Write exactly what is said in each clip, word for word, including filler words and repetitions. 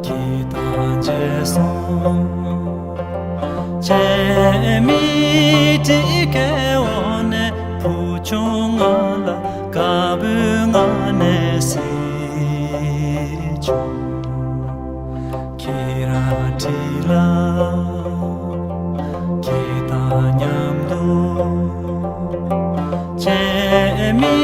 ཁྱེད་དང་མཇལ་སོང་། ཁྱེད་མི་དྲི་གའི་འོག་ནས་བུ་ཆུང་ང་ལ་དཀར་པོའི་ངང་ནས་གཟིགས་བྱུང་། ཁྱེད་རང་དྲིས་ལ། ཁྱེད་དང་མཉམ་དུ། ཁྱེད་མི་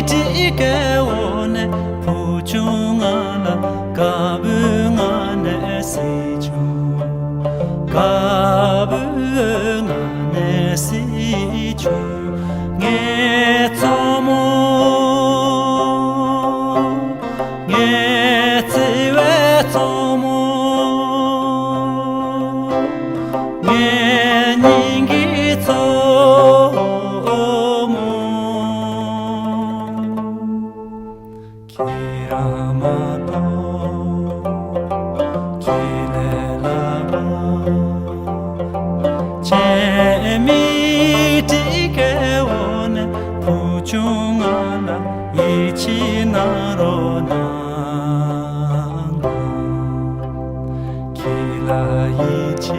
དྲི་གའི་འོག་ནས་བུ་ཆུང་ང་ལ་དཀར་པོའི་ངང་ནས་གཟིགས་བྱུང་། དཀར་པོའི་ངང་ནས་གཟིགས་བྱུང་། ངའི་མཚོ་མོ། ངའི་བརྩེ་བའི་མཚོ་མོ། ངའི་སྙིང་གི་མཚོ་མོ། ཁྱེད་རང་མ་གཏོགས་ཁྱེད་ལས་ལྷག་པ། ཁྱེད་མི་དྲི་གའི་འོག་ནས་བུ་ཆུང་ང་ལ་ཡིད་ཆེས་གནང་རོགས་གནང་དང་། ཁྱེད་ལ་ཡིད་ཆེས་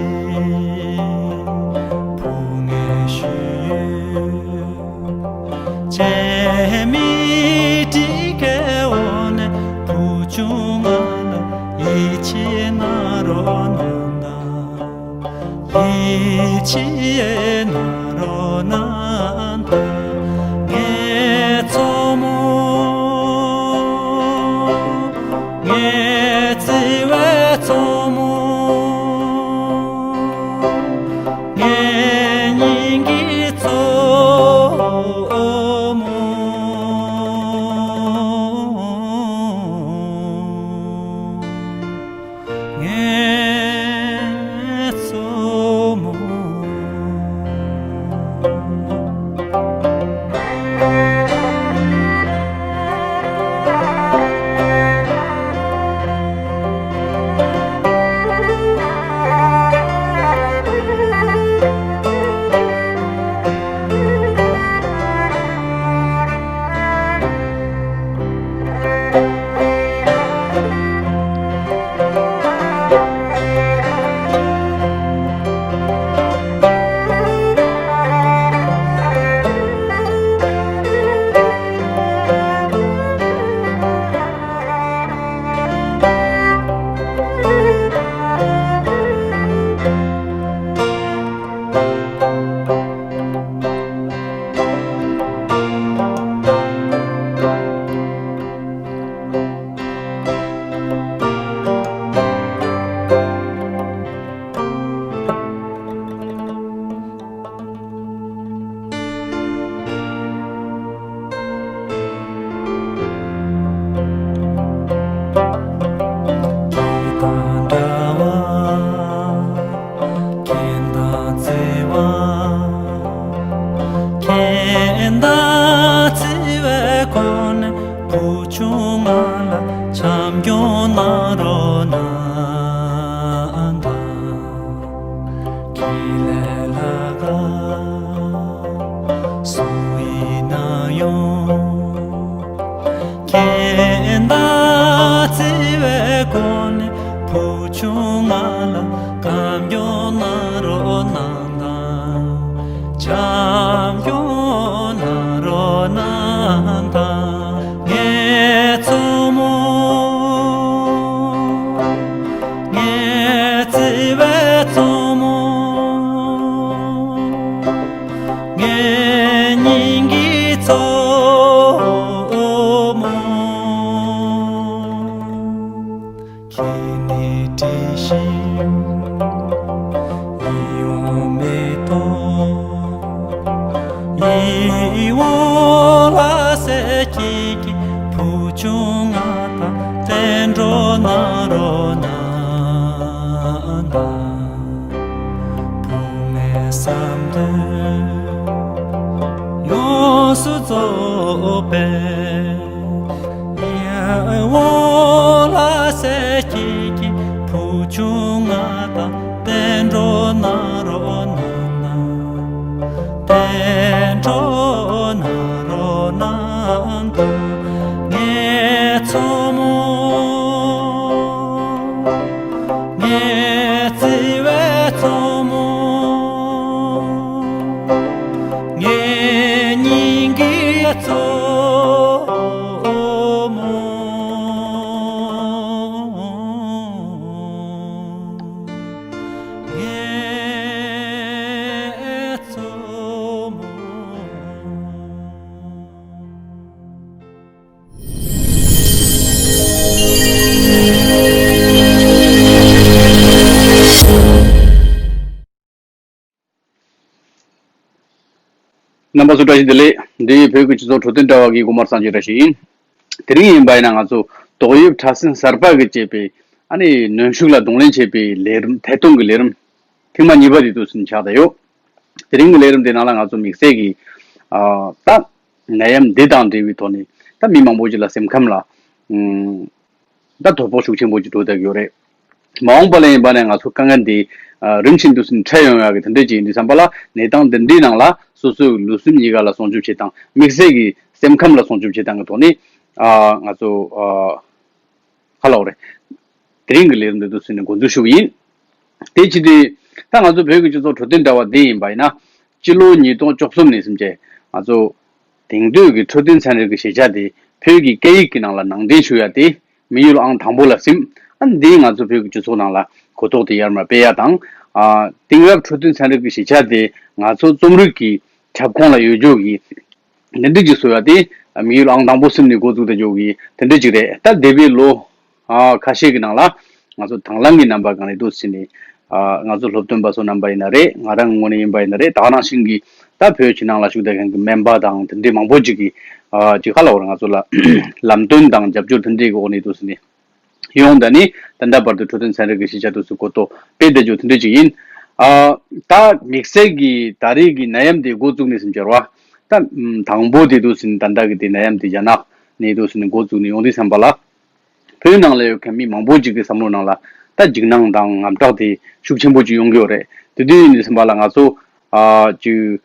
བུ་ངས་ཞུས་ཡོད། ཁྱེད་མི་དྲི་གའི་འོག་ནས་བུ་ཆུང་ང་ལ་ཡིད་ཆེས་གནང་རོགས་གནང་དང་། ཡིད་ཆེས་གནང་རོགས་གནང་དང་། ངའི་མཚོ་མོ། ངའི་བརྩེ་བའི་མཚོ་མོ། ངའི་སྙིང་གི་མཚོ་མོ། ངའི་མཚོ་མོ། ཁྱེད་དང་འདྲ་བ། ཁྱེད་དང་བརྩེ་བ། ཁྱེད་དང་བརྩེ་བའི་སྒོ་ནས་བུ་ཆུང་ང་ལ་བྱམས་སྐྱོང་གནང་རོགས་གནང་དང་། ཁྱེད་ལས་ལྷག་པ་སུ་ཡིན་ན་ཡང་། ཁྱེད་དང་བརྩེ་བའི་སྒོ་ནས་བུ་ཆུང་ང་ལ་བྱམས་སྐྱོང་གནང་རོགས་གནང་དང་། བྱམས་སྐྱོང་གནང་རོགས་གནང་དང་། ངའི་མཚོ་མོ། ངའི་བརྩེ་བའི་མཚོ་མོ། ངའི་སྙིང་གི་མཚོ་མོ། ཁྱེད་ནི་དྲི་ཞིམ་ཡིད་འོང་མེ་ཏོག་ཡིད་འོང་ལྷ་སའི་སྐྱིད་ཀྱི་བུ་ཆུང་ང་དང་བསྟན་འགྲོ་གནང་རོགས་གནང་དང་། བུ་མོའི་བསམ་དོན་ཡོངས་སུ་རྫོགས་པའི་ཡིད་འོང་ལྷ་སའི་སྐྱིད་ཀྱི་བུ་ཆུང་ང་དང་བསྟན་འགྲོ་གནང་རོགས་གནང་། བསྟན་འགྲོ་གནང་རོགས་གནང་དང་། ངའི་མཚོ་མོ། རྣམ་པ་ཚོ་བཀྲ་ཤིས་བདེ་ལེགས། འདི་བོད་ཀྱི་སྤྱི་ཚོགས་འཕྲོད་བསྟེན་དྲ་བ་གི་དགོང་དམར་གསར་འགྱུར་ར་ཞིག་ཡིན། དེ་རིང་ཡིན་པ་ཡིན་ན་ང་ཚོ་ཏོག་དབྱིབས་ཕྲ་སྲིན་གསར་པ་གིས་བྱས་པའི་ཨ་ནི་གནོན་ཤུགས་ལ་གདོང་ལེན་བྱེད་པའི་ལས་རིམ་ཐད་གཏོང་གི་ལས་རིམ་ཐེངས་མ་གཉིས་པ་དེ་དུས་སུ་ཆགས་བསྡད་ཡོད། དེ་རིང་གི་ལས་རིམ་དེ་ནང་ལ་ང་ཚོ་དམིགས་བསལ་གྱི་ཨ་ད་ནད་ཡམས་འདི་དང་འབྲེལ་བའི་ཐོག་ནས་ད་མི་མང་པོ་ཅིག་ལ་སེམས་ཁམས་ལ་ཨུམ། ད་དོ་ཕོག་ཤུགས་ཆེན་པོ་ཅིག་འགྲོ་བསྡད་ཡོད་རེད། མ་འོངས་པ་ལ་ཡིན་པ་ནས་ང་ཚོ་དཀའ་ངལ་འདི་ཨ་རིམ་བཞིན་དུ་ཟིན་འཕྲད་ཡོང་ཡག་གི་དེ་འདྲས་ཅིག་ཡིན་དུས་ཙམ་པ་ལ་གནས་སྟངས་འདི་འདྲའི་ནང་ལ་སོ་སོའི་ལུས་སེམས་གཉིས་ཀ་ལ་སྲུང་སྐྱོབ་བྱེད་སྟངས། དམིགས་བསལ་གྱི་སེམས་ཁམས་ལ་སྲུང་སྐྱོབ་བྱེད་སྟངས་ཀྱི་ཐོག་ནས་ཨ་ང་ཚོ་ཨ་ཧ་ལོ་རེད། དེ་རིང་གི་ལས་རིམ་འདི་དུས་ཚོད་ནས་འགོ་འཛུགས་ཞུ་གི་ཡིན། དེ་བྱེད་དུས་ད་ང་ཚོ་བོད་ཀྱི་སྤྱི་ཚོགས་འཕྲོད་བསྟེན་དྲ་བ་འདི་ཡིན་པ་ཡིན་ན་སྤྱི་ལོ་ཉིས་སྟོང་བཅུ་གསུམ་ནས་བཟུང་བྱས་ང་ཚོ་དེང་དུས་ཀྱི་འཕྲོད་བསྟེན་ཚན་རིག་གི་ཤེས་བྱ་དེ་བོད་ཀྱི་སྐད་ཡིག་གི་ནང་ལ་ནང་འདྲེན་ཞུ་ཡ་དེ་དམིགས་ཡུལ་ཨང་དང་པོ་ལ་ཟིན། ཨ་ནི་འདིས་ང་ཚོ་བོད་ཀྱི་སྤྱི་ཚོགས་ནང་ལ་གོ་རྟོགས་དེ་ཡར་མར་སྤེལ་ཡ་དང་། ཨ་དེང་རབས་འཕྲོད་བསྟེན་ཚན་རིག་གི་ཤེས་བྱ་དེ་ང་ཚོ་རྩོམ་རིག་གི་ཁྱབ་ཁོངས་ལ་ཡོད་རྒྱུ་གི་དེ་འདྲ་ཅིག་བཟོ་ཡ་དེ་དམིགས་ཡུལ་ཨང་དང་པོ་ཟིན་ནས་འགོ་བཙུགས་བསྡད་རྒྱུ་གི་དེ་འདྲ་ཅིག་རེད། ད་འདས་པའི་ལོ་ཨ་ཁ་ཤས་ཀྱི་ནང་ལ་ང་ཚོ་དང་བླངས་ཀྱི་རྣམ་པ་སྒང་ནས་འདུག་ཟིན་ནས་ཨ་ང་ཚོ་སློབ་སྟོན་པ་ཚོ་རྣམ་པ་ཡིན་ན་རེད། ང་རང་ངོས་ནས་ཡིན་པ་ཡིན་ན་རེད། ད་ག་ནང་བཞིན་གྱི་ད་བོད་ཕྱི་ནང་ལ་བཞུགས་བསྡད་མཁན་གྱི་སྨན་པ་དང་དེ་འདྲའི་མང་པོ་ཅིག་གིས་ཨ་ཅིག་ཧ་ལ་བར་ང་ཚོ་ལ་ལམ་སྟོན་དང་རྒྱབ་སྐྱོར་དེ་འདྲའི་འོག་ནས་འདུག་ཟིན་ནས། ཡོང་ད་ནི་ད་ལྟ་བར་དུ་འཕྲོད་བསྟེན་ཚན་རིག་གི་ཤེས་བྱ་དེ་ཚོ་གོ་རྟོགས་སྤེལ་བསྡད་རྒྱུ་དེ་འདྲ་ཅིག་ཡིན། ཨ་ད་དམིགས་བསལ་གྱི་ད་རེས་ཀྱི་ནད་ཡམས་དེ་འགོ་བཙུགས་ནས་ཟིན་བྱས་ར་ད་དང་པོ་དེ་དུས་ཟིན་ད་ལྟ་གི་དེ་ནད་ཡམས་དེ་རྒྱ་ནག་ནས་དུས་ཟིན་འགོ་བཙུགས་ནས་ཡོང་དུས་ཙམ་པ་ལ་བོད་ནང་ལ་ཡོད་མཁན་མི་མང་པོ་ཅིག་གི་བསམ་བློ་ནང་ལ་ད་འཇིགས་སྣང་དང་དངངས་སྐྲག་དེ་ཤུགས་ཆེན་པོ་ཅིག་ཡོང་གི་ཡོད་རེད། དེ་དུས་ཡིན་དུས་ཙམ་པ་ལ་ང་ཚོ་ཨ་ཅིག་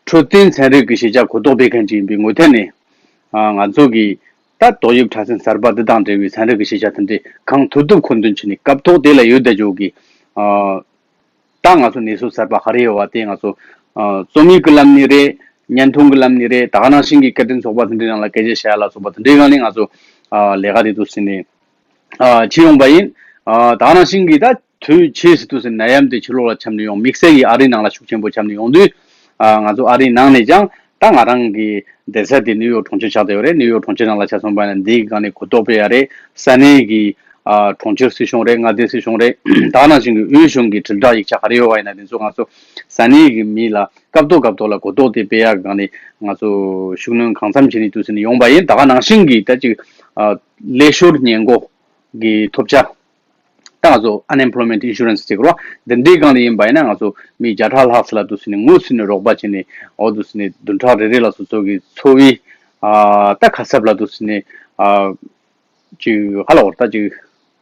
འཕྲོད་བསྟེན་ཚན་རིག་གི་ཤེས་བྱ་གོ་རྟོགས་སྤེལ་མཁན་ཅིག་ཡིན་པའི་ངོས་ཐད་ནས་ཨ་ང་ཚོ་གིས་ད་ཏོག་དབྱིབས་ཕྲ་སྲིན་གསར་པ་འདི་དང་འབྲེལ་བའི་ཚན་རིག་གི་ཤེས་བྱ་དེ་འདྲས་གང་ཐུབ་ཐུབ་མཁོ་འདོན་བྱས་ནས་སྐབས་ཐོག་དེ་ལ་ཡོད་བསྡད་རྒྱུ་གི་ཨ་ད་ང་ཚོ་ནད་གཞི་གསར་པ་ག་རེ་ཡོད་པ་དེ་ང་ཚོ་ཨ་རྩོམ་ཡིག་གི་ལམ་ནས་རེད། བརྙན་ཐུང་གི་ལམ་ནས་རེད། ད་ག་ནང་བཞིན་གྱི་སྐད་འཕྲིན་ཚོགས་པ་དེ་འདྲའི་ནང་ལ་སྐད་ཆ་བཤད་ཡ་ལ་སོགས་པ་དེ་འདྲའི་སྒང་ནས་ང་ཚོ་ཨ་ལས་ཀ་དེ་ཚོ་ཟིན་ནས་ཨ་བྱེད་ཡོང་པ་ཡིན། ཨ་ད་ག་ནང་བཞིན་གྱི་ད་དུས་ཕྱིས་སུ་དུས་སུ་ནད་ཡམས་དེ་ཕྱི་ལོགས་ལ་ཁྱབ་ནས་ཡོང་། དམིགས་བསལ་གྱི་ཨ་རིའི་ནང་ལ་ཤུགས་ཆེན་པོ་ཁྱབ་ནས་ཡོང་དུས་ཨ་ང་ཚོ་ཨ་རིའི་ནང་ནས་ཀྱང་ད་ང་རང་གི་བསྡད་ས་དེ་ནིའུ་ཡོག་གྲོང་ཁྱེར་ཆགས་བསྡད་ཡོད་རེད། ནིའུ་ཡོག་གྲོང་ཁྱེར་ནང་ལ་ཆ་མཚོན་པ་ཡིན་ན་འདིའི་སྒང་ནས་གོ་རྟོགས་སྤེལ་ཡ་རེད། ས་གནས་ཀྱི་ཨ་གྲོང་ཁྱེར་སྲིད་གཞུང་རེད། མངའ་སྡེ་སྲིད་གཞུང་རེད། ད་ག་ནང་བཞིན་གྱི་དབུས་གཞུང་གི་དྲིལ་བསྒྲགས་ཡིག་ཆ་ག་རེ་ཡོད་པ་ཡིན་ན་དེ་ཚོ་ང་ཚོ་ས་གནས་ཀྱི་མི་ལ་སྐབས་ཐོག་སྐབས་ཐོག་ལ་གོ་རྟོགས་དེ་སྤེལ་ཡག་སྒང་ནས་ང་ཚོ་ཤུགས་སྣོན་གང་འཚམ་བྱས་ནས་དུས་ཚོད་ནས་ཡོང་པ་ཡིན། ད་ག་ནང་བཞིན་གྱི་ད་ཅིག་ཨ་ལས་ཤོར་ཉེན་འགོག་གི་ཐོབ་ཆ། ད་ང་ཚོ་unemployment insurance ཅེས་རོ་འདི་འདྲའི་སྒང་ལ་ཡིན་པ་ཡིན་ན་ང་ཚོ་མི་བརྒྱ་ཕྲག་ལྷག་ཙམ་ལ་དུས་ཚོད་ནས་དངོས་སུ་ནས་རོགས་པ་བྱས་ནས་འོ་དུས་ཚོད་ནས་བདུན་ཕྲག་རེ་རེ་ལ་སོ་སོ་གི་འཚོ་བའི་ཨ་ད་ཁ་གསབ་ལ་དུས་ཚོད་ནས་ཨ་ཅིག་ཧ་ལ་བོར་ད་ཅིག་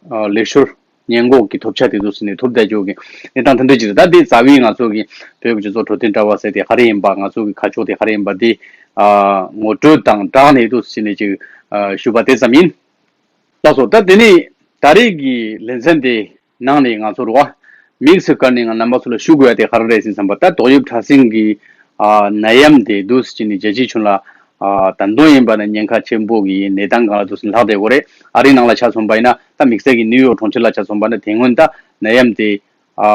ཨ་ལས་ཤོར་ཉེན་འགོག་གི་ཐོབ་ཆ་དེ་ཚོ་ཟིན་ནས་ཐོབ་བསྡད་ཆོག་གི་གནས་སྟངས་དེ་འདྲ་ཅིག་རེད། ད་དེ་རྩ་བའི་ང་ཚོ་གི་བོད་ཀྱི་སྤྱི་ཚོགས་འཕྲོད་བསྟེན་དྲ་བ་ཟེར་དེ་ག་རེ་ཡིན་པ། ང་ཚོ་གི་ཁ་ཕྱོགས་དེ་ག་རེ་ཡིན་པ་དེ་ཨ་ངོ་སྤྲོད་དང་སྦྲགས་ནས་དུ་ཟིན་ནས་ཅིག་ཨ་ཞུ་བ་དེ་ཙམ་ཡིན། ལགས་སོ། ད་དེ་ནས་ད་རེས་ཀྱི་ལེ་ཚན་དེ་ནང་ནས་ང་ཚོ་རུ་བ་དམིགས་སུ་བཀར་ནས་ང་རྣམ་པ་ཚོ་ལ་ཞུ་དགོས་ཡ་དེ་ག་རེ་རེད་ཟེར་བསམ་པ། ད་ཏོག་དབྱིབས་ཕྲ་སྲིན་གྱི་ཨ་ནད་ཡམས་དེ་འདུག་སེ་བྱས་ནས་རྒྱལ་སྤྱིའི་ཁྱོན་ལ་ཨ་ད་དུང་ཡིན་པ་ན་ཉེན་ཁ་ཆེན་པོ་གི་གནས་སྟངས་སྒང་ལ་འདུག་སེ་ལྷག་བསྡད་ཡོད་རེད། ཨ་རིའི་ནང་ལ་ཆ་མཚོན་པ་ཡིན་ན་ད་དམིགས་བསལ་གྱི་ནིའུ་ཡོག་གྲོང་ཁྱེར་ལ་ཆ་མཚོན་པ་ན་དེ་སྔོན་ད་ནད་ཡམས་དེ་ཨ་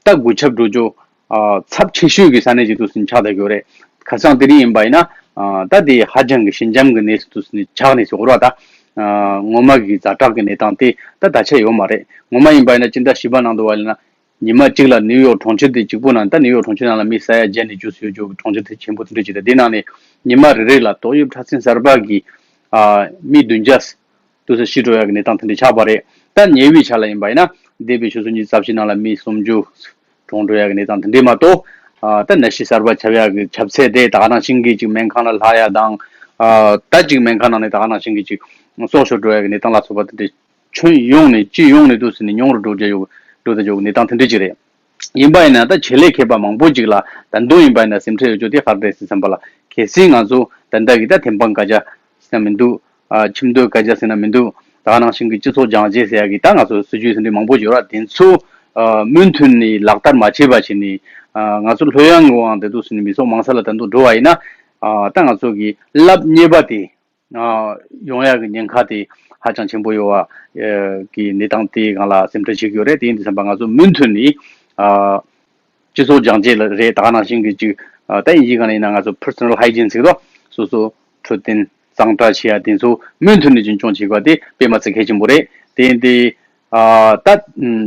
ད་འགོས་ཁྱབ་འགྲོ་རྒྱུ་ཨ་ཚབས་ཆེ་ཤོས་ཀྱི་ས་གནས་ཅིག་ཏུ་ཟིན་ཆགས་བསྡད་ཡོད་རེད། ཁ་སང་དེ་རིང་ཡིན་པ་ཡིན་ན་ཨ་ད་དེ་ཧ་ཅང་གི་ཞི་འཇམ་གྱི་གནས་སུ་ཏུ་ཟིན་ཆགས་ནས་ཟེར་དགོས་རེད་པ། ད་ཨ་ངོ་མ་གི་ཛ་དྲག་གི་གནས་སྟངས་དེ་ད་ད་ཆ་ཡོད་མ་རེད། ངོ་མ་ཡིན་པ་ཡིན་ན་སྤྱི་ཟླ་བཞི་པ་ནང་དུ་བ་ཡིན་ན་ཉི་མ་གཅིག་ལ་ནིའུ་ཡོག་གྲོང་ཁྱེར་དེ་གཅིག་པུ་ནང་ད་ནིའུ་ཡོག་གྲོང་ཁྱེར་ནང་ལ་མི་ས་ཡ་བརྒྱ་ནས་བཅུ་ཙམ་ཡོད་རྒྱུ་གི་གྲོང་ཁྱེར་དེ་ཆེན་པོ་དེ་འདྲ་ཅིག་རེད། དེ་ནང་ནས་ཉི་མ་རེ་རེ་ལ་ཏོག་དབྱིབས་ཕྲ་སྲིན་གསར་པ་གི་ཨ་མི་བདུན་བརྒྱ་དུ་ས་ཤི་འགྲོ་ཡག་གི་གནས་སྟངས་དེ་འདྲ་ཆགས་པ་རེད། ད་ཉེ་བའི་ཆར་ལ་ཡིན་པ་ཡིན་ན་འདས་པའི་ཆུ་ཚོད་ཉི་ཤུ་རྩ་བཞི་ནང་ལ་མི་སུམ་ཅུ་གྲོངས་འགྲོ་ཡག་གི་གནས་སྟངས་དེ་འདྲས་མ་གཏོགས་ཨ་ད་ནད་གཞི་གསར་པ་ཁྱབ་ཡག་གི་ཁྱབ་ཚད་དེ་ད་ག་ནང་བཞིན་གྱི་ཅིག་སྨན་ཁང་ལ་ལྷག་ཡག་དང་ཨ་ད་ཅིག་སྨན་ཁང་ནང་ནས་ད་ག་ནང་བཞིན་གྱི་ཅིག་སྲོག་ཤོར་འགྲོ་ཡག་གི་གནས་སྟངས་ལ་སོགས་པ་དེ་འདྲས་ཁྱོན་ཡོངས་ནས་སྤྱི་ཡོངས་ནས་འདུག་སེ་ནས་ཉུང་རུ་འགྲོ་རྒྱུ་ཡོད་འགྲོ་བསྡད་ཡོད་གནས་སྟངས་དེ་འདྲས་ཅིག་རེད། ཡིན་པ་ཡིན་ན་ད་བྱེད་ལས་མཁས་པ་མང་པོ་ཅིག་ལ་ད་དུང་ཡིན་པ་ཡིན་ན་སེམས་ཁྲལ་ཡོད་རྒྱུ་དེ་ག་རེ་རེད་ཟེར་བསམ་པ་ལ། གལ་སྲིད་ང་ཚོ་ད་ལྟ་གི་ད་ཐེམ་སྤང་བཀའ་རྒྱ་ཟེར་ན་མི་འདུག་ཨ་ཁྱིམ་སྡོད་བཀའ་རྒྱ་ཟེར་ན་མི་འདུག་ད་ག་ནང་བཞིན་གྱི་སྤྱི་ཚོགས་སྦྱང་བྱེད་ཟེར་ཡག་གི་ད་ང་ཚོ་སྲིད་ཇུས་ཟེར་འདི་མང་པོ་ཡོད་ར། དེ་ཚོ་ཨ་མུ་མཐུད་ནས་ལག་བསྟར་མ་བྱས་པ་བྱས་ནས་ཨ་ང་ཚོ་ལྷོད་ཡངས་ངོས་ཨང་དེ་འདུག་ཟེར་ནས་མི་ཚོགས་མང་ས་ལ་ད་དུང་འགྲོ་བ་ཡིན་ན་ཨ་ད་ང་ཚོ་གི་རླབས་གཉིས་པ་དེ་ཨ་ཡོང་ཡག་གི་ཉེན་ཁ་དེ་ཧ་ཅང་ཆེན་པོ་ཡོད་པ་ཨ་གི་གནས་སྟངས་དེའི་སྒང་ལ་སེམས་ཁྲལ་བྱེད་ཀྱི་ཡོད་རེད། དེ་ཡིན་དུས་ཙམ་པ་ང་ཚོ་མུ་མཐུད་ནས་ཨ་སྤྱི་ཚོགས་སྦྱང་བྱེད་ལ་རེད། ད་ག་ནང་བཞིན་གྱི་ཅིག་ཨ་ད་དབྱིན་ཇིའི་སྒང་ལ་ཡིན་ན་ང་ཚོ་personal hygiene ཟེར་གི་འདུག་སོ་སོ་འཕྲོད་བསྟེན་གཙང་སྦྲ་བྱེད་ཡ་དེ་ཚོ་མུ་མཐུད་ནས་རྒྱུན་འཁྱོངས་བྱེད་དགོས་པ་དེ་དཔེ་མ་ཚད་གལ་ཆེན་པོ་རེད། དེ་ཡིན་ཏེ་ཨ་ད་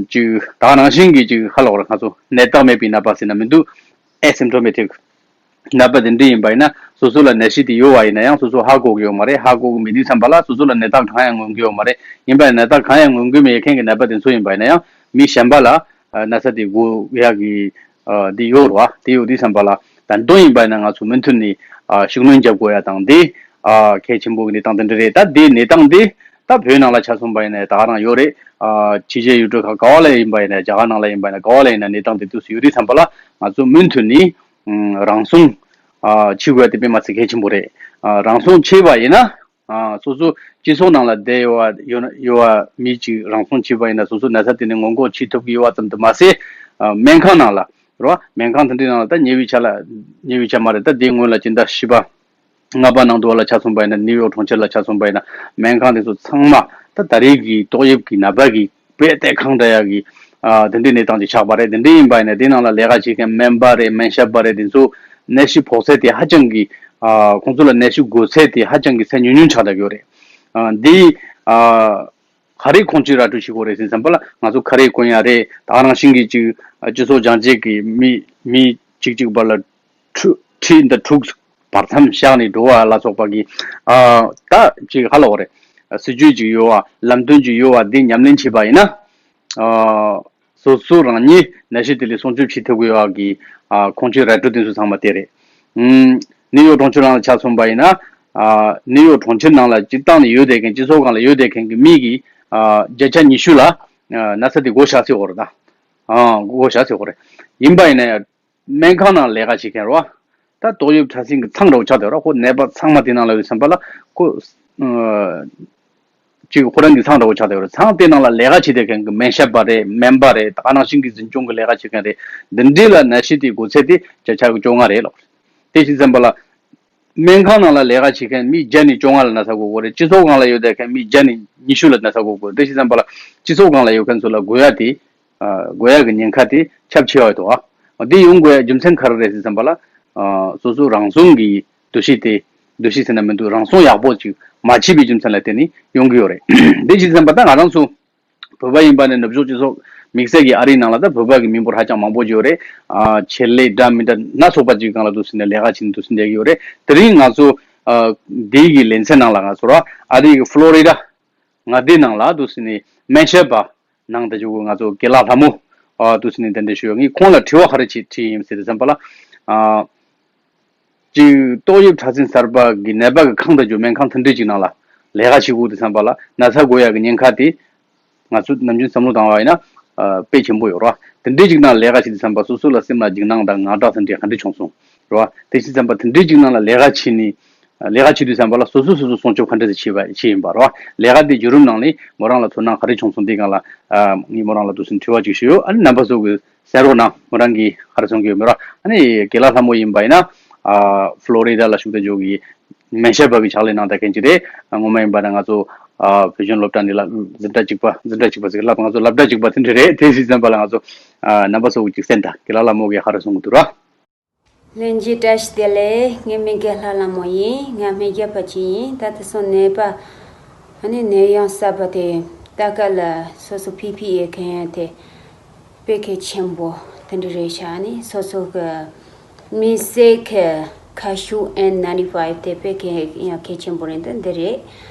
ཅིག་ད་ག་ནང་བཞིན་གྱི་ཅིག་ཧ་ལོག་ར་ང་ཚོ་ནད་རྟགས་མེད་པའི་ནད་པ་ཟེར་ན་མི་འདུག asymptomatic ནད་པ་དེ་འདྲ་ཡིན་པ་ཡིན་ན་སོ་སོ་ལ་ནད་གཞི་དེ་ཡོད་པ་ཡིན་ན་ཡང་སོ་སོ་ཧ་གོ་གི་ཡོད་མ་རེད། ཧ་གོ་གི་མེད་དུས་ཙམ་པ་ལ་སོ་སོ་ལ་ནད་རྟགས་གང་ཡང་མངོན་གི་ཡོད་མ་རེད། ཡིན་པ་ཡིན་ན་ནད་རྟགས་གང་ཡང་མངོན་གི་མེད་མཁན་གྱི་ནད་པ་དེ་ཚོ་ཡིན་པ་ཡིན་ན་ཡང་མི་གཞན་པ་ལ་ཨ་ན་ཚ་དེ་འགོ་ཡག་གི་ཨ་དེ་ཡོད་རེད་བ། དེ་ཡོད་དུས་ཙམ་པ་ལ་ད་དོན་ཡིན་པ་ཡིན་ན་ང་ཚོ་མུ་མཐུད་ནས་ཨ་ཤུགས་སྣོན་རྒྱག་དགོས་ཡ་དང་དེ་ཨ་གལ་ཆེན་པོ་གི་གནས་སྟངས་དེ་འདྲ་རེད། ད་དེ་གནས་སྟངས་དེ་ད་བོད་ནང་ལ་ཆ་མཚོན་པ་ཡིན་ན་ད་ག་རང་ཡོད་རེད། ཨ་ཕྱི་རྒྱལ་ཡུལ་གྲུ་ཁག་ག་བ་ལ་ཡིན་པ་ཡིན་ན་རྒྱ་གར་ནང་ལ་ཡིན་པ་ཡིན་ན་ག་བ་ལ་ཡིན་ན་གནས་སྟངས་དེ་དུས་སུ་ཡོད་དུས་ཙམ་པ་ལ་ང་ཚོ་མུ་མཐུད་ནས་ཨ་རང་སྲུང་ཨ་བྱེད་དགོས་ཡ་དེ་དཔེ་མ་སྲིད་གལ་ཆེན་པོ་རེད། ཨ་རང་སྲུང་བྱས་པ་ཡིན་ན། ཨ་སོ་སོ་སྤྱི་ཚོགས་ནང་ལ་བསྡད་ཡོད་པ་ཡོད་ན་ཡོད་པ་མི་གཅིག་རང་སྲུང་བྱས་པ་ཡིན་ན་སོ་སོ་ན་ཚ་དེ་ནས་སྔོན་འགོག་བྱེད་ཐུབ་ཀྱི་ཡོད་པ་ཙམ་དུ་མ་ཟད། ཨ་སྨན་ཁང་ནང་ལ་རེད་བ། སྨན་ཁང་དེ་འདྲའི་ནང་ལ་ད་ཉེ་བའི་ཆར་ལ་ཉེ་བའི་ཆར་མ་རེད། ད་དེའི་སྔོན་ལ་སྤྱི་ཟླ་བཞི་པ་ལྔ་པ་ནང་དུ་བ་ལ་ཆ་མཚོན་པ་ཡིན་ན་ནིའུ་ཡོག་གྲོང་ཁྱེར་ལ་ཆ་མཚོན་པ་ཡིན་ན་སྨན་ཁང་དེ་ཚོ་ཚང་མ་ད་ད་རེས་ཀྱི་ཏོག་དབྱིབས་ཀྱི་ནད་པ་གི་དཔེ་དེ་གང་འདྲ་ཡག་གི་ཨ་དེ་འདྲའི་གནས་སྟངས་ཅིག་ཆགས་པ་རེད། དེ་འདྲ་ཡིན་པ་ཡིན་ན་དེ་ནང་ལ་ལས་ཀ་བྱེད་མཁན་སྨན་པ་རེད། སྨན་ཞབས་པ་རེད། དེ་ཚོ་ནད་གཞི་ཕོག་ཚད་དེ་ཧ་ཅང་གི་ཨ་ཁོང་ཚོ་ལ་ནད་གཞི་འགོས་ཚད་དེ་ཧ་ཅང་གི་ཚད་ཉུང་ཉུང་ཆགས་བསྡད་ཡོད་རེད། ཨ་འདི་ཨ་ག་རེ་ཁོང་ཚོས་ར་སྤྲོད་བྱེད་དགོས་རེད་ཟེར་ཙམ་པ་ལ་ང་ཚོ་ག་རེ་དཀོན་ཡ་རེད། ད་ག་ནང་བཞིན་གྱི་ཅིག་སྤྱི་ཚོགས་སྦྱང་བྱེད་ཀྱི་མི་མི་གཅིག་གཅིག་བར་ལ་ཁྲི་ཁྲི་འདི་དྲུག་བར་མཚམས་བཞག་ནས་འགྲོ་བ་ལ་སོགས་པ་གི་ཨ་ད་ཅིག་ཧ་ལ་བ་རེད། སྲིད་ཇུས་ཅིག་ཡོད་བ། ལམ་སྟོན་ཅིག་ཡོད་བ་འདི་ཉམས་ལེན་བྱས་པ་ཡིན་ན། ཨ་སོ་སོ་རང་ཉིད་ནད་གཞི་དེ་ལས་སྲུང་སྐྱོབ་བྱེད་ཐུབ་ཀྱི་ཡོད་བ་གི་ཨ་ཁོང་ཚོའི་ར་སྤྲོད་དེ་ཚོ་ཚང་མ་དེ་རེད། ཨུམ་ནིའུ་ཡོག་གྲོང་ཁྱེར་ནང་ལ་ཆ་མཚོན་པ་ཡིན་ན། ཨ་ནིའུ་ཡོག་གྲོང་ཁྱེར་ནང་ལ་སྤྱིར་བཏང་ནས་ཡོད་བསྡད་མཁན་སྤྱི་ཚོགས་སྒང་ལ་ཡོད་བསྡད་མཁན་གྱི་མི་གི་ཨ་བརྒྱ་ཆ་ཉི་ཤུ་ལ་ཨ་ན་ཚ་དེ་འགོས་བཞག་ཚེ་འོ་རེད་ད། ཨ་འགོས་བཞག་ཚེ་འོ་རེད། ཡིན་པ་ཡིན་ན་ཡང་སྨན་ཁང་ནང་ལས་ཀ་བྱེད་མཁན་རེད་བ། ད་ཏོག་དབྱིབས་ཕྲ་སྲིན་གྱི་ཚང་འདྲ་བོ་ཆགས་བསྡད་ར། ཁོ་ནད་པ་ཚང་མ་དེ་ནང་ལ་ཡོད་བསམ་པ་ལ་ཁོ་ཨ་ཅིག་ཁོ་རང་གི་ཚང་འདྲ་བོ་ཆགས་བསྡད་ར། ཚང་དེ་ནང་ལ་ལས་ཀ་བྱེད་བསྡད་མཁན་གྱི་སྨན་ཞབས་པ་རེད། སྨན་པ་རེད། ད་ག་ནང་བཞིན་གྱི་འཛིན་སྐྱོང་གི་ལས་ཀ་བྱེད་མཁན་རེད། འདི་འདྲའི་ལ་ནད་གཞི་དེ་འགོས་ཚད་དེ་བརྒྱ་ཆ་གི་བཅོ་ལྔ་རེད་ལོ། དེ་བྱས་ཙམ་པ་ལ། སྨན་ཁང་ནང་ལ་ལས་ཀ་བྱེད་མཁན་མི་བརྒྱ་ནས་བཅོ་ལྔ་ལ་ན་ཚ་འགོས་ཀྱི་ཡོད་རེད། སྤྱི་ཚོགས་སྒང་ལ་ཡོད་བསྡད་མཁན་མི་བརྒྱ་ནས་ཉི་ཤུ་ལ་ན་ཚ་འགོས་ཀྱི་ཡོད་རེད། དེ་བྱས་ཙམ་པ་ལ་སྤྱི་ཚོགས་སྒང་ལ་ཡོད་མཁན་ཚོ་ལ་འགོས་ཡ་དེ་ཨ་འགོས་ཡ་གི་ཉེན་ཁ་དེ་ཁྱབ་ཆེ་བ་ཡོད་དོ། ཨ་འདི་ཡོང་དགོས་ཡ་རྒྱུ་མཚན་ག་རེ་རེད་ཟེར་ཙམ་པ་ལ་ཨ་སོ་སོ་རང་སྲུང་གི་འདུ་ཤེས་དེ་འདུ་ཤེས་ཟེར་ན་མི་འདུག་རང་སྲུང་ཡག་པོ་ཅིག་མ་བྱས་པའི་རྒྱུ་མཚན་ལ་བརྟེན་ནས་ཡོང་གི་ཡོད་རེད། དེ་བྱས་ཙམ་པ་ད་ང་རང་ཚོ་བོད་པ་ཡིན་པ་ནས་ནུབ་ཕྱོགས་སྤྱི་ཚོགས་དམིགས་བསལ་གྱི་ཨ་རིའི་ནང་ལ་ད་བོད་པ་གི་མི་འབོར་ཧ་ཅང་མང་པོ་ཅིག་ཡོད་རེད། ཨ་ཆེད་ལས་འདྲ་མི་འདྲ་སྣ་ཚོགས་པ་ཅིག་སྒང་ལ་འདུག་སེ་ནས་ལས་ཀ་བྱེད་འདུག་སེ་བསྡད་ཀྱི་ཡོད་རེད། དེ་རིང་ང་ཚོ་ཨ་འདི་གི་ལེ་ཚན་ནང་ལ་ང་ཚོ་ར་ཨ་རི་གི་ཕློ་རི་ཌ་མངའ་སྡེ་ནང་ལ་འདུག་སེ་ནས་སྨན་ཞབས་པ་ནང་དུ་འཇུག་གི་ང་ཚོ་དགེ་ལགས་ལྷ་མོ་ཨ་འདུག་སེ་ནས་གདན་འདྲེན་ཞུས་ཡོད། ངས་ཁོང་ལ་དྲི་བ་ག་རེ་བྱེད་དྲིས་ཡིན་ཟེར་དུས་ཙམ་པ་ལ་ཨ། གཅིག་ཏོག་དབྱིབས་ཕྲ་སྲིན་གསར་པ་གི་ནད་པ་གི་ཁང་དུ་འཇུག་སྨན་ཁང་དེ་འདྲས་ཅིག་ནང་ལ་ལས་ཀ་བྱེད་དགོས་དུས་ཙམ་པ་ལ་ན་ཚ་འགོས་ཡག་གི་ཉེན་ཁ་དེ་ང་ཚོ་ནམ་རྒྱུན་བསམ་བློ་བཏང་བ་ཡིན་ན་ཨ་དཔེ་ཆེན་པོ་ཡོད་རེད་བ། དེ་འདྲས་ཅིག་ནང་ལས་ཀ་བྱེད་དུས་ཙམ་པ་སོ་སོ་ལ་སེམས་ལ་འཇིགས་སྣང་དང་དངངས་སྐྲག་དེ་འདྲས་ག་འདྲས་བྱུང་སོང་རེད་བ། དེ་བྱེད་དུས་ཙམ་པ་དེ་འདྲས་ཅིག་ནང་ལ་ལས་ཀ་བྱེད་ནས་ལས་ཀ་བྱེད་དུས་ཙམ་པ་ལ་སོ་སོ་སོ་སོ་སྲུང་སྐྱོབ་ག་འདྲས་སེ་བྱེད་པ་བྱེད་ཡིན་པ་རེད་བ། ལས་ཀ་དེ་བརྒྱུད་རིམ་ནང་ནས་མོ་རང་ལ་ཚོར་སྣང་ག་རེ་བྱུང་སོང་དེ་སྒང་ལ་ཨ་ངས་མོ་རང་ལ་འདུག་སེ་དྲི་བ་ཅིག་ཞུས་ཡོད། ཨ་ནི་རྣམ་པ་ཚོ་གི་གསན་རོགས་གནང་། མོ་རང་གིས་ག་རེ་གསུང་གི་ཡོད་མེད་ར། ཨ་ནི་དགེ་ལགས་ལྷ་མོ་ཡིན་པ་ཡིན་ན་ཨ་ཕློ་རི་ཌ་ལ་བཞུགས་བསྡད་ཡོད་ཀྱི་སྨན་ཞབས་པ་གི་ཕྱག་ལས་གནང་བསྡད་མཁན་ཅིག་རེད། ངོ་མ་ཡིན་པ་ན་ང་ཚོ་ཨ་བོད་གཞུང་སློབ་གྲྭ་ནས་ལ་འཛིན་གྲྭ་གཅིག་པ་འཛིན་གྲྭ་གཅིག་པ་ཟེར་གི་ལབ། ང་ཚོ་སློབ་གྲྭ་གཅིག་པ་དེ་འདྲ་རེད། དེ་བྱས་ཙམ་པ་ལ་ང་ཚོ་ཨ་རྣམ་པ་ཚོ་གི་ཅིག་གསན་དང་། དགེ་ལགས་ལྷ་མོ་གིས་ག་རེ་གསུང་གི་འདུག་ར། ལྷན་རྒྱས་བཀྲ་ཤིས་བདེ་ལེགས། ངའི་མིང་དགེ་ལྷ་ལྷ་མོ་ཡིན། ང་སྨན་རྒྱག་པ་ཅིག་ཡིན། ད་དེ་སོང་ནད་པ་ཨ་ནི་ནད་ཡམས་གསར་པ་དེ་ལྟ་སྐབས་ལ་སོ་སོ་ཕི་ཕི་ཨེ་གྱོན་ཡ་དེ་དཔེ་གལ་ཆེན་པོ་དེ་འདྲ་རེད་ཤག་ཨ་ནི་སོ་སོ་གི་མི་སེར་གི་ཁ་ཤུགས་ཨེན་ནའིན་ཊི་ཕའིབ་དེ་དཔེ་གལ་ཡང་གལ་ཆེན་པོ་རེད། འདི་འདི་རེད།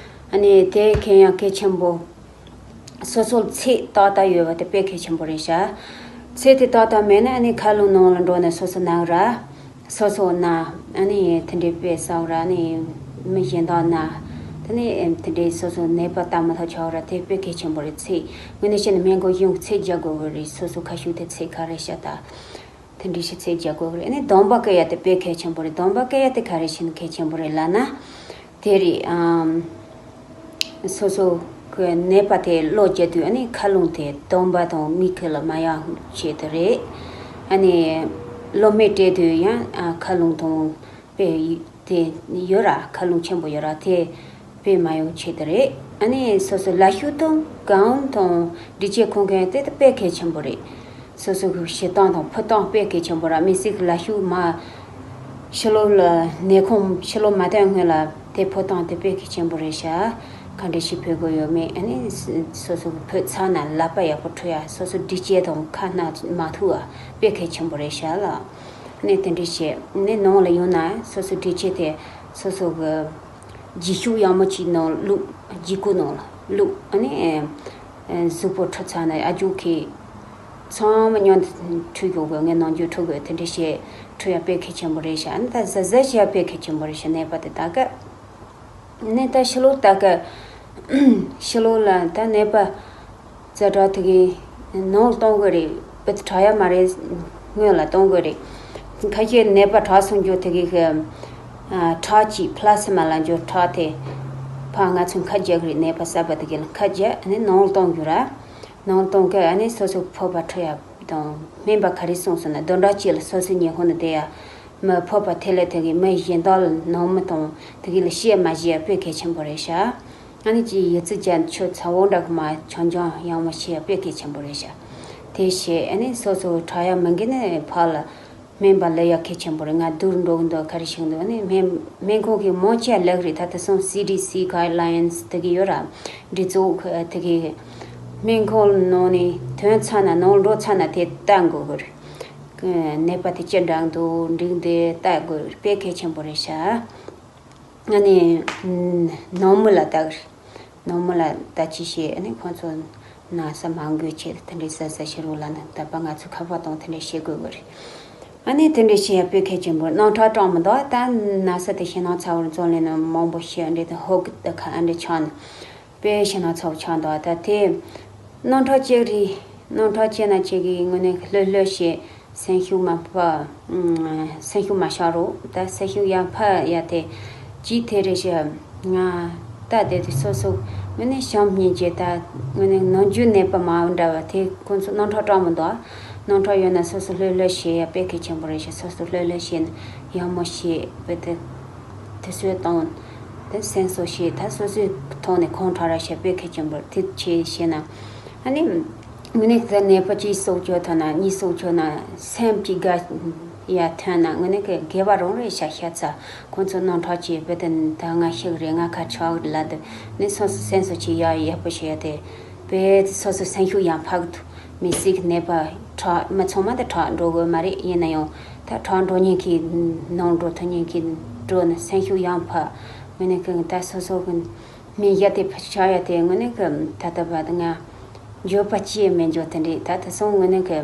ཨ་ནི་དེ་གལ་ཡང་གལ་ཆེན་པོ། སོ་སོར་ཚད་ཏག་ཏག་ཡོད་པ་དེ་དཔེ་གལ་ཆེན་པོ་རེད་ཤག་ཚད་དེ་ཏག་ཏག་མེད་ན་ཨ་ནི་མཁའ་རླུང་ནང་ལ་འགྲོ་ནས་སོ་སོ་ན་ར། སོ་སོ་ན། ཨ་ནི་དེ་འདྲའི་དཔེ་བསགས་ར། ཨ་ནི་མི་གཞན་དག་ན། དེ་ནས་དེ་འདྲའི་སོ་སོ་ནད་པ་ལྟ་མི་ཐུབ་ཆགས་ར། དེ་དཔེ་གལ་ཆེན་པོ་རེད། ཚད་དངོས་གནས་བཤད་ན་སྨན་ཁང་གཞུང་གི་ཚད་རྒྱག་དགོས་གི་རེད། སོ་སོ་ཁ་ཤུགས་དེ་ཚད་ག་རེ་ཤ་ད། དེ་འདྲའི་ཞིག་ཚད་རྒྱག་དགོས་གི་རེད། ཨ་ནི་སྡོམ་པ་བཀལ་ཡ་དེ་དཔེ་གལ་ཆེན་པོ་རེད། སྡོམ་པ་བཀལ་ཡ་དེ་ག་རེ་བྱས་ན་གལ་ཆེན་པོ་རེད་ལབ་ན། དེ་རེད། ཨམ། སོ་སོ་གི་ནད་པ་དེ་གློ་རྒྱག་དུས་ཨ་ནི་མཁའ་རླུང་དེ་སྡོམ་པ་དང་མིག་གི་ལ་མ་ཡོང་ཆེད་དུ་རེད། ཨ་ནི་གློ་སྨན་སྤྲད་དུས་ཡང་ཨ་མཁའ་རླུང་དང་དཔེ་དེ་ཡོད་ར། མཁའ་རླུང་ཆེན་པོ་ཡོད་ར། དེ་དཔེ་མ་ཡོང་ཆེད་དུ་རེད། ཨ་ནི་སོ་སོ་ལག་ཤུབས་དང་གའུན་དང་སྒྲིག་ཆས་གོན་མཁན་དེ་དཔེ་གལ་ཆེན་པོ་རེད། སོ་སོ་གི་བྱེད་སྟངས་དང་ཕུད་སྟངས་དཔེ་གལ་ཆེན་པོ་ར། མི་སེར་གི་ལག་ཤུབས་མ་ཕྱི་ལོགས་ལ་ནད་ཁོམ་ཕྱི་ལོགས་མ་བཏོན་སྔོན་ལ་དེ་ཕུད་སྟངས་དེ་དཔེ་གལ་ཆེན་པོ་རེད་ཤག་ག་འདྲ་ཞིག་ཕུད་དགོས་ཡོད་མེད། ཨ་ནི་སོ་སོ་གི་ཕུད་ཚར་ན་ལག་པ་ཡག་པོ་འཁྲུ་ཡ། སོ་སོ་སྒྲིག་ཆས་དང་ཁ་སྣ་མ་ཐུག་པ་དཔེ་གལ་ཆེན་པོ་རེད་ཤག་ལ། ནས་དེ་འདྲས་བྱས་ནས་ནང་ལ་ཡོང་ན་སོ་སོའི་འབྲས་ཆས་དེ་སོ་སོ་གི་ལྗིད་ཤུགས་ཡག་མོ་ཅིག་ནང་བླུགས། ལྗིད་ཁུག་ནང་ལ་བླུགས། ཨ་ནི་གཟུགས་པོ་འཁྲུད་ཚར་ན་ཨ་ཇུ་ཁི་ཚང་མ་མཉམ་དུ་འཁྲུད་དགོས་གི། ངས་ནང་འཇུག་འཁྲུད་དགོས། དེ་འདྲས་བྱས་འཁྲུད་ཡ་དཔེ་གལ་ཆེན་པོ་རེད་ཤག་ཨ་ནི་ད་གཟབ་གཟབ་བྱེད་ཡ་དཔེ་གལ་ཆེན་པོ་རེད་ཤག་ནད་པ་དེ་ད་ག་ནས་ད་ཕྱི་ལོགས་ལྟ་སྐབས། ཕྱི་ལོགས་ལ་ད་ནད་པ་ཛ་དྲག་དེ་གའི་ནང་ལ་གཏོང་དགོས་རེད། བུད་དྲག་ཡ་མ་རེད། སྔོན་ལ་གཏོང་དགོས་རེད། ཁ་ཤས་ནད་པ་དྲག་སོང་རྒྱུ་དེ་གའི་ཁྲག་ཅིག་པླ་ཟ་མ་ལབ་རྒྱུ་ཁྲག་དེ་ཕར་ང་ཚོས་ཁ་རྒྱག་གི་རེད། ནད་པ་གསར་པ་དེ་གའི་ལ་ཁ་རྒྱག་ནས་ནང་ལ་གཏོང་རྒྱུ་ར། ནང་ལ་གཏོང་སྐབས་ཨ་ནི་སོ་སོ་ཕོར་པ་འཁྲུད་ཡ་དང་སྨན་པ་ག་རེ་གསུངས་སོང་ན་དོན་དག་ཅིག་ལ་སོ་སོའི་ཉེ་འཁོར་ནས་བསྡད་ཡ། མི་ཕོར་པ་འཐེན་ལེ་དེ་གི་མི་གཞན་དག་ལ་ནང་མི་དང་དེ་གི་ལ་བཤད་མ་བཤད་ཡ་དཔེ་གལ་ཆེན་པོ་རེད་ཤག་ཨ་ནི་ཅི་ཡི་ཙི་ཅན་ཆུ་ཚ་བོ་འདྲ་གི་མ་ཆང་ཆང་ཡང་མ་བཤད་ཡ་དཔེ་གལ་ཆེན་པོ་རེད་ཤག་དེ་བཤད་ཨ་ནི་སོ་སོ་དྲག་ཡ་མི་འགི་ནི་ཕར་ལ་སྨན་པ་ལ་ཡ་གལ་ཆེན་པོ་རེད། ང་སྡུག་འགྲོ་གི་འདུག་ག་རེ་ཞིག་འདུག་ཨ་ནི་སྨན་སྨན་ཁང་གི་མང་ཆེ་བ་ལབ་གི་རེད། ད་དེ་སོང་སི་ཌི་སི་གྷའིཌ་ལའིན་སི་དེ་གི་ཡོད་ར། འདི་ཚོ་དེ་གི་སྨན་ཁང་ནང་ནས་ཐོན་ཚར་ན་ནང་འགྲོ་ཚར་ན་དེ་ལྟ་དགོས་གི་རེད། ནད་པ་དེ་ཅི་འདྲ་འདུག་འགྲིག་འདི་ལྟ་དགོས་དཔེ་གལ་ཆེན་པོ་རེད་ཤག་ཨ་ནི་ནང་མི་ལ་ལྟ་གི་རེད། ནང་མི་ལ་ལྟ་ཅི་བྱེད། ཨ་ནི་ཁོང་ཚོ་ན་ཚ་མ་འགོས་ཆེད་དེ་འདྲའི་ཟ་ཟ་ཤི་རོ་ལ་ནི་ད་པ་ང་ཚོ་ཁ་པར་དང་དེ་འདྲའི་བྱེད་དགོས་གི་རེད། ཨ་ནི་དེ་འདྲའི་བྱེད་ཡ་དཔེ་གལ་ཆེན་པོ། རྣམ་ཐར་སྐྲག་མི་འདུག་ད་ན་ཚ་དེ་ཞེད་སྣང་ཚ་བོར་འཛོམས་ལེན་ནི་མང་པོ་བྱེད་འདྲེ་དང་ཧོ་གི་ད་ཁ་ཨ་འདྲེ་ཆགས་ནི། དཔེ་ཞེད་སྣང་ཚ་བོ་ཆགས་འདུག་ད་དེ་རྣམ་ཐར་ཅིག་རེད། རྣམ་ཐར་ཅིག་ན་ཅིག་གི་ངོས་ནས་ལྷོད་ལྷོད་བྱེད། སེམས་ཤུགས་མ་ཕ། སེམས་ཤུགས་མ་བཤག་རོགས། ད་སེམས་ཤུགས་ཡར་འཕར་ཡ་དེ་ཅིག་དེ་རེད་ཤག་ང་ད་དེ་དུས་སོ་སོ་ངོས་ནས་བྱམས་སྙིང་རྗེ། ད་ངོས་ནས་ནམ་རྒྱུན་ནད་པ་མ་འདྲ་བ་དེ་ཁོང་ཚོ་རྣམ་ཐར་སྐྲག་མི་འདུག་རྣམ་ཐར་ཡོད་ན་སོ་སོ་ལྷོད་ལྷོད་བྱེད་ཡ་དཔེ་གལ་ཆེན་པོ་རེད་ཤག་སོ་སོ་ལྷོད་ལྷོད་བྱེད་ན་ཡག་མོ་བྱེད་པ་དེ། དུས་ཚོད་བཏང་། དེ་སེམས་གསོ་བྱེད། ད་སོ་སོའི་ཐོག་ནས་ཁོང་ཁྲ་ར་བྱེད་དཔེ་གལ་ཆེན་པོར་དེ་བྱེད་བྱེད་ན། ཨ་ནི། དངོས་གནས་ད་ནད་པ་གཅིག་སྲོག་སྐྱོབ་ཐུབ་ན་གཉིས་སྲོག་སྐྱོབ་ན་སེམས་ཀྱི་དགའ་ཡ་ཐོན་ན་དངོས་གནས་ཀྱི་དགེ་བ་རང་རེད་ཤག་ཤ་ཚ་ཁོང་ཚོ་རྣམ་ཐར་བྱེད་པ་དེ་ད་ང་ཤི་གི་རེད། ང་ཁ་ཆག་གི་ལ་དེ་ནི་སོ་སོ་སེམས་གསོ་བྱེད་ཡ་ཡག་པོ་བྱེད་ཡ་དེ་དཔེ་སོ་སོ་སེམས་ཤུགས་ཡང་འཕར་གི་འདུག་མི་སྲིད་ཀྱི་ནད་པ་དྲག་མི་ཚང་མ་དེ་དྲག་འགྲོ་དགོས་མ་རེད། ཡིན་ན་ཡང་ད་དྲག་འགྲོ་མཁན་གྱི་ནང་འགྲོ་ཐུབ་མཁན་གྱི་འགྲོ་ནས་སེམས་ཤུགས་ཡང་འཕར། དངོས་གནས་ཀྱི་ད་སོ་སོ་གི་མི་ཡ་དེ་ཕ་ཆགས་ཡ་དེ་དངོས་གནས་ཀྱི་ད་ལྟ་བར་དུ་ང་འགྱོད་པ་ཅི་ཡང་མེད་འགྱོ་དེ་འདྲས། ད་དེ་སོང་དངོས་གནས་ཀྱི་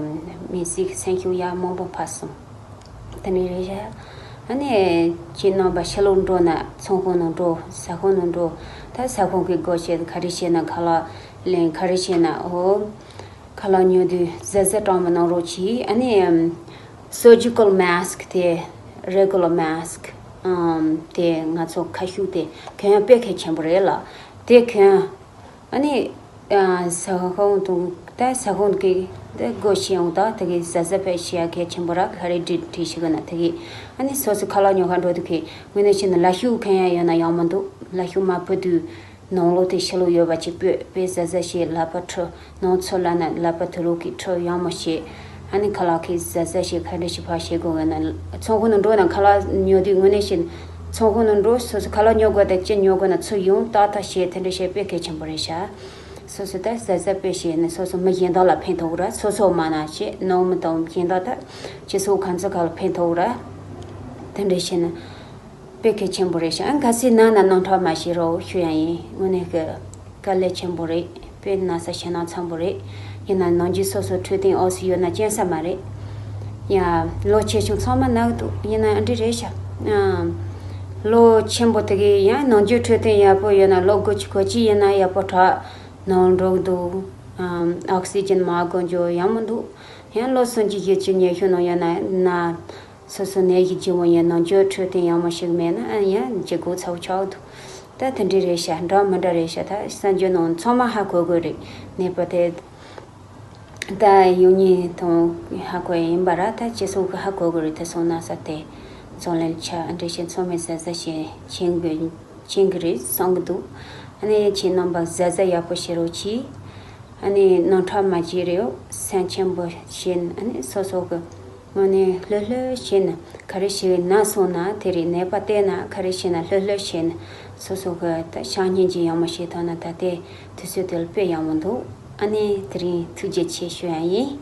མི་སྲིད་ཀྱི་སེམས་ཤུགས་ཡང་མང་པོ་འཕར་སོང་། དེ་འདྲས་རེད་ཤག་ཨ་ནི་ཁྱེད་རྣམ་པ་ཕྱི་ལོགས་འགྲོ་ན་ཚོང་ཁང་ནང་འགྲོ། ཟ་ཁང་ནང་འགྲོ། ད་ཟ་ཁང་གི་སྒོ་ཕྱེ། ག་རེ་བྱེད་ན་ཁ་ལག་ལེན། ག་རེ་བྱེད་ན་འོ། ཁ་ལག་ཉོ་དུས་གཟབ་གཟབ་གྲངས་མི་གནང་རོགས་གྱིས། ཨ་ནི་surgical mask དེ་regular mask དེ་ང་ཚོ་ཁ་ཤུག་དེ་གྱོན་དཔེ་གལ་ཆེན་པོ་རེད་ལ། དེ་གྱོན། ཨ་ནི་ཟ་ཁང་དང་ད་ཟ་ཁང་གི་དེ་སྒོ་ཕྱེ་ཡོང་ད་དེ་གི་གཟབ་གཟབ་དཔེ་བྱེད་ཡ་གལ་ཆེན་པོ་ར། ག་རེ་འདྲི་འདྲི་ཞིག་ན་དེ་གི་ཨ་ནི་སོ་སོ་ཁ་ལག་ཉོ་ག་འགྲོ་དུས་གི་དངོས་གནས་བྱས་ན་ལ་ཤུག་གྱོན་ཡ་ཡོད་ན་ཡག་མི་འདུག་ལ་ཤུག་མ་ཕོག་དུས། ནང་ལོགས་དེ་ཕྱི་ལོགས་ཡོད་པ་ཅིག་སྤོས་པས་གཟབ་གཟབ་བྱས། ལག་པ་འཁྲུ། ནང་ཚུར་ལབ་ན་ལག་པ་དུ་རུ་གིས་འཁྲུ་ཡག་མོ་བྱས། ཨ་ནི་ཁ་ལག་གིས་གཟབ་གཟབ་བྱས། ག་འདྲ་ཞིག་ཕར་བྱེད་དགོས་ཡོད་ན། ཚོང་ཁང་ནང་འགྲོ་ན་ཁ་ལག་ཉོ་དུས་དངོས་གནས་བྱས་ཚོང་ཁང་ནང་འགྲོ། སོ་སོ་ཁ་ལག་ཉོ་དགོས་དང་ཅི་ཉོ་དགོས་ན་ཚུར་ཡོང་ཏག་ཏག་བྱས། དེ་འདྲ་བྱས་དཔེ་གལ་ཆེན་པོ་རེད་ཤག་སོ་སོ་ད་གཟབ་གཟབ་དཔེ་བྱས་ནས་སོ་སོ་མི་གཞན་དག་ལ་ཕན་ཐོགས་ར། སོ་སོ་མ་ན་བྱས་ནང་མི་དང་གཞན་དག་ད་སྤྱི་ཚོགས་གང་ཚོད་ག་ལ་ཕན་ཐོགས་ར། དེ་འདྲ་བྱས་ན། དཔེ་གལ་ཆེན་པོ་རེད་ཤག་ཨ་གལ་སྲིད་ན་ན་རྣམ་ཐར་མ་བྱེད་རོགས་ཞུ་ཡ་ཡིན། དངོས་གནས་ཀྱི་དཀའ་ལས་ཆེན་པོ་རེད། དཔེ་ན་ས་ཞེད་སྣང་ཚ་པོ་རེད། ཡིན་ན་ནམ་རྒྱུན་སོ་སོ་འཕྲོད་བསྟེན་འོག་སུ་ཡོད་ན་སྐྱོན་ས་མ་རེད། ཡ། ལོ་ཆེ་ཆུང་ཚང་མ་ན་གི་འདུག་ཡིན་ན་ཨ་འདྲ་རེད་ཤག་ཨ། ལོ་ཆེན་པོ་དེ་གི་ཡང་ནམ་རྒྱུན་འཕྲོད་བསྟེན་ཡག་པོ་ཡོད་ན་ལོ་དགུ་བཅུ་གོ་གཅིག་ཡིན་ན་ཡག་པོ་དྲག་ནང་འགྲོ་གི་འདུག་ཨ། ཨོག་སི་ཇན་མ་དགོས་འཇོག་ཡག་མོ་འདུག་ཡང་ལོ་སུམ་ཅུ་བཞི་བཅུ་ཉི་ཤུ་ནང་ཡོད་ན་ན། སོ་སོ་ནད་གཞི་ལྗིད་མོ་ཡིན་ནམ་རྒྱུན་འཕྲོད་བསྟེན་ཡག་མོ་ཞིག་མེད་ན་ཨ་ཡང་ལྗིད་ཁོག་ཚ་པོ་ཆགས་འདུག་ད་དེ་འདྲ་རེད་ཤག་འདྲ་མི་འདྲ་རེད་ཤག་ད་གསར་འགྱུར་ནང་ཚང་མ་ཧ་གོ་དགོས་རེད། ནད་པ་དེ་ད་ཡོང་མཁན་དང་ཧ་གོ་ཡ་ཡིན་པ་ར། ད་སྤྱི་ཚོགས་ཀྱི་ཧ་གོ་དགོས་རེད། དེ་སོང་ན་ས་དེ་འཛམ་གླིང་ཆ་འདྲ་ཞིག་ཚང་མས་གཟབ་གཟབ་བྱེད་བྱེད་དགོས། མཁྱེན་གྱི་རེད་བསམ་གྱི་འདུག་ཨ་ནི་ཁྱེད་རྣམ་པ་གཟབ་གཟབ་ཡག་པོ་བྱེད་རོགས་གྱིས། ཨ་ནི་རྣམ་ཐར་མ་བརྗེད་རེད། སེམས་ཆེན་པོ་བྱེད་ཨ་ནི་སོ་སོ་གི་དངོས་གནས་ལྷོད་ལྷོད་བྱེད་ན་ག་རེ་ཞིག་ན་སོང་ན་དེ་རིང་ནད་པ་བལྟས་ན་ག་རེ་བྱེད་ན་ལྷོད་ལྷོད་བྱེད་ན་སོ་སོ་གི་ད་བྱམས་སྙིང་རྗེ་ཡག་མོ་བྱེད་ཐུབ་ན་ད་ལྟའི་དུས་ཚོད་དེ་ལ་དཔེ་ཡག་མོ་འདུག་ཨ་ནི་དེ་རིང་ཐུགས་རྗེ་ཆེ་ཞུ་ཡ་ཡིན།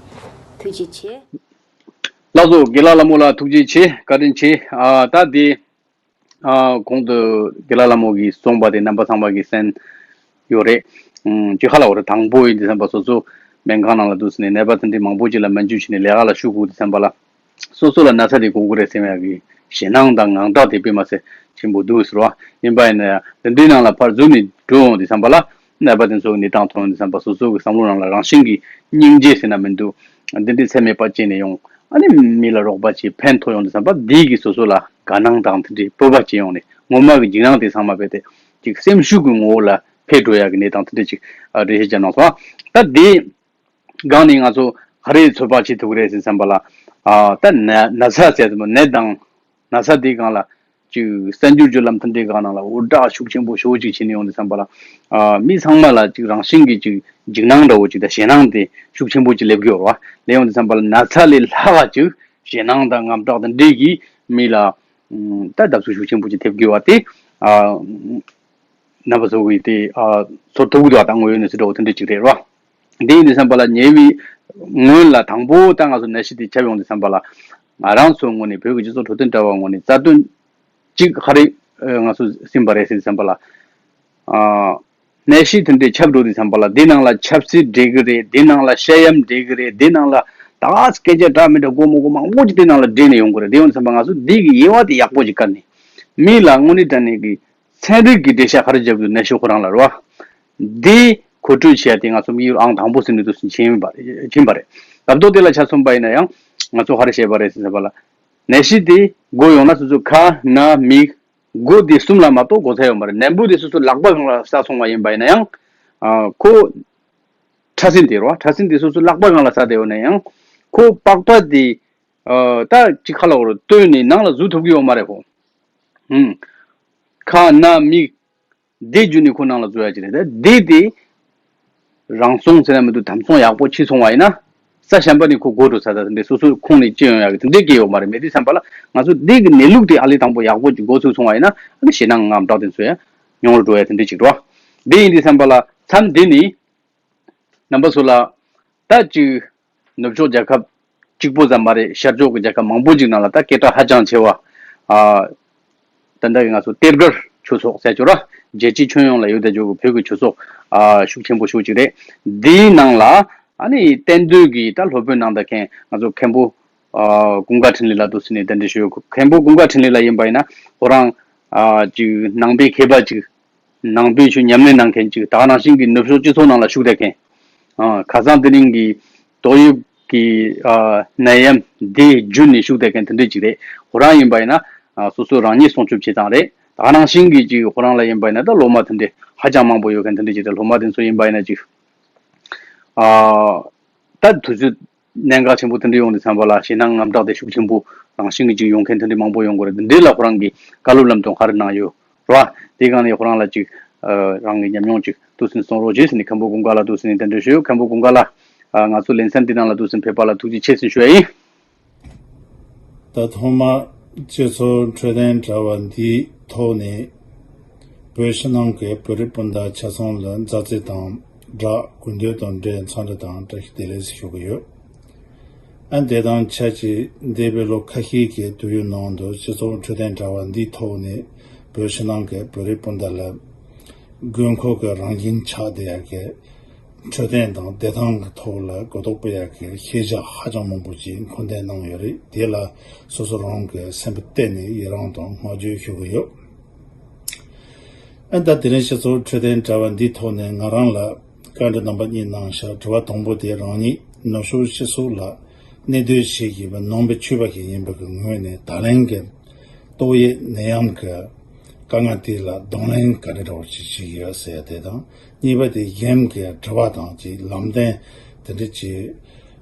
ཐུགས་རྗེ་ཆེ། ལགས་སོ། དགེ་ལགས་ལྷ་མོ་ལ་ཐུགས་རྗེ་ཆེ། བཀའ་དྲིན་ཆེ། ཨ་ད་དེ་ཨ་གོང་དུ་དགེ་ལགས་ལྷ་མོ་གིས་གསུངས་པ་དེ་རྣམ་པ་ཚང་མ་གིས་གསན་ཡོད་རེད། ཨུམ་ཅི་ཧ་ལ་བོ་རེད། དང་པོ་ཡིན་དུས་ཙམ་པ་སོ་སོ་སྨན་ཁང་ནང་ལ་འདུག་ཟེར་ནས་ནད་པ་དེ་འདྲའི་མང་པོ་ཅིག་ལ་སྨན་བཅོས་བྱས་ནས་ལས་ཀ་ལ་ཞུགས་དགོས་དུས་ཙམ་པ་ལ། སོ་སོ་ལ་ན་ཚ་དེ་འགོ་གི་རེད་ཟེར་ཡག་གི་ཞེད་སྣང་དང་དངངས་སྐྲག་དེ་དཔེ་མ་ཚད་ཆེན་པོ་འདུག་ཟེར་བ། ཡིན་པ་ཡིན་ན་ཡང་དེ་འདྲའི་ནང་ལ་ཕར་འཛུལ་ནས་འགྲོ་ཡོང་དུས་ཙམ་པ་ལ། ནད་པ་དེ་ཚོ་གི་གནས་སྟངས་མཐོང་ཡོང་དུས་ཙམ་པ་སོ་སོ་གི་བསམ་བློ་ནང་ལ་རང་བཞིན་གྱིས་སྙིང་རྗེ་ཟེར་ན་མི་འདུག་འདི་འདྲའི་ཚད་མེད་པ་སྐྱེས་ནས་ཡོང་། ཨ་ནི་མི་ལ་རོགས་པ་བྱེད་ཕན་ཐོགས་ཡོང་དུས་ཙམ་པ་འདི་གིས་སོ་སོ་ལ་དགའ་སྣང་དང་དེ་འདྲའི་སྤོབས་པ་སྐྱེ་ཡོང་ནས་ངོ་མ་གི་འཇིགས་སྣང་དེ་ཚང་མ་རྦད་དེ་ཅིག་སེམས་ཤུགས་ཀྱི་ངོ་བོ་ལ་འཕེལ་འགྲོ་ཡག་གི་གནས་སྟངས་དེ་འདྲ་ཅིག་ཨ་འགྲེལ་བཤད་རྒྱབ་གནང་སོང་། ད་འདི་སྒང་ནས་ང་ཚོ་ག་རེ་ཚོད་དཔག་བྱེད་ཐུབ་ཀྱི་རེད་ཟེར་བསམ་པ་ལ། ཨ་ད་ན་ན་ཚ་ཟེར་དུས་ནད་དང་ན་ཚ་འདིའི་སྒང་ལ་ཅིག་གསར་འགྱུར་བརྒྱུད་ལམ་དེ་འདྲའི་སྒང་ནང་ལ་འུར་སྒྲ་ཤུགས་ཆེན་པོ་ཞེ་པོ་ཅིག་བྱས་ནས་ཡོང་དུས་ཙམ་པ་ལ། ཨ་མི་ཚང་མ་ལ་ཅིག་རང་བཞིན་གྱིས་ཅིག་འཇིགས་སྣང་འདྲ་བོ་ཅིག་དང་ཞེད་སྣང་དེ་ཤུགས་ཆེན་པོ་ཅིག་སླེབས་ཀྱི་ཡོད་རེད་བ། སླེབས་ཡོང་དུས་ཙམ་པ་ལ་ན་ཚ་ལས་ལྷག་ག་ཅིག་ཞེད་སྣང་དང་དངངས་སྐྲག་དང་འདྲེས་ཀྱིས་མི་ལ་ཨ་ད་བརྡབ་གསིག་ཤུགས་ཆེན་པོ་ཅིག་ཐེབས་ཀྱི་ཡོད་པ་དེ། ཨ་རྣམ་པ་ཚོ་གིས་དེ་ཨ་ཚོར་ཐུབ་ཀྱི་འདུག་ད་དངོས་ཡོད་གནས་ཚུལ་འདྲ་བོ་དེ་འདྲ་ཅིག་རེད་རོ། དེ་ཡིན་དུས་ཙམ་པ་ལ་ཉེ་བའི་སྔོན་ལ་དང་པོ་ད་ང་ཚོ་ནད་གཞི་དེ་ཁྱབ་ཡོང་དུས་ཙམ་པ་ལ། ང་རང་ཚོའི་ངོས་ནས་བོད་ཀྱི་སྤྱི་ཚོགས་འཕྲོད་བསྟེན་དྲ་བའི་ངོས་ནས་རྩ་དོན་གཅིག་ག་རེ་ང་ཚོ་ཟིན་པ་རེད་ཟེར་དུས་ཙམ་པ་ལ། ཨ་ནད་གཞི་དེ་འདྲའི་ཁྱབ་འགྲོ་དུས་ཙམ་པ་ལ་འདི་ནང་ལ་ཆབ་སྲིད་འདྲེས་ཀྱི་རེད། འདི་ནང་ལ་ཤེས་ཡོན་འདྲེས་ཀྱི་རེད། འདི་ནང་ལ་ད་སྐད་ཆ་འདྲ་མི་འདྲ་སྒོར་མོ་སྒོར་མང་པོ་ཅིག་དེ་ནང་ལ་འདྲེས་ནས་ཡོང་གི་རེད། དེ་ཡོང་དུས་ཙམ་པ་ང་ཚོ་འདི་གི་དབྱེ་བ་དེ་ཡག་པོ་ཅིག་བཀར་ནས་མི་ལ་དངོས་གནས་དྲང་གནས་ཀྱི་ཚན་རིག་གི་འགྲེལ་བཤད་ག་རེ་བརྒྱབ་འདུག་ནད་གཞི་ཁོ་རང་ལ་རེད་བ། འདི་མཁོ་སྤྲོད་བྱེད་ཡ་དེ་ང་ཚོ་དམིགས་ཡུལ་ཨང་དང་པོ་ཟིན་ནས་འདུག་ཟིན་ཕྱིན་པ་ཕྱིན་པ་རེད། སྐབས་ཐོག་དེ་ལ་ཆ་མཚོན་པ་ཡིན་ན་ཡང་ང་ཚོ་ག་རེ་བཤད་པ་རེད་ཟེར་ཟེར་བ་ལ། ནད་གཞི་དེ་འགོ་ཡོང་ན་སོ་སོ་ཁ་ན་མིག་མགོ་དེ་གསུམ་ལ་མ་གཏོགས་འགོ་ཚར་ཡོད་མ་རེད། ནད་འབུ་དེ་སོ་སོ་ལག་པ་སྒང་ལ་ཟ་སོང་བ་ཡིན་པ་ཡིན་ན་ཡང་། ཨ་ཁོ་ཕྲ་སྲིན་དེ་རེད་བ། ཕྲ་སྲིན་དེ་སོ་སོ་ལག་པ་སྒང་ལ་ཟ་བསྡད་ཡོད་ན་ཡང་ཁོ་པགས་པ་དེ་ཨ་ད་ཅིག་ཁ་ལ་འོར་བཏོན་ནས་ནང་ལ་འཛུལ་ཐུབ་ཀྱི་ཡོད་མ་རེད་ཁོ། ཧུམ། ཁ་ན་མིག་དེ་བརྒྱུད་ནས་ཁོ་ནང་ལ་འཛུལ་ཡ་ཅིག་རེད། ད་དེ་དེ་རང་སྲུང་ཟེར་ན་མི་འདུག་དམ་སྲུང་ཡག་པོ་བྱས་སོང་བ་ཡིན་ན། ས་གཞན་པ་ནས་ཁོ་འགོ་འགྲོ་ས་ད་དེ་འདྲའི་སོ་སོའི་ཁོངས་ནས་སྐྱེ་ཡོང་ཡག་གི་དེ་འདྲའི་སྐྱེ་ཡོད་མ་རེད། མེད་དུས་ཙམ་པ་ལ་ང་ཚོ་འདི་གི་གནས་ལུགས་དེ་ཨ་ལས་དང་པོ་ཡག་པོ་ཅིག་འགོ་ཚུགས་སོང་བ་ཡིན་ན་ཨ་ནི་ཞེད་སྣང་དངངས་སྐྲག་དེ་ཚོ་ཡང་ཉུང་རུ་འགྲོ་ཡ་དེ་འདྲའི་ཅིག་འགྲོ་བ། འདི་ཡིན་དུས་ཙམ་པ་ལ་མཚམས་འདི་ནས། རྣམ་པ་ཚོ་ལ། ད་ཅིག་ནུབ་ཕྱོགས་རྒྱལ་ཁབ་གཅིག་པོ་ཙམ་མ་རེད། ཤར་ཕྱོགས་ཀྱི་རྒྱལ་ཁབ་མང་པོ་ཅིག་ནང་ལ་ད་སྐད་གྲགས་ཧ་ཅང་ཆེ་བ། ཨ། ད་ལྟ་གི་ང་ཚོ་གཏེར་སྒར་ཆོས་ཚོགས་ཟེར་ཆོག་ར། རྒྱལ་སྤྱིའི་ཁྱོན་ཡོངས་ལ་ཡོད་བསྡད་ཆོག་གི་བོད་ཀྱི་ཆོས་ཚོགས་ཨ་ཤུགས་ཆེན་པོ་ཤོས་ཅིག་རེད། འདིའི་ནང་ལ་ཨ་ནི་གཏན་སྡོད་ཀྱི་ད་སློབ་དཔོན་གནང་བསྡད་མཁན་ང་ཚོ་མཁན་པོ་ཨ་ཀུན་དགའ་འཕྲིན་ལས་ལགས་འདུག་ཟེར་ནས་གདན་འདྲེན་ཞུས་ཡོད། མཁན་པོ་ཀུན་དགའ་འཕྲིན་ལས་ལགས་ཡིན་པ་ཡིན་ན་ཁོ་རང་ཨ་ཅིག་ནང་པའི་མཁས་པ་ཅིག་ནང་པའི་ཆོས་ཉམས་ལེན་གནང་མཁན་ཅིག་ད་ག་ནང་བཞིན་གྱི་ནུབ་ཕྱོགས་སྤྱི་ཚོགས་ནང་ལ་ཞུགས་བསྡད་མཁན། ཨ་ཁ་སང་དེ་རིང་གི་ཏོག་དབྱིབས་ཀྱི་ཨ་ནད་ཡམས་འདི་བརྒྱུད་ནས་ཞུགས་བསྡད་མཁན་དེ་འདྲ་ཅིག་རེད། ཁོ་རང་ཡིན་པ་ཡིན་ན་ཨ་སོ་སོ་རང་ཉིད་སྲུང་སྐྱོབ་བྱེད་སྟངས་རེད། ད་ག་ནང་བཞིན་གྱི་ཅིག་ཁོ་རང་ལ་ཡིན་པ་ཡིན་ན་ད་སློབ་མ་དེ་འདྲ་ཧ་ཅང་མང་པོ་ཡོད་མཁན་དེ་འདྲ་ཅིག་རེད། སློབ་མ་དེ་ཚོ་ཡིན་པ་ཡིན་ན་ཅིག་ཨ་ད་དུས་ཚོད་གནད་འགག་ཆེན་པོ་དེ་འདྲ་ཡོང་དུས་ཙམ་པ་ལ་ཞེད་སྣང་དངངས་སྐྲག་དེ་ཤུགས་ཆེན་པོ་རང་བཞིན་གྱིས་ཅིག་ཡོང་མཁན་དེ་འདྲ་མང་པོ་ཡོང་གི་རེད། འདི་འདྲའི་ལ་ཁོ་རང་གིས་བཀའ་སློབ་ལམ་སྟོན་ག་རེ་གནང་ཡོད་རེད་བ། དེའི་སྒང་ནས་ཁོ་རང་ལ་ཅིག་ཨ་རང་གི་ཉམས་མྱོང་ཅིག་འདུག་སེ་གསུང་རོགས་བྱེད་ཟེར་ནས་མཁན་པོ་ཀུན་དགའ་ལགས་འདུག་སེ་ནས་གདན་འདྲེན་ཞུས་ཡོད། མཁན་པོ་ཀུན་དགའ་ལགས། ཨ་ང་ཚོ་ལེ་ཚན་འདི་ནང་ལ་འདུག་སེ་ཕེབས་པ་ལ་ཐུགས་རྗེ་ཆེ་ཟེར་ཞུ་ཡ་ཡིན། ད་ཐོག་མར་སྤྱི་ཚོགས་འཕྲོད་བསྟེན་དྲ་བ་འདིའི་ཐོག་ནས་བོད་ཕྱི་ནང་གི་བོད་རིགས་སྤུན་ཟླ་ཆ་ཚང་ལ་མཛའ་བརྩེ་དང་སྦྲགས་གུས་འདུད་དང་འབྲེལ་འཚམས་འདྲི་དང་བཀྲ་ཤིས་བདེ་ལེགས་ཞུ་གི་ཡོད། ཨ་དེ་དང་ཆབས་ཅིག་འདས་པའི་ལོ་ཁ་ཤས་ཀྱི་དུས་ཡུན་ནང་དུ་སྤྱི་ཚོགས་འཕྲོད་བསྟེན་དྲ་བ་འདིའི་ཐོག་ནས་བོད་ཕྱི་ནང་གི་བོད་རིགས་སྤུན་ཟླ་ལ་དགོས་མཁོ་གི་རང་བཞིན་ཆགས་བསྡད་ཡག་གི་འཕྲོད་བསྟེན་དང་བདེ་ཐང་གི་ཐོག་ལ་གོ་རྟོགས་སྤེལ་ཡག་གི་ཤེས་བྱ་ཧ་ཅང་མང་པོ་ཅིག་མཁོ་འདོན་གནང་ཡོད་རེད། དེ་ལ་སོ་སོ་རང་གི་སེམས་པ་གཏད་ནས་ཡི་རང་དང་བསྔགས་བརྗོད་ཞུ་གི་ཡོད། ཨ་ད་དེ་རིང་སྤྱི་ཚོགས་འཕྲོད་བསྟེན་དྲ་བ་འདིའི་ཐོག་ནས་ང་རང་ལ་བཀའ་འདྲི་རྣམ་པ་གཉིས་གནང་ཤག་དྲི་བ་དང་པོ་དེ་རང་ཉིད་ནུབ་ཕྱོགས་སྤྱི་ཚོགས་ལ་གནས་སྡོད་བྱེད་བཞིན་པའི་ནང་པའི་ཆོས་པ་ཞིག་ཡིན་པ་གི་ངོས་ནས་ད་ལན་གྱི་ཏོག་དབྱིབས་ནད་ཡམས་ཀྱི་དཀའ་ངལ་དེ་ལ་གདོང་ལེན་ག་རེ་འདྲ་བོ་ཞིག་བྱེད་ཀྱི་ཡོད་ཟེར་ཡ་དེ་དང་། གཉིས་པ་དེ་གཞན་གྱི་དྲི་བ་དང་ཅིག་ལམ་སྟོན་དེ་འདྲ་ཅིག་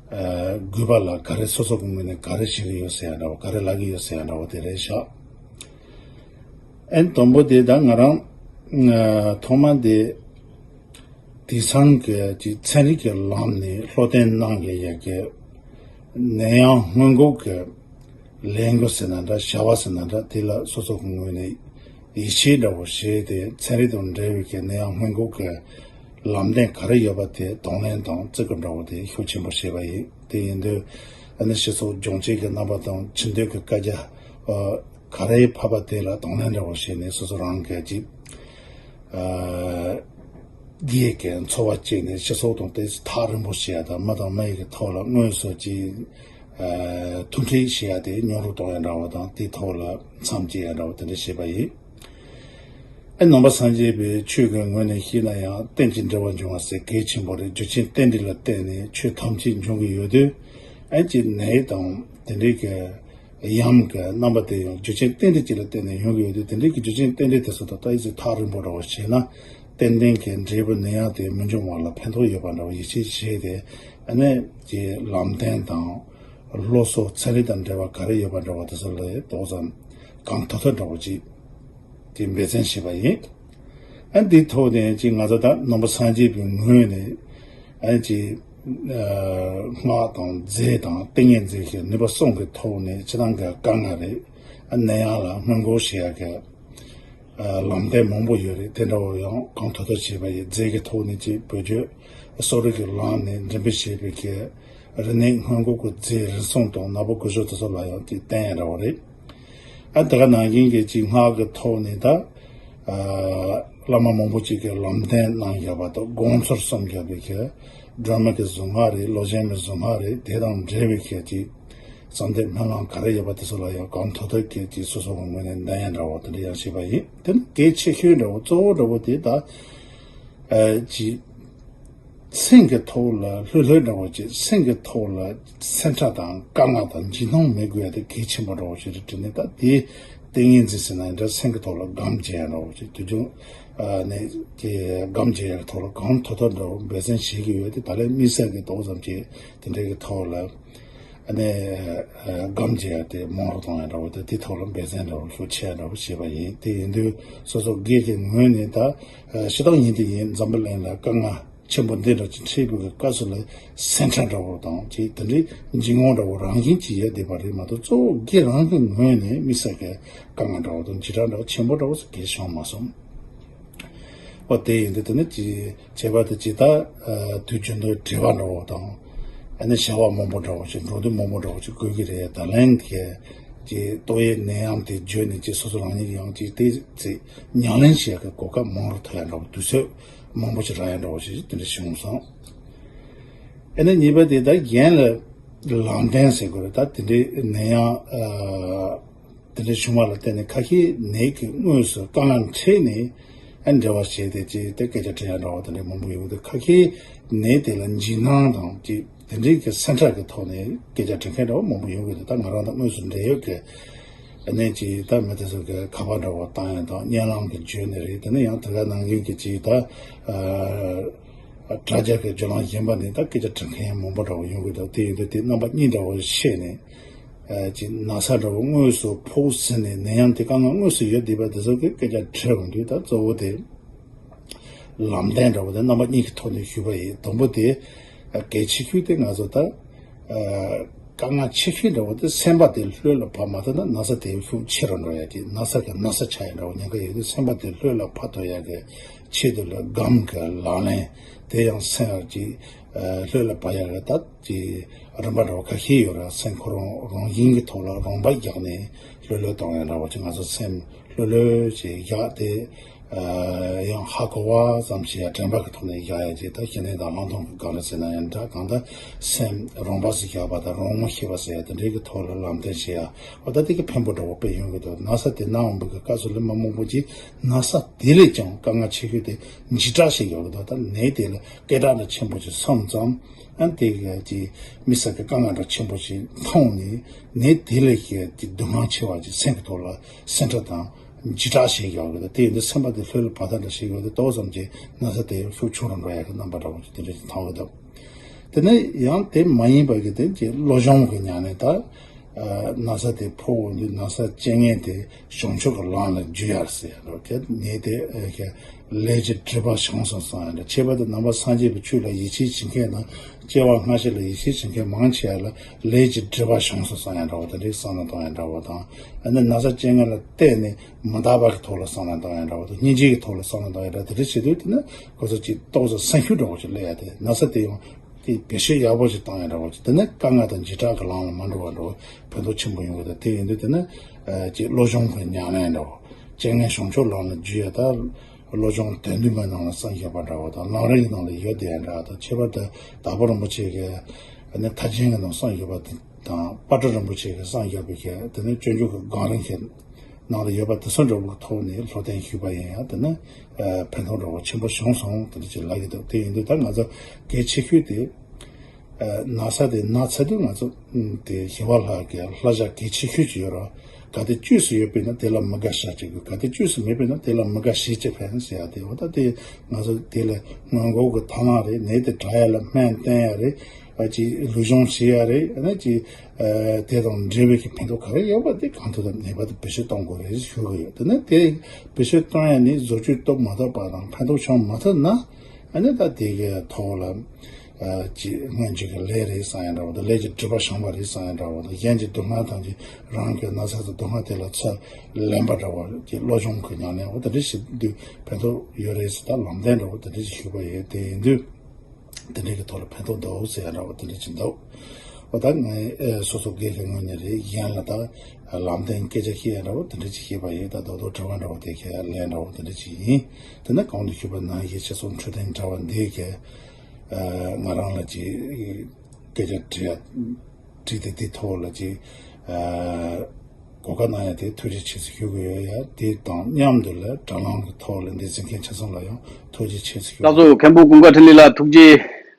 ཨ་དགོས་པ་ལ་ག་རེ་སོ་སོ་གི་ངོས་ནས་ག་རེ་བྱེད་ཀྱི་ཡོད་ཟེར་ཡ་འདྲ་བོ་ག་རེ་ལབ་ཀྱི་ཡོད་ཟེར་ཡ་འདྲ་བོ་དེ་རེད་ཤག་ཨན་དང་པོ་དེ་ད་ང་རང་ཨ་ཐོག་མ་དེ་དེང་སང་གི་ཅིག་ཚན་རིག་གི་ལམ་ནས་སློབ་སྟོན་གནང་མཁན་ཡ་གི་ནད་ཡམས་སྔོན་འགོག་གི་ལས་འགུལ་ཟེར་ན་འདྲ། བྱ་བ་ཟེར་ན་འདྲ། དེ་ལ་སོ་སོ་གི་ངོས་ནས་ཡིད་ཆེས་འདྲ་བོ་བྱས་ཏེ་ཚན་རིག་དང་འབྲེལ་བའི་གི་ནད་ཡམས་སྔོན་འགོག་གི་ལམ་སྟོན་ག་རེ་ཡོད་པ་དེ་གདོང་ལེན་དང་བརྩི་བཀུར་འདྲ་བོ་དེ་ཤུགས་ཆེན་པོ་བྱས་པ་ཡིན། དེ་ཡིན་དུས་ ཨ་ནི་སྤྱི་ཚོགས་སྦྱོང་བྱེད་ཀྱི་རྣམ་པ་དང་ཆུ་འདོད་ཀྱི་བཀའ་རྒྱ་ག་རེ་ཕབ་པ་དེ་ལ་དང་ལེན་འདྲ་བོ་བྱས་ནས་སོ་སོ་རང་གི་ཅིག་རྒྱུད་ཀྱི་འཚོ་བ་བསྐྱལ་ནས་སྤྱི་ཚོགས་དང་དེ་ཐག་རིང་པོ་བྱེད་ཡ་དང་མི་དང་མི་ཡི་གི་ཐོག་ལ་དངོས་སུ་ཅིག་མཐུན་འབྲེལ་བྱེད་ཡ་དེ་ཉུང་རུ་གཏོང་ཡ་འདྲ་བོ་དང་དེའི་ཐོག་ལ་མཚམས་སྐྱེལ་ཡ་འདྲ་བོ་དེ་འདྲ་བྱས་པ་ཡིན། ཨ་ནང་པ་སངས་རྒྱས་པའི་ཆོས་ཀྱི་ངོས་ནས་བཤད་ན་ཡང་རྟེན་ཅིང་འབྲེལ་བར་འབྱུང་བ་ཟེར་གལ་ཆེན་པོ་རེད། རྒྱུ་རྐྱེན་རྟེན་འབྲེལ་ལ་བརྟེན་ནས་ཆོས་ཐམས་ཅད་འབྱུང་གི་ཡོད་དུས། ཨ་ཅིག་ནད་དང་དེ་འདྲའི་གི་ཡམས་ཀྱི་རྣམ་པ་དེ་ཡང་རྒྱུ་རྐྱེན་རྟེན་འབྲེལ་ཅིག་ལ་བརྟེན་ནས་ཡོང་གི་ཡོད་དུས་དེ་འདྲའི་གི་རྒྱུ་རྐྱེན་རྟེན་འབྲེལ་དེ་ཚོ་དང་ཏོག་ཙམ་ཐག་རིང་པོ་འདྲ་བོ་བྱས་ན་ཏན་ཏན་གྱི་འབྲས་བུ་ནད་ཡམས་དེ་མི་འབྱུང་བ་ལ་ཕན་ཐོགས་ཡོད་པ་འདྲ་བོ་ཡིད་ཆེས་བྱས་ཏེ། ཨ་ནི་ཀྱི་ལམ་སྟོན་དང་སློབ་གསོ་ཚན་རིག་དང་འབྲེལ་བ་ག་རེ་ཡོད་པ་འདྲ་བོ་དེ་ཚོ་ལ་ཏོག་ཙམ་གང་ཐུབ་ཐུབ་འདྲ་བོ་ཅིག་དེ་འབད་བརྩོན་བྱས་པ་ཡིན། ཨ་འདིའི་ཐོག་ནས་ཅིག་ང་ཚོ་ད་ནང་པ་སངས་རྒྱས་པའི་ངོས་ནས་ཨ་ཅིག་སྔགས་དང་རྫས་དང་ཏིང་ངེ་འཛིན་གྱི་ནུས་པ་གསུམ་གྱི་ཐོག་ནས་སྤྱིར་བཏང་གི་དཀའ་ངལ་རེད། ཨ་ནད་ཡམས་ལ་སྔོན་འགོག་བྱེད་ཡག་གི་ལམ་སྟོན་མང་པོ་ཡོད་རེད། དེ་འདྲ་བོ་ཡང་གང་ཐུབ་ཐུབ་བྱས་པ་ཡིན། རྫས་ཀྱི་ཐོག་ནས་ཅིག་བོད་བརྒྱུད་གསོ་རིག་གི་ལམ་ནས་འགྲེམས་སྤེལ་བྱས་པའི་གི་རིག་གནས་སྔོན་འགོག་གི་རྫས་རིམས་གསུམ་དང་ནག་པོ་དགུ་བཅུ་དེ་ཚོ་ལ་ཡང་ཅིག་བསྟན་ཡ་འདྲ་བོ་རེད། ཨ་དེ་ག་ནང་བཞིན་གྱི་ཅིག་སྔགས་ཀྱི་ཐོག་ནས་ད་བླ་མ་མང་པོ་ཅིག་གིས་ལམ་སྟོན་གནང་བཞག་པ་དང་དགོངས་ཚུལ་གསུངས་བཞག་པའི་གི་སྒྲོལ་མ་གི་གཟུངས་སྔགས་རེད། བློ་ཆེན་གྱི་གཟུངས་སྔགས་རེད། དེ་དང་འབྲེལ་བའི་གི་ཅིག་བསམ་གཏན་སྨོན་ལམ་ག་རེ་ཡོད་པ་དེ་ཚོ་ལ་ཡང་གང་ཐུབ་ཐུབ་ཀྱིས་ཅིག་སོ་སོ་གི་ངོས་ནས་འདོན་ཡ་འདྲ་བོ་དེ་འདྲ་ཡང་བྱས་པ་ཡིན། དེ་ནི་གལ་ཆེ་ཤོས་འདྲ་བོ་གཙོ་བོ་འདྲ་བོ་དེ་ད་ཅིག་སེམས་ཀྱི་ཐོག་ལ་ལྷོད་ལྷོད་འདྲ་བོ་ཅིག་སེམས་ཀྱི་ཐོག་ལ་སེམས་ཁྲལ་དང་དཀའ་ངལ་དང་འཇིགས་སྣང་མེད་དགོས་ཡ་དེ་གལ་ཆེན་པོ་འདྲ་བོ་ཞིག་རེད་དྲན་ནས། ད་དེ་ཏིང་ངེ་འཛིན་ཟེར་ན་འདྲ་སེམས་ཀྱི་ཐོག་ལ་སྒོམ་བྱེད་ཡ་འདྲ་བོ་ཅིག་དུས་རྒྱུན་ནས་ཀྱི་སྒོམ་བྱེད་ཡ་གི་ཐོག་ལ་གང་ཐུབ་ཐུབ་འདྲ་བོ་འབད་བརྩོན་བྱེད་ཀྱི་ཡོད་དེ། ད་ལན་དམིགས་བསལ་གྱི་ཏོག་ཙམ་ཅིག་དེ་འདྲའི་གི་ཐོག་ལ་ཨ་ནི་སྒོམ་བྱེད་ཡ་དེ་མང་རུ་གཏོང་ཡ་འདྲ་བོ་དང་དེ་ཐོག་ལ་འབད་བརྩོན་འདྲ་བོ་ཤུགས་ཆེ་འདྲ་བོ་བྱས་པ་ཡིན། དེ་ཡིན་དུས་སོ་སོ་སྒེར་གྱི་ངོས་ནས་ད་ཤི་སྟངས་ཡིན་དེ་ཡིན་འཛམ་བུ་གླིང་ལ་དཀའ་ངལ་ཆེན་པོ་འདི་འདྲ་ཅིག་འཕྲད་པའི་སྐབས་སུ་ལ་སེམས་ཁྲལ་འདྲ་བོ་དང་ཅིག་དེ་འདྲའི་འཇིགས་སྣང་འདྲ་བོ་རང་བཞིན་གྱིས་ཡོང་བསྡད་པ་རེད་མ་གཏོགས། གཙོ་བོ་སྒེར་རང་གི་ངོས་ནས་དམིགས་བསལ་གྱི་དཀའ་ངལ་འདྲ་བོ་དང་འཇིགས་སྐྲག་འདྲ་བོ་ཆེན་པོ་འདྲ་བོ་གང་ཡང་བྱུང་མ་སོང་། ཨོ་དེ་ཡིན་དུས་དེ་ནི་ཅིག་བྱས་པ་དེ་ཅིག་ད་དུས་རྒྱུན་དུ་བྲེལ་བ་འདྲ་བོ་དང་། ཨ་ནི་བྱ་བ་མང་པོ་འདྲ་བོ་ཞིག་འགྲོ་དུས་མང་པོ་འདྲ་བོ་ཞིག་དགོས་ཀྱི་རེད། ད་ལན་གྱི་ཅིག་ཏོག་དབྱིབས་ནད་ཡམས་དེ་བརྗོད་ནས་ཅིག་སོ་སོ་རང་ཉིད་ཀྱི་ཡང་ཅིག་དེ་ཅིག་ཉམས་ལེན་བྱེད་ཡག་གི་གོ་སྐབས་མང་རུ་ཐོབ་ཡ་འདྲ་བོ། དུས་ཚོད་མང་པོ་ཞིག་རག་ཡ་འདྲ་བོ་ཞིག་དེ་འདྲ་བྱུང་སོང་། ཨ་ནི་གཉིས་པ་དེ་ད་གཞན་ལ་ལམ་སྟོན་ཟེར་དགོས་རེད། ད་དེ་འདྲའི་ནད་ཡམས་དེ་འདྲའི་བྱུང་བ་ལ་བརྟེན་ནས་ཁ་ཤས་ནད་ཀྱིས་དངོས་སུ་དཀའ་ངལ་འཕྲད་ནས་ཨ་འབྲེལ་བ་བྱས་ཏེ་ཅིག་དེ་སྐད་ཆ་དྲི་ཡ་འདྲ་བོ་དེ་འདྲ་མང་པོ་ཡོང་གི་འདུག་ཁ་ཤས་ནད་དེ་ལ་འཇིགས་སྣང་དང་ཅིག་དེ་འདྲའི་གི་སེམས་ཁྲལ་གྱི་ཐོག་ནས་སྐད་ཆ་དྲི་མཁན་འདྲ་བོ་མང་པོ་ཡོང་གི་འདུག་ད་ང་རང་དང་དངོས་སུ་འབྲེལ་ཡོད་ཀྱི་ཨ་ནི་ཅིག་ད་མི་དེ་ཚོ་གི་ཁ་པར་འདྲ་བོ་བཏང་ཡ་དང་བརྙན་ལམ་གྱི་བརྒྱུད་ནས་རེད། དེ་ནས་ཡང་དེ་ག་ནང་བཞིན་གྱི་ཅིག་ད་དྲ་རྒྱ་གི་བརྒྱུད་ལམ་གཞན་པ་ནས་ད་སྐད་ཆ་དྲི་མཁན་མང་པོ་འདྲ་བོ་ཡོང་གི་འདུག་དེ་ཡིན་དུས་དེ་རྣམ་པ་གཉིས་འདྲ་བོ་ཤེས་ནས། ཨ་ཅིག་ན་ཚ་འདྲ་བོ་དངོས་སུ་ཕོག་ཟིན་ནས་ནད་ཡམས་དེ་དཀའ་ངལ་དངོས་སུ་ཡོད་བསྡད་པ་དེ་ཚོ་གི་སྐད་ཆ་དྲི་འོང་དུས་ད་གཙོ་བོ་དེ་ལམ་སྟོན་འདྲ་བོ་དེ་རྣམ་པ་གཉིས་ཀྱི་ཐོག་ནས་ཞུས་པ་ཡིན། དང་པོ་དེ་གལ་ཆེ་ཤོས་དེ་ང་ཚོ་ད་དཀའ་ངལ་ཆེ་ཤོས་འདྲ་བོ་དེ་སེམས་པ་དེ་ལྷོད་ལ་བབས་མ་ཐུབ་ན་ན་ཚ་དེ་ཤུགས་ཆེ་རུ་འགྲོ་ཡ་དེ་ན་ཚ་གི་ན་ཚ་ཆགས་ཡ་འདྲ་བོ་ཉེན་ཁ་ཡོད་དུས་སེམས་པ་དེ་ལྷོད་ལ་བབས་ཐུབ་ཡ་གི་ཆེད་དུ་ལ་སྒོམ་གྱི་ལག་ལེན་དེ་ཡང་སེམས་ཀྱི་ལྷོད་ལ་བབས་ཡ་གི་ད་ཀྱི་རིམ་པ་འདྲ་བོ་ཁ་ཤས་ཡོད་ར། སེམས་ཁོ་རང་རང་བཞིན་གྱི་ཐོག་ལ་རོགས་པ་རྒྱག་ནས་ལྷོད་ལྷོད་གཏོང་ཡ་འདྲ་བོ་ཅིག་ང་ཚོ་སེམས་ལྷོད་ལྷོད་ཅིག་བཞག་སྟེ། ཡང་ཧ་གོ་བ་ཙམ་ཞིག་ཡ་དྲན་པ་གི་ཐོག་ནས་བཞག་ཡ་ཅིག་ད་ཞི་གནས་དང་ལྷག་མཐོང་གི་སྒང་ལ་ཟེར་ན་ཡང་འདྲ། གང་ལྟར་སེམས་རོགས་པ་ཞིག་བཞག་པ་དང་རང་ངོ་ཤེས་པ་ཟེར་ཡ་དེ་འདྲའི་གི་ཐོག་ལ་ལམ་སྟོན་བྱེད་ཡ། འོ་ད་དེ་གི་ཕན་པོ་འདྲ་བོ་དཔེ་ཡོང་གི་འདུག་ན་ཚ་དེ་ན་འོང་བའི་གི་སྐབས་སུ་ལ་མི་མང་པོ་ཅིག་ན་ཚ་དེ་ལས་ཀྱང་དཀའ་ངལ་ཆེ་ཤོས་དེ་འཇིགས་སྐྲག་ཞིག་ཡོང་གི་འདུག་ད་ནད་དེ་ལ་སྐད་གྲགས་འདྲ་ཆེན་པོ་ཅིག་སོང་ཙང་། ཨ་དེ་གི་ཅིག་དམིགས་བསལ་གྱི་དཀའ་ངལ་འདྲ་ཆེན་པོ་ཞིག་མཐོང་ནས་ནད་དེ་ལས་ཀྱི་ཅིག་སྡུག་བསྔལ་ཆེ་བ་ཅིག་སེམས་ཀྱི་ཐོག་ལ་སེམས་ཁྲལ་དང་འཇིགས་སྐྲག་ཞིག་ཡོང་གི་འདུག་དེ་ཡིན་དུས་སེམས་པ་དེ་ལྷོད་ལ་བབས་ཐབས་འདྲ་ཞིག་ཡོང་དུས་ཏོག་ཙམ་ཅིག་ན་ཚ་དེ་ཤུགས་ཆུང་རུ་འགྲོ་ཡ་གི་རྣམ་པ་འདྲ་བོ་ཅིག་དེ་འདྲ་ཞིག་མཐོང་གི་འདུག་དེ་ནས་ཡང་དེ་མ་ཡིན་པ་གི་དེ་ཅིག་བློ་སྦྱོང་གི་ཉམས་ལེན་ད། ན་ཚ་དེ་ཕོག་འོང་དུས་ན་ཚ་རྐྱེན་ངན་དེ་བྱང་ཆུབ་ཀྱི་ལམ་ལ་འཇུག་ཡ་ཟེར་ཡ་འདྲ་བོ་དེ་ནས་དེ་ལས་ཀྱི་སྒྲིབ་པ་བྱང་སོང་བསམ་ཡ་འདྲ། ཁྱད་པར་དུ་ནང་པ་སངས་རྒྱས་པའི་ཆོས་ལ་ཡིད་ཆེས་བྱེད་མཁན་དང་སྐྱེ་བ་སྔ་ཕྱི་ལ་ཡིད་ཆེས་བྱེད་མཁན་མང་ཆེ་བ་ལ་ལས་ཀྱི་སྒྲིབ་པ་བྱང་སོང་བསམ་ཡ་འདྲ་བོ་དེ་འདྲའི་བསམ་བློ་གཏོང་ཡ་འདྲ་བོ་དང་། ཨ་ནི་ན་ཚ་རྐྱེན་ངན་ལ་བརྟེན་ནས་མི་རྟག་པ་གི་ཐོག་ལ་བསམ་བློ་གཏོང་ཡ་འདྲ་བོ་དང་སྙིང་རྗེ་གི་ཐོག་ལ་བསམ་བློ་གཏོང་ཡ་འདྲ་དེ་འདྲ་བྱེད་དུས་དེ་ནི་ཁོ་ཚོ་ཅིག་ཏོག་ཙམ་སེམས་ཤུགས་འདྲ་བོ་ཅིག་སླེབས་ཡ་དེ་ན་ཚ་དེ་ཡང་། དེ་བེད་སྤྱོད་ཡག་པོ་ཞིག་བཏང་ཡ་འདྲ་བོ་ཅིག་དེ་ནས་དཀའ་ངལ་དང་འཇིགས་སྐྲག་གི་ལམ་ལ་མ་འགྲོ་བ་འདྲ་བོ་ཕན་ཐོགས་ཆེན་པོ་ཡོང་གི་འདུག་དེ་ཡིན་དུས་དེ་ནས་ཅིག་བློ་སྦྱོང་གི་ཉམས་ལེན་འདྲ་བོ་རྐྱེན་ངན་བྱང་ཆུབ་ལམ་ལ་བརྒྱུད་ཡ་ད་བློ་སྦྱོང་དོན་བདུན་པའི་ནང་ལ་གསུངས་ཡོད་པ་འདྲ་བོ་དང་ལམ་རིམ་གྱི་ནང་ལ་ཡོད་བསྡད་ཡ་འདྲ་བ་དང་ཁྱད་པར་དུ་དྭགས་པོ་རིན་པོ་ཆེ་གི་ཨ་ནི་མཐར་ཕྱིན་གྱི་ནང་གསུངས་ཡོད་པ་དེ་དང་དཔལ་སྤྲུལ་རིན་པོ་ཆེ་གི་གསུངས་ཡོད་པའི་གི་དེ་ནས་སྤྱོད་འཇུག་གི་སྒོམ་རིམ་གྱི་ནང་ལ་ཡོད་པ་དེ་ཚོ་འདྲ་བོའི་ཐོག་ནས་སློབ་སྟོན་ཞུས་པ་ཡིན་ཡང་དེ་ནི་ཕན་ཐོགས་འདྲ་བོ་ཆེན་པོ་བྱུང་སོང་དེ་འདྲ་ཅིག་ལབ་ཀྱི་འདུག་དེ་ཡིན་དུས་ད་ང་ཚོ་གལ་ཆེ་ཤོས་དེ་ན་ཚ་དེ་ན་ཚ་དུས་ང་ཚོ་དེ་ཞི་བ་ལྷ་གི་བསླབ་བྱ་གལ་ཆེ་ཤོས་ཅིག་ཡོད་རེད། གལ་ཏེ་བཅོས་སུ་ཡོད་པས་ན་དེ་ལ་མི་དགའ་བྱ་བྱེད་དགོས། གལ་ཏེ་བཅོས་སུ་མེད་པས་ན་དེ་ལ་མི་དགའ་བྱེད་ཅེས་ཕན་ཟེར་ཡ་དེ་འོ་ད་དེ་ང་ཚོ་དེ་ལ་སྔོན་འགོག་གི་ཐབས་ལམ་རེད། ནད་དེ་དྲག་ཡ་ལ་སྨན་བསྟེན་ཡ་རེད། ཨ་ཅིག་ལུས་སྦྱོང་བྱེད་ཡ་རེད། ཨ་ནི་ཅིག་ཨ་དེ་དང་འབྲེལ་བའི་གི་ཕན་ཐོགས་ག་རེ་ཡོད་པ་དེ་གང་ཐུབ་ཐབས་ངེས་པར་དུ་བེད་སྤྱོད་གཏོང་དགོས་རེད་ཞུ་གི་ཡོད། དེ་ནི་དེ་བེད་སྤྱོད་གཏོང་ཡ་ནི་བཟོ་བཅོས་ཐོབ་མ་ཐུབ་པ་དང་ཕན་ཐོགས་བྱུང་མ་ཐུབ་ན་ཨ་ནི་ད་དེ་གི་ཐོག་ལ་ཨ་ཅིག་སྔོན་གྱི་གི་ལས་རེད་བསམ་ཡ་འདྲ་བོ་དང་ལས་ཀྱི་སྒྲིབ་པ་བྱུང་བ་རེད་བསམ་ཡ་འདྲ་བོ་དང་གཞན་གྱི་སྡུག་བསྔལ་དང་ཅིག་རང་གི་ན་ཚ་དང་སྡུག་བསྔལ་དེ་ལ་ཚུར་ལེན་པ་འདྲ་བོ་ཅིག་བློ་སྦྱོང་གི་ཉམས་ལེན་འོ་དེ་འདྲ་བྱེད་དུས་ཕན་ཐོགས་ཡོད་རེད་ཟེར། ད་ལམ་སྟོན་འདྲ་བོ་དེ་འདྲ་ཅིག་ཞུས་པ་ཡོད། དེ་ཡིན་དུས། དེ་འདྲའི་གི་ཐོག་ལ་ཕན་ཐོགས་འདུག་ཟེར་ཡ་འདྲ་བོ་དེ་འདྲ་ཅིག་འདུག་འོ་ད་ངས་ཨེ་སོ་སོ་སྒེར་གྱི་ངོས་ནས་རེད། གཞན་ལ་ད་ལམ་སྟོན་སྐད་ཆ་བཤད་ཡ་འདྲ་བོ་དེ་འདྲ་ཅིག་བཤད་པ་ཡིན། ད་རྡོག་རྡོག་དྲི་བ་འདྲ་བོ་དེ་ག་ལན་འདྲ་བོ་དེ་འདྲ་ཅིག་ཡིན། དེ་ནས་གོང་དུ་ཞུས་པ་ནང་བཞིན་ཆེད་སོང་འཕྲོད་བསྟེན་དྲ་བ་འདི་གས་ཨ་ང་རང་ལ་ཅིག་སྐད་ཆ་དྲི་ཡ་དྲི་དེ་དེ་ཐོག་ལ་ཅིག་ཨ་གོ་སྐབས་གནང་ཡ་དེ་ཐུགས་རྗེ་ཆེ་ཞུ་གི་ཡོད། ཡ་དེ་དང་མཉམ་དུ་ལ་དྲ་ལམ་གྱི་ཐོག་ལ་འདི་གཟིགས་མཁན་ཆ་ཚང་ལ་ཡང་ཐུགས་རྗེ་ཆེ་ཞུ། ལགས་སོ། མཁན་པོ་ཀུན་དགའ་འཕྲིན་ལས་ལགས་ཐུགས་རྗེ་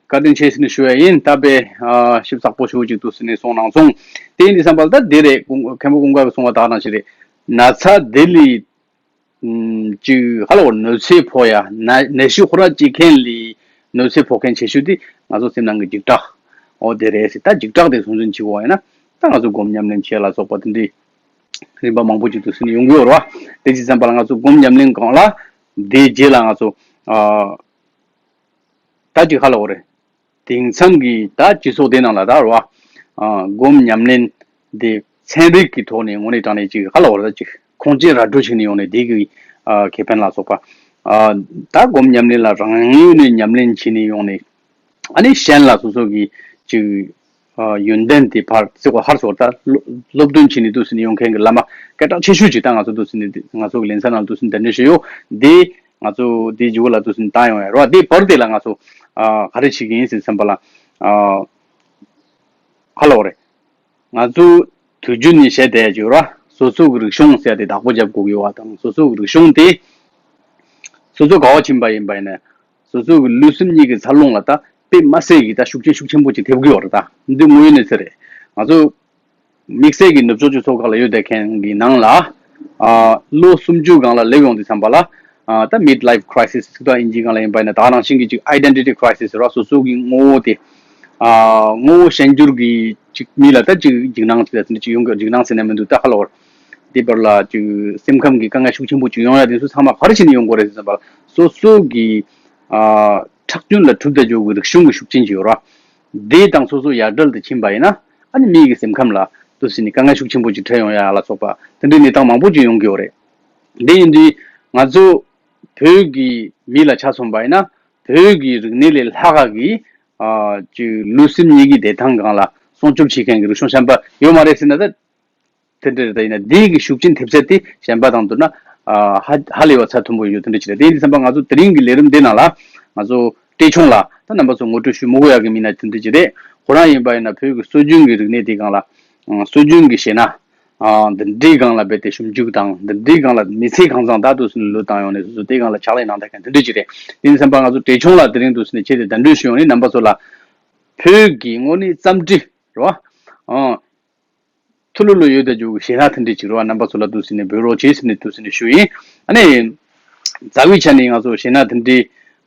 བཀའ་དྲིན་ཆེ་ཟེར་ནས་ཞུ་ཡ་ཡིན། ད་དཔེ་ཨ་ཞིབ་ཚགས་པོ་ཞེ་པོ་ཅིག་འདུག་ཟེར་ནས་གསུངས་གནང་སོང་། དེ་ཡིན་དུས་ཙམ་པ་ལ་ད་འདི་རེད། ཀུན་མཁན་པོ་ཀུན་དགའ་གིས་གསུངས་པ་དག་ནང་བཞིན་རེད། ན་ཚ་དེ་ལས་ཅིག་ཧ་ལ་བོ་གནོད་འཚེ་ཕོག་ཡ། ན་ནད་གཞི་ཁོ་རང་སྐྱེ་མཁན་ལས་གནོད་འཚེ་ཕོག་མཁན་ཆེ་ཤོས་དེ་ང་ཚོ་སེམས་ནང་གི་འཇིགས་སྐྲག་འོ་དེ་རེད་ཟེར། ད་འཇིགས་སྐྲག་དེ་སྲུང་འཛིན་བྱེད་དགོས་ཡིན་ན་ད་ང་ཚོ་སྒོམ་ཉམས་ལེན་བྱེད་ལ་སོགས་པ་དེ་འདྲའི་རིམ་པ་མང་པོ་ཅིག་འདུག་ཟེར་ནས་ཡོང་གི་ཡོད་རེད་བ། དེ་ཅི་ཙམ་པ་ལ་ང་ཚོ་སྒོམ་ཉམས་ལེན་སྒང་ལ་དེའི་རྗེས་ལ་ང་ཚོ་ཨ་ད་ཅིག་ཧ་ལ་བོ་རེད། དེང་མཚམས་ཀྱི་ད་སྤྱི་ཚོགས་དེ་ནང་ལ་ད་རེད་བ། ཨ་སྒོམ་ཉམས་ལེན་དེ་ཚན་རིག་གི་ཐོག་ནས་དངོས་གནས་དྲང་གནས་ཅིག་ཧ་ལ་བོ་རེད། ད་ཅིག་ཁུངས་སྐྱེལ་ར་སྤྲོད་བྱས་ནས་ཡོང་ནས་དེ་གི་ཨ་ཁེ་ཕན་ལ་སོགས་པ་ཨ་ད་སྒོམ་ཉམས་ལེན་ལ་རང་ངོས་ནས་ཉམས་ལེན་བྱས་ནས་ཡོང་ནས། ཨ་ནི་གཞན་ལ་སོ་སོ་གི་ཅིག་ཨ་ཡོན་ཏན་དེ་ཕར་བརྩི་བ་ཧར་སོར་ད་སློབ་སློབ་སྟོན་བྱེད་ནི་འདུག་ཟེར་ནས་ཡོང་མཁན་གྱི་བླ་མ་སྐད་གྲགས་ཆེ་ཤོས་ཅིག་ད་ང་ཚོ་འདུག་ཟེར་ནས་ང་ཚོ་གི་ལེ་ཚན་ནང་འདུག་ཟེར་ནས་གདན་འདྲེན་ཞུས་ཡོད། འདི་ང་ཚོ་འདི་མཇུག་ལ་འདུག་ཟེར་ནས་བཏང་ཡོང་ཡ་རེད་བ། འདི་བར་དེ་ལ་ང་ཚོ་ཨ་ག་རེ་བྱེད་ཀྱི་ཡིན་ཟེར་བསམ་པ་ལ་ཨ་ཧ་ལ་བོ་རེད། ང་ཚོ་དུས་རྒྱུན་ནས་བཤད་བསྡད་ཡ་ཅིག་ཡོད་ར། སོ་སོ་གི་རིག་གཞུང་ཟེར་ཡ་དེ་བདག་པོ་རྒྱབ་དགོས་ཀྱི་ཡོད་བ་དང་སོ་སོ་གི་རིག་གཞུང་དེ་སོ་སོ་ག་བ་ཕྱིན་པ་ཡིན་པ་ཡིན་ན་སོ་སོ་གི་ལུས་སེམས་གཉིས་ཀྱི་འཚར་ལོངས་ལ་ད་དཔེ་མ་སྲིད་ཀྱི་ད་ཤུགས་རྐྱེན་ཤུགས་ཆེན་པོ་ཅིག་ཐེབས་ཀྱི་ཡོད་རེད། ད་འདི་དངོས་ཡོད་གནས་ཚུལ་རེད། ང་ཚོ་དམིགས་བསལ་གྱི་ནུབ་ཕྱོགས་སྤྱི་ཚོགས་ཁག་ལ་ཡོད་བསྡད་མཁན་གྱི་ནང་ལ་ཨ་ལོ་སུམ་ཅུ་སྒང་ལ་སླེབས་ཡོང་དུས་ཙམ་པ་ལ་ཨ་ད་mid life crisis ཟེར་དུས་དབྱིན་ཇིའི་སྒང་ལ་ཡིན་པ་ཡིན་ན་ད་ག་ནང་བཞིན་གྱི་ཅིག་identity crisis ཟེར་བ་སོ་སོ་གི་ངོ་བོ་དེ་ཨ་ངོ་བོ་གཞན་འགྱུར་གྱི་ཅིག་མི་ལ་ད་ཅིག་འཇིགས་སྣང་ཟེར་ཡ་དེ་འདྲ་ཅིག་ཡོང་གི་འཇིགས་སྣང་ཟེར་ན་མི་འདུག་ད་ཧ་ལ་བོར་དེ་བར་ལ་ཅིག་སེམས་ཁམས་ཀྱི་དཀའ་ངལ་ཤུགས་ཆེན་པོ་ཅིག་ཡོང་ཡ་དེ་ཚོ་ཚང་མ་ག་རེ་བྱས་ནས་ཡོང་དགོས་རེད་ཟེར་ཙམ་པ་ལ་སོ་སོ་གི་ཨ་ཁྲག་རྒྱུན་ལ་གྲུབ་བསྡད་ཡོད་ཀྱི་རིག་གཞུང་གི་ཤུགས་རྐྱེན་ཅིག་ཡོད་ར། དེ་དང་སོ་སོ་ཡ་བྲལ་དུ་ཕྱིན་པ་ཡིན་ན་ཨ་ནི་མི་གི་སེམས་ཁམས་ལ་དུ་ཟིན་ནས་དཀའ་ངལ་ཤུགས་ཆེན་པོ་ཅིག་འཕྲད་ཡོང་ཡ་ལ་སོགས་པ་དེ་འདྲའི་གནས་སྟངས་མང་པོ་ཅིག་ཡོང་གི་ཡོད་རེད། དེ་ཡིན་དུས་ང་ཚོ་བོད་ཀྱི་མི་ལ་ཆ་མཚོན་པ་ཡིན་ན་བོད་ཀྱི་རིག་གནས་ལས་ལྷག་ག་གི་ཨ་ཅིག་ལུས་སེམས་གཉིས་ཀྱི་བདེ་ཐང་སྒང་ལ་སྲུང་སྐྱོབ་བྱེད་མཁན་གྱི་རིག་གཞུང་གཞན་པ་ཡོད་མ་རེད་ཟེར་ན་ད། དེ་འདྲ་རེད། ད་ཡིན་ན་འདི་གི་ཤུགས་རྐྱེན་ཐེབས་ཚད་དེ་གཞན་པ་དང་བསྡུར་ན་ཨ་ཧ་ཧ་ལས་པ་ཚད་མཐོན་པོ་ཡོད་དེ་འདྲ་ཅིག་རེད། དེ་ཡིན་དུས་ཙམ་པ་ང་ཚོ་དེ་རིང་གི་ལས་རིམ་འདི་ནང་ལ་ང་ཚོ་བཀྲས་ཆུང་ལགས་ད་རྣམ་པ་ཚོ་ངོ་སྤྲོད་ཞུ་མི་དགོས་ཡག་གི་མི་སྣ་དེ་འདྲ་ཅིག་རེད། ཁོ་རང་ཡིན་པ་ཡིན་ན་བོད་ཀྱི་སྲོལ་རྒྱུན་གྱི་རིག་གནས་དེ་སྒང་ལ་ཨ་སྲོལ་རྒྱུན་གྱི་གཞས་སྣ་ཨ་འདི་འདྲའི་སྒང་ལ་རྦད་དེ་ཞིབ་འཇུག་དང་འདི་འདྲའི་སྒང་ལ་མི་ཚེ་གང་བཟང་ད་དུ་སུན་ལོས་བཏང་ཡོང་ནས་སོ་སོ་དེ་སྒང་ལ་ཕྱག་ལས་གནང་བསྡད་མཁན་དེ་འདྲ་ཅིག་རེད། དེ་ཡིན་དུས་ཙམ་པ་ང་ཚོ་བཀྲས་ཆུང་ལགས་དེ་རིང་དུ་སུན་ནས་ཆེད་དུ་གདན་འདྲེན་ཞུས་ཡོང་ནས་རྣམ་པ་ཚོ་ལ་བོད་ཀྱི་དངོས་གནས་རྩོམ་འབྲི་རེད་བ། ཨ། ཐུ་ལུ་ལུ་ཡོད་དེ་འཇུག་གཞས་སྣ་དེ་འདྲ་ཅིག་རེད་བ། རྣམ་པ་ཚོ་ལ་འདུག་ཟེར་ནས་འབུལ་རོགས་བྱེད་ཟེར་ནས་འདུག་ཟེར་ནས་ཞུ་ཡིན། ཨ་ནི། རྩ་བའི་ཆ་ནས་ང་ཚོ་གཞས་སྣ་དེ་འདྲའི།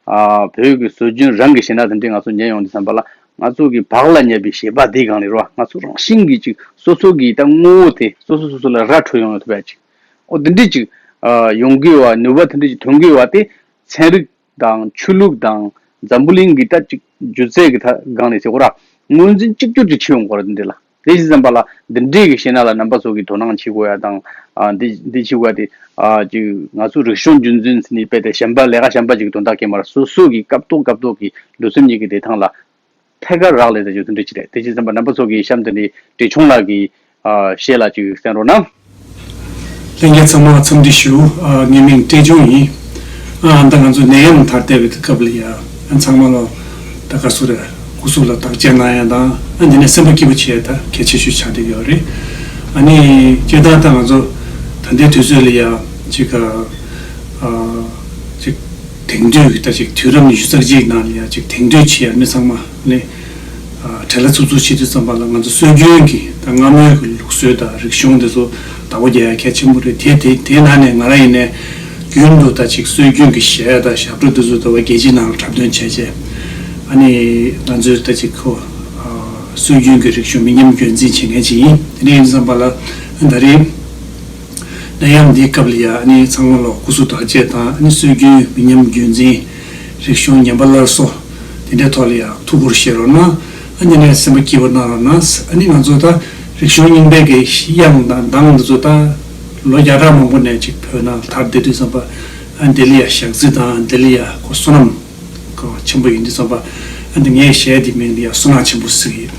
ཨ་བོད་ཀྱི་སྲོལ་རྒྱུན་རང་གི་གཞས་སྣ་དེ་འདྲའི་ང་ཚོ་ཉན་ཡོང་དུས་ཙམ་པ་ལ་ང་ཚོ་གི་བག་ལ་ཉལ་བའི་གཞས་པ་དེའི་སྒང་ནས་རེད་བ། ང་ཚོ་རང་བཞིན་གྱིས་ཅིག་སོ་སོ་གི་ད་ངོ་བོ་དེ་སོ་སོ་སོ་སོ་ལ་ར་འཕྲོད་ཡོང་ཐུབ་ཡ་ཅིག་ཨོ་དེ་འདྲའི་ཅིག་ཨ་ཡོང་གི་ཡོད་བ། ནུས་པ་དེ་འདྲའི་ཅིག་ཐོན་གི་ཡོད་བ་དེ་ཚན་རིག་དང་ཆོས་ལུགས་དང་འཛམ་བུ་གླིང་གི་ད་ཅིག་སྒྱུ་རྩལ་གྱི་ཐ་སྒང་ནས་ཟེར་གོ་ར་ངོས་འཛིན་གཅིག་གྱུར་ཅིག་བྱེད་ཡོང་གོ་ར་འདི་འདྲ་ལ། དེ་བཞིན་ཙམ་པ་ལ་འདི་འདྲའི་གི་གཞས་སྣ་ལ་རྣམ་པ་ཚོ་གིས་དོ་སྣང་བྱེད་དགོས་ཡ་དང་ཨ་འདི་འདི་བྱེད་དགོས་ཡ་དེ་ཨ་ཅིག་ང་ཚོ་རིག་གཞུང་རྒྱུན་འཛིན་ཟེར་ནས་དཔེ་དེ་གཞན་པ་ལས་ཀ་གཞན་པ་ཅིག་གི་དོན་དག་གི་མ་ར་སོ་སོ་གི་སྐབས་ཐོག་སྐབས་ཐོག་གི་ལུས་སེམས་གཉིས་ཀྱི་བདེ་ཐང་ལ་ ཐད་ཀར་རག་ལས་ད་ཅིག་དེ་འདྲ་ཅིག་རེད། དེ་བྱས་ཙམ་པ་རྣམ་པ་ཚོ་གི་གཤམ་དེ་ནས་འབྲི་ཆུང་ལགས་ཀྱི་ཨ་གཞས་ལ་ཅིག་གསན་རོགས་གནང་། ལྷན་རྒྱས་ཚང་མ་འཚམས་འདྲི་ཞུ། ཨ་ངའི་མིང་བཀྲས་ལྗོངས་ཡིན། ཨ་ད་ང་ཚོ་ནད་ཡམས་དར་བསྡད་པའི་སྐབས་ལ་ཡ་ཨ་ཚང་མ་ལ་ད་ག་སུ་རེད། སྐུ་གཟུགས་ལ་བདག་གཅེས་གནང་ཡ་དང་ཨ་འདི་ནས་སེམས་པ་སྐྱིད་པོ་བྱེད་ཡ་ད་གལ་ཆེ་ཤོས་ཆགས་བསྡད་ཡོད་རེད། ཨ་ནི་སྤྱིར་བཏང་ད་ང་ཚོ་ད་ལྟའི་དུས་ཚོད་ལ་ཡ་ཅིག་ཨ་ཅིག་དེང་དུས་ཀྱི་ད་ཅིག་དུས་རབས་ཉི་ཤུ་རྩ་གཅིག་ནང་ལ་ཡ་ཅིག་དེང་དུས་ཆེ་ཡ་མི་ཚང་མ་ལས་བྲེལ་བ་འཚུབ་འཚུབ་བྱེད་དུས་ཙམ་པ་ལ་ང་ཚོ་སྲོལ་རྒྱུན་གྱི་ད་སྔ་མོའི་གི་ལུགས་སྲོལ་དང་རིག་གཞུང་དེ་ཚོ་བདག་པོ་རྒྱག་ཡ་གལ་ཆེན་པོ་རེད། དེ་དེ་དེའི་ནང་ནས་ང་རང་ཡིན་ནའི་རྒྱུན་དུ་ད་ཅིག་སྲོལ་རྒྱུན་གྱི་གཞས་དང་ཞབས་བྲོ་དེ་ཚོ་ད་བ་རྒྱལ་སྤྱིའི་ནང་ལ་འཁྲབ་སྟོན་བྱས་རྗེས་ཨ་ནི་ང་ཚོའི་ད་ཅིག་ཁོ་སྲོལ་རྒྱུན་གྱི་རིག་གཞུང་མི་ཉམས་རྒྱུན་འཛིན་བྱེད་མཁན་ཅིག་ཡིན། དེ་འདྲ་ཡིན་དུས་ཙམ་པ་ལ་ད་རེས་ནད་ཡམས་འདིའི་སྐབས་ལ་ཡ་ཨ་ནི་ཚང་མ་ལ་སྐུ་གཟུགས་བདག་གཅེས་དང་ཨ་ནི་སྲོལ་རྒྱུན་མི་ཉམས་རྒྱུན་འཛིན། རིག་གཞུང་ཉམས་པ་སླར་གསོ། དེ་འདྲའི་ཐོག་ལ་ཡང་ཐུགས་ཁུར་བཞེས་རོགས་གནང་། ཨ་ནི་ནས་སེམས་པ་སྐྱིད་པོ་གནང་རོགས་གནང་། ཨ་ནི་ང་ཚོ་ད་རིག་གཞུང་རྙིང་པའི་གི་དབྱངས་དང་གདངས་འདི་ཚོ་ད་ལོ་བརྒྱ་ཕྲག་མང་པོ་ནས་ཅིག་བོད་ནང་དར་བསྡད་དུས་ཙམ་པ་ཨ་འདི་ལ་ཡང་ཞག་རྩི་དང་འདི་ལ་ཡང་ཁོ་བསོད་ནམས་ཁོ་ཆེན་པོ་ཡིན་དུས་ཙམ་པ་ཨ་འདི་ངའི་གཞས་འདི་མིང་འདི་ཡང་བསོད་ནམས་ཆེན་པོ་ཟེར་གི་ཡིན།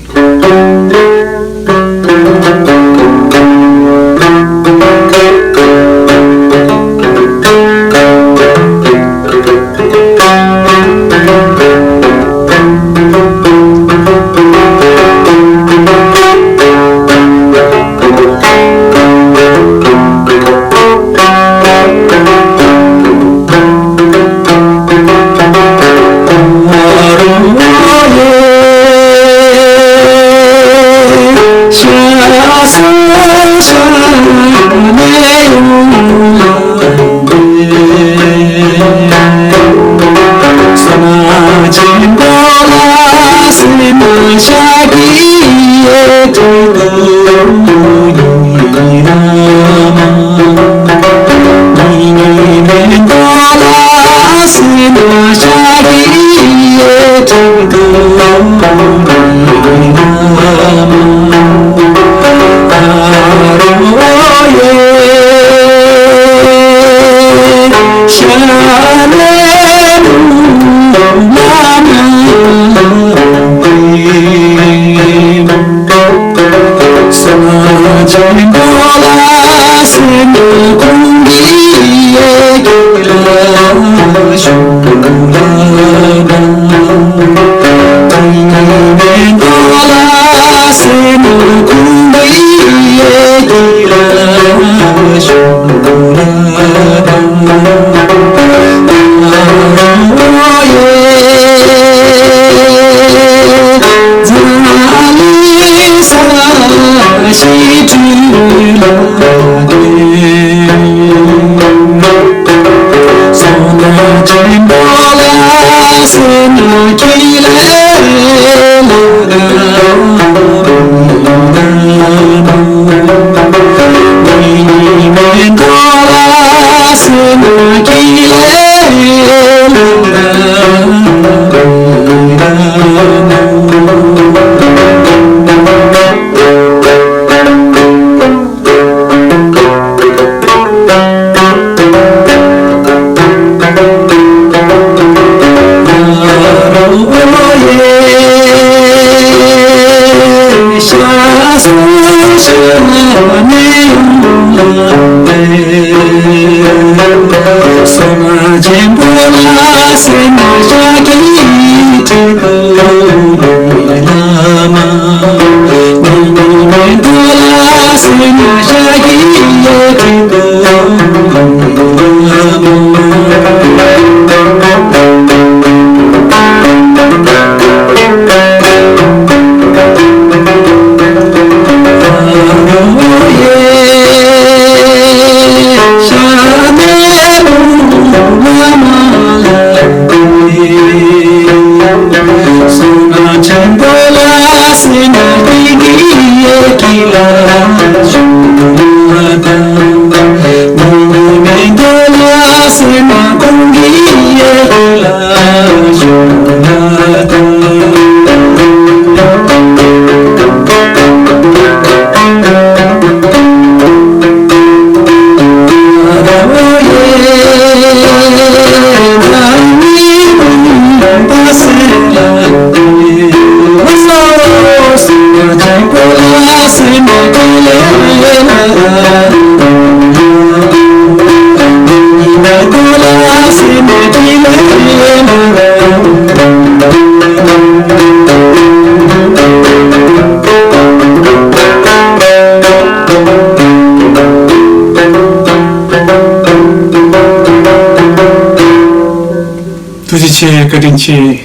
ཐུགས་རྗེ་ཆེ། བཀའ་དྲིན་ཆེ།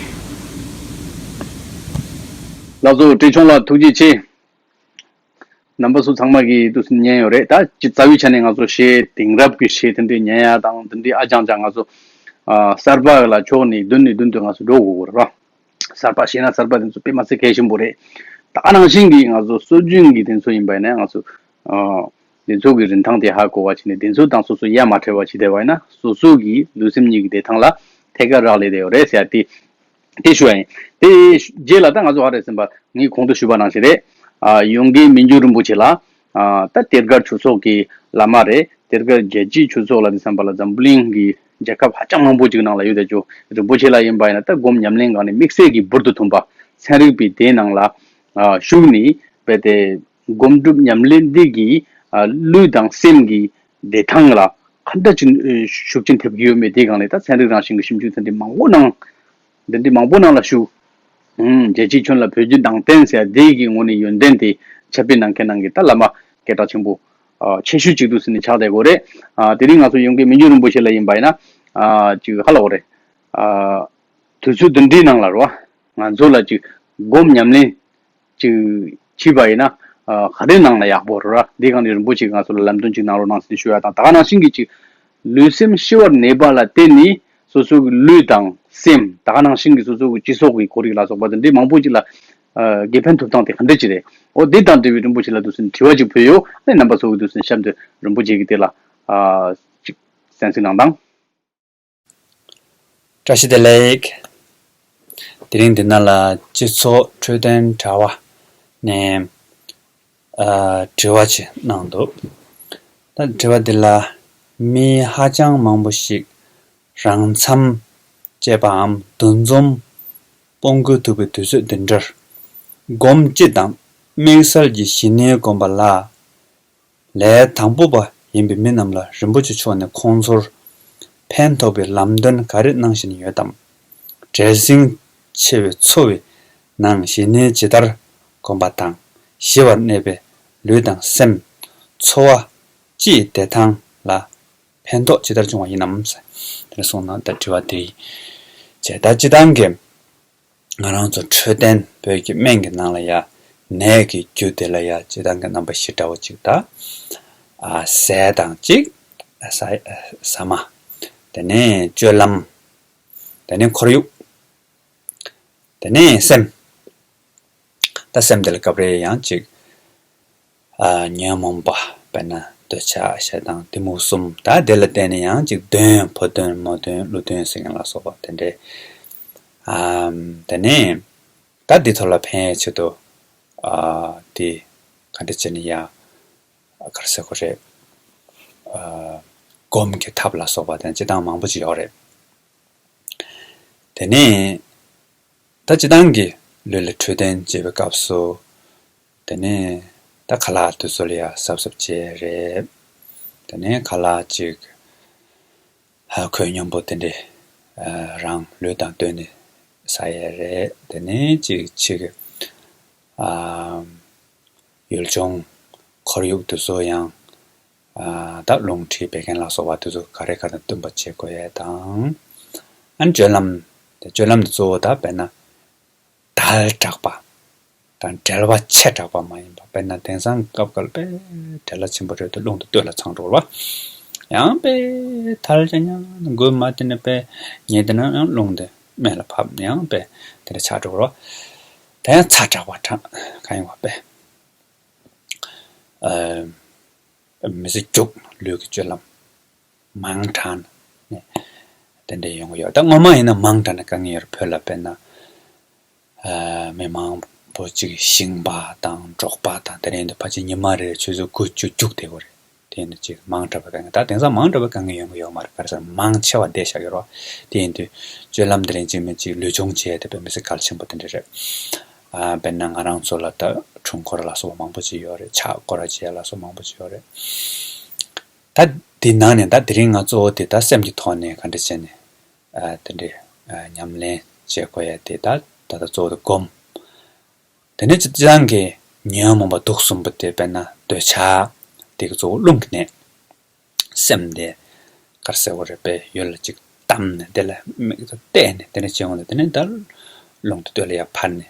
ལགས་སོ། བཀྲས་མཆོག་ལགས་ཐུགས་རྗེ་ཆེ། རྣམ་པ་ཚོ་ཚང་མ་གིས་འདུག་སེ་ཉན་ཡོད་རེད། ད་ཅི་རྩ་བའི་ཆ་ནས་ང་ཚོ་གཞས་དེང་རབས་ཀྱི་གཞས་དེ་འདྲའི་ཉན་ཡ་དང་དེ་འདྲའི་ཨ་ཅང་ཅང་ང་ཚོ་ཨ་གསར་པ་ལ་ཕྱོགས་ནས་མདུན་ནས་མདུན་དུ་ང་ཚོ་འགྲོ་དགོས་ཀྱི་རེད་ར། གསར་པ་ཤེས་ན་གསར་པ་དེ་ཚོ་དཔེ་མ་སྲིད་གལ་ཆེན་པོ་རེད། ད་ག་ནང་བཞིན་གྱི་ང་ཚོ་སྲོལ་རྒྱུན་གྱི་དེ་ཚོ་ཡིན་པ་ཡིན་ན་ང་ཚོ་ཨ་དེ་ཚོ་གི་རིན་ཐང་དེ་ཧ་གོ་བ་བྱས་ནས་དེ་ཚོ་དང་སོ་སོ་ཡ་མ་བྲལ་བ་བྱས་བསྡད་པ་ཡིན་ན་སོ་སོ་གི་ལུས་སེམས་གཉིས་ཀྱི་བདེ་ཐང་ལ་ཐད་ཀར་རག་ལས་བསྡད་ཡོད་རེད་ཟེར་ཡ་དེ། དེ་ཞུ་བ་ཡིན། དེ་རྗེས་ལ་ད་ང་ཚོ་ཧ་རེ་ཟིན་པ་ངས་གོང་དུ་ཞུས་པ་ནང་བཞིན་རེད། ཨ་ཡོངས་དགེ་མི་འགྱུར་རིན་པོ་ཆེ་ལགས། ཨ་ད་གཏེར་སྒར་ཆོས་ཚོགས་ཀྱི་བླ་མ་རེད། གཏེར་སྒར་རྒྱལ་གཅེས་ཆོས་ཚོགས་ལ་དེ་བསམ་པ་ལ་འཛམ་བུ་གླིང་གི་རྒྱལ་ཁབ་ཧ་ཅང་མང་པོ་ཅིག་ནང་ལ་ཡོད་དེ་ཅོ། རིན་པོ་ཆེ་ལགས་ཡིན་པ་ཡིན་ན་ད་སྒོམ་ཉམས་ལེན་སྒང་ནས་དམིགས་བསལ་གྱི་འབུར་དུ་ཐོན་པ་ཚན་རིག་པའི་སྡེ་ནང་ལ་ཨ་ཞུགས་ནས་རྦད་དེ་སྒོམ་སྒྲུབ་ཉམས་ལེན་འདི་གིས་ཨ་ལུས་དང་སེམས་ཀྱི་བདེ་ཐང་ལ་ག་འདྲ་ཅིག་ཨ་ཤུགས་རྐྱེན་ཐེབས་ཀྱི་ཡོད་མེད་དེའི་སྒང་ནས་ད་ཚན་རིག་རང་བཞིན་གྱི་ཞིབ་འཇུག་ཚན་རིག་མང་པོ་གནང་། འདི་འདྲའི་མང་པོ་ནང་ལ་ཞུགས། ཨུམ། རྒྱལ་གཅེས་ཁྱོན་ལ་བོད་བརྒྱུད་ནང་བསྟན་ཟེར་ཡ་དེ་གི་ངོས་ནས་ཡོན་ཏན་དེ་ཁྱབ་སྤེལ་གནང་མཁན་ནང་གི་ད་བླ་མ་སྐད་གྲགས་ཆེན་པོ་ཨ་ཆེ་ཤོས་གཅིག་ཏུ་ཟིན་ནས་ཆགས་བསྡད་དགོས་རེད། ཨ་དེ་རིང་ང་ཚོ་ཡོངས་དགེ་མི་འགྱུར་རིན་པོ་ཆེ་ལ་ཡིན་པ་ཡིན་ན་ཨ་ཅིག་ཧ་ལ་འོ་རེད། ཨ་དུས་ཚོད་འདི་འདྲའི་ནང་ལ་རོ་ང་ཚོ་ལ་ཅིག་སྒོམ་ཉམས་ལེན་ཅིག་བྱས་པ་ཡིན་ན་ཨ་ག་རེ་གནང་ན་ཡག་པོ་རེད་ར། འདི་སྒང་ནས་རིན་པོ་ཆེ་ང་ཚོ་ལ་ལམ་སྟོན་ཅིག་གནང་རོགས་གནང་ཟེར་ཞུ་ཡ་དང་ད་ག་ནང་བཞིན་གྱི་ཅིག་ལུས་སེམས་ཤི་བར་གནས་པ་ལ་བརྟེན་ནས་སོ་སོ་གི་ལུས་དང་སེམས་ད་ག་ནང་བཞིན་གྱི་སོ་སོ་གི་སྤྱི་ཚོགས་ཀྱི་ཁོར་ཡུག་ལ་སོགས་པ་དེ་འདྲའི་མང་པོ་ཅིག་ལ་ཨ་དགེ་ཕན་ཐོབ་སྟངས་དེ་ག་འདྲ་ཅིག་རེད། འོ་འདི་དང་འབྲེལ་བའི་རིན་པོ་ཆེ་ལ་འདུག་སེ་དྲི་བ་ཅིག་ཕུལ་ཡོད། ཨ་ནི་རྣམ་པ་ཚོ་གི་འདུག་སེ་གཤམ་དུ་རིན་པོ་ཆེ་གི་དེ་ལ་ཨ་ཅིག་གསན་གཟིགས་གནང་དང་། བཀྲ་ཤིས་བདེ་ལེགས། དེ་རིང་འདི་ན་ལ་སྤྱི་ཚོགས་འཕྲོད་བསྟེན་དྲ་བ་ནས་ཨ་དྲི་བ་ཅིག་གནང་འདུག་ད་དྲི་བ་འདི་ལ་མི་ཧ་ཅང་མང་པོ་ཞིག་རང་འཚམ་བཅས་པའམ་འདུ་འཛོམས་སྤོང་དགོས་ཐུག་པའི་དུས་ཚོད་འདི་འདྲར་སྒོམ་སྤྱི་དང་དམིགས་བསལ་གྱི་ཞི་གནས་སྒོམ་པ་ལ། ལས་དང་པོ་པ་ཡིན་པའི་མི་རྣམས་ལ་རིན་པོ་ཆེ་མཆོག་ནས་ཁོང་ཚོར་ཕན་ཐོགས་པའི་ལམ་སྟོན་ག་རེ་གནང་བཞིན་ཡོད་དམ། བྲེལ་ཟིང་ཆེ་བའི་འཚོ་བའི་ནང་ཞི་གནས་ཇི་ལྟར་སྒོམ་པ་དང་ཞི་བར་གནས་པའི་ལུས་དང་སེམས་འཚོ་བ་སྤྱིའི་བདེ་ཐང་ལ་ཕན་ཐོགས་ཇི་ལྟར་བྱུང་བ་ཡིན་ནམ། དེ་ནས་གསུངས་ན་ད་དྲི་བ་དེ་བྱས་ད་སྤྱི་བཏང་གི་ང་རང་ཚོ་འཕྲོད་བསྟེན་བོད་ཀྱི་སྨན་གྱི་ནང་ལ་ཡ་ནད་ཀྱི་རྒྱུ་དེ་ལ་ཡ་སྤྱི་བཏང་གི་རྣམ་པ་བཞི་འདྲ་བོ་གཅིག་ད། ཨ་ཟས་དང་གཅིག་ཟ་ཟ་མ། དེ་ནས་སྤྱོད་ལམ། དེ་ནས་ཁོར་ཡུག་དེ་ནས་སེམས། ད་སེམས་དེ་ལ་སྐབས་རེ་ཡང་གཅིག་ཨ་ཉོན་མོངས་པ། དཔེར་ན་འདོད་ཆགས་ཞེ་སྡང་གཏི་མུག་གསུམ། ད་དེ་ལ་བརྟེན་ནས་ཡང་ཅིག་གདོན་ཕོ་གདོན་མོ་གདོན་ཀླུ་གདོན་ཟེར་མཁན་ལ་སོགས་པ་དེ་འདྲའི། ཨམ་དེ་ནས་ད་འདི་ཐོག་ལ་ཕན་ཡའི་ཆེད་དུ་ཨ་དེ་ག་འདྲ་བྱས་ནས་ཡང་ག་རེ་ཟེར་དགོས་རེད། ཨ་སྒོམ་གྱི་ཐབས་ལ་སོགས་པ་དེ་སྤྱི་བཏང་མང་པོ་ཅིག་ཡོད་རེད། དེ་ནས་ད་སྤྱི་བཏང་གི་ལུས་ལ་འཕྲོད་བསྟེན་བྱེད་པའི་སྐབས་སུ། དེ་ནས་ད་ཁ་ལག་དེ་ཚོ་ལ་ཡང་གཟབ་གཟབ་བྱེད་རེད། དེ་ནས་ཁ་ལག་ཅིག་ཧ་ཁོད་སྙོམས་པོ་དེ་འདྲས་རང་ལུས་དང་བསྟུན་ནས་ཟ་ཡས་རེད། དེ་ནས་ཅིག་ཅིག་ཨ་ཡུལ་ལྗོངས་ཁོར་ཡུག་དེ་ཚོ་ཡང་ཨ་ད་རླུང་མཁྲིས་བད་ཀན་ལ་སོགས་པ་དེ་ཚོ་ག་རེ་ག་དང་བསྟུན་པ་བྱེད་དགོས་ཡས་དང་། ཨ་ནི་སྤྱོད་ལམ། དེ་སྤྱོད་ལམ་དེ་གཙོ་བོ་ད་དཔེར་ན། དལ་དྲགས་པ་དང་བྲེལ་བ་ཆེ་དྲགས་པ་མ་ཡིན་པ། དཔེར་ན་དེང་སང་སྐབས་འགའ་ལ་དཔེ་བྲེལ་བ་ཆེན་པོ་རེད་དུས་རླུང་དེ་སྟོད་ལ་འཚང་འགྲོ་བ། ཡང་དཔེ་དལ་ཅན་ཡང་འགུལ་མ་དེ་ནས་དཔེ་ཉལ་དེ་ན་ཡང་རླུང་དེ་སྨད་ལ་བབས་ཡང་དཔེ་དེ་འདྲ་ཆགས་འགྲོ་བ། དེ་ཡང་ཚ་དྲགས་པ་དྲགས་གང་ཡིན་པ་དཔེ། ཨ་མི་ཚེ་མཇུག་ལུས་ཀྱི་སྤྱོད་ལམ་མང་དྲགས་ནས་དེ་འདྲ་ཡོང་གི་ཡོད། ད་སྔོན་མ་ཡིན་ན་མང་དྲགས་ནས་དཀའ་ངལ་ཡོད་རེད། བོད་ལ་དཔེར་ན་ཨ་མི་མང་པོ་ཅིག་ཤིང་པ་དང་འབྲོག་པ་དང་དེ་འདྲ་ཡིན་དུས་ཕལ་ཆེར་ཉི་མ་རེར་ཆུ་ཚོད་དགུ་བཅུ་རྒྱུགས་བསྡད་ཡོད་རེད། དེ་ཡིན་དུས་ཅིག་མང་དྲགས་པའི་དཀའ་ངལ། ད་དེང་སང་མང་དྲགས་པའི་དཀའ་ངལ་ཡོང་གི་ཡོད་མ་རེད། ག་རེ་ཟེར་ན་མང་ཆེ་བ་བསྡད་བཞག་ཡོད་རེད་བ། དེ་ཡིན་དུས་སྤྱོད་ལམ་དེ་རིང་གཅིག་མིན་གཅིག་ལུས་སྦྱོང་བྱས་ཏེ་དཔེ་མི་སྲིད་གལ་ཆེན་པོ་དེ་འདྲ་རེད། ཨ་དཔེར་ན་ང་རང་ཚོ་ལ་ད་འཁྲུངས་སྐོར་ལ་སོགས་པ་མང་པོ་ཅིག་ཡོད་རེད། ཕྱག་སྐོར་བྱེད་ཡ་ལ་སོགས་མང་པོ་ཅིག་ཡོད་རེད། ད་འདི་ནང་ནས་ད་དེ་རིང་ང་གཙོ་བོ་དེ་ད་སེམས་ཀྱི་ཐོག་ནས་ག་འདྲ་བྱས་ནས་ཨ་དེ་འདྲའི་ཨ་ཉམས་ལེན་བྱེད་དགོས་ཡ་དེ་ད་ད་ལྟ་གཙོ་བོ་དེ་སྒོམ། དེ་ནས་སྤྱི་བཏང་གི་ཉོན་མོངས་པ་དུག་གསུམ་པོ་དེ་དཔེར་ན་འདོད་ཆགས་དེ་གི་གཙོ་བོ་རླུང་གི་ནད། སེམས་དེ་ག་རེ་ཟེར་དགོས་རེད། དཔེ་ཡུལ་ལ་ཅིག་ལྟ། ཨམ་དེ་ལ་མིག་ཏོ་གཏད་ནས་དེ་འདྲ་བྱེད་ཡོང་དུས་དེ་ནས་ད་རླུང་དེ་སྟོད་ལ་ཡར་འཕར་ནས་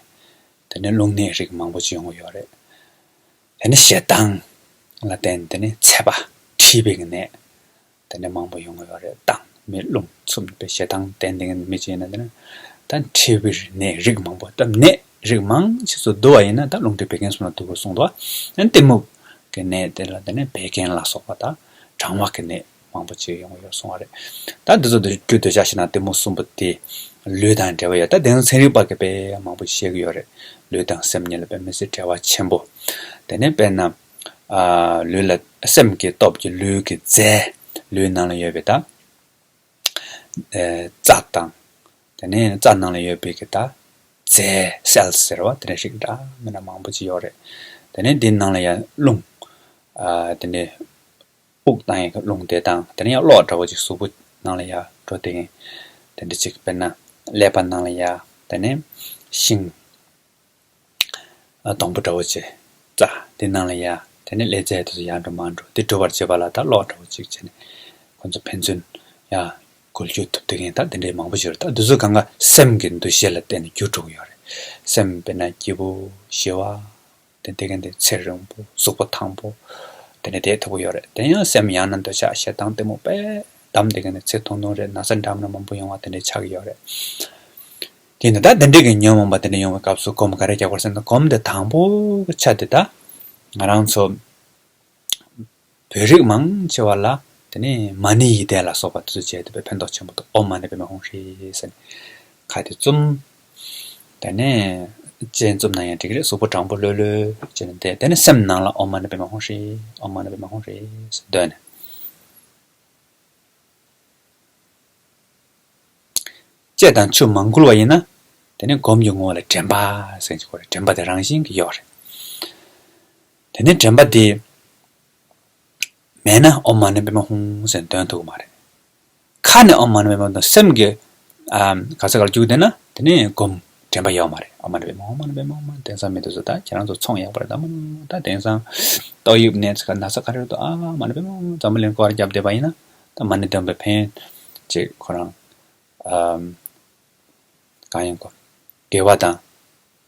དེ་ནས་རླུང་ནད་རིགས་མང་པོ་ཅིག་ཡོང་གི་ཡོད་རེད། དེ་ནས་ཞེ་སྡང་ལ་བརྟེན་དེ་ནས་ཚད་པ་མཁྲིས་པའི་ནད་དེ་ནས་མང་པོ་ཡོང་གི་ཡོད་རེད། དང་མི་རླུང་འཚུབ་པའི་ཞེ་སྡང་ལྡན་ལྡན་མི་ཅིག་ཡིན་ན་དེ་ནས་ད་མཁྲིས་པའི་ནད་རིགས་མང་པོ། ད་ནད་རིགས་མང་ཆེ་ཚོ་འདུ་བ་ཡིན་ན་ད་རླུང་མཁྲིས་བད་ཀན་གསུམ་ལ་འདུ་དགོས་གསུངས་འདུག་ཨ་ནི་གཏི་མུག་གི་ནད་དེ་ལ་དེ་ནས་བད་ཀན་ལ་སོགས་པ་དང་གྲང་བ་གི་ནད་མང་པོ་ཅིག་ཡོང་གི་ཡོད་གསུང་བ་རེད། ད་འདི་ཚོ་འདི་རྒྱུ་འདོད་ཆགས་ཞེ་སྡང་གཏི་མུག་གསུམ་པོ་དེ་ལུས་དང་འབྲེལ་བ་ཡོད། ད་དེང་སང་ཚན་རིག་པ་གིས་དཔེ་མང་པོ་བཤད་ཀྱི་ཡོད་རེད། ལུས་དང་སེམས་གཉིས་ལ་དཔེ་མི་སྲིད་འབྲེལ་བ་ཆེན་པོ། དེ་ནས་དཔེར་ན་ཨ་ལུས་ལ་སེམས་ཀྱི་སྟོབས་ཀྱིས་ལུས་ཀྱི་རྫས། ལུས་ནང་ལ་ཡོད་པའི་ད་ཨ་རྩ་དང་། དེ་ནས་རྩ་ནང་ལ་ཡོད་པའི་གི་ད་རྫས་སེལ་ཟེར་བ་དེ་འདྲ་ཞིག་འདྲ་མི་འདྲ་མང་པོ་ཅིག་ཡོད་རེད། དེ་ནས་འདི་ནང་ལ་ཡང་རླུང་ཨ་དེ་ནས་དབུགས་བཏང་ཡག་གི་རླུང་དེ་དང་། དེ་ནས་ཡང་གློག་འདྲ་བོ་ཅིག་གཟུགས་པོ་ནང་ལ་ཡར་འགྲོ་དེ་གིན་དེ་འདྲ་ཅིག་དཔེར་ན་ཀླད་པ་ནང་ལ་ཡར་དེ་ནས་ཤིང་ཨ་སྡོང་པོ་འདྲ་བོ་ཅིག་རྩ་དེ་ནང་ལ་ཡར་དེ་ནས་ཀླད་རྫས་དེ་ཚོ་ཡར་འགྲོ་མར་འགྲོ་དེ་འགྲོ་བར་བྱེད་པ་ལ་ད་གློག་འདྲ་བོ་ཅིག་བྱས་ནས་ཁོ་ཚོ་ཕན་ཚུན་ཡར་འགུལ་སྐྱོད་ཐུབ་དེ་གིན་ད་དེ་འདྲའི་མང་པོ་ཞིག་རེད། ད་འདི་ཚོ་གང་ག་སེམས་ཀྱི་འདུ་ཤེས་ལ་བརྟེན་ནས་འགྱུར་འགྲོ་གི་ཡོད་རེད། སེམས་དཔེར་ན་སྐྱིད་པོ་ཞི་བ། དེ་དེ་ག་ནས་ཚེ་རིང་པོ་གཟུགས་པོ་ཐང་པོ་དེ་ནས་བསྡད་ཐུབ་ཀྱི་ཡོད་རེད། དེ་ཡང་སེམས་ཡང་ན་འདོད་ཆགས་ཞེ་སྡང་གཏི་མུག་དཔེ་བསྡམས་དེ་ག་ནས་ཚེ་ཐུང་ཐུང་རེད། ན་ཚ་འདྲ་མི་འདྲ་མང་པོ་ཡོང་བ་དེ་འདྲ་ཆགས་ཀྱི་ཡོད་རེད། དེ་ནས་ད་དེ་འདྲའི་གི་ཉོན་མོངས་པ་དེ་འདྲ་ཡོང་བའི་སྐབས་སུ་སྒོམ་ག་རེ་རྒྱག་དགོས་ཟེར་ན། སྒོམ་དེ་དང་པོ་གི་ཆ་དེ་ད་ང་རང་ཚོ་བོད་རིགས་མང་ཆེ་བ་ལ་དེ་ནས་མ་ཎི་ཡི་བརྡ་ལ་སོགས་པ་དེ་ཚོ་བྱས་ཏེ་དཔེ་ཕན་ཐོགས་ཆེན་པོ་འདུག་ཨོཾ་མ་ཎི་པདྨེ་ཧཱུྃ་ཧྲཱིཿ་ཟེར་ནས་ཁ་དེ་བཙུམ། དེ་ནས་སྤྱན་བཙུམ་ན་ཡང་འགྲིག་རེད། གཟུགས་པོ་དྲང་པོ་ལྷོད་ལྷོད་བྱས་ནས་བསྡད། དེ་ནས་སེམས་ནང་ལ་ཨོཾ་མ་ཎི་པདྨེ་ཧཱུྃ་ཧྲཱིཿ། ཨོཾ་མ་ཎི་པདྨེ་ཧཱུྃ་ཧྲཱིཿ་ཟེར་འདོན་ནས། ལྕེ་དང་ཆུ་མ་འགུལ་བ་ཡིན་ན། དེ་ནི་སྒོམ་གྱི་ངོ་བོ་ལ་དྲན་པ་ཟེར་གྱི་ཡོད་རེད། དྲན་པ་དེ་རང་བཞིན་གྱིས་ཡོད་རེད། དེ་ནི་དྲན་པ་དེ་མེད་ན་ཨོཾ་མ་ཎི་པདྨེ་ཧཱུྃ་ཟེར་འདོན་ཐུབ་ཀྱི་མ་རེད། ཁ་ནས་ཨོཾ་མ་ཎི་པདྨེ་ཧཱུྃ་འདོན། སེམས་ཀྱི་ཨ་ག་ས་གར་བཅུག་བསྡད་ན་དེ་ནི་སྒོམ་དྲན་པ་ཡོད་མ་རེད། ཨོཾ་མ་ཎི་པདྨེ་ཧཱུྃ། ཨོཾ་མ་ཎི་པདྨེ་ཧཱུྃ། དེང་སང་མི་དེ་ཚོ་ད་ཁྱེད་རང་ཚོ་ཚོང་ཡག་པ་རེད། ད་མ་ད་དེང་སང་ཏོག་དབྱིབས་ནད་ཚ་ན་ཚ་ག་རེ་རེད་འདུག་ཨོཾ་མ་ཎི་པདྨེ་ཧཱུྃ། འཛམ་བུ་གླིང་སྐོར་རྒྱབ་བསྡད་པ་ཡིན་ན་ད་མ་ཎི་འདོན་པའི་ཕན་ཡོན་ཅིག་ཁོ་རང་ཨམ། གང་ཡིན་གོ། དགེ་བ་དང་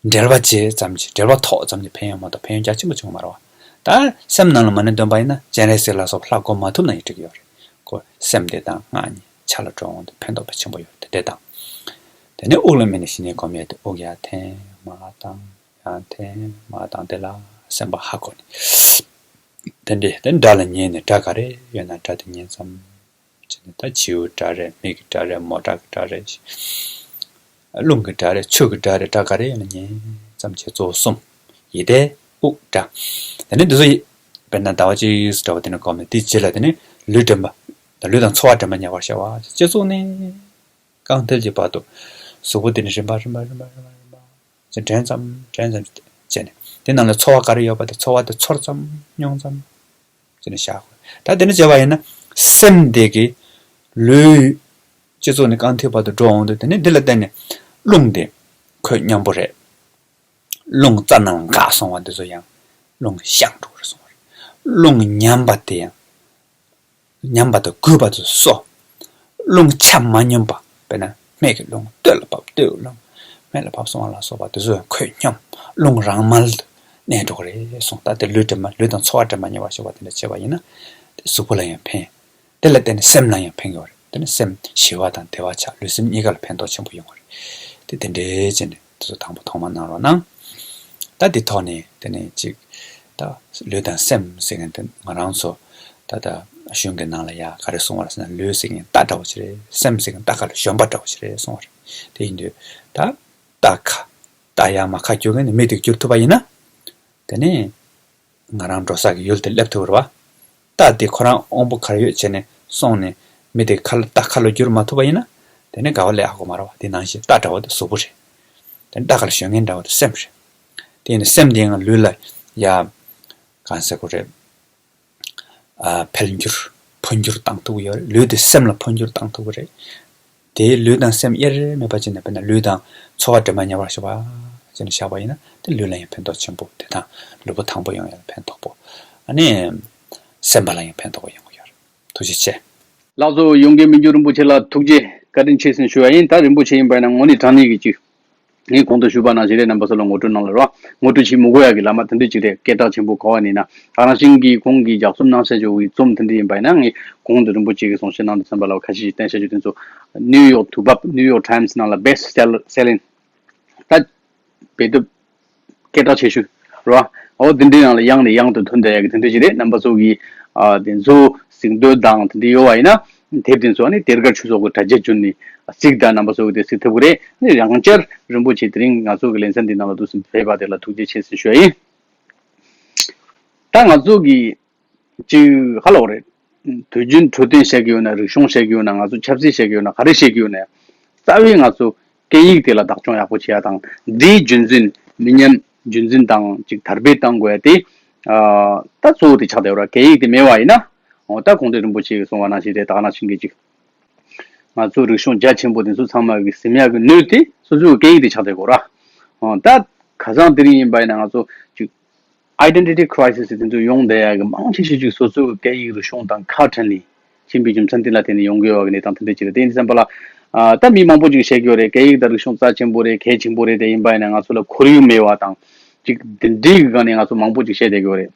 འབྲེལ་བ་བྱས་ཙམ་གྱིས། འབྲེལ་བ་ཐོགས་ཙམ་གྱིས་ཕན་ཡོན་མ་གཏོགས་ཕན་ཡོན་རྒྱ་ཆེན་པོ་བྱུང་མ་རེད་བ། ད་སེམས་ནང་ལ་མ་ཎི་འདོན་པ་ཡིན་ན་སྤྱན་རས་གཟིགས་ལ་སོགས་ལྷ་སྒོམ་མ་ཐུབ་ན་ཡང་འགྲིག་གི་ཡོད་རེད། ཁོ་སེམས་དེ་དང་སྔགས་གཉིས་ཆ་ལ་འགྲོ་འོང་དུ་ཕན་ཐོགས་པ་ཆེན་པོ་ཡོད་རེད། དེ་དང་། དེ་ནས་དབུགས་ལ་དམིགས་ནས་ཞི་གནས་སྒོམ་ཡས་དེ་དབུགས་ཡར་འཐེན་མར་བཏང་། ཡར་འཐེན་མར་བཏང་། དེ་ལ་སེམས་པ་ཧ་གོ་ནས། དེ་འདྲས་དེ་སྒྲ་ལ་ཉན་ནས། སྒྲ་ག་རེ་ཡོད་ན་སྒྲ་དེ་ཉན་ཙམ། བྱས་ནས་ད་བྱིའུ་སྒྲ་རེད། མི་གི་སྒྲ་རེད། མོ་ཊ་གི་སྒྲ་རེད། རླུང་གི་སྒྲ་རེད། ཆུ་གི་སྒྲ་རེད། སྒྲ་ག་རེ་ཡིན་ན་ཉན་ཙམ་བྱས། གཙོ་བོ་གསུམ། ཡིད་བརྟན་དབུགས་སྒྲ། དེ་ནས་འདི་ཚོ་ཡི་དཔེར་ན་ཟླ་བ་གཅིག་འདྲ་བོ་དེ་ནས་སྒོམ་ནས། དེའི་རྗེས་ལ་དེ་ནས་ལུས་དྲན་པ་དང་། ལུས་དང་ཚོར་བ་དྲན་པ་ཉེ་བར་ཤར་བ། སྤྱི་གཙུག་ནས་རྐང་མཐིལ་གྱི་བར་དུ་གཟུགས་པོ་དེ་ནས་རིམ་པ་རིམ་པ་རིམ་པ་རིམ་པ་རིམ་པ་ཅིག་དྲན་ཙམ་དྲན་ཙམ་བྱས་ནས། དེ་ནང་ལ་ཚོར་བ་ག་རེ་ཡོད་པ་དེ་ཚོར་བ་དེ་ཚོར་ཙམ་མྱོང་ཙམ་བྱས་ནས་བཞག་དགོས། ད་དེ་འདྲ་བྱས་པ་ཡིན་ན་སེམས་དེ་གི་ལུས་སྤྱི་གཙུག་ནས་རྐང་མཐིལ་བར་དུ་འགྲོ་འོང་དུས། དེ་ནས་འདི་ལ་བརྟེན་ནས་རླུང་དེ་ཁོད་སྙོམས་པོ་རེད། རླུང་རྩ་ནང་ལ་འགག་སོང་བ་འདི་ཚོ་ཡང་རླུང་བཤང་འགྲོ་གི་རེད་གསུངས་པ་རེད། རླུང་ཉམས་པ་དེ་ཡང་། ཉམས་པ་དང་རྒུད་པ་དེ་གསོ། རླུང་ཆ་མ་སྙོམས་པ། དཔེར་ན་སྨད་ཀྱི་རླུང་སྟོད་ལ་བབས། སྟོད་ཀྱི་རླུང་སྨད་ལ་བབས་སོང་བ་ལ་སོགས་པ་དེ་ཚོ་ཁོད་སྙོམས། རླུང་རང་མལ་དུ་གནས་འགྲོ་གི་རེད་གསུངས། ད་དེ་ལུས་དྲན་པ། ལུས་དང་ཚོར་བ་དྲན་པ་ཉེ་བར་ཤར་བ་དེ་འདྲ་བྱས་པ་ཡིན་ན་དེ་གཟུགས་པོ་ལ་ཡང་ཕན། དེ་ལ་བརྟེན་ནས་སེམས་ལ་ཡང་ཕན་གྱི་ཡོད་རེད། དེ་ནི་སེམས་ཞི་བ་དང་བདེ་བ་ཆགས། ལུས་སེམས་གཉིས་ཀ་ལ་ཕན་ཐོགས་ཆེན་པོ་ཡོང་གི་རེད། དེ་དེ་འདྲའི་བྱས་ནས་དེ་ཚོ་དང་པོ་ཐོག་མར་གནང་རོགས་གནང་། ད་འདི་ཐོག་ནས་དེ་ནས་ཅིག་ད་ལུས་དང་སེམས་ཟེར་མཁན་དེ་ང་རང་ཚོ་ད་ལྟ་གཞུང་གི་ནང་ལ་ཡ་ག་རེ་གསུངས་པ་རེད་ཟེར་ན། ལུས་ཟེར་མཁན་རྟ་འདྲ་བོ་ཞིག་རེད། སེམས་ཟེར་མཁན་རྟ་ཁ་ལ་ཞོན་པ་འདྲ་བོ་ཞིག་རེད་གསུངས་པ་རེད། དེ་ཡིན་དུས་ད་རྟ་ཁ་རྟ་ཡར་མར་ཁ་བསྒྱུར་མཁན་ནི་མི་དེ་བསྒྱུར་ཐུབ་པ་ཡིན་ན། དེ་ནས་ང་རང་འགྲོ་ས་གི་ཡུལ་དེ་སླེབས་ཐུབ་རེད་བ། རྟ་དེ་ཁོ་རང་དབང་པོ་གར་ཡོད་བྱས་ནས་སོང་ནས་མི་དེ་ཁ་ལ་རྟ་ཁ་ལོ་བསྒྱུར་མ་ཐུབ་པ་ཡིན་ན། དེ་ནས་དགའ་བ་ལས་ཨ་ཁོ་མ་རེད་བ། དེ་ནང་བཞིན་རྟ་འདྲ་བོ་དེ་གཟུགས་པོ་རེད། དེ་ནས་རྟ་ཁ་ལ་ཞོན་མཁན་འདྲ་བོ་དེ་སེམས་རེད། དེ་ཡིན་ན་སེམས་དེ་ཡང་ལུས་ལ་ཡ་གང་ཟེར་དགོས་རེད། ཨ་འཕེལ་འགྱུར་འཕོ་འགྱུར་བཏང་ཐུབ་ཀྱི་ཡོད་རེད། ལུས་དེ་སེམས་ལ་འཕོ་འགྱུར་བཏང་ཐུབ་ཀྱི་རེད། དེའི་ལུས་དང་སེམས་དབྱེར་མེད་པ་བྱས་ནས། དཔེར་ན་ལུས་དང་ཚོར་བ་དྲན་པ་ཉེ་བར་ཤར་བ་བྱས་ནས་བཞག་པ་ཡིན་ན། དེ་ལུས་ལ་ཡང་ཕན་ཐོགས་ཆེན་པོ། དེ་དང་ལུས་པོ་ཐང་པོ་ཡོང་ཡ་ལ་ཕན་ཐོགས་པོ། ཨ་ནི་སེམས་པ་ལ་ཡང་ཕན་ཐོགས་པོ་ཡོང་གི་ཡོད་རེད། ཐུགས་རྗེ་ཆེ། ལགས་སོ། ཡོངས་དགེ་མི་འགྱུར་རིན་པོ་ཆེ་ལགས་ཐུགས་རྗེ་ བཀའ་དྲིན་ཆེ་ཟེར་ཞུ་བ་ཡིན། ད་རིན་པོ་ཆེ་ཡིན་པ་ཡིན་ན་དངོས་གནས་དྲང་གནས་ཀྱི་ཅིག་ངས་གོང་དུ་ཞུས་པ་ནང་བཞིན་རེད། རྣམ་པ་ཚོ་ལ་ངོ་སྤྲོད་གནང་ལ་རོགས། ངོ་སྤྲོད་བྱེད་མི་དགོས་ཡ་གི་ལ་མ་དེ་འདྲ་ཅིག་རེད། སྐད་གྲགས་ཆེན་པོ་ག་བ་ནས་ན། ད་ནང་བཞིན་གྱི་ཁོང་གིས་ལྗགས་རྩོམ་གནང་བྱ་ཆོག་གི་རྩོམ་དེ་འདྲ་ཡིན་པ་ཡིན་ན། ངས་གོང་དུ་རིན་པོ་ཆེ་གིས་གསུང་བཤད་གནང་དུས་ཙམ་པ་ལ་ཁ་ཤས་ཤིག་བསྟན་བྱ་ཆོག་དེ་ཚོ་ནིའུ་ཡོག་དུས་བབ། ནིའུ་ཡོག་ཊའིམ་སི་ནང་ལ་best sell- selling ད་བེད་སྤྱོད་སྐད་གྲགས་ཆེ་ཤོས་རེད་བ། འོ་དེ་འདྲའི་ནང་ལ་ཡང་ནས་ཡང་དུ་ཐོན་བསྡད་ཡ་གི་དེ་འདྲ་ཅིག་རེད། རྣམ་པ་ཚོ་གིས་ཨ་དེ་ཚོ་གཟིགས་འདོད་དང་དེ་འདྲ་ཡོད་བ་ཡིན་ན། དེབ་དེ་ཚོ་ཨ་ནི་གཏེར་སྒར་ཆོས་ཚོགས་ཀྱི་དྲ་རྒྱ་བརྒྱུད་ནས་གཟིགས་དང་། རྣམ་པ་ཚོ་གིས་དེ་གཟིགས་ཐུབ་ཀྱི་རེད། ཨ་ནི་ཡང་བསྐྱར་རིན་པོ་ཆེ་དེ་རིང་ང་ཚོ་གི་ལེ་ཚན་འདི་ནང་ལ་འདུག་སེ་ཕེབས་པ་དེ་ལ་ཐུགས་རྗེ་ཆེ་ཟེར་ཞུ་ཡ་ཡིན། ད་ང་ཚོ་གི་ཅིག་ཧ་ལོ་རེད། དུས་རྒྱུན་འཕྲོད་བསྟེན་བཤད་ཀྱི་ཡོད་ན། རིག་གཞུང་བཤད་ཀྱི་ཡོད་ན། ང་ཚོ་ཆབ་སྲིད་བཤད་ཀྱི་ཡོད་ན། ག་རེ་བཤད་ཀྱི་ཡོད་ན། རྩ་བའི་ང་ཚོ་སྐད་ཡིག་དེ་ལ་བདག་སྐྱོང་ཡག་པོ་བྱེད་ཡ་དང་། འདིའི་རྒྱུན་འཛིན་མི་ཉམས་རྒྱུན་འཛིན་དང་ཅིག་དར་སྤེལ་གཏང་དགོས་ཡ་དེ། ཨ་ད་གཙོ་བོ་དེ་ཆགས་བསྡད་ཡོད་ར། སྐད་ཡིག་དེ་མེད་པ་ཡིན་ན། འོ་ད་གོང་དུ་རིན་པོ་ཆེ་གིས་གསུངས་པ་ནང་བཞིན་རེད། ད་ག་ནང་བཞིན་གྱི་ཅིག་ང་ཚོ་རིག་གཞུང་རྒྱ་ཆེན་པོ་དེ་ཚོ་ཚང་མ་གི་ཟིན་ཡག་གི་སྣོད་དེ་སོ་སོའི་སྐད་ཡིག་དེ་ཆགས་བསྡད་ཡོད་ར། འོ་ད་ཁ་སང་དེ་རིང་ཡིན་པ་ཡིན་ན་ང་ཚོ་ཅིག་identity crisis དེ་ཚོ་ཡོང་བསྡད་ཡག་གི་མང་ཆེ་ཤོས་ཅིག་སོ་སོའི་སྐད་ཡིག་རིག་གཞུང་དང་ཁ་བྲལ་ནས་ཕྱིན་པའི་རྒྱུ་མཚན་དེ་ལ་བརྟེན་ནས་ཡོང་གི་ཡོད་པ་གི་གནས་སྟངས་དེ་འདྲ་ཅིག་རེད། དེ་ཡིན་དུས་ཙམ་པ་ལ་ཨ་ད་མི་མང་པོ་ཅིག་བཤད་ཀྱི་ཡོད་རེད། སྐད་ཡིག་དང་རིག་གཞུང་རྩ་ཆེན་པོ་རེད། གལ་ཆེན་པོ་རེད། དེ་ཡིན་པ་ཡིན་ན་ང་ཚོ་ལ་ཁོར་ཡུག་མེད་པ་དང་ཅིག་དེ་འདྲའི་གི་སྒང་ནས་ང་ཚོ་མང་པོ་ཅིག་བཤད་བསྡད་ཀྱི་ཡོད་རེད།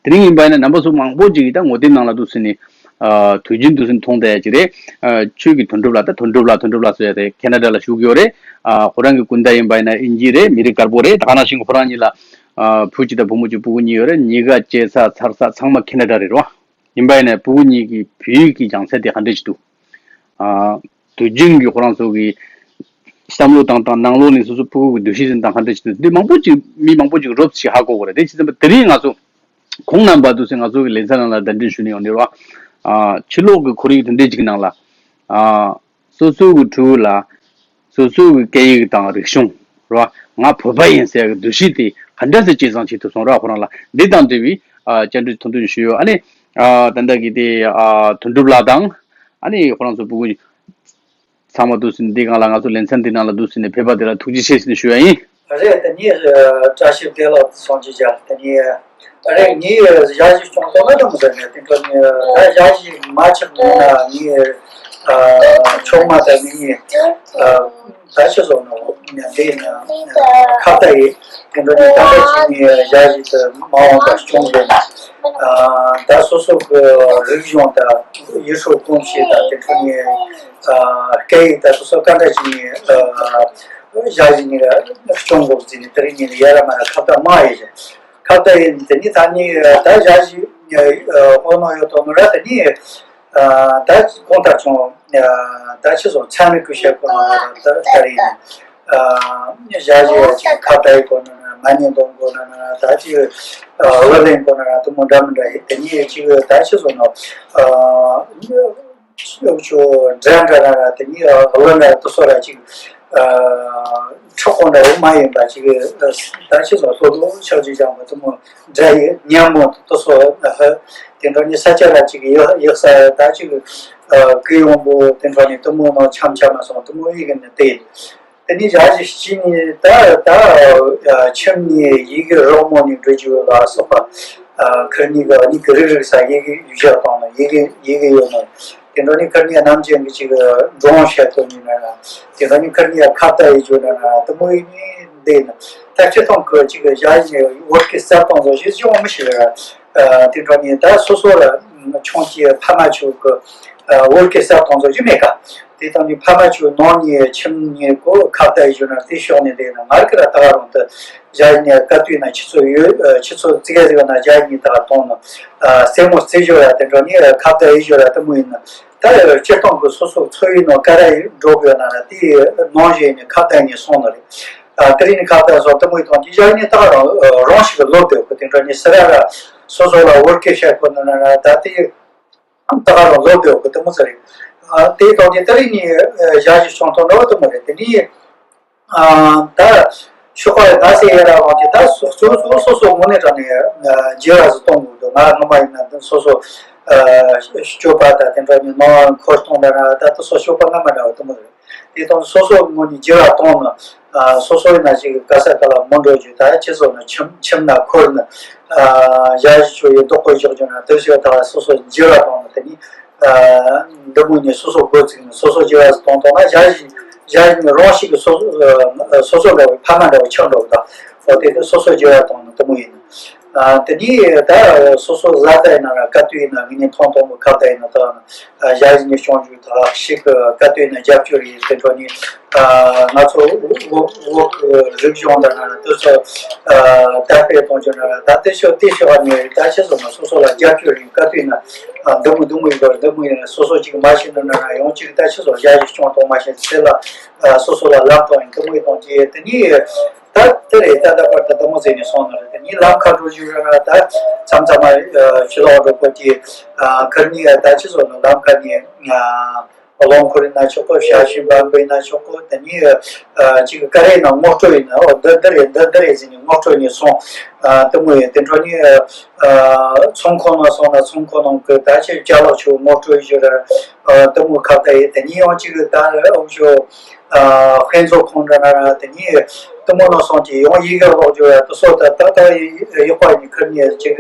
དེ་རིང་ཡིན་པ་ཡིན་ན་རྣམ་པ་ཚོ་མང་པོ་ཅིག་གིས་ད་ངོ་དེབ་ནང་ལ་འདུག་སེ་ནས་ཨ་དུས་རྒྱུན་འདུག་སེ་མཐོང་བསྡད་ཡ་ཅིག་རེད། ཨ་ཆོས་ཀྱི་དོན་གྲུབ་ལགས། ད་དོན་གྲུབ་ལགས་ཟེར་ཡ་དེ་ཁེ་ན་ཌ་ལ་བཞུགས་ཡོད་རེད། ཨ་ཁོ་རང་གི་སྐུ་ཟླ་ཡིན་པ་ཡིན་ན་དབྱིན་ཇི་རེད། མི་རིགས་དཀར་པོ་རེད། ད་ག་ནང་བཞིན་ཁོ་རང་གཉིས་ལ་ཨ་བུ་གཅིག་དང་བུ་མོ་གཅིག། སྤུ་གུ་གཉིས་ཡོད་རེད། གཉིས་ཀ་སྐྱེས་ས་འཚར་ས་ཚང་མ་ཁེ་ན་ཌ་རེད་རོ། ཡིན་པ་ཡིན་ན་སྤུ་གུ་གཉིས་ཀྱི་བོད་ཡིག་གི་སྦྱངས་ཚད་དེ་ག་འདྲ་ཞིག་འདུག་ཨ་དུས་རྒྱུན་གྱི་ཁོ་རང་ཚོ་གི་བསམ་བློ་བཏང་སྟངས། ནང་ལོགས་ནས་སོ་སོ་སྤུ་གུ་གི་འདུ་ཤེས་འཛིན་སྟངས་ག་འདྲ་ཞིག་འདུག་འདི་མང་པོ་ཅིག་མི་མང་པོ་ཅིག་རོབ་ཅིག་ཧ་གོ་དགོས་རེད། དེ་ཅི་ཙམ་པ་དེ་རིང་ང་ཚོ་ཁོང་རྣམ་པ་འདུག་སེ་ང་ཚོ་གི་ལེ་ཚན་ནང་ལ་གདན་འདྲེན་ཞུ་ནས་ཡོང་ནས་རོ། ཨ་ཕྱི་ལོགས་ཀྱི་ཁོར་ཡུག་དེ་འདྲའི་ཅིག་ནང་ལ་ཨ་སོ་སོ་གི་ཕྲུ་གུ་ལ་སོ་སོ་གི་སྐད་ཡིག་དང་རིག་གཞུང་རོ། ང་བོད་པ་ཡིན་ཟེར་ཡ་གི་འདུ་ཤེས་དེ་ག་འདྲ་སེ་སྐྱེད་སྲིང་བྱེད་ཐུབ་སོང་ར། ཁོ་རང་ལ་འདི་དང་འབྲེལ་བའི་ཨ་བཅར་འདྲི་ཐུང་ཐུང་ཞུས་ཡོད། ཨ་ནི་ཨ་ད་ལྟ་གི་དེ་ཨ་དོན་གྲུབ་ལགས་དང་། ཨ་ནི་ཁོ་རང་ཚོ་སྤུ་གུ་ཚང་མ་འདུག་སེ་འདི་སྒང་ལ་ང་ཚོ་ལེ་ཚན་འདི་ནང་ལ་འདུག་སེ་ནས་ཕེབས་པ་དེ་ལ་ཐུགས་རྗེ་ཆེ་ཟེར་ནས་ཞུ་ཡ་ཡིན། རེད། དེ་ནས་ཨ་བཀྲ་ཤིས་བདེ་ལེགས་སོང་ཅི་བྱ། དེ་ནས་རེད། ངས་ཞག་ཞིག་སྐྱོང་ཐུབ་ན་འདྲ་མོ་ཟེར་ནས། དེ་འཕྲོ་ནས་ད་ཞག་ཞིག་མ་ཆགས་ན་ངས་ཨ་ཆུང་མ་དང་ངས་ཨ་ད་ཆི་བཟོ་ནོ་འདི་ན་ཁ་བརྡ་ཡིན། དེ་འཕྲོ་ནས་ད་ལྟ་ཅིག་ངས་ཞག་ཞིག་ཏུ་མ་འོངས་པ་སྐྱོང་དགོས་ན། ཨ་ད་སོ་སོ་གི་རིག་གཞུང་དང་ཡུལ་སྲོལ་གོམས་གཤིས་དང་། དེ་འཕྲོ་ནས་ཨ་སྐད་ཡིག་དང་སོ་སོ་ག་འདྲ་ཅིག་ནས་ཨ་ཞག་ཞིག་ནས་སྐྱོང་དགོས་ཟེར་ནས་དེ་རིང་ངས་ཡ་ར་མ་ར་ཁ་བརྡ་མ་ཡིན། ཁ་བརྡ་ཡིན། དེ་ནི་ད་ནི་ད་ཞག་ཞིག་ཨོ་ནོ་ཡོད་དོ་ནོ་ར། དེ་ནི་ད་གོང་ལྟར་བྱུང་ད་ཆི་བཟོ་ཚན་རིག་གི་བཤད་གོ་ནོ་ར། ད་ད་རེད། ཞག་ཞིག་ཅིག་ཁ་བརྡ་ཡི་གོ་ནོ་ན། མ་ཉེས་འདོན་གོ་ནོ་ན། ད་ཅིག་བུ་ལེན་གོ་ནོ་ན། དུ་མོ་འདྲ་མི་འདྲ་ཡིན། དེ་ནི་ཅིག་ད་ཆི་བཟོ་ནོ། ཨ་ཆོ་འདྲ་འདྲ་ར་ར། དེ་ནི་ཨ་བླ་འདྲ་དུ་སོ་ར་ཅིག་ཨ་ཁྲོག་ཁོང་འདྲ་བོ་མ་ཡིན་པ་ཅིག་ཨ་ད་ཅི་སོ་སོ་ལོ་ཆགས་ཅིག་ཅང་མ་དུ་མོ་འདྲ་ཡི་ཉམས་མོ་དུ་སོ་ཨ་ཧ། དེ་འདྲ་ནི་ས་ཆ་ར་ཅིག་ཡག་ཡག་ས་ད་ཅིག་ཨ་གི་ཡོང་བོ་དེ་འདྲ་ནི་དུ་མོ་ནང་འཆམ་འཆམ་མ་སོང་། དུ་མོ་ཡི་གི་ནི་དེ། དེ་ནི་ཞག་ཅིག་ཅི་ནི་ད་ད་ཨ་ཁྱིམ་ནི་ཡི་གེ་རོགས་མོ་ནི་འགྲོ་རྒྱུ་ལ་སོགས་པ། ཨ་ཁིར་ནི་གི་ནི་གི་རིག་རིག་ས་ཡི་གེ་ཡུལ་ཤ་བཏང་ན་ཡི་གེ་ཡི་གེ་ཡོད་ན། དེ་འདྲ་ནི་ཁིར་ནི་ནམ་རྒྱུན་གི་ཅིག་འགྲོ་འོང་བྱེད་དོ་ནི་ན་ན། དེ་འདྲ་ནི་ཁིར་ནི་ཁ་བརྡ་ཡི་རྒྱུ་ན་ན་དུ་མོ་ཡི་ནི་འདི་ན། ད་སྤྱིར་བཏང་གི་ཅིག་ཞག་ནི་བོད་སྐད་གསར་གཏོང་བཟོ་ཞིག་ཅི་འོང་མི་ཤེས་ར། ཨ་དེ་འདྲ་ནི་ད་སོ་སོ་ལ་ཆུང་སྐྱེས་ཕ་མ་ཆོ་གི་ཨ་བོད་སྐད་གསར་གཏོང་བཟོ་ཞིག་མེད་ཀ། དེ་དང་ནི་ཕ་མ་ཆོ་ནང་ནི་ཁྱིམ་ནི་གོ་ཁ་བརྡ་ཡི་རྒྱུ་ན་དེ་ཕྱོགས་ནི་འདི་ན། ང་ར་གི་ར་ད་ག་རང་དུ་ཞག་ནི་བཀའ་དུས་ན་ཆུ་ཚོད་ཡོད། ཆུ་ཚོད་ཙི་གེ་ཟིག་ན་ཞག་ནི་ད་ག་གཏོང་ན། ཨ་སེ་མོ་རྩེ་རྒྱུ་ར་དེ་འདྲ་ནི་ཁ་བརྡ་ཡི་རྒྱུ་ར་དུ་མོ་ཡིན་ན། ད་སྤྱིར་བཏང་གི་སོ་སོ་འཚོ་བའི་ནང་ཀ་ར་ཡི་འགྲོ་དགོས་ན་ན་དེ་ནང་བཞིན་ནི་ཁ་བརྡ་ནི་སོང་ནི་རེད། ཨ་དེ་རིང་ནི་ཁ་བརྡ་སོང་དུ་མོ་ཡི་དང་དེ་ཞག་ནི་ད་ག་རང་རང་ཞིག་ལོབས་དེ་གི་དེ་འདྲ་ནི་སི་ར་ར་སོ་སོ་ལ་བོད་སྐད་བཤད་དགོས་ན་ན་ན་ད་དེ། ད་ག་རང་ལོབས་དེ་གི་དུ་མོ་ཟེར་རེད། ཨ་དེ་དང་དེ་ད་རིང་ནི་ཨ་ཞག་ཅིག་སྐྱོང་ཐོག་ནོ་དུ་མོ་རེད། དེ་ནི་ཨ་ད་ཤོག་པ་ན་སེ་ཡ་ར་བང་དེ་ད་སོ་སོ་སོ་སོ་ངོ་ནས་དྲང་ནས་ཨ་རྗེས་ལ་སུ་གཏོང་དགོས་འདུག་ང་སྔོན་མ་ཡིན་ན་འདི་སོ་སོ་ཨ་སྤྱོད་པ་དང་དེ་འདྲ་ནི་ནང་འཁོར་གཏོང་ད་ན་ད་དུ་སོ་སོ་སྤྱོད་པ་སྔ་མ་འདྲ་བ་དུ་མོ་རེད། དེ་དང་སོ་སོ་ངོ་ནས་རྗེས་ལ་གཏོང་ན། ཨ་སོ་སོ་ཡིན་ན་ཅིག་ག་ས་ག་ལ་མི་འགྲོ་རྒྱུ། ད་ཅི་བཟོ་ན་ཁྱིམ་ཁྱིམ་ན་འཁོར་ན། ཨ་ཞག་ཅིག་ཆོ་ཡི་བདག་པོ་འཇོག་རྒྱུ་ན་དེ་ཞོ་ད་སོ་སོ་འགྱུར་བ་གཏོང་ན་དེ་ནི་ འདི་མོ་ནས་སོ་སོ་སྒོ་བཙུགས་ནས་སོ་སོ་བྱེ་བ་ཟིག་གཏོང་གཏོང་ན། ཞག་བཞི་ཞག་བཞི་ནས་རང་ཞིག་གི་སོ་སོ་སོ་སོ་འདྲ་བའི་ཕ་མ་འདྲ་བའི་ཆགས་འགྲོ་གི། ད་འོ་དེ་དུས་སོ་སོ་བྱེ་བ་གཏོང་ནས་དེ་མོ་ཡིན། དེ་ནས་ད་སོ་སོ་བཟའ་ཟླ་ཡིན་ན་ར་དཀའ་སྡུག་ཡིན་ན། ངེད་གཉིས་ཐོང་ཐོང་གི་ཁ་བརྡ་ཡིན་ན། ད་ཞག་བཞི་ནས་སྐྱོང་རྒྱུ་ད་ཞིག་གི་དཀའ་སྡུག་ཡིན་ན་རྒྱབ་སྐྱོར་ཡིན། དེ་འཕྲོ་ནས་ང་ཚོ་བོད་བོད་ཀྱི་རིག་གཞུང་དང་ན་དེ་ཚོ་དར་སྤེལ་གཏོང་རྒྱུ་ན། ད་དེ་ཤོག་དེ་ཤོག་ནས་ད་ཆེ་སོང་ན་སོ་སོ་ལ་རྒྱབ་སྐྱོར་ཡིན། དཀའ་སྡུག་ན་འདི་མོ་འདི་མོ་ཡིན་པར། འདི་མོ་ཡིན་ན་སོ་སོ་གཅིག་མ་ཤེས་ན་ན་ཡང་གཅིག་ད་ཆེ་སོང་ཞག་ཞིག་སྐྱོང་གཏོང་མ་ཤེས་ཚེ་ལ་སོ་སོ་ལ་ལམ་སྟོན་ཡིན། འདི་མོ་ཡིན་གཏོང་གི་དེ་ནི་ད་དེ་རེད། ད་ད་བར་དུ་འདི་མོ་ཟེར་ནས་སོང་ན་རེད། དེ་ནི་ལམ་ཁ་འགྲོ་རྒྱུ་ར་ད་མཚམས་མཚམས་མ་ཕྱི་ལོགས་འགྲོ་དགོས་ཀྱི། ཁར་ནི་ད་ཆེ་སོང་ན་ལམ་ཁ་ནས། རླངས་འཁོར་ཡིན་ན་ཆོག་གོ། ཞ་ཞི་འབའ་འབུ་ཡིན་ན་ཆོག་གོ། དེ་ནི་ཅིག་ཀ་རེ་ན་ངོ་སྤྲོད་ཡིན་ན། འོ་འདི་འདི་རེད་འདི་འདི་རེད་ཟེར་ནས་ངོ་སྤྲོད་ནས་སོང་། དེ་མོ་ཡིན། དེ་འཕྲོ་ནི་ཚོང་ཁང་ནང་སོང་ན་ཚོང་ཁང་ནང་གི་ད་ཆེ་ཅ་ལག་ཆུ་ངོ་སྤྲོད་ཞུ་ར། དེ་མོ་ཁ་བརྡ་ཡིན། དེ་ནི་ཡང་ཅིག་ད་འུ་ཆོ་དཔེ་མཛོད་ཁང་འདྲ་ན་ར། དེ་ནི་དེ་མོ་ནང་སོང་ཅིག་ཡང་ཡི་གེ་ཀློག་རྒྱུ་ཡ་དེ་སོགས་ད་ད་ད་ཡག་པ་ཡིན། ཁར་ནི་ཅིག་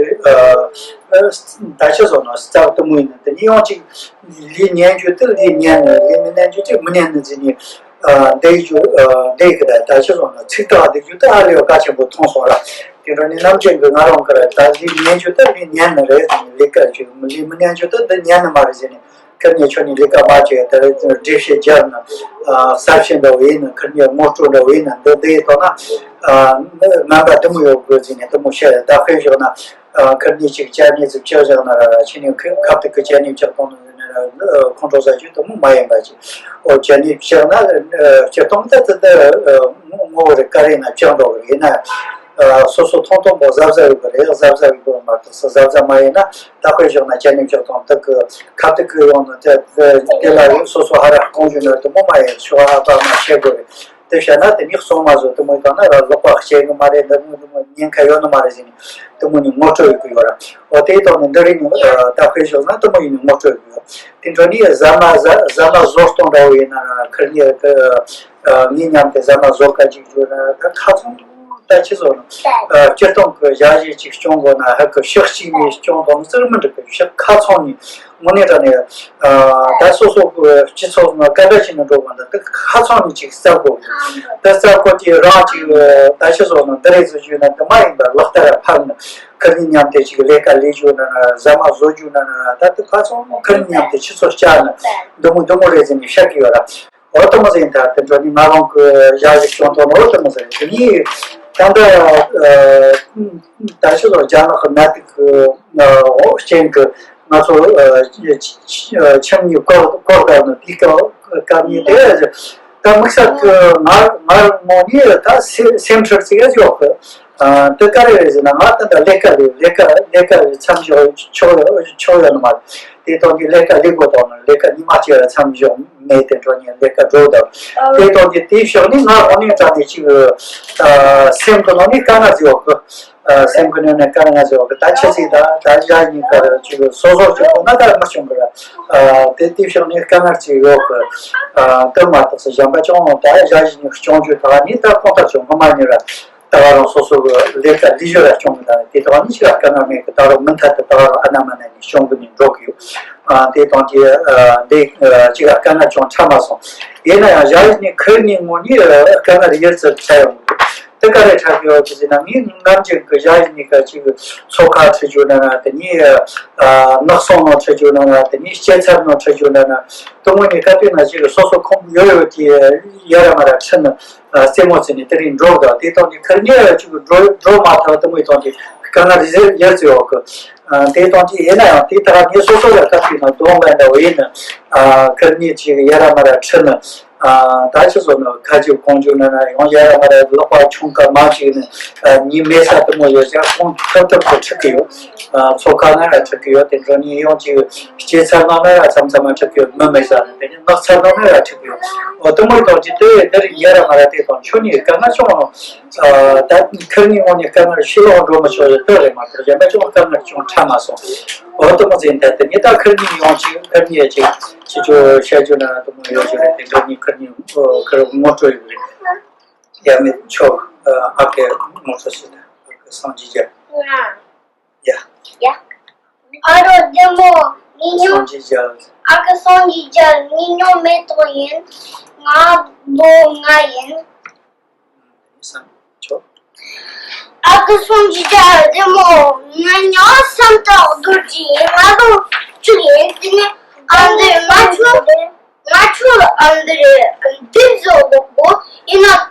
ད་ཆེ་སོང་ན་རྩ་དེ་མོ་ཡིན། དེ་ནི་ཡང་ཅིག་ལས་ཉན་རྒྱུ་དེ་ལས་ཉན་ནི། ལས་མི་ཉན་རྒྱུ་དེ་མི་ཉན་ནི་ཟེར་ནས། འདི་རྒྱུ་འདི་གི་ད་ད་ཆ་སོང་ན་ཚིག་ཐག་འདི་རྒྱུ་དེ་ཨ་ལས་གལ་ཆེན་པོ་མཐོང་སོང་ར། དེ་འདྲ་ནི་ནམ་རྒྱུན་གི་ང་རང་གི་ར་ད་ལས་ཉན་རྒྱུ་དེ་ལས་ཉན་ནི་རེད་ཟེར་ནས། ལས་ཀ་རྒྱུ་ལས་མི་ཉན་རྒྱུ་དེ་འདི་ཉན་ནི་མ་རེད་ཟེར་ནས། ཁར་ནས་ཁྱོད་ནས་ལས་ཀ་མ་བྱས་དེ་འགྲེལ་བཤད་རྒྱབ་ན། གསར་བཤད་འདྲ་བོ་ཡིན་ན། ཁར་ནས་ངོ་སྤྲོད་འདྲ་བོ་ཡིན་ན། འདི་འདི་ཡི་ཐོག་ན་ངན་པ་འདི་མོ་ཡོད་དགོས་ཟེར་ནས་འདི་མོ་བཤད། ད་དཔེ་བཞག་ན། ཁར་ནས་ཅིག་ཅ་ནེ་ཙི་ཕྱག་བཞག་ན་ར་ར་ཕྱི་ནས་ཁ་ཁ་ཐུག་གི་ཅ་ནེ་ཕྱག་གཏོང་ནི་ཁོང་ཁྲོ་ཟ་རྒྱུ་དེ་མོ་མ་ཡིན་པ་ཅིག་འོ་ཅ་ནེ་ཕྱག་ན་སྤྱིར་བཏང་ད་ད་ད་ངོ་བོ་རེ་ཀ་རེ་ན་ཕྱག་འགྲོ་གི་ཡིན་ན། སོ་སོ་ཐོང་ཐོང་པོ་གཟབ་གཟབ་ཡོད་པ་རེད། གཟབ་གཟབ་ཡོད་པ་མ་གཏོགས་གཟབ་གཟབ་མ་ཡིན་ན། ད་དཔེ་བཞག་ན་ཅ་ནེ་ཕྱག་གཏོང་དུས་ཀྱི་ཁ་ཐུག་གི་ཡོང་ནི་དེ་དེ་ལ་སོ་སོ་ཧ་ར་གཏོང་རྒྱུ་ན་དེ་མོ་མ་ཡིན། ཤོག་ཨ་པ་མ་བྱེད་དགོས་རེད། དེ་བྱས་ན་དེ་ནི་གསང་མ་བཟོ་དེ་མོ་ཡིན་ན་ར་ལོག་པ་བྱེད་གི་མ་རེད། འདི་མོ་འདི་མོ་ཉེན་ཁ་ཡོད་ནི་མ་རེད་ཟེར་ནས་དེ་མོ་ནི་ངོ་སྤྲོད་ཡོད་གི་ཡོད་ར། འོ་དེའི་ཐོག་ནས་འདི་རིགས་ནི་ད་དཔེ་བཞག་ན་དེ་མོ་ཡིན་ནི་ངོ་སྤྲོད་ཡོད་གི་ཡོད། དེ་འཕྲོ་ནི་ཟ་མ་ཟ་ཟ་མ་བཟོ་སྟངས་འདྲ་བོ་ཡིན་ན་ར། ཁར་ནི་ངའི་མཉམ་དུ་ཟ་མ་བཟོ་ག་ཅིག་བརྗོད་ན་ད་ཁ་ཚང་ད་ཆི་བཟོ་ན། སྤྱིར་བཏང་གི་ཞག་བཞི་ཅིག་སྐྱོང་དགོས་ན་ཧ་གི་ཕྱག་གཅིག་ནས་སྐྱོང་དང་ཟེར་མི་འགྲིག་གི། ཕྱག་ཁ་ཚང་ནས་དངོས་གནས་དྲང་ནས་ད་སོ་སོ་གི་སྤྱི་ཚོགས་ནང་སྐད་གྲགས་ཅིག་ནས་འགྲོ་དགོས་ན་ད་ཁ་ཚང་ནས་ཅིག་བསགས་དགོས། ད་བསགས་དགོས་ཀྱི་རང་ཅིག་ད་ཆི་བཟོ་ན་འདི་རེད་ཟེར་རྒྱུ་ན་འདི་མ་ཡིན་པ་ལག་བསྟར་ཕབ་ན། ཁ་ཉིན་མཉམ་དུ་ཅིག་ལས་ཀ་ལས་རྒྱུ་ན་ན་ཟ་མ་བཟོ་རྒྱུ་ན་ན་ད་ད་ཁ་ཚང་ཁ་ཉིན་མཉམ་དུ་ཆུ་ཚོད་བཅག་ན་འདི་མོ་འདི་མོ་རེད་ཟེར་ནས་བཤད་ཀྱི་ཡོད་ར། འོ་དེ་མོ་ཟེར་ད་དེ་འཕྲོ་ནི་ང་རང་གི་ཞག་ཞིག་སྐྱོང་ཐོག་ནས་འོ་དེ་མོ་ཟེར་དེ་ནི་ད་ལྟ་ད་ཕྱི་ལོ་རྒྱ་ནག་གི་ནད་དུག་གི་འོ་རྐྱེན་གྱིས་ང་ཚོ་ཁྱིམ་ནས་བཀག་བཀག་བསྡད་ནས་དེའི་སྐབས་སྐབས་ནས་དེ་ད་དམིགས་བསལ་གྱི་ང་ང་རང་ངོས་ནས་ད་སེམས་སེམས་ཁྲལ་ཅིག་ཡོད་གི། དེ་ག་རེ་རེད་ཟེར་ན་ང་ད་ལྟ་ལས་ཀ་ལས་ལས་ཀ་ལས་ཀ་མཚམས་འཇོག་ཆོག་ཆོག་ཡོད་ནི་མ་རེད། དེ་དང་དེ་ལས་ཀ་ལས་དགོས་དང་ལས་ཀ་ཉི་མ་གཅིག་ལ་མཚམས་འཇོག་མེད། དེ་འཕྲོ་ནས་ལས་ཀ་འགྲོ་དང་དེ་དང་དེ་དེའི་ཕྱོགས་ནས་ང་དངོས་གནས་དྲང་གནས་ཅིག་སེམས་ཀྱི་ནང་ནས་དཀའ་ངལ་ཅིག་ཡོད་གི། སེམས་ཀྱི་ནང་ནས་དཀའ་ངལ་ཅིག་ཡོད་གི། ད་ཁྱེད་ཚོས་ད་ད་ཡ་ཡིན་ག་ཅིག་སོ་སོ་ཅིག་ཁོ་ན་ད་མི་བྱུང་གི་ར། དེ་དེའི་ཕྱོགས་ནས་དཀའ་ངལ་ཅིག་ཡོད་གི། དེ་མ་གཏོགས་སུ་གཞན་པ་ཅུང་ད་ཡ་ཡིན་སྐྱོང་རྒྱུ་ད་ནི་ད་ཁོང་ད་ཅུང་གི་མ་ཉེ་ར། ད་ག་རང་སོ་སོ་གི་ལས་ཀ་ལས་ཞོར་ལ་སྐྱོང་གི་ད་དེ་དག་ནི་ཅི་ལ་དཀའ་ངལ་མེད་གི། ད་རུང་མུ་མཐུད་དུ་ད་ག་རང་ཨ་ན་མ་ན་ནས་སྐྱོང་གི་ནས་འགྲོ་གི་ཡོད། དེ་དང་དེ་འདི་ཅི་ལ་དཀའ་ངལ་ཅུང་ཕྲ་མ་སོང་། ཡིན་ན་ཡང་ཞག་ནི་ཁུར་ནི་ངོ་ནི་དཀའ་ངལ་ཡོད་ཚད་ཕྲ་ཡོང་གི། དེ་ག་རེ་ཕྲ་གི་ཡོད་གི་ཟེར་ན་ངས་ནམ་རྒྱུན་གི་ཞག་ནི་ག་ཅིག་མཚོ་ཁ་ཁྲིད་རྒྱུ་ན་ན་དེ་ནི་ནགས་ཚལ་ནང་ཁྲིད་རྒྱུ་ན་ན་དེ་ནི་སྐྱེད་ཚལ་ནང་ཁྲིད་རྒྱུ་ན་ན་དེ་ངོ་ནི་ག་དུས་ན་ཅིག་སོ་སོ་ཁོམ་ཡོད་ཡོད་དེ་ཡ་ར་མ་ར་ཁྲིད་ནི། རྩེད་མོ་རྩེ་ནས་དེ་རིང་འགྲོ་དང་དེ་དང་དེ་ཁར་ཉེ་ཅིག་འགྲོ་འགྲོ་མ་ཐག་དེ་མོའི་དང་དེ་དཀའ་ངལ་རེ་ཟེར་ཡོད་ཚོད་ཡོད་གི། དེ་དང་དེ་ཡིན་ན་ཡང་དེ་ད་ངས་སོ་སོ་ལ་ལྟ་དུས་ན་གདོང་ལ་འདྲ་བོ་ཡིན་ན། ཁར་ཉེ་ཅིག་ཡ་ར་མ་ར་ཁྲིད་ན། ད་ཅི་བཟོ་ན་ཁ་ཅིག་གོང་ཆུ་ན་ན་ཡང་ཡ་ར་མ་ར་ལོག་པ་ཆུང་ཀ་མ་ཅིག་ནི་ཉི་མའི་ས་དེ་མོ་ཡོད་ཀྱང་ཁོང་ཐབ་ཐབ་ཏུ་ཁྲིད་གི་ཡོད། མཚོ་ཁ་ན་ར་ཁྲིད་གི་ཡོད། དེ་འགྲོ་ནི་ཡང་ཅིག་སྐྱེད་ཚལ་ནང་ན་ར་མཚམས་མཚམས་མ་ཁྲིད་གི་ཡོད། མི་མེད་ས་ནི་དེ་ནི་ནགས་ཚལ་ནང་ན་ར་ཁྲིད་གི་ཡོད། འོ་དེ་མོའི་དང་ཅི་དེ་དེར་ཡ་ར་མ་ར་དེ་དང་ཆོ་ནི་དཀའ་ངལ་བྱུང་། ད་ཁིར་ནི་ངོ་ནི་དཀའ་ངལ་ཕྱི་ལོགས་འགྲོ་མི་ཆོག་ཡོད་དེ་རེད་མ་གཏོགས་གཞན་པ་ཅུང་དཀའ་ངལ་ཅུང་ཕྲ་མ་སོང་། འོ་དེ་མོ་ཟིན་ཐལ་དེ་ནི་ད་ཁིར་ནི་ཡོང་ཅིག་ཁིར་ནི་ཡ་ཅིག་ཅི་ཅོ་བཤད་རྒྱུ་ན་དེ་མོ་ཡོད་ཅིག་རེད། དེ་འགྲོ་ནི་ཁིར་ནི་ཁིར་ངོ་སྤྲོད་ཡོད་རེད། ཡ་མི་ཆོག་ཨ་ཁེ་ངོ་སོ་སི་ད་ཨ་ཁེ་སངས་རྒྱས་རྒྱ། ཡ། ཡ། ཨ་རོ་བདེ་མོ། ཉིན་ཉོ། སངས་རྒྱས་རྒྱལ། ཨ་ཁུ་སངས་རྒྱས་རྒྱལ། ཉིན་ཉོ་མེ་ཏོག་ཡིན། ང་ལོ་ལྔ་ཡིན། བསམ་ཆོག་ཨ་ཁུ་སངས་རྒྱས་རྒྱལ་བདེ་མོ། ང་ཉོ་བསམ་དང་རྡོ་རྗེ་ཡིན། ང་ལོ་བཅུ་ཡིན། དེ་ནས་ཨ་འདིར་ང་ཆོ། ང་ཆོ་ཨ་འདིར་འདིར་བཟོ་ལོག་གོ། ཡིན་ན་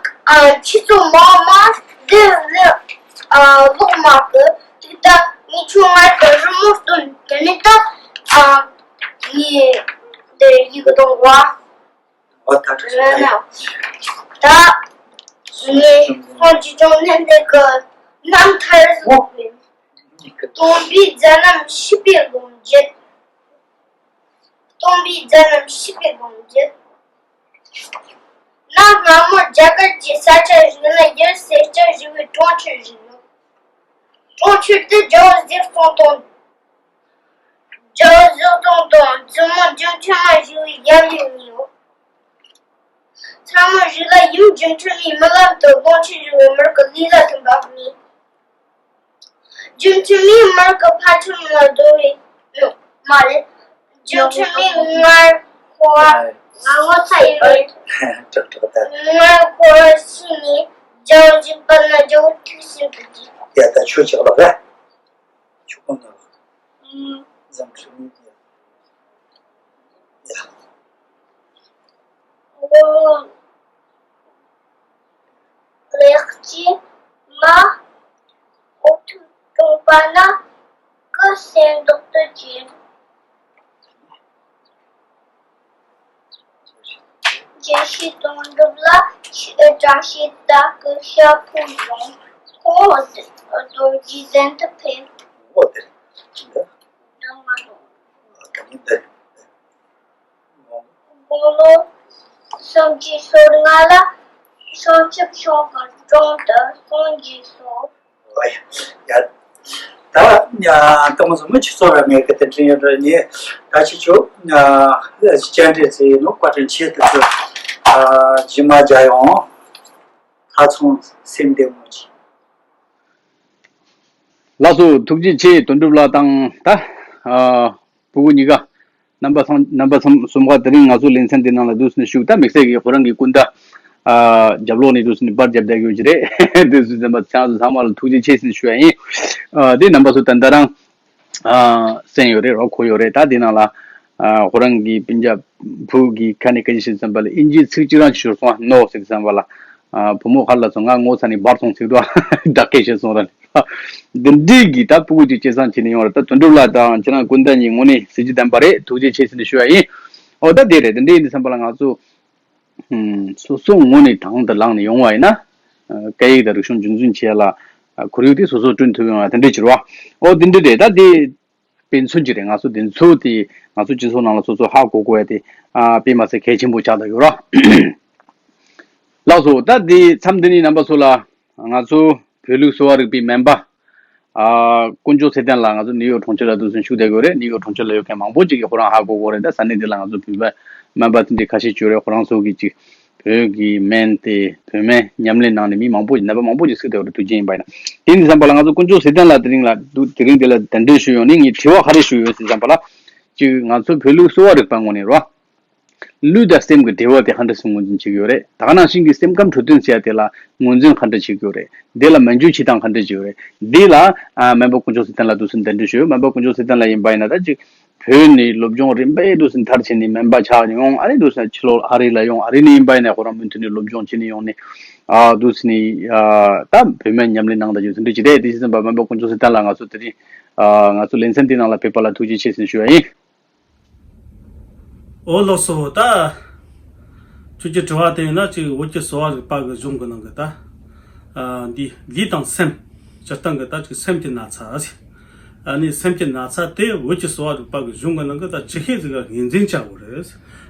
ཨ་ཁྱི་ཚོ་མ་མ་འདིར་ལ་ཨ་ལོག་མ་གི། དེ་ད་ངི་ཆོ་ང་གི་རི་མོ་སྟོན། དེ་ནས་ད་ཨ་ངི་འདིར་ཡི་གི་གཏོང་བ། འོ་ད་ད་ད་ངས་ཁོང་ཅི་ཅུང་ལྷན་དེ་གི་རྣམ་ཐར་སོགས་ཡིན། སྟོན་པའི་མཛད་རྣམ་ཤེས་པའི་ལོ་རྒྱུས། སྟོན་པའི་མཛད་རྣམ་ཤེས་པའི་ལོ་རྒྱུས། གནའ་སྔ་མོ་རྒྱ་གར་གྱི་ས་ཆ་ཞིག་ན་ཡུལ་སེར་སྐྱ་ཞེས་པའི་གྲོང་ཁྱེར་ཞིག་ཡོད། གྲོང་ཁྱེར་དེ་རྒྱལ་པོ་ཟས་གཙང་དང་། རྒྱལ་པོ་ཟས་གཙང་དང་བཙུན་མོ་སྒྱུ་འཕྲུལ་མ་ཞེས་པའི་ཡབ་ཡུམ་གཉིས་ཡོད། མཚན་མོ་ཞིག་ལ་ཡུམ་སྒྱུ་འཕྲུལ་མའི་རྨི་ལམ་དུ་ལོངས་སྤྱོད་ཞུ་བའི་མིར་གི་ལུས་ལ་ཐིམ་པ་རྨིས། སྒྱུ་འཕྲུལ་མའི་མིར་གི་ཕ་ཁྱིམ་ལ་བསྡོ་བའི་ནོ་མ་རེད། སྒྱུ་འཕྲུལ་མའི་མངལ་འཁོར་བ་ང་ངོ་ཚ་ཡིན་པས། དྲག་དྲག་ད། མངལ་འཁོར་བ་ཤི་ནས་རྒྱལ་པོ་གཅིག་པ་ན་རྒྱལ་པོ་ཐུགས་ཤིན་ཏུ་དགྱེས། ཡ་ད་ཆོས་ཅིག་ལ་ར། ཆོས་ཀུན་ལ། ཨུམ། ཟམ་ཁྲི་མི་དགེ། ཡ། ལེགས་སྐྱེས་མ། འོ་ཐུག་གྲོང་པ་ན་སྐུ་གསེར་མདོག་ཏུ་གྱུར། རྒྱལ་སྲས་དོན་གྲུབ་ལ་ཆོས་སྒྲ་ཞེས་བདག་གི་ཞབས་ཕུད་བཟུང་། ཁོང་རྡོ་རྗེ་གདན་དུ་ཕེབས། འོ་དེ་རེད། འདི་ང་རང་། དགུང་ལོ་སུམ་ཅུ་སོ་ལྔ་ལ་བྱང་ཆུབ་ཤིང་གི་དྲུང་དུ་གསུང་བརྗོད་སོ། ཡ། ད་ཡ་ད་མ་སོང་མི་ཆུ་ཚོད་ར་མེད་གི་དེ་དྲན་ཡོད་ར་ཉེ། ད་ཅི་ཆོ་ཡ་སྤྱན་འདྲེན་ཚེ་ནོ་བཀའ་དྲིན་ཆེ་དུ་ཆོ། ཇི་མ་ཇ་ཡོང་། ཁ་ཚོང་སེམས་བདེ་མོ་ཅི། ལགས་སོ། ཐུགས་རྗེ་ཆེ། དོན་གྲུབ་ལགས་དང་ད། ཨ། ཕྲུ་གུ་གཉིས་ཀ། རྣམ་པ་ཚང་རྣམ་པ་ཚང་གསུམ་ཀ་དེ་རིང་ང་ཚོ་ལེ་ཚན་འདི་ནང་ལ་འདུག་སེ་ཞུགས། ད་དམིགས་བསལ་གྱིས་ཁོ་རང་གི་སྐུ་ཟླ། ཨ། རྒྱབ་ལོགས་ནས་འདུག་སེ་པར་རྒྱབ་བསྡད་ཡོད་ཀྱི་རེད། འདུག་སེ་ཚང་མ་ལ་ཐུགས་རྗེ་ཆེ་ཟེར་ཞུ་ཡ་ཡིན། ཨ། དེ་རྣམ་པ་ཚོ་ད་ལྟ་རང་། ཨ། གསན་ཡོད་རེད། རོགས་གོ་ཡོད་རེད། ད་དེ་ནང་ལ། ཨ། ཁོ་རང་གི་སྤུན་ཀྱག་བུ་གི་ཁ་ནས་སྐད་ཆ་བཤད་ཙམ་པ་ལ་ཨིན་ཇིའི་ཚིག་གཅིག་རང་ཤོར་སོང་ཨ་ནོ་ཟེར་ཙམ་པ་ལ། ཨ། བུ་མོ་ཁ་ལ་སོང་ང་ངོ་ཚ་ནས་འབར་སོང་ཚིག་འགྲོ་བདག་སྐད་བཤད་སོང་ར། འདི་འདྲའི་གི་ད་ཕྲུ་གུ་ཅིག་སྐྱེས་ཙང་བྱས་ནས་ཡོང་ར། ད་དོན་གྲུབ་ལགས་དང་ཁྱེད་རང་སྐུ་ཟླ་གཉིས་ངོ་ནས་གཟི་བརྗིད་ལྡན་པ་རེད། ཐུགས་རྗེ་ཆེ་ཟེར་ནས་ཞུ་ཡ་ཡིན། ཨོ་ད་དེ་རེད། དེ་འདྲ་ཡིན་དུས་ཙམ་པ་ལ་ང་ཚོ་ཨུམ། སོ་སོ་ངོས་ནས་དང་དུ་བླངས་ནས་ཡོང་བ་ཡིན་ན། ཨ། སྐད་ཡིག་དང་རིག་གཞུང་རྒྱུན་འཛིན་བྱེད་ཡ་ལ། ཨ། ཁོར་ཡུག་དེ་སོ་སོ་བསྐྲུན་ཐུབ་ཡོང་ཡ་དེ་འདྲ་ཅིག་རེད་བ། ཨོ་དེ་འདྲ་རེད། ད་དེ་དཔེ་མཚོན་ཅིག་རེད། ང་ཚོ་དེ་ཚོ་དེ་ང་ཚོ་སྤྱི་ཚོགས་ནང་ལ་སོ་སོ་ཧ་གོ་དགོས་ཡ་དེ། ཨ། དཔེ་མ་ཚད་གལ་ཆེན་པོ་ཆགས་བསྡད་ཡོད་ར། ལགས་སོ། ད་དེ་མཚམས་འདི་ནས་རྣམ་པ་ཚོ་ལ་ང་ཚོ་བོད་ལུགས་གསོ་བ་རིག་པའི་སྨན་པ། ཨ། དཀོན་མཆོག་ཚེ་བརྟན་ལགས་ང་ཚོ་ནིའུ་ཡོག་གྲོང་ཁྱེར་ལ་འདུག་སེ་བཞུགས་བསྡད་ཡོད་རེད། ནིའུ་ཡོག་གྲོང་ཁྱེར་ལ་ཡོད་མཁན་མང་པོ་ཅིག་གིས་ཁོ་རང་ཧ་གོ་གོ་རེད། ད་ས་གནས་འདི་ལ་ང་ཚོ་བོད་པ་སྨན་པ་དེ་འདྲའི་ཁ་ཤས་ཅིག་ཡོད་རེད། ཁོ་རང་ཚོ་གིས་ཅིག་བོད་ཀྱི་སྨན་དེ་བོད་སྨན་ཉམས་ལེན་གནང་ནས་མི་མང་པོ་ནད་པ་མང་པོ་ཅིག་གསོས་བསྡད་ཡོད་རེད། དུས་རྒྱུན་ཡིན་པ་ཡིན་ན། དེ་ཡིན་དུས་ཙམ་པ་ལ་ང་ཚོ་དཀོན་མཆོག་ཚེ་བརྟན་ལགས་དེ་རིང་ལ་འདུག་དེ་རིང་འདི་ལ་གདན་འདྲེན་ཞུས་ཡོང་ནས་ངས་དྲི་བ་ག་རེ་ཞུས་ཡོད་ཟེར་ཙམ་པ་ལ། ཅིག་ང་ཚོ་བོད་ལུགས་གསོ་བ་རིག་པ་ངོས་ནས་རོ། ལུས་དང་སེམས་ཀྱི་འབྲེལ་བ་དེ་ཧ་འདྲ་སེ་ངོས་འཛིན་བྱེད་ཀྱི་ཡོད་རེད། ད་ག་ནང་བཞིན་གྱི་སེམས་ཁམས་འཕྲོད་བསྟེན་ཟེར་ཡ་དེ་ལ་ངོས་འཛིན་ཧ་འདྲ་བྱེད་ཀྱི་ཡོད་རེད། འདི་ལ་སྨན་བཅོས་བྱེད་སྟངས་ཧ་འདྲ་བྱེད་ཀྱི་ཡོད་རེད། འདི་ལ་ཨ། སྨན་པ་དཀོན་མཆོག་ཚེ་བརྟན་ལགས་འདུག་སེ་གདན་འདྲེན་ཞུས་ཡོད། སྨན་པ་དཀོན་མཆོག་ཚེ་བརྟན་ལགས་ཡིན་པ་ཡིན་ན་ད་ཅིག་བོད་ནས་སློབ་སྦྱོང་རིམ་པས་འདུག་སེ་མཐར་ཕྱིན་ནས་སྨན་པ་ཆགས་ཡོང་། ཨ་ནི་འདུག་སེ་ཕྱི་ལོགས་ཨ་རི་ལ་ཡོང་། ཨ་རི་ནས་ཡིན་པ་ཡིན་ན་ཁོ་རང་མུ་མཐུད་ནས་སློབ་སྦྱོང་བྱེད་ནས་ཡོང་ནས། ཨ། འདུག་སེ་ནས། ཨ། ད་བོད་སྨན་ཉམས་ལེན་གནང་བསྡད་ཡོད། དེ་འདྲ་ཅིག་རེད། དེ་བྱས་ཙམ་པ་སྨན་པ་དཀོན་མཆོག་ཚེ་བརྟན་ལགས་ང་ཚོ་དེ་རིང་། ཨ། ང་ཚོ་ལེ་ཚན་འདི་ནང་ལ་ཕེབས་པ་ལ་ཐུགས་རྗེ་ཆེ་ཟེར་ཞུ་བ་ཡིན། འོ་ལགས་སོ། ད་ཁྱོད་ཀྱི་དྲི་བ་དེ་ཡིན་ན་ཅིག་བོད་ཀྱི་གསོ་བ་རིག་པ་གི་གཞུང་གི་ནང་གི་ད། ཨ། འདི་ལུས་དང་སེམས། སྤྱིར་བཏང་གི་ད་ཅིག་སེམས་ཀྱི་ན་ཚ་ཟེར། ཨ་ནི་སེམས་ཀྱི་ན་ཚ་དེ་བོད་ཀྱི་གསོ་བ་རིག་པ་གི་གཞུང་གི་ནང་གི་ད་ཅི་ཤེས་ཟིག་ག་ངོས་འཛིན་བྱ་དགོས་རེད།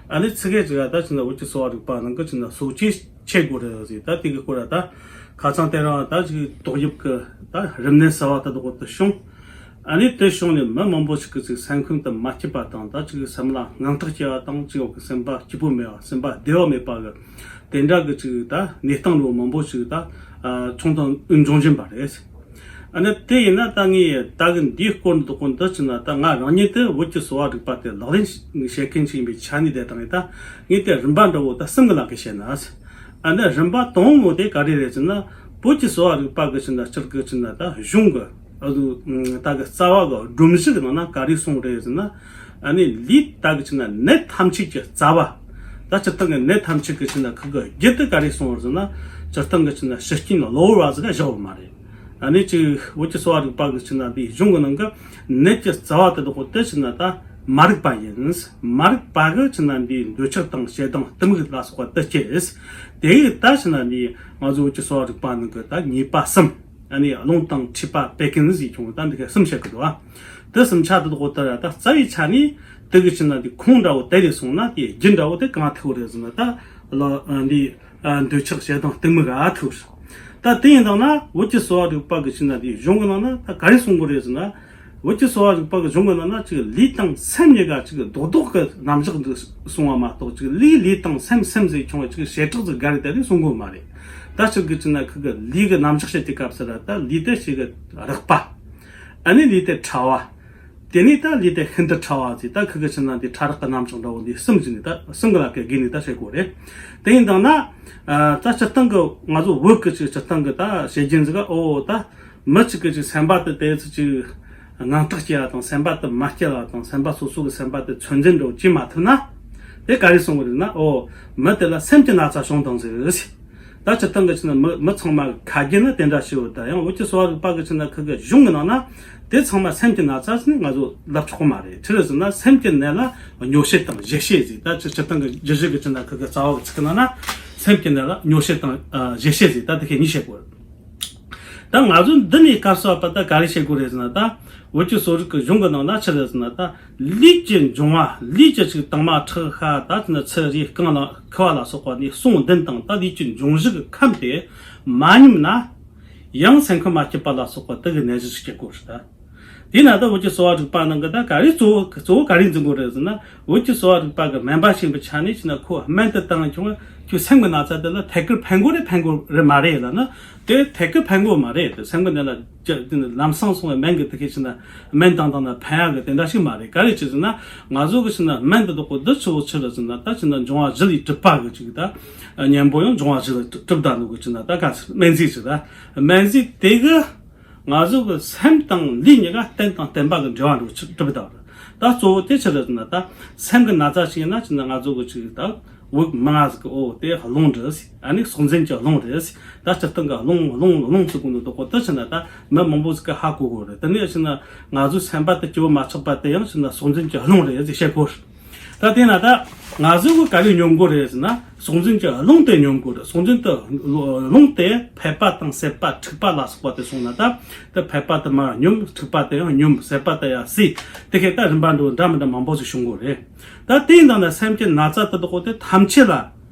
ཨ་ནི་ཚི་གེ་ཟིག་ག་ད་ཅིག་ན་བོད་ཀྱི་གསོ་བ་རིག་པ་ནང་གི་ཅིག་ན་གསོ་བཅོས་བྱེད་དགོས་རེད་ཟེར། ད་དེ་གི་སྐོར་ལ་ད་ཁ་སང་དེ་རིང་ད་ཅིག་ཏོག་དབྱིབས་ཀྱི་ད་རིམས་ནད་གསར་བ་ད་དུ་འོག་ཏུ་བྱུང་། ཨ་ནི་དེ་བྱུང་ནས་མི་མང་པོ་ཞིག་གི་ཅིག་སེམས་ཁམས་དེ་མ་སྐྱིད་པ་དང་། ད་ཅིག་སེམས་ལ་དངངས་སྐྲག་སྐྱེ་བ་དང་། ཅིག་འོག་གི་སེམས་པ་སྐྱིད་པོ་མེད་པ། སེམས་པ་བདེ་བ་མེད་པ་གི་དེ་འདྲ་གི་ཅིག་ད་གནས་སྟངས་ལོ་མང་པོ་ཞིག་ད་ཨ་བྱུང་དང་འབྱུང་བཞིན་པ་རེད། ཨ་ནི་དེ་ཡིན་ན་ད་ངས་ད་གི་འདིའི་སྐོར་འདི་སྐོར་འདི་བྱས་ན། ད་ང་རང་ཉིད་དེ་བོད་ཀྱི་གསོ་བ་རིག་པ་དེ་ལག་ལེན་བྱེད་མཁན་ཞིག་ཡིན་པའི་ཆ་ནས་བསྡད་བཏང་ཡིན། ད་ངས་དེ་རིམ་པ་འདྲ་བོ་ད་གསུམ་གི་ལ་ཀ་བཤད་ན། ཨ་ནི་རིམ་པ་དང་པོ་དེ་ག་རེ་རེད་ཟེར་ན། བོད་ཀྱི་གསོ་བ་རིག་པ་གི་བྱས་ན་སྤྱིར་གི་བྱས་ན་ད་གཞུང་གི་ཨ་ད་གི་རྩ་བ་གི་སྒྲོམ་གཞི་གི་ནང་ན་ག་རེ་གསུངས་རེད་ཟེར་ན། ཨ་ནི་ལུས་ད་གི་བྱས་ན་ནད་ཐམས་ཅད་ཀྱི་རྩ་བ། ད་སྤྱིར་བཏང་གི་ནད་ཐམས་ཅད་ཀྱི་བྱས་ན་ཁུ་གི་རྒྱུ་དེ་ག་རེ་གསུངས་རེད་ཟེར་ན། སྤྱིར་བཏང་གི་བྱས་ན་ཤི་རྐྱེན་གློ་བུར་བ་ཟིག་ག་བཞག་ཡོད་མ་རེད། ཨ་ནི་ཅིག་བོད་ཀྱི་གསོ་བ་རིག་པ་གི་བྱས་ན་འདིའི་གཞུང་གི་ནང་གི་ནད་ཀྱི་རྩ་བ་དེ་དག་དེ་བྱས་ན་ད་མ་རིག་པ་ཡིན། མ་རིག་པ་གི་བྱས་ན་འདིའི་འདོད་ཆགས་དང་ཞེ་སྡང་གཏི་མུག་ལ་སོགས་པ་དེ་སྐྱེས། དེ་ཡི་ད་བྱས་ན་འདིའི་ང་ཚོ་བོད་ཀྱི་གསོ་བ་རིག་པ་ནང་གི་ད་ཉེས་པ་གསུམ། ཨ་ནི་རླུང་དང་མཁྲིས་པ་བད་ཀན་ཟེར་ཁྱོང་ད་འདི་ག་གསུམ་བཤད་གི་འདུག་ཨ། དེ་གསུམ་ཆ་དེ་དག་དེ་ད་རྩ་བའི་ཆ་ནས་དེ་གི་བྱས་ན་འདི་ཁུངས་འདྲ་བོ་དེ་ལས་སོང་ན་དེ་རྒྱུ་འདྲ་བོ་དེ་གང་ཐུག་རེད་ཟེར་ན། ད་ལ་འདི་ཨ་འདོད་ཆགས་ཞེ་སྡང་གཏི་མུག་ག་ཐུག་ད་དེ་ཡིན་དང་ན་བོད་ཀྱི་གསོ་བ་རིག་པ་གི་བྱས་ན་དེའི་གཞུང་གི་ནང་ན་ད་ག་རེ་གསུང་གི་རེད་ཟེར་ན། བོད་ཀྱི་གསོ་བ་རིག་པ་གི་གཞུང་གི་ནང་ན་ཅིག་ལུས་དང་སེམས་གཉིས་ཀ་ཅིག་རྡོག་རྡོག་གི་རྣམ་གཞག་འདི་གསུང་བ་མ་གཏོགས། ཅིག་ལུས་ལུས་དང་སེམས་སེམས་ཟེར་ཁྱོང་བ་ཅིག་བྱེ་བྲག་ཅིག་ག་རེ་དེ་རེད་གསུང་གི་མ་རེད། ད་ཅིག་གི་བྱས་ན་ཁུ་གི་ལུས་གི་རྣམ་གཞག་བཤད་དུས་སྐབས་སུ་ར་ད་ལུས་དེ་ཞིག་གི་རེག་པ། ཨ་ནི་ལུས་དེ་ཕྲ་བ། དེ་ནས་ད་ལུས་དེ་ཤིན་ཏུ་ཕྲ་བ་ཟེར། ད་ཁུ་གི་བྱས་ན་འདི་ཕྲ་རགས་ཀྱི་རྣམ་གཞག་འདྲ་བོ་འདི་གསུམ་བྱས་ནས་ད་གསུམ་གི་ལ་ཀ་བརྒྱུད་ནས་ད་བཤད་དགོས་རེད། དེ་ཡིན་དང་ན། ཨ་ད་སྤྱིར་བཏང་གི་ང་ཚོ་བོད་ཀྱི་ཅིག་སྤྱིར་བཏང་གི་ད་བཤད་རྒྱུན་ཟིག་ག་ཨོ་ད་མི་གཅིག་གི་ཅིག་སེམས་པ་དེ་དེ་ཚོ་ཅིག་དངངས་སྐྲག་སྐྱེ་བ་དང་། སེམས་པ་དེ་མ་སྐྱིད་པ་དང་། སེམས་པ་སོ་སོ་གི་སེམས་པ་དེ་ཚོད་འཛིན་འདྲ་བོ་བྱེད་མ་ཐུབ་ན། དེ་ག་རེ་གསུང་གི་རེད་ན། ཨོ་མི་དེ་ལ་སེམས་ཀྱི་ན་ཚ་བྱུང་བཏང་ཟིག་ད་སྤྱིར་བཏང་གི་བྱས་ན་མི་མི་ཚང་མ་ཁ་རྒྱུན་ནི་དེ་འདྲ་ཞིག་ཡོད། ད་ཡང་བོད་ཀྱི་གསོ་བ་རིག་པ་གི་བྱས་ན་ཁུ་གི་གཞུང་གི་ནང་ན་དེ་ཚང་མ་སེམས་ཀྱི་ན་ཚ་ཟེར་ནས་ང་ཚོ་ལབ་ཆོག་གི་མ་རེད། ཅི་རེད་ཟེར་ན་སེམས་ཀྱི་ནད་ལ་སྨྱོ་བྱེད་དང་བཞེད་བྱེད་ཟེར། ད་སྤྱིར་བཏང་གི་རྒྱུད་བཞི་གི་བྱས་ན་ཁུ་གི་རྩ་བ་གི་ཚིག་གི་ནང་ན་སེམས་ཀྱི་ནད་ལ་སྨྱོ་བྱེད་དང་ཨ་བཞེད་བྱེད་ཟེར། ད་དེ་ཁས་གཉིས་བཤད་དགོས། ད་ང་ཚོ་འདི་ནས་སྐབས་སུ་བབ་པ་ད་ག་རེ་བཤད་དགོས་རེད་ཟེར་ན། ད་བོད་ཀྱི་གསོ་རིག་གི་གཞུང་གི་ནང་ན་ཆི་རེད་ཟེར་ན། ད་ལུས་ཀྱི་འབྱུང་བ། ལུས་ཀྱི་ཅིག་དྭངས་མ་ཁྲག་ཤ། ད་ཅི་ན་ཚི་རུས་རྐང་ལག་ཁུ་བ་ལ་སོགས་པ་ནས་ཟུངས་ལྡན་དང་། ད་ལུས་ཀྱི་འབྱུང་བཞི་གི་ཁམས་དེ་མ་ཉམས་ན། ཡང་སེམས་ཁམས་མ་སྐྱིད་པ་ལ་སོགས་པ་དེ་གི་ནད་གཞི་ཞིག་སྐྱེ་དགོས་རེད། ད་དེས་ན་ད་བོད་ཀྱི་གསོ་བ་རིག་པ་ནང་གི་ད་ག་རེ་གཙོ་བོ་གཙོ་བོ་ག་རེ་འཛིན་དགོས་རེད་ཟེར་ན། བོད་ཀྱི་གསོ་བ་རིག་པ་གི་སྨན་པ་ཞིག་ཡིན་པའི་ཆ་ནས་བྱས་ན་ཁོ་སྨན་དེ་བཏང་ཁྱོང་ཁྱོད་སེམས་ཀྱི་ན་ཚ་དེ་ལ་ཐད་ཀར་ཕན་གོ་རེད་ཕན་གོ་རེད་མ་རེད་ལབ་ན། དེ་ཐད་ཀར་ཕན་གོ་མ་རེད། དེ་སེམས་ཀྱི་ནད་ལ་ཅི་དེ་ནི་ལམ་སང་སོང་བའི་སྨན་གྱི་དེ་ཁས་བྱས་ན་སྨན་བཏང་བཏང་ན་ཕན་ཡག་གི་དེ་འདྲ་ཞིག་མ་རེད། ག་རེ་བྱས་ཟེར་ན་ང་ཚོ་གི་བྱས་ན་སྨན་དེ་དག་གོ་འདི་ཆུ་བོ་ཆུ་རེད་ཟེར་ན། ད་བྱས་ན་འབྱུང་བ་བཞི་ལས་གྲུབ་པ་གི་ཅིག་ད་གཉེན་པོ་ཡང་འབྱུང་བ་བཞི་ལས་གྲུབ་ད་ནོ་གི་བྱས་ན་ད་ག་སྨན་རྫས་ཅིག་ད་སྨན་རྫས་དེ་གི་ང་ཚོ་གི་སེམས་དང་ལུས་གཉིས་ཀ་རྟེན་དང་བརྟེན་པ་གི་འབྲེལ་བ་འགྲོ་ཆུ་གྲུབ་པ་དང་། ད་གཙོ་བོ་དེ་ཆི་རེད་ཟེར་ན། ད་སེམས་ཀྱི་ན་ཚ་ཞིག་ཡིན་ན་ཅི་ན་ང་ཚོ་གི་ཅིག་ད་འུག་མང་ང་ཟིག་གི་ཨོ་དེ་རླུང་རེད་ཟེར། ཨ་ནི་གཟུགས་འཛིན་གྱི་རླུང་རེད་ཟེར། ད་སྤྱིར་བཏང་གི་རླུང་རླུང་རླུང་ཟེར་གོ་ནོ་དེ་གོ་དེ་ཆི་ན་ད་མི་མང་པོ་ཟིག་གི་ཧ་གོ་གོ་རེད། དེ་ནས་ཅི་ན་ང་ཚོའི་སེམས་པ་དེ་སྐྱིད་པོ་མ་ཆགས་པ་དེ་ཡང་ཅི་ན་གཟུགས་འཛིན་གྱི་རླུང་རེད་ཟེར་བཤད་གོ། ད་དེ་ན་ད་ང་ཚོ་གི་ག་རེ་སྙོམས་གོ་རེད་ཟེར་ན། གཟུགས་འཛིན་གྱི་རླུང་དེ་སྙོམས་གོ་རེད། གཟུགས་འཛིན་དུ་རླུང་དེ་ཕལ་པ་དང་སེལ་པ་འཁྲུགས་པ་ལ་སོགས་པ་དེ་སོང་ན། ད་དེ་ཕལ་པ་དེ་མར་སྙོམས། འཁྲུགས་པ་དེ་ཡང་སྙོམས། སེལ་པ་དེ་ཡང་སེལ། དེ་ཁས་ད་རིམ་པ་འགྲོ་འདྲ་མི་འདྲ་མང་པོ་ཞིག་བྱུང་གོ་རེད། ད་དེའི་ནང་ན་སེམས་ཀྱི་ན་ཚ་དེ་དག་དེ་ཐམས་ཅད་ལ་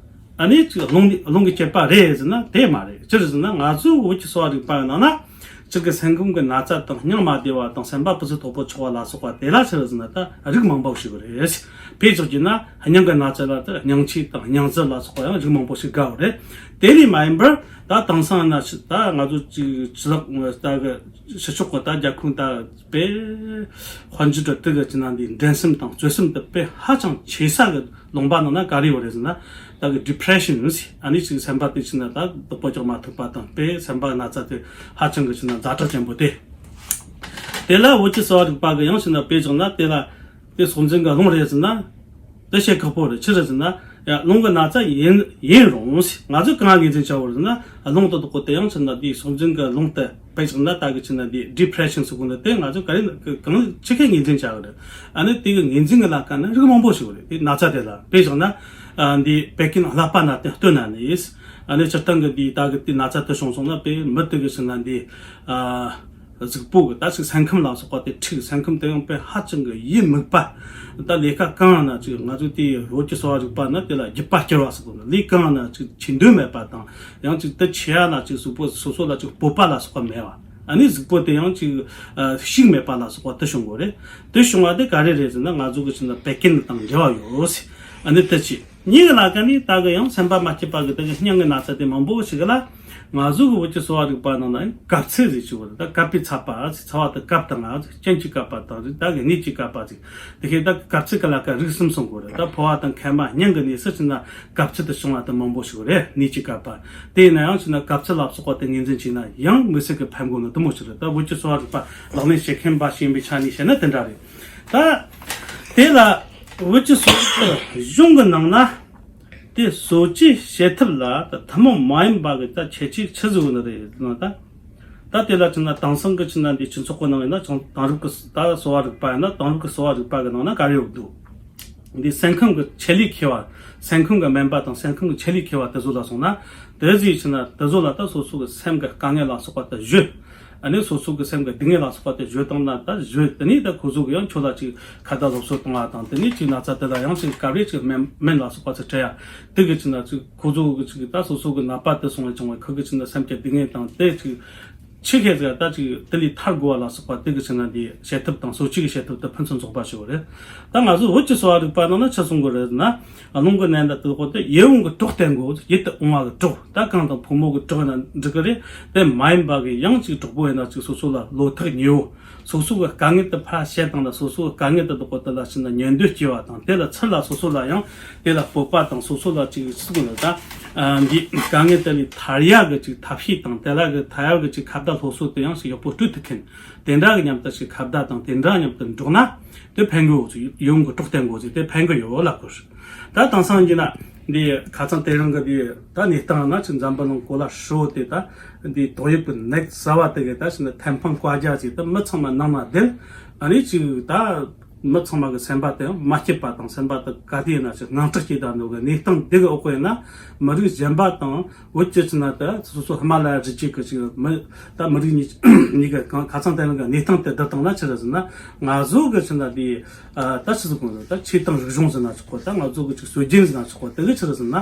ཨ་ནི་ཅིག་རླུང་རླུང་གི་སྐྱེད་པ་རེད་ཟེར་ན་དེ་མ་རེད། ཅི་རེད་ཟེར་ན་ང་ཚོའི་བོད་ཀྱི་གསོ་བ་རིག་པ་ནང་ན། སྤྱིར་གྱི་སེམས་ཁམས་ཀྱི་ན་ཚ་དང་སྙིང་མ་བདེ་བ་དང་སེམས་པ་སྤུ་ཚུགས་དོག་པོ་ཆགས་པ་ལ་སོགས་པ་དེ་ལ་ཆི་རེད་ཟེར་ན་ད་རིགས་མང་པོ་ཞིག་རེད། དཔེ་བཞག་རྒྱུ་ན་སྙིང་གི་ན་ཚ་ལ་ད་སྙིང་ཆད་དང་སྙིང་གཟེར་ལ་སོགས་པ་ཡང་རིགས་མང་པོ་ཞིག་དགའ་བ་རེད། དེ་ལས་མ་ཡིན་པར་ད་དེང་སང་ན་ད་ང་ཚོ་ཅིག་ཅི་ལག་ད་གི་ཕྱི་ཕྱོགས་ཀྱི་ད་རྒྱལ་ཁོངས་ད་དཔེ་དཔལ་འབྱོར་དུ་གི་ཅི་ན་འདི་འགྲན་སེམས་དང་རྩོད་སེམས་དེ་དཔེ་ཧ་ཅང་ཆེ་ས་གི་ལུང་པ་ནང་ན་ག་རེ་ཡོད་རེད་ཟེར་ན། ད་གི་depression་ཟེར། ཨ་ནི་ཅིག་སེམས་པ་དེ་ཅི་ན་ད་བདག་པོ་རྒྱག་མ་ཐུབ་པ་དང་། དཔེ་སེམས་པ་ན་ཚ་དེ་ཧ་ཅང་གི་ཅི་ན་ཛ་དྲག་ཅན་པོ་དེ། དེ་ལ་བོད་ཀྱི་གསོ་བ་རིག་པ་གི་ཡང་ཅི་ན་དཔེ་བཞག་ན་དེ་ལ་དེ་གཟུགས་འཛིན་གི་རླུང་རེད་ཟེར་ན། དེ་བཤད་ཁག་པོ་རེད། ཅི་རེད་ཟེར་ན། ཡ་རླུང་གི་ན་ཚ་ཡིན་ཡིན་རུང་ཟེར། ང་ཚོས་གང་ངོས་འཛིན་བྱ་བ་རེད་ཟེར་ན། རླུང་དེ་དག་གོ་དེ་ཡང་ཅི་ན་དེ་གཟུགས་འཛིན་གི་རླུང་དེ། དཔེ་བཞག་ན་ད་གི་ཅི་ན་འདི་depression་ཟེར་གོ་ནི་དེ་ང་ཚོ་ག་རེ་གང་ཅི་ཁས་ངོས་འཛིན་བྱ་གི་རེད། ཨ་ནི་དེ་གི་ངོས་འཛིན་གི་ལ་ཁ་ནི་རིགས་མང་པོ་ཞིག་རེད། དེ་ན་ཚ་དེ་ལ་དཔེ་བཞག་ན། ཨ་འདི་བད་ཀན་ཀླད་པ་ན་དེ་སྟོད་ན་ནི། ཨ་ནི་སྤྱིར་བཏང་གི་འདི་ད་གི་དེ་ན་ཚ་དེ་བྱུང་སོང་ན་དཔེ་མི་དེ་གི་ཅི་ན་འདི་ཨ་གཟུགས་པོ་གི་ད་ཅིག་སེམས་ཁམས་ལ་སོགས་པ་དེ་འཁྲུག་སེམས་ཁམས་དེ་ཡང་དཔེ་ཧ་ཅང་གི་ཡིད་མུག་པ། ད་ལས་ཀ་གང་ན་ཅིག་ང་ཚོ་དེ་བོད་ཀྱི་གསོ་བ་རིག་པ་ན་དེ་ལ་རྒྱུད་པ་སྐྱུར་བ་ཟེར་གོ་ནི། ལས་གང་ན་ཅིག་བྱེད་འདོད་མེད་པ་དང་། ཡང་ཅིག་དེ་བྱེད་ཡ་ལ་ཅིག་གཟུགས་པོ་སོ་སོ་ལ་ཅིག་སྤོབས་པ་ལ་སོགས་པ་མེད་པ། ཨ་ནི་གཟུགས་པོ་དེ་ཡང་ཅིག་ཨ་ཤུགས་མེད་པ་ལ་སོགས་པ་དེ་བྱུང་གོ་རེད། དེ་བྱུང་བ་དེ་ག་རེ་རེད་ཟེར་ན། ང་ཚོ་གི་ཅི་ན་བད་ཀན་དང་འབྲེལ་བ་ཡོད་ཟེར། ཨ་ནི་དེ་གཅིག་གཉིས་ཀྱི་ལ་ཀ་ནི་ད་གི་ཡང་སེམས་པ་མ་སྐྱིད་པ་གི་དེ་གི་སྙིང་གི་ན་ཚ་དེ་མང་པོ་ཞིག་ལ། ང་ཚོ་གི་བོད་ཀྱི་གསོ་བ་རིག་པ་ནང་ན་གབ་ཚད་ཟེར་གྱི་ཡོད་རེད། ད་གབ་པའི་ཚད་པ་ཚ་བ་དེ་གབ་དང་ང་ཚོ་སྐྱེམས་ཀྱི་གབ་པ་དང་རེད། ད་གི་ནད་ཀྱི་གབ་པ་ཟེར། དེ་ཁའི་ད་གབ་ཚད་ཀྱི་ལ་ཀ་རིགས་གསུམ་གསུང་གི་ཡོད་རེད། ད་ཕོ་བ་དང་མཁལ་མ་སྙིང་གི་ནད་སུ་ཕྱིན་ན་གབ་ཚད་དུ་བྱུང་བ་དེ་མང་པོ་ཞིག་རེད། ནད་ཀྱི་གབ་པ་དེ་ཡིན་ན་ཡང་ཕྱིན་ན་གབ་ཚད་ལ་སོགས་པ་དེ་ངོས་འཛིན་བྱས་ན་ཡང་དམིགས་བསལ་གྱི་ཕན་གོ་ནི་དེ་མོ་ཞིག་རེད། ད་བོད་ཀྱི་གསོ་བ་རིག་པ་ལག་ལེན་བྱེད་མཁན་པ་ཞིག་ཡིན་པའི་ཆ་ནས་བཤད་ན་དེ་འདྲ་རེད། ད་དེ་ལ་བོད་ཀྱི་གསོ་བའི་གཞུང་གི་ནང་ན་དེ་གསོ་བཅོས་བྱེད་ཐབས་ལ་ད་ཐུན་མོང་མ་ཡིན་པ་གི་ད་ཁྱད་ཆོས་ཆི་ཟིག་ཡོད་ནི་རེད་ན། ད་ད་དེ་ལ་ཕྱིན་ན་དེང་སང་གི་ཕྱིན་ན་འདི་སྤྱི་ཚོགས་ཀྱི་ནང་ཡིན་ན་ཅང་དེང་རབས་ཀྱི་ད་གསོ་བ་རིག་པ་ཡིན་ན་དེང་རབས་ཀྱི་གསོ་བ་རིག་པ་གི་ནང་ན་ག་རེ་ཡོད་འདུག་འདི་སེམས་ཁམས་ཀྱི་ཆེད་ལས་མཁས་པ། སེམས་ཁམས་ཀྱི་སྨན་པ་དང་སེམས་ཁམས་ཀྱི་ཆེད་ལས་མཁས་པ་དེ་ཚོ་ལ་སོང་ན། དེ་ཟིག་ཕྱིན་ན་དེ་ཚོ་ལ་ད་སོ་སོ་གི་སེམས་ཀྱི་དཀའ་ངལ་ལ་སོགས་པ་དེ་བརྗོད། ཨ་ནི་སོ་སོ་གི་སེམས་ཀྱི་སྡུག་བསྔལ་ལ་སོགས་པ་དེ་བརྗོད་བཏང་ན། ད་བརྗོད་དེ་ནས་ད་ཁོ་ཚོ་གི་ཡང་ཁྱོད་ལ་ཅིག་ཁ་བརྡ་སློབ་གསོ་གཏོང་བ་དང་། དེ་ནས་ཅིག་ན་ཚ་དེ་ལ་ཡང་ཅིག་སྐབས་རེ་ཅིག་སྨན་སྨན་ལ་སོགས་པ་ཚོ་སྤྲད་ཡ། དེ་གི་ཕྱིན་ན་ཅིག་ཁོ་ཚོ་གི་ཅིག་ད་སོ་སོ་གི་ནད་པ་དེ་སོང་བ་བྱུང་བ་ཁོ་གི་ཕྱིན་ན་སེམས་ཀྱི་སྡུག་བསྔལ་དང་དེ་ཅིག་ཆི་ཁེ་ཟེར་ད་ཅིག་དེ་ལས་ཐར་དགོས་པ་ལ་སོགས་པ་དེ་གི་ཕྱིན་ན་འདི་བྱེད་ཐབས་དང་གསོ་བཅོས་ཀྱི་བྱེད་ཐབས་དེ་ཕུན་སུམ་ཚོགས་པ་ཞིག་རེད། ད་ང་ཚོ་བོད་ཀྱི་གསོ་བ་རིག་པ་ནང་ན་ཆི་གསུང་གི་རེད་ཟེར་ན། རླུང་གི་ནད་འདི་དེ་ཁོ་དེ་ཡིད་འོང་གི་གྲོགས་བསྟེན་དགོས། ཡིད་དུ་འོང་བ་གི་གྲོགས། ད་གང་དང་ཕོ་མོ་གི་གྲོགས་ཡིན་ན་འགྲིག་གི་རེད། དེ་མ་ཡིན་པ་གི་ཡང་ཅིག་གྲོགས་པོ་ཡིན་ན་ཅིག་སོ་སོ་ལ་བློ་ཐག་ཉེ་བོ། སོ་སོ་གི་དཀའ་ངལ་དེ་ཕར་བཤད་བཏང་ལ་སོ་སོ་གི་དཀའ་ངལ་དེ་དེ་ཁོ་དེ་ལ་ཕྱིན་ན་ཉན་འདོད་སྐྱེ་བ་དང་། དེ་ལ་ཚུར་ལ་སོ་སོ་ལ་ཡང་དེ་ལ་སྤོབས་པ་དང་སོ་སོ་ལ་ཅིག་སུ་གི་ནི་ད་འདི་དཀའ་ངལ་དེ་ལས་ཐར་ཡག་གི་ཅིག་ཐབས་ཤེས་དང་། དེ་ལ་གི་ཐར་ཡག་གི་ཅིག་ཁ་བརྡ་སློབ་གསོ་དེ་ཡང་ཞིག་ཡག་པོ་སྤྲོད་ཐུབ་མཁན། དེ་འདྲ་གི་མཉམ་དུ་ཞིག་ཁ་བརྡ་དང་དེ་འདྲ་མཉམ་དུ་འགྲོགས་ན་དེ་ཕན་གི་ཡོད་ཟེར། ཡོང་གི་གྲོགས་བསྟེན་དགོས་ཟེར། དེ་ཕན་གི་ཡོད་ལབ་དགོས། ད་དེང་སང་ཡིན་ན་འདི་ཁ་སང་དེ་རིང་གི་འདི་ད་གནས་སྟངས་ན་ཅིག་འཛམ་བུ་གླིང་གོ་ལ་ཧྲིལ་བོ་དེ་ད་འདི་ཏོག་དབྱིབས་ཀྱི་ནད་གསར་བ་དེ་གི་ད་ཕྱིན་ན་ཐེམ་སྤང་བཀའ་རྒྱ་ཅིག་ད་མི་ཚང་མ་ནང་ན་བསྡད། ཨ་ནི་ཅིག་ད་མི་ཚང་མ་གི་སེམས་པ་དེ་ཡང་མ་སྐྱིད་པ་དང་། སེམས་པ་དེ་ག་དུས་ཡིན་ན་ཅིག་དངངས་སྐྲག་སྐྱེ་བསྡད་འདུག་གི་གནས་སྟངས་འདི་གི་འོག་གི་ཡིན་ན། མི་རིགས་གཞན་པ་དང་བོད་ཀྱི་ཕྱིན་ན་ད་སོ་སོ་ཧི་མ་ལ་ཡ་རི་རྒྱུད་ཀྱི་ཅིག་མི་ད་མི་རིགས་གཉིས་གཉིས་ཀ་གང་ཁ་སང་དེ་རིང་གི་གནས་སྟངས་དེ་བསྡུར་བཏང་ན་ཆི་རེད་ཟེར་ན། ང་ཚོ་གི་ཕྱིན་ན་དེ་ད་ཆི་ཟིག་གོང་ཟེར། ད་ཆོས་དང་རིག་གཞུང་ཟེར་ན་ཆོག་གོ། ད་ང་ཚོ་གི་ཅིག་སྲོལ་རྒྱུན་ཟེར་ན་ཆོག་གོ། དེ་གི་ཆི་རེད་ཟེར་ན་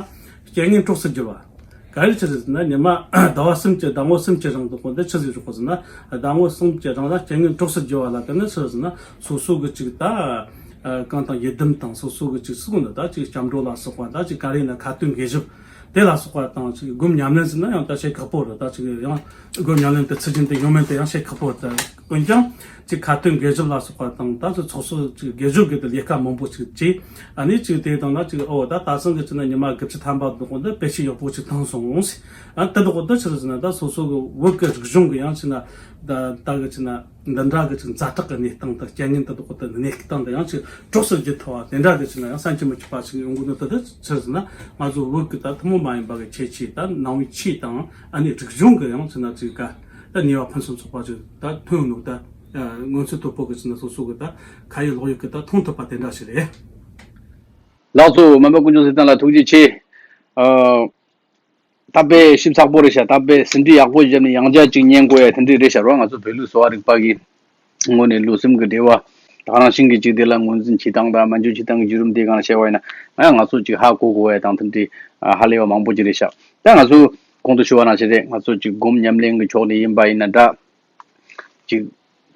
རྐྱེན་ངན་གྲོགས་སུ་འགྱུར་བ། ག་རེ་ཆི་རེད་ཟེར་ན་ཉི་མ་ཟླ་བ་གསུམ་གྱི་ཟླ་ངོ་གསུམ་གྱི་རིང་དུ་གོ་འདི་ཆི་ཟིག་ཆོག་གོ་ཟེར་ན། ཟླ་ངོ་གསུམ་གྱི་རིང་ལ་རྐྱེན་ངན་གྲོགས་སུ་འགྱུར་བ་ལ་དེ་ནི་ཆི་རེད་ཟེར་ན། སོ་སོ་གི་ཅིག་ད་གང་དང་ཡི་དམ་དང་སོ་སོ་གི་ཅིག་སུ་གོ་འདི་ད་ཅིག་སྐྱབས་འགྲོ་ལ་སོགས་པ། ད་ཅིག་ག་རེ་ཡིན་ན་ཁ་ཏོན་དགེ་སྒྲུབ་དེ་ལ་སོགས་པ་དང་། ཅིག་སྒོམ་ཉམས་ལེན་ཟེར་ན་ཡང་ད་བྱེད་ཁག་པོ་རེད། ད་ཅིག་ཡང་སྒོམ་ཉམས་ལེན་དེ་ཚུལ་རྒྱུན་དུ་ཡོང་མིན་དེ་ཡང་བྱེད་ཁག་པོ་རེད། འོན་ཀྱང་ཅིག་ཁ་ཏོན་དགེ་སྒྲུབ་ལ་སོགས་པ་དང་། ད་ཚོ་ཚོགས་གསོག་ཅིག་དགེ་སྒྲུབ་ཀྱི་དེ་ལས་ཀ་མང་པོ་ཅིག་བྱས། ཨ་ནི་ཅིག་དེ་དང་ན་ཅིག་ཨོ་ད་ད་སང་གི་ཅིག་ན་ཉི་མ་དགུ་བཅུ་ཐམ་པ་འདུག་གོ་འདི་དཔེ་ཆ་ཡག་པོ་ཅིག་བཏང་སོང་ཟེར། ཨ་དེ་འདུག་གོ་འདི་ཆི་རེད་ཟེར་ན། ད་སོ་སོ་གི་བོད་ཀྱི་རིག་གཞུང་གི་ཡང་ཅིག་ན་ད་ད་གི་ཅིག་ན་འདི་འདྲ་གི་ཅིག་ཛ་དྲག་གི་གནས་སྟངས་དང་རྐྱེན་ངན་དེ་འདུག་གོ་དེ་གནས་སྟངས་དེ་ཡང་ཅིག་གྲོགས་སུ་བསྒྱུར་ཐུབ་པ་དེ་འདྲ་གི་ཅིག་ན་ཡང་བསམ་གྱིས་མི་ཁྱབ་པ་ཅིག་ཡོང་གི་འདུག་དེ་ཆི་རེད་ཟེར་ན། ང་ཚོ་བོད་ཀྱི་ད་ཐུན་མོང་མ་ཡིན་པ་གི་ཁྱད་ཆོས་ད་ནང་པའི་ཆོས་དང་ཨ་ནི་རིག་གཞུང་གི་ཡང་ཅིག་ན་ཅིག་ག་ད་ནུས་པ་ཕུན་སུམ་ཚོགས་པ་ཅིག་ད་ཐོན་འདུག་ད་མངོན་གསལ་དོད་པོ་གི་ཅིག་ན་སོ་སོ་གི་ད་ཁ་ཡིད་ལག་ཡིད་ཀྱི་ད་མཐོང་ཐུབ་པ་དེ་འདྲ་ཞིག་རེད། ལགས་སོ། སྨན་པ་ཀུན་འབྱུང་ཚེ་བརྟན་ལགས་ཐུགས་རྗེ་ཆེ། ཨ། ད་དཔེ་ཞིབ་ཚགས་པོ་རེད་ཤག་ད་དཔེ་ཟིན་བྲིས་ཡག་པོ་བརྒྱབ་ནས་ཡང་བསྐྱར་ཅིག་ཉན་དགོས་ཡ་དེ་འདྲས་རེད་ཤག་རོ། ང་ཚོ་བོད་ལུགས་གསོ་བ་རིག་པ་གི་ངོས་ནས་ལུས་སེམས་ཀྱི་འབྲེལ་བ་ད་ག་ནང་བཞིན་གྱི་ཅིག་དེ་ལ་ངོས་འཛིན་བྱེད་སྟངས་དང་སྨན་བཅོས་བྱེད་སྟངས་ཀྱི་བརྒྱུད་རིམ་དེ་གང་བཤད་པ་ཡིན་ན། ང་ང་ཚོ་ཅིག་ཧ་གོ་དགོས་ཡ་དང་དེ་འདྲས་ཧ་ལས་པ་མང་པོ་ཅིག་རེད་ཤག་ད་ང་ཚོ་གོང་དུ་ཞུ་བ་ནང་བཞིན་རེད། ང་ཚོ་ཅིག་སྒོམ་ཉམས་ལེན་གྱི་ཕྱོགས་ནས་ཡིན་པ་ཡིན་ན་འདྲ། ཅིག་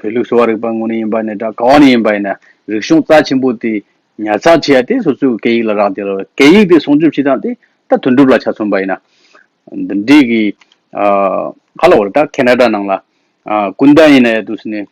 བོད་ལུགས་གསོ་བ་རིག་པ་ངོས་ནས་ཡིན་པ་ཡིན་ན་འདྲ། ག་བ་ནས་ཡིན་པ་ཡིན་ན་རིག་གཞུང་རྩ་ཆེན་པོ་དེ་ཉར་ཚགས་བྱེད་ཡ་དེ་སོ་སོའི་སྐད་ཡིག་ལ་རག་དེ་ལ། སྐད་ཡིག་དེ་སྲུང་སྐྱོབ་བྱེད་སྟངས་དེ་ད་དོན་གྲུབ་ལ་ཆ་མཚོན་པ་ཡིན་ན། འདི་འདྲའི་གི་ཨ་ག་ལ་བར་ད་ཁེ་ན་ཌ་ནང་ལ་ཨ་སྐུ་ཟླ་ཡིན་ན་ཡ་དུས་སུ་ནས་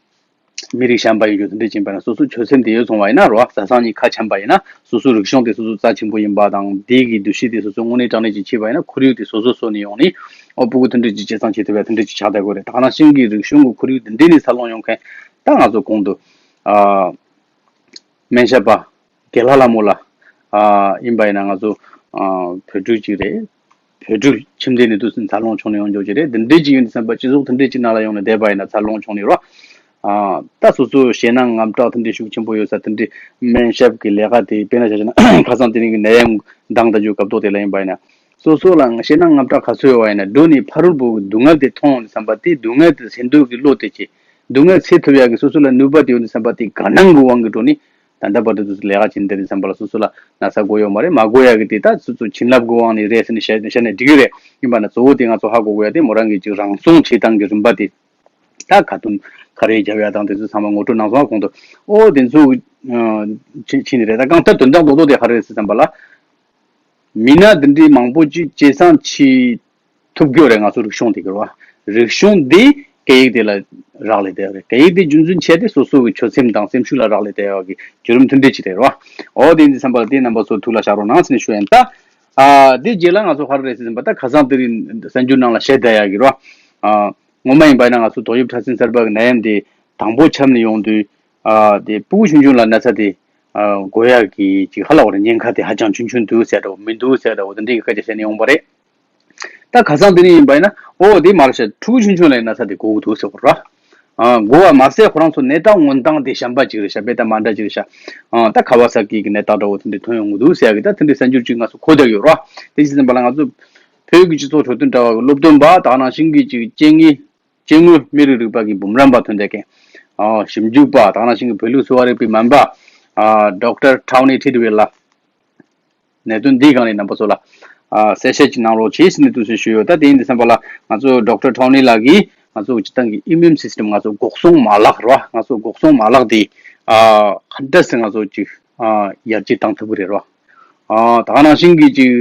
མི་རིགས་གཞན་པ་ཡིན་རྒྱུ་དེ་འདྲ་ཅིག་ཡིན་པ་ན་སོ་སོ་ཆོས་སེམས་དེ་ཡོད་སོང་བ་ཡིན་ན་རོ། བཟའ་ཚང་གཉིས་ཁ་འཆམ་པ་ཡིན་ན་སོ་སོའི་རིག་གཞུང་དེ་སོ་སོ་རྩ་ཆེན་པོ་ཡིན་པ་དང་། དེ་གི་འདུ་ཤེས་དེ་སོ་སོ་དངོས་གནས་དྲང་གནས་ཅིག་བྱས་པ་ཡིན་ན་ཁོར་ཡུག་དེ་སོ་སོ་བཟོ་ནས་ཡོང་ནས་ཨོ་ཕྲུ་གུ་དེ་འདྲ་ཅིག་སྐྱེད་སྲིང་བྱེད་ཐུབ་ཡ་དེ་འདྲ་ཅིག་ཆགས་བསྡད་དགོས་རེད། ད་ག་ནང་བཞིན་གྱི་རིག་གཞུང་གི་ཁོར་ཡུག་དེ་འདྲ་ནས་འཚར་ལོངས་ཡོང་མཁན་ད་ང་ཚོ་གོང་དུ་ཨ། སྨན་ཞབས་པ་དགེ་ལྷ་ལྷ་མོ་ལགས་ཨ་ཡིན་པ་ཡིན་ན་ང་ཚོ་ཨ་བོད་ཕྲུག་ཅིག་རེད། བོད་ཕྲུག་ཁྱིམ་སྡེ་ནས་དུས་སུ་འཚར་ལོངས་བྱུང་ནས་ཡོང་རྒྱུ་ཅིག་རེད། འདི་འདྲས་ཅིག་ཡིན་དུས་ཙམ་པ་སྤྱི་ཚོགས་དེ་འདྲས་ཅིག་ནང་ལ་ཡོང་ནས་བསྡད་པ་ཡིན་ན་འཚར་ལོངས་བྱུང་ནས་རོ། ཨ་ད་སོ་སོའི་ཞེད་སྣང་དངངས་སྐྲག་དེ་འདྲས་ཤུགས་ཆེན་པོ་ཡོད་ས་དེ་འདྲས་སྨན་ཞབས་ཀྱི་ལས་ཀ་དེ་དཔེར་ན་ཆ་བཞག་ན་ཁ་སང་དེ་རིང་གི་ནད་ཡམས་འདང་ད་རྒྱུ་སྐབས་ཐོག་དེ་ལ་ཡིན་པ་ཡིན་ན། སོ་སོ་ལ་ཞེད་སྣང་དངངས་སྐྲག་ག་ཚོད་ཡོད་པ་ཡིན་ན་འགྲོ་ནས་ཕ་རོལ་པོ་གི་སྡུག་བསྔལ་དེ་མཐོང་ཡོང་དུས་ཙམ་པ་དེ་སྡུག་བསྔལ་དེ་སེལ་འདོད་ཀྱི་བློ་དེ་སྐྱེ། སྡུག་བསྔལ་སེལ་ཐུབ་ཡག་གི་སོ་སོ་ལ་ནུས་པ་དེ་ཡོད་ནི་བསམ་པ་དེ་དགའ་སྣང་གི་དབང་གིས་འགྲོ་ནི། ད་ལྟ་བར་དུ་དུས་སུ་ལས་ཀ་བྱེད་འདི་རེད་བསམ་པ་ལ་སོ་སོ་ལ་ན་ཚ་དགོས་ཡོད་མ་རེད། མ་དགོས་ཡག་གི་དེ་ད་སོ་སོ་བྱིན་རླབས་ཀྱི་དབང་ནས་རེད་ཟེར་ནས་བཤད་བཤད་ནས་འགྲིག་གི་རེད། ཡིན་པ་ན་གཙོ་བོ་དེ་ང་ཚོ་ཧ་གོ་དགོས་ཡག་དེ་མོ་རང་གི་ཅིག་རང་སྲུང་བྱེད་སྟངས་ཀྱི་རིམ་པ་དེ། ད་ཁ་ཏོན་ག་རེ་རྒྱབ་ཡག་དང་དེ་ཚོ་ཚང་མ་ངོ་སྤྲོད་གནང་སོང་། གོང་དུ་ཨོ་དེ་ཚོ་ཕྱིན་ཕྱིན་ནས་རེད། ད་གང་ལྟར་དོན་དག་རྡོག་རྡོག་དེ་ག་རེ་རེད་ཟེར་བསམ་པ་ལ། མི་སྣ་འདི་འདྲའི་མང་པོ་ཅིག་སྐྱེད་སྲིང་བྱེད་ཐུབ་རྒྱུ་རེད། ང་ཚོ་རིག་གཞུང་དེ་གི་རེད་བ། རིག་གཞུང་འདི་སྐད་ཡིག་དེ་ལ་རག་ལས་བསྡད་ཡོད་རེད། སྐད་ཡིག་དེ་རྒྱུན་འཛིན་བྱས་ཏེ་སོ་སོ་གི་ཆོད་སེམས་དང་སེམས་ཤུགས་ལ་རག་ལས་བསྡད་ཡོད་ཀྱི་བརྒྱུད་རིམ་མཐུན་སྒྲིལ་ཅིག་རེད་བ། འོ་དེ་ཡིན་དུས་ཙམ་པ་ལ་དེ་རྣམ་པ་ཚོ་ཐུགས་ལ་བཞག་རོགས་གནང་ཟེར་ནས་ཞུ་ཡིན། ད་ཨ་དེ་རྗེས་ལ་ང་ཚོ་ག་རེ་རེད་ཟེར་ཙམ་པ། ད་ཁ་སང་དེ་རིང་གསར་འགྱུར་ནང་ལ་བཤད་བསྡད་ཡག་གི་རེད་བ། ཨ་ངོ་མ་ཡིན་པ་ཡིན་ན་ང་ཚོ་ཏོག་དབྱིབས་ཕྲ་སྲིན་གསར་པ་གི་ནད་ཡམས་དེ་དང་པོ་ཁྱབ་ནས་ཡོང་དུས། ཨ་དེ་ཕྲུ་གུ་ཆུང་ཆུང་ལ་ན་ཚ་དེ་ཨ་འགོས་ཡག་གི་ཅིག་ཧ་ལས་པ་རེད། ཉེན་ཁ་དེ་ཧ་ཅང་ཆུང་ཆུང་འདུག་ཟེར་འདྲ་བོ་མི་འདུག་ཟེར་འདྲ་བོ་དེ་འདྲའི་སྐད་ཆ་བཤད་ནས་ཡོང་པ་རེད། ད་ཁ་སང་དེ་རིང་ཡིན་པ་ཡིན་ན་འོ་དེ་མ་རེད་ཤག་ཕྲུ་གུ་ཆུང་ཆུང་ལ་ཡིན་ན་ས་དེ་འགོ་གི་འདུག་ཟེར་བ་རེད། ཨ་འགོ་བ་མ་ཟད་ཁོ་རང་ཚོ་ནད་རྟགས་མངོན་སྟངས་དེ་གཞན་པ་ཅིག་རེད་ཤག་དཔེ་ལྟ་མ་འདྲ་ཅིག་རེད་ཤག་ཨ་ད་ཁ་བ་ས་ཀི་གི་ནད་རྟགས་འདྲ་བོ་དེ་འདྲ་ཐོན་ཡོང་གི་འདུག་ཟེར་ཡག་གི་ད་དེ་འདྲའི་གསར་འགྱུར་ཅིག་ང་ཚོ་གོ་བསྡད་ཡོད་རེད་བ། དེ་ཅི་ཙམ་པ་ལ་ང་ཚོ་བོད་ཀྱི་སྤྱི་ཚོགས་འཕྲོད་བསྟེན་དྲ་བ་གི་སློབ་སྟོན་པ་དེ་ག་ནང་བཞིན་གི་ཅིག་སྐྱེ་དངོས། སྐྱེ་དངོས་མི་རིགས་རིག་པ་གི་འབུམ་རམས་པ་ཐོན་བསྡད་མཁན། ཨ་ཞིབ་འཇུག་པ་དེ་ག་ནང་བཞིན་གི་བོད་ལུགས་གསོ་བ་རིག་པའི་སྨན་པ། ཨ་ཌོག་ཊར་ཁྲའོ་ནི་ཁྲིད་ཝེལ་ལགས། གནད་དོན་འདིའི་སྒང་ལ་རྣམ་པ་ཚོ་ལ་ཨ་གསལ་བཤད་ཅིག་གནང་རོགས་བྱེད་ཟེར་ནས་འདུག་ཟེར་ཞུས་ཡོད། ད་དེ་ཡིན་དུས་ཙམ་པ་ལ་ང་ཚོ་ཌོག་ཊར་ཁྲའོ་ནི་ལགས་ཀྱིས་ང་ཚོ་སྤྱིར་བཏང་གི་ཨིམ་ཡུན་སིས་ཊམ། ང་ཚོ་འགོག་སྲུང་མ་ལག་རེད་བ། ང་ཚོ་འགོག་སྲུང་མ་ལག་དེ་ཨ་ག་འདྲ་སེ་ང་ཚོ་ཅིག་ཨ་ཡར་རྒྱས་བཏང་ཐུབ་ཀྱི་རེད་བ། ཨ་དེ་ག་ནང་བཞིན་གི་ཅིག་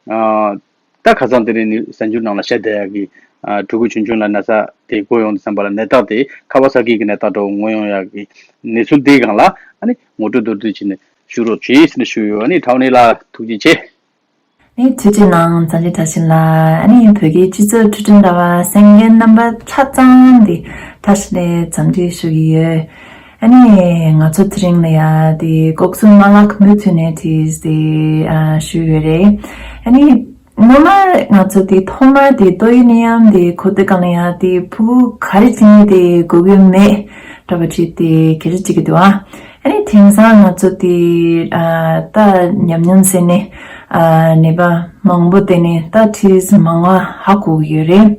ཨ་ད་ཁ་སང་དེ་རིང་ནི་གསར་འགྱུར་ནང་ལ་བཤད་བསྡད་ཡག་གི་ཨ་ཕྲུ་གུ་ཆུང་ཆུང་ལ་ན་ཚ་དེ་འགོས་ཡོང་དུས་ཙམ་པ་ལ་ནད་རྟགས་དེ་ཁ་བ་ས་ཀི་གི་ནད་རྟགས་འདྲ་བོ་ངོས་ཡོང་ཡག་གི་གནས་ཚུལ་དེའི་སྒང་ལ་ཨ་ནི་ངོ་སྤྲོད་མདོར་བསྡུས་བྱས་ནས་ཞུ་རོགས་བྱེད་ཟེར་ནས་ཞུས་ཡོད། ཨ་ནི་ཁྲའོ་ནི་ལགས་ཐུགས་རྗེ་ཆེ། ནི་ཐུགས་རྗེ་གནང་། བཙན་བྱོལ་བཀྲ་ཤིས་ལགས། ཨ་ནི་བོད་ཀྱི་སྤྱི་ཚོགས་འཕྲོད་བསྟེན་དྲ་བ་གསན་མཁན་རྣམ་པ་ཆ་ཚང་འདི་བཀྲ་ཤིས་བདེ་ལེགས་འཚམས་འདྲི་ཞུ་གི་ཡོད། ཨ་ནི་ང་ཚོ་དེ་རིང་ལ་ཡ་དེ་འགོག་སྲུང་མ་ལག་མུ་མཐུད་ནས་དེ་དེ་ཨ་ཞུས་ཡོད་རེད། ཨ་ནི་ངོ་མ་ང་ཚོ་དེ་ཐོག་མར་དེ་ཏོག་དབྱིབས་ནད་ཡམས་དེ་འགོས་དུས་སྒང་ལ་ཡ་དེ་ཕྲུ་གུ་ག་རེ་བྱས་ནས་དེ་འགོས་ཀྱི་མེད་འདྲ་པོ་ཅིག་དེ་སྐད་ཆ་བྱེད་ཀྱི་འདུག་ཨ། ཨ་ནི་དེང་སང་ང་ཚོ་དེ་ཨ་ད་ཉམས་མྱོང་ཟེར་ནས་ཨ་ནད་པ་མང་པོ་དེ་ནས་ད་ཁྲིས་མང་བ་ཧ་གོ་གི་ཡོད་རེད།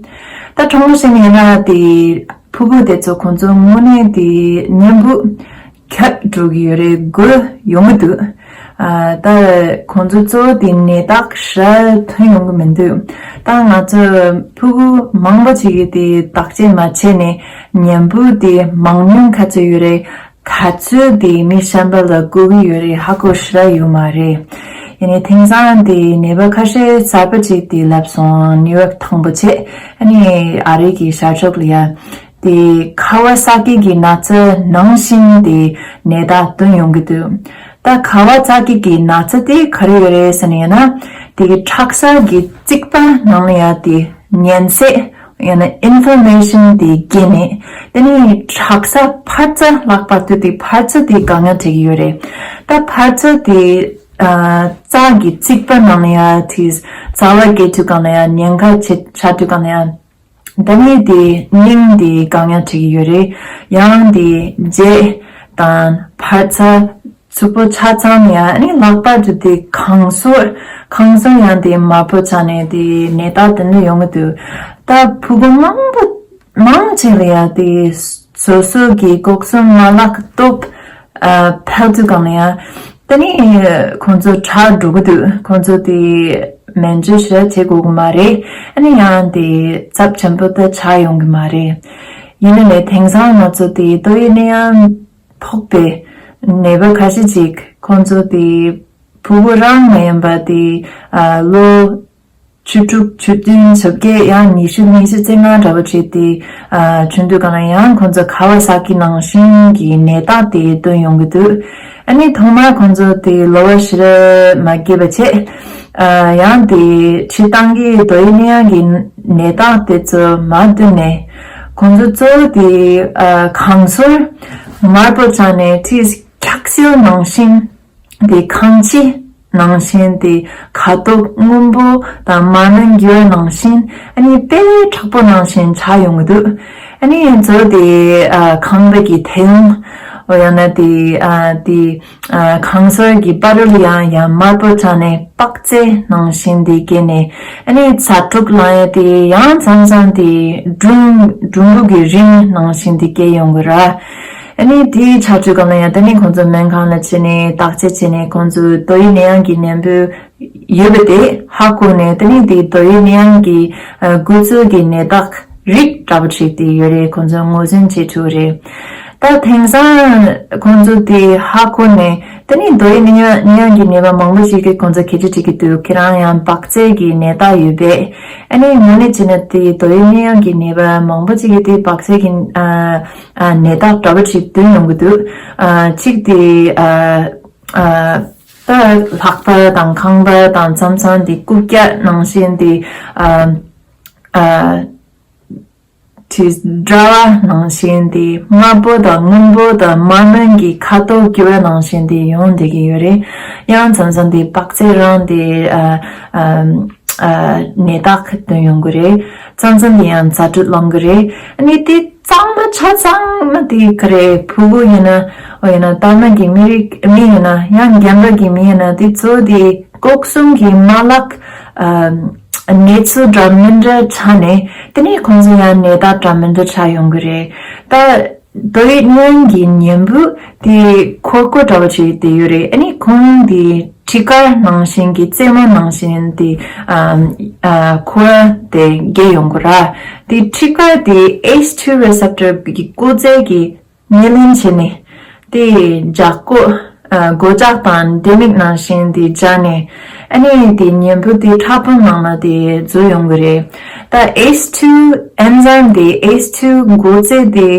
ད་གྲོང་ཁྱེར་ནས་ཡིན་ན་དེ་ཕྲུ་གུ་དེ་ཚོ་ཁོང་ཚོ་དངོས་གནས་དེ་ཉམ་པོ་ཁྱབ་འགྲོ་གི་ཡོད་རེད། འགོས་ཡོང་གི་འདུག་ཨ་ད་ཁོང་ཚོ་གཙོ་བོ་དེ་ནད་རྟགས་ཞེ་དྲག་ཐོན་ཡོང་གི་མི་འདུག་ད་ང་ཚོ་ཕྲུ་གུ་མང་པོ་ཅིག་གིས་དེ་བརྟག་དཔྱད་མ་བྱས་ནས་ཉམ་པོ་དེ་མང་ཉུང་ག་ཚོད་ཡོད་རེད། ག་ཚོད་དེ་མི་གཞན་པ་ལ་འགོས་ཀྱི་ཡོད་རེད་ཧ་གོ་ཞེ་དྲག་ཡོད་མ་རེད། ཡིན་ནའི་དེང་སང་དེ་ནད་པ་ཁ་ཤས་གསར་པ་ཅིག་དེ་ལབ་སོང་། ནིའུ་ཡོག་དང་པོ་བྱས། ཨ་ནི་ཨ་རི་གི་ཤར་ཕྱོགས་ལ་ཡ་དེ་ཁ་བ་ས་ཀི་གི་ན་ཚ་ནང་བཞིན་དེ་ནད་རྟགས་ཐོན་ཡོང་གི་འདུག་ད་ཁ་བ་ས་ཀི་གི་ན་ཚ་དེ་ག་རེ་ཡོད་རེད་ཟེར་ན་ཡིན་ན་དེ་གི་ཁྲག་རྩ་གི་རྩིག་པ་ནང་ལ་ཡ་དེ་ཉན་ཚད། ཡང་ན་ཨིན་ཕོར་མེ་ཤན་དེ་རྒྱས་ནས་དེ་ནས་ཁྲག་རྩ་འཕར་རྩ་ལྷག་པར་དུ་དེ་འཕར་རྩ་དེ་དཀའ་ངལ་འཕྲད་ཀྱི་ཡོད་རེད། ད་འཕར་རྩ་དེ་ཨ་རྩ་གི་རྩིག་པ་ནང་ལ་ཡ་དེ་རྩ་བ་རྒྱས་དུས་སྒང་ལ་ཡ་ཉེན་ཁ་ཆེ་ཆགས་དུས་སྒང་ལ་ཡ་ད་ནི་དེ་སྙིང་དེ་དཀའ་ངལ་འཕྲད་ཀྱི་ཡོད་རེད། ཡང་དེ་བརྗེད་དང་འཕར་རྩ་མཚུར་པོ་ཆ་ཚང་ནས་ཡང་ཨ་ནི་ལྷག་པར་དུ་དེ་ཁང་སོར་ཁང་སོར་ཡང་དེ་དམར་པོ་ཆགས་ནས་དེ་ནད་རྟགས་དེ་འདྲ་ཡོང་གི་འདུག་ད་ཕྲུ་གུ་མང་པོ་མང་ཆེ་ལ་ཡང་དེ་སོ་སོ་གི་འགོག་སྲུང་མ་ལག་སྟོབས་ཨ་འཕེལ་དུས་སྒང་ལ་ཡང་ད་ནི་ཁོང་ཚོ་དྲག་འགྲོ་གི་འདུག་ཁོང་ཚོ་དེ་སྨན་བཅོས་ཞེ་དྲག་བྱེད་དགོས་ཀྱི་མ་རེད། ཨ་ནི་ཡང་དེ་ཚབས་ཆེན་པོ་ད་ཆགས་ཡོང་གི་མ་རེད། ཡིན་ན་ལས་དེང་སང་ང་ཚོ་དེ་ཏོག་དབྱིབས་ནད་ཡམས་ཕོག་པའི་ནད་པ་ཁ་ཤས་ཅིག་ཁོང་ཚོ་དེ་ཕྲུ་གུ་རང་མ་ཡིན་པ་དེ་ཨ་ལོ་བཅུ་དྲུག་བཅུ་བདུན་བཅོ་བརྒྱད་ཡང་ཉི་ཤུ་ཉི་ཤུ་རྩ་ལྔ་འདྲ་པོ་བྱས་ཏེ་ཨ་བྱུང་དུས་སྒང་ལ་ཡང་ཁོང་ཚོ་ཁ་བ་ས་ཀི་ནང་བཞིན་གྱི་ནད་རྟགས་དེ་ཐོན་ཡོང་གི་འདུག་ཨ་ནི་ཐོག་མར་ཁོང་ཚོ་དེ་ལོ་བ་ཞེ་དྲག་མ་རྒས་པ་བྱས། ཨ་ཡང་དེ་སྤྱིར་བཏང་གི་ཏོག་དབྱིབས་ནད་ཡམས་ཀྱི་ནད་རྟགས་དེ་ཚོ་མ་ཐོན་ནས་ཁོང་ཚོ་གཙོ་བོ་དེ་ཨ་ཁང་སོར་དམར་པོ་ཆགས་ནས་ཁྲིས་ཁྲག་སིལ་ནང་བཞིན་དེ་ཁང་ཁྱི་ནང་བཞིན་དེ་ཁ་དོག་སྔོན་པོ་དང་མར་མེ་འགྱུར་བ་ནང་བཞིན་ཨ་ནི་དཔེ་མཁྲེགས་པོ་ནང་བཞིན་ཆགས་ཡོང་གི་འདུག་ཨ་ནི་ང་ཚོ་དེ་ཨ་ཁང་པ་གི་ཐལ་རླུང་འོ་ཡང་ན་དེ་ཨ་དེ་ཨ་ཁང་སོར་གྱི་ཕ་རོལ་ཡང་ཡང་དམར་པོ་ཆགས་ནས་པགས་ཚད་ནང་བཞིན་དེ་སྐྱེས་ནས་ཨ་ནི་ཚ་དྲོད་ལངས་ཡ་དེ་ཡང་མཚམས་མཚམས་དེ་འབྲུམ་འབྲུམ་བུ་གི་རིམས་ནང་བཞིན་དེ་སྐྱེ་ཡོང་གི་ར། ཨ་ནི་དེའི་ཆ་ཚུལ་སྒང་ལ་ཡང་ད་ནི་ཁོང་ཚོ་སྨན་ཁང་ལ་ཕྱིན་ནས་བརྟག་དཔྱད་བྱས་ནས་ཁོང་ཚོ་ཏོག་དབྱིབས་ནད་ཡམས་ཀྱི་ནད་འབུ་ཡོད་པ་དེ་ཧ་གོ་ནས་ད་ནི་དེ་ཏོག་དབྱིབས་ནད་ཡམས་ཀྱི་ཨ་འགོས་ཚུལ་གྱི་ནད་རྟགས་རིགས་འདྲ་པོ་ཅིག་དེ་ཡོད་རེད། ཁོང་ཚོ་ངོས་འཛིན་བྱེད་ཐུབ་རེད། ད་དེང་སང་ཁོང་ཚོ་དེ་ཧ་གོ་ནས་དེ་ནས་རྡོ་ཡི་ནད་ཡམས་ཀྱི་ནད་པ་མང་པོ་ཞིག་གིས་ཁོང་ཚོ་སྐད་ཆ་དྲིས་ཀྱི་འདུག་ཁྱེད་རང་ཡང་བག་ཚད་ཀྱི་ནད་རྟགས་ཡོད་པས། ཨ་ནི་དངོས་གནས་བྱས་ན་དེ་རྡོ་ཡི་ནད་ཡམས་ཀྱི་ནད་པ་མང་པོ་ཞིག་གིས་དེ་བག་ཚད་ཀྱི་ཨ་ཨ་ནད་རྟགས་འདྲ་པོ་ཞིག་འདོན་ཡོང་གི་འདུག་ཨ་གཅིག་དེ་ཨ་ཨ་ད་ལྷགས་པ་དང་ཁང་པ་དང་མཚམས་མཚམས་དེ་རྐུབ་བཀྱག་ནང་བཞིན་དེ་ཨ་ཨ། དྲི་བྲ་བ་ནང་བཞིན་དེ་དམར་པོ་དང་སྔོན་པོ་དང་དམར་སྨན་གྱི་ཁ་དོག་འགྱུར་བ་ནང་བཞིན་དེ་ཡོང་བསྡད་ཀྱི་ཡོད་རེད། ཡང་མཚམས་མཚམས་དེ་བག་ཚད་རང་དེ་ཨ་ཨ་ཨ་ནད་རྟགས་སྟོན་ཡོང་གི་རེད། མཚམས་མཚམས་དེ་ཡང་ཛ་དྲག་ལངས་གི་རེད། ཨ་ནི་དེ་གཙང་མ་ཆ་ཚང་མ་དེ་ག་རེ་ཕྲུ་གུ་ཡིན་ན་འོ་ཡིན་ན་དར་མ་གི་མི་རིགས་མི་ཡིན་ན་ཡང་རྒན་པ་གི་མི་ཡིན་ན་དེ་ཚོ་དེ་སྐོགས་སུམ་གྱི་མ་ལག་ཨ། གནས་ཚུལ་འདྲ་མི་འདྲ་ཆགས་ནས་དེ་ནས་ཁོང་ཚོ་ཡང་ནད་རྟགས་འདྲ་མི་འདྲ་ཆགས་ཡོང་གི་རེད། ད་རྡོ་ཡི་ནད་ཡམས་ཀྱི་ནད་འབུ་དེ་ཁོལ་ཁོལ་འདྲ་བོ་ཞིག་དེ་ཡོད་རེད། ཨ་ནི་ཁོང་དེ་ཁྲི་དཀར་ནང་བཞིན་གྱི་རྩེ་མོ་ནང་བཞིན་དེ་ཨ་ཨ་ཁོལ་དེ་རྒྱས་ཡོང་གི་ར། དེ་ཁྲི་དཀར་དེ་ཨེཆ་ཊུ་རི་སེབ་ཊར་གྱི་སྐུལ་རྫས་ཀྱི་ཉེར་ལེན་བྱས་ནས་དེ་ལྗགས་སྐོགས་ཨ་སྒོ་ལྕགས་དང་ལྡེ་མིག་ནང་བཞིན་དེ་སྦྱར་ནས་ཨ་ནི་དེ་ཉེན་འབུ་དེ་ཕྲ་ཕུང་ནང་ལ་དེ་འཛུལ་ཡོང་གི་རེད། ད་ཨེཆ་ཊུ་ཨེན་ཛའིམ་དེ་ཨེཆ་ཊུ་འགོག་རྫས་དེ་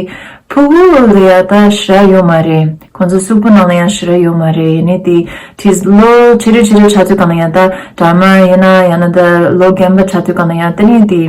ཕྲུ་གུ་ལ་ཡ་ད་ཞེ་དྲག་ཡོད་མ་རེད། ཁོང་ཚོ་གཟུགས་པོ་ནང་ལ་ཡང་ཞེ་དྲག་ཡོད་མ་རེད། ཡིན་ནའི་དེ་དེ་ལོ་ཆེ་རུ་ཆེ་རུ་ཆགས་དུས་གང་ལ་ཡང་ད་དར་མ་ཡིན་ན་ཡང་ན་ད་ལོ་རྒན་པ་ཆགས་དུས་གང་ལ་ཡང་དེ་ནས་དེ།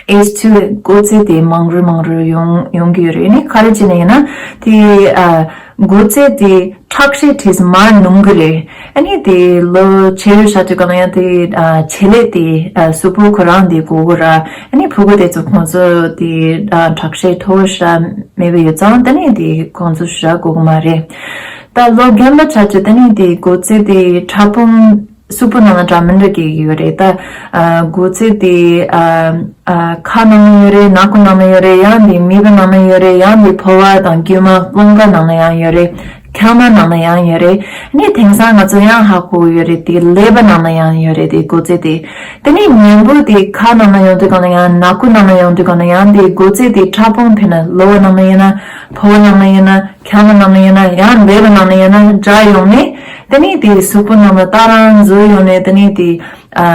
ཨེཆ་ཊུ་འགོག་རྫས་དེ་མང་རུ་མང་རུ་ཡོང་ཡོང་གི་ཡོད་རེད། ཨ་ནི་ག་རེ་བྱས་ནས་ཡིན་ན་དེ་ཨ་འགོག་རྫས་དེ་ཁྲག་ཤེད་དེ་མར་ནུམ་གི་རེད། ཨ་ནི་དེ་ལོ་ཆེ་རུ་ཆགས་དུས་གང་ལ་ཡང་དེ་ཨ་བྱེད་ལས་དེ་ཨ་གཟུགས་པོ་ཁོ་རང་དེ་དགོས་གི་ར། ཨ་ནི་ཕྲུ་གུ་དེ་ཚོ་ཁོང་ཚོ་དེ་ཨ་ཁྲག་ཤེད་མཐོ་བོ་ཞེ་དྲག་མེད་པ་ཡོད་ཙང་དེ་ནི་དེ་ཁོང་ཚོ་ཞེ་དྲག་དགོས་གི་མ་རེད། ད་ལོ་རྒན་པ་ཆགས་དུས་དེ་ནི་དེ་འགོག་རྫས་དེ་ཕྲ་ཕུང་གཟུགས་པོ་ནང་ལ་འདྲ་མི་འདྲ་སྐྱེ་གི་ཡོད་རེད། ད་ཨ་འགོག་རྫས་དེ་ཨ་ཨ་ཁ་ནང་ལ་ཡོད་རེད། ནག་ཁུང་ནང་ལ་ཡོད་རེད། ཡང་དེ་མིད་པ་ནང་ལ་ཡོད་རེད། ཡང་དེ་ཕོ་བ་དང་རྒྱུ་མ་རླུང་པ་ནང་ལ་ཡང་ཡོད་རེད། མཁལ་མ་ནང་ལ་ཡང་ཡོད་རེད། ཨ་ནི་དེང་སང་ང་ཚོ་ཡང་ཧ་གོ་ཡོད་རེད། དེ་ཀླད་པ་ནང་ལ་ཡང་ཡོད་རེད། དེ་འགོག་རྫས་དེ། དེ་ནས་ཉེན་འབུ་དེ་ཁ་ནང་ལ་ཡོང་དུས་གང་ལ་ཡང་ནག་ཁུང་ནང་ལ་ཡོང་དུས་གང་ལ་ཡང་དེ་འགོག་རྫས་དེ་ཕྲ་ཕུང་དཔེར་ན་གློ་བ་ནང་ལ་ཡིན་ན་ཕོ་བ་ནང་ལ་ཡིན་ན། མཁལ་མ་ནང་ལ་ཡིན་ན་ཡང་ཀླད་པ་ནང་ལ་ཡིན་ན་འདྲ་ཡོང་ནས་དེ་ནས་དེ་གཟུགས་པོ་ནང་ལ་ད་རང་འཛུལ་ཡོང་ནས་དེ་ནས་དེ་ཨ་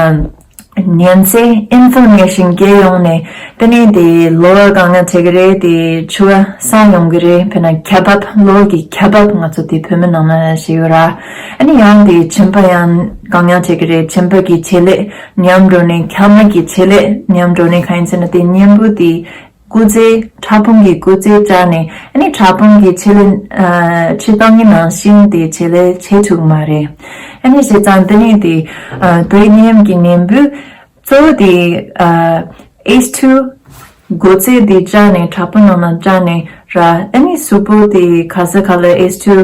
ཉན་ཚེ་ཨིན་ཕོ་མེ་ཤིན་རྒྱས་ཡོང་ནས་དེ་ནས་དེ་གློ་བ་དཀའ་ངལ་འཕྲད་ཀྱི་རེད། དེ་མཆུ་བ་སངས་ཡོང་གི་རེད། དཔེར་ན་ཁ་འབབ། གློ་བ་གི་ཁ་འབབ་ང་ཚོ་དེ་བོད་མི་ནང་ལ་ཞིག་ཡོད་ར། ཨ་ནི་ཡང་དེ་མཆིན་པ་ཡང་དཀའ་ངལ་འཕྲད་ཀྱི་རེད། མཆིན་པ་གི་བྱེད་ལས་ཉམས་འགྲོ་ནས་མཁལ་མ་གི་བྱེད་ལས་ཉམས་འགྲོ་ནས་གང་ཡིན་ཟེར་ན་དེ་ཉེན་འབུ་དེ། སྐུལ་རྫས། ཕྲ་ཕུང་གི་སྐུལ་རྫས་བཅག་ནས་ཨ་ནི་ཕྲ་ཕུང་གི་བྱེད་ལས་ཨ་སྤྱིར་བཏང་གི་ནང་བཞིན་དེ་བྱེད་ལས་བྱེད་ཐུབ་མ་རེད། ཨ་ནི་བྱས་ཙང་དེ་ནས་དེ་ཨ་རྡོ་ཡི་ནད་ཡམས་ཀྱི་ནད་འབུ་གཙོ་བོ་དེ་ཨ་ཨེཆ་ཊུ་འགོག་རྫས་དེ་བཅག་ནས་ཕྲ་ཕུང་ནང་ལ་བཅག་ནས་ར། ཨ་ནི་གཟུགས་པོ་དེ་ག་ས་ག་ལ་ཨེཆ་ཊུ་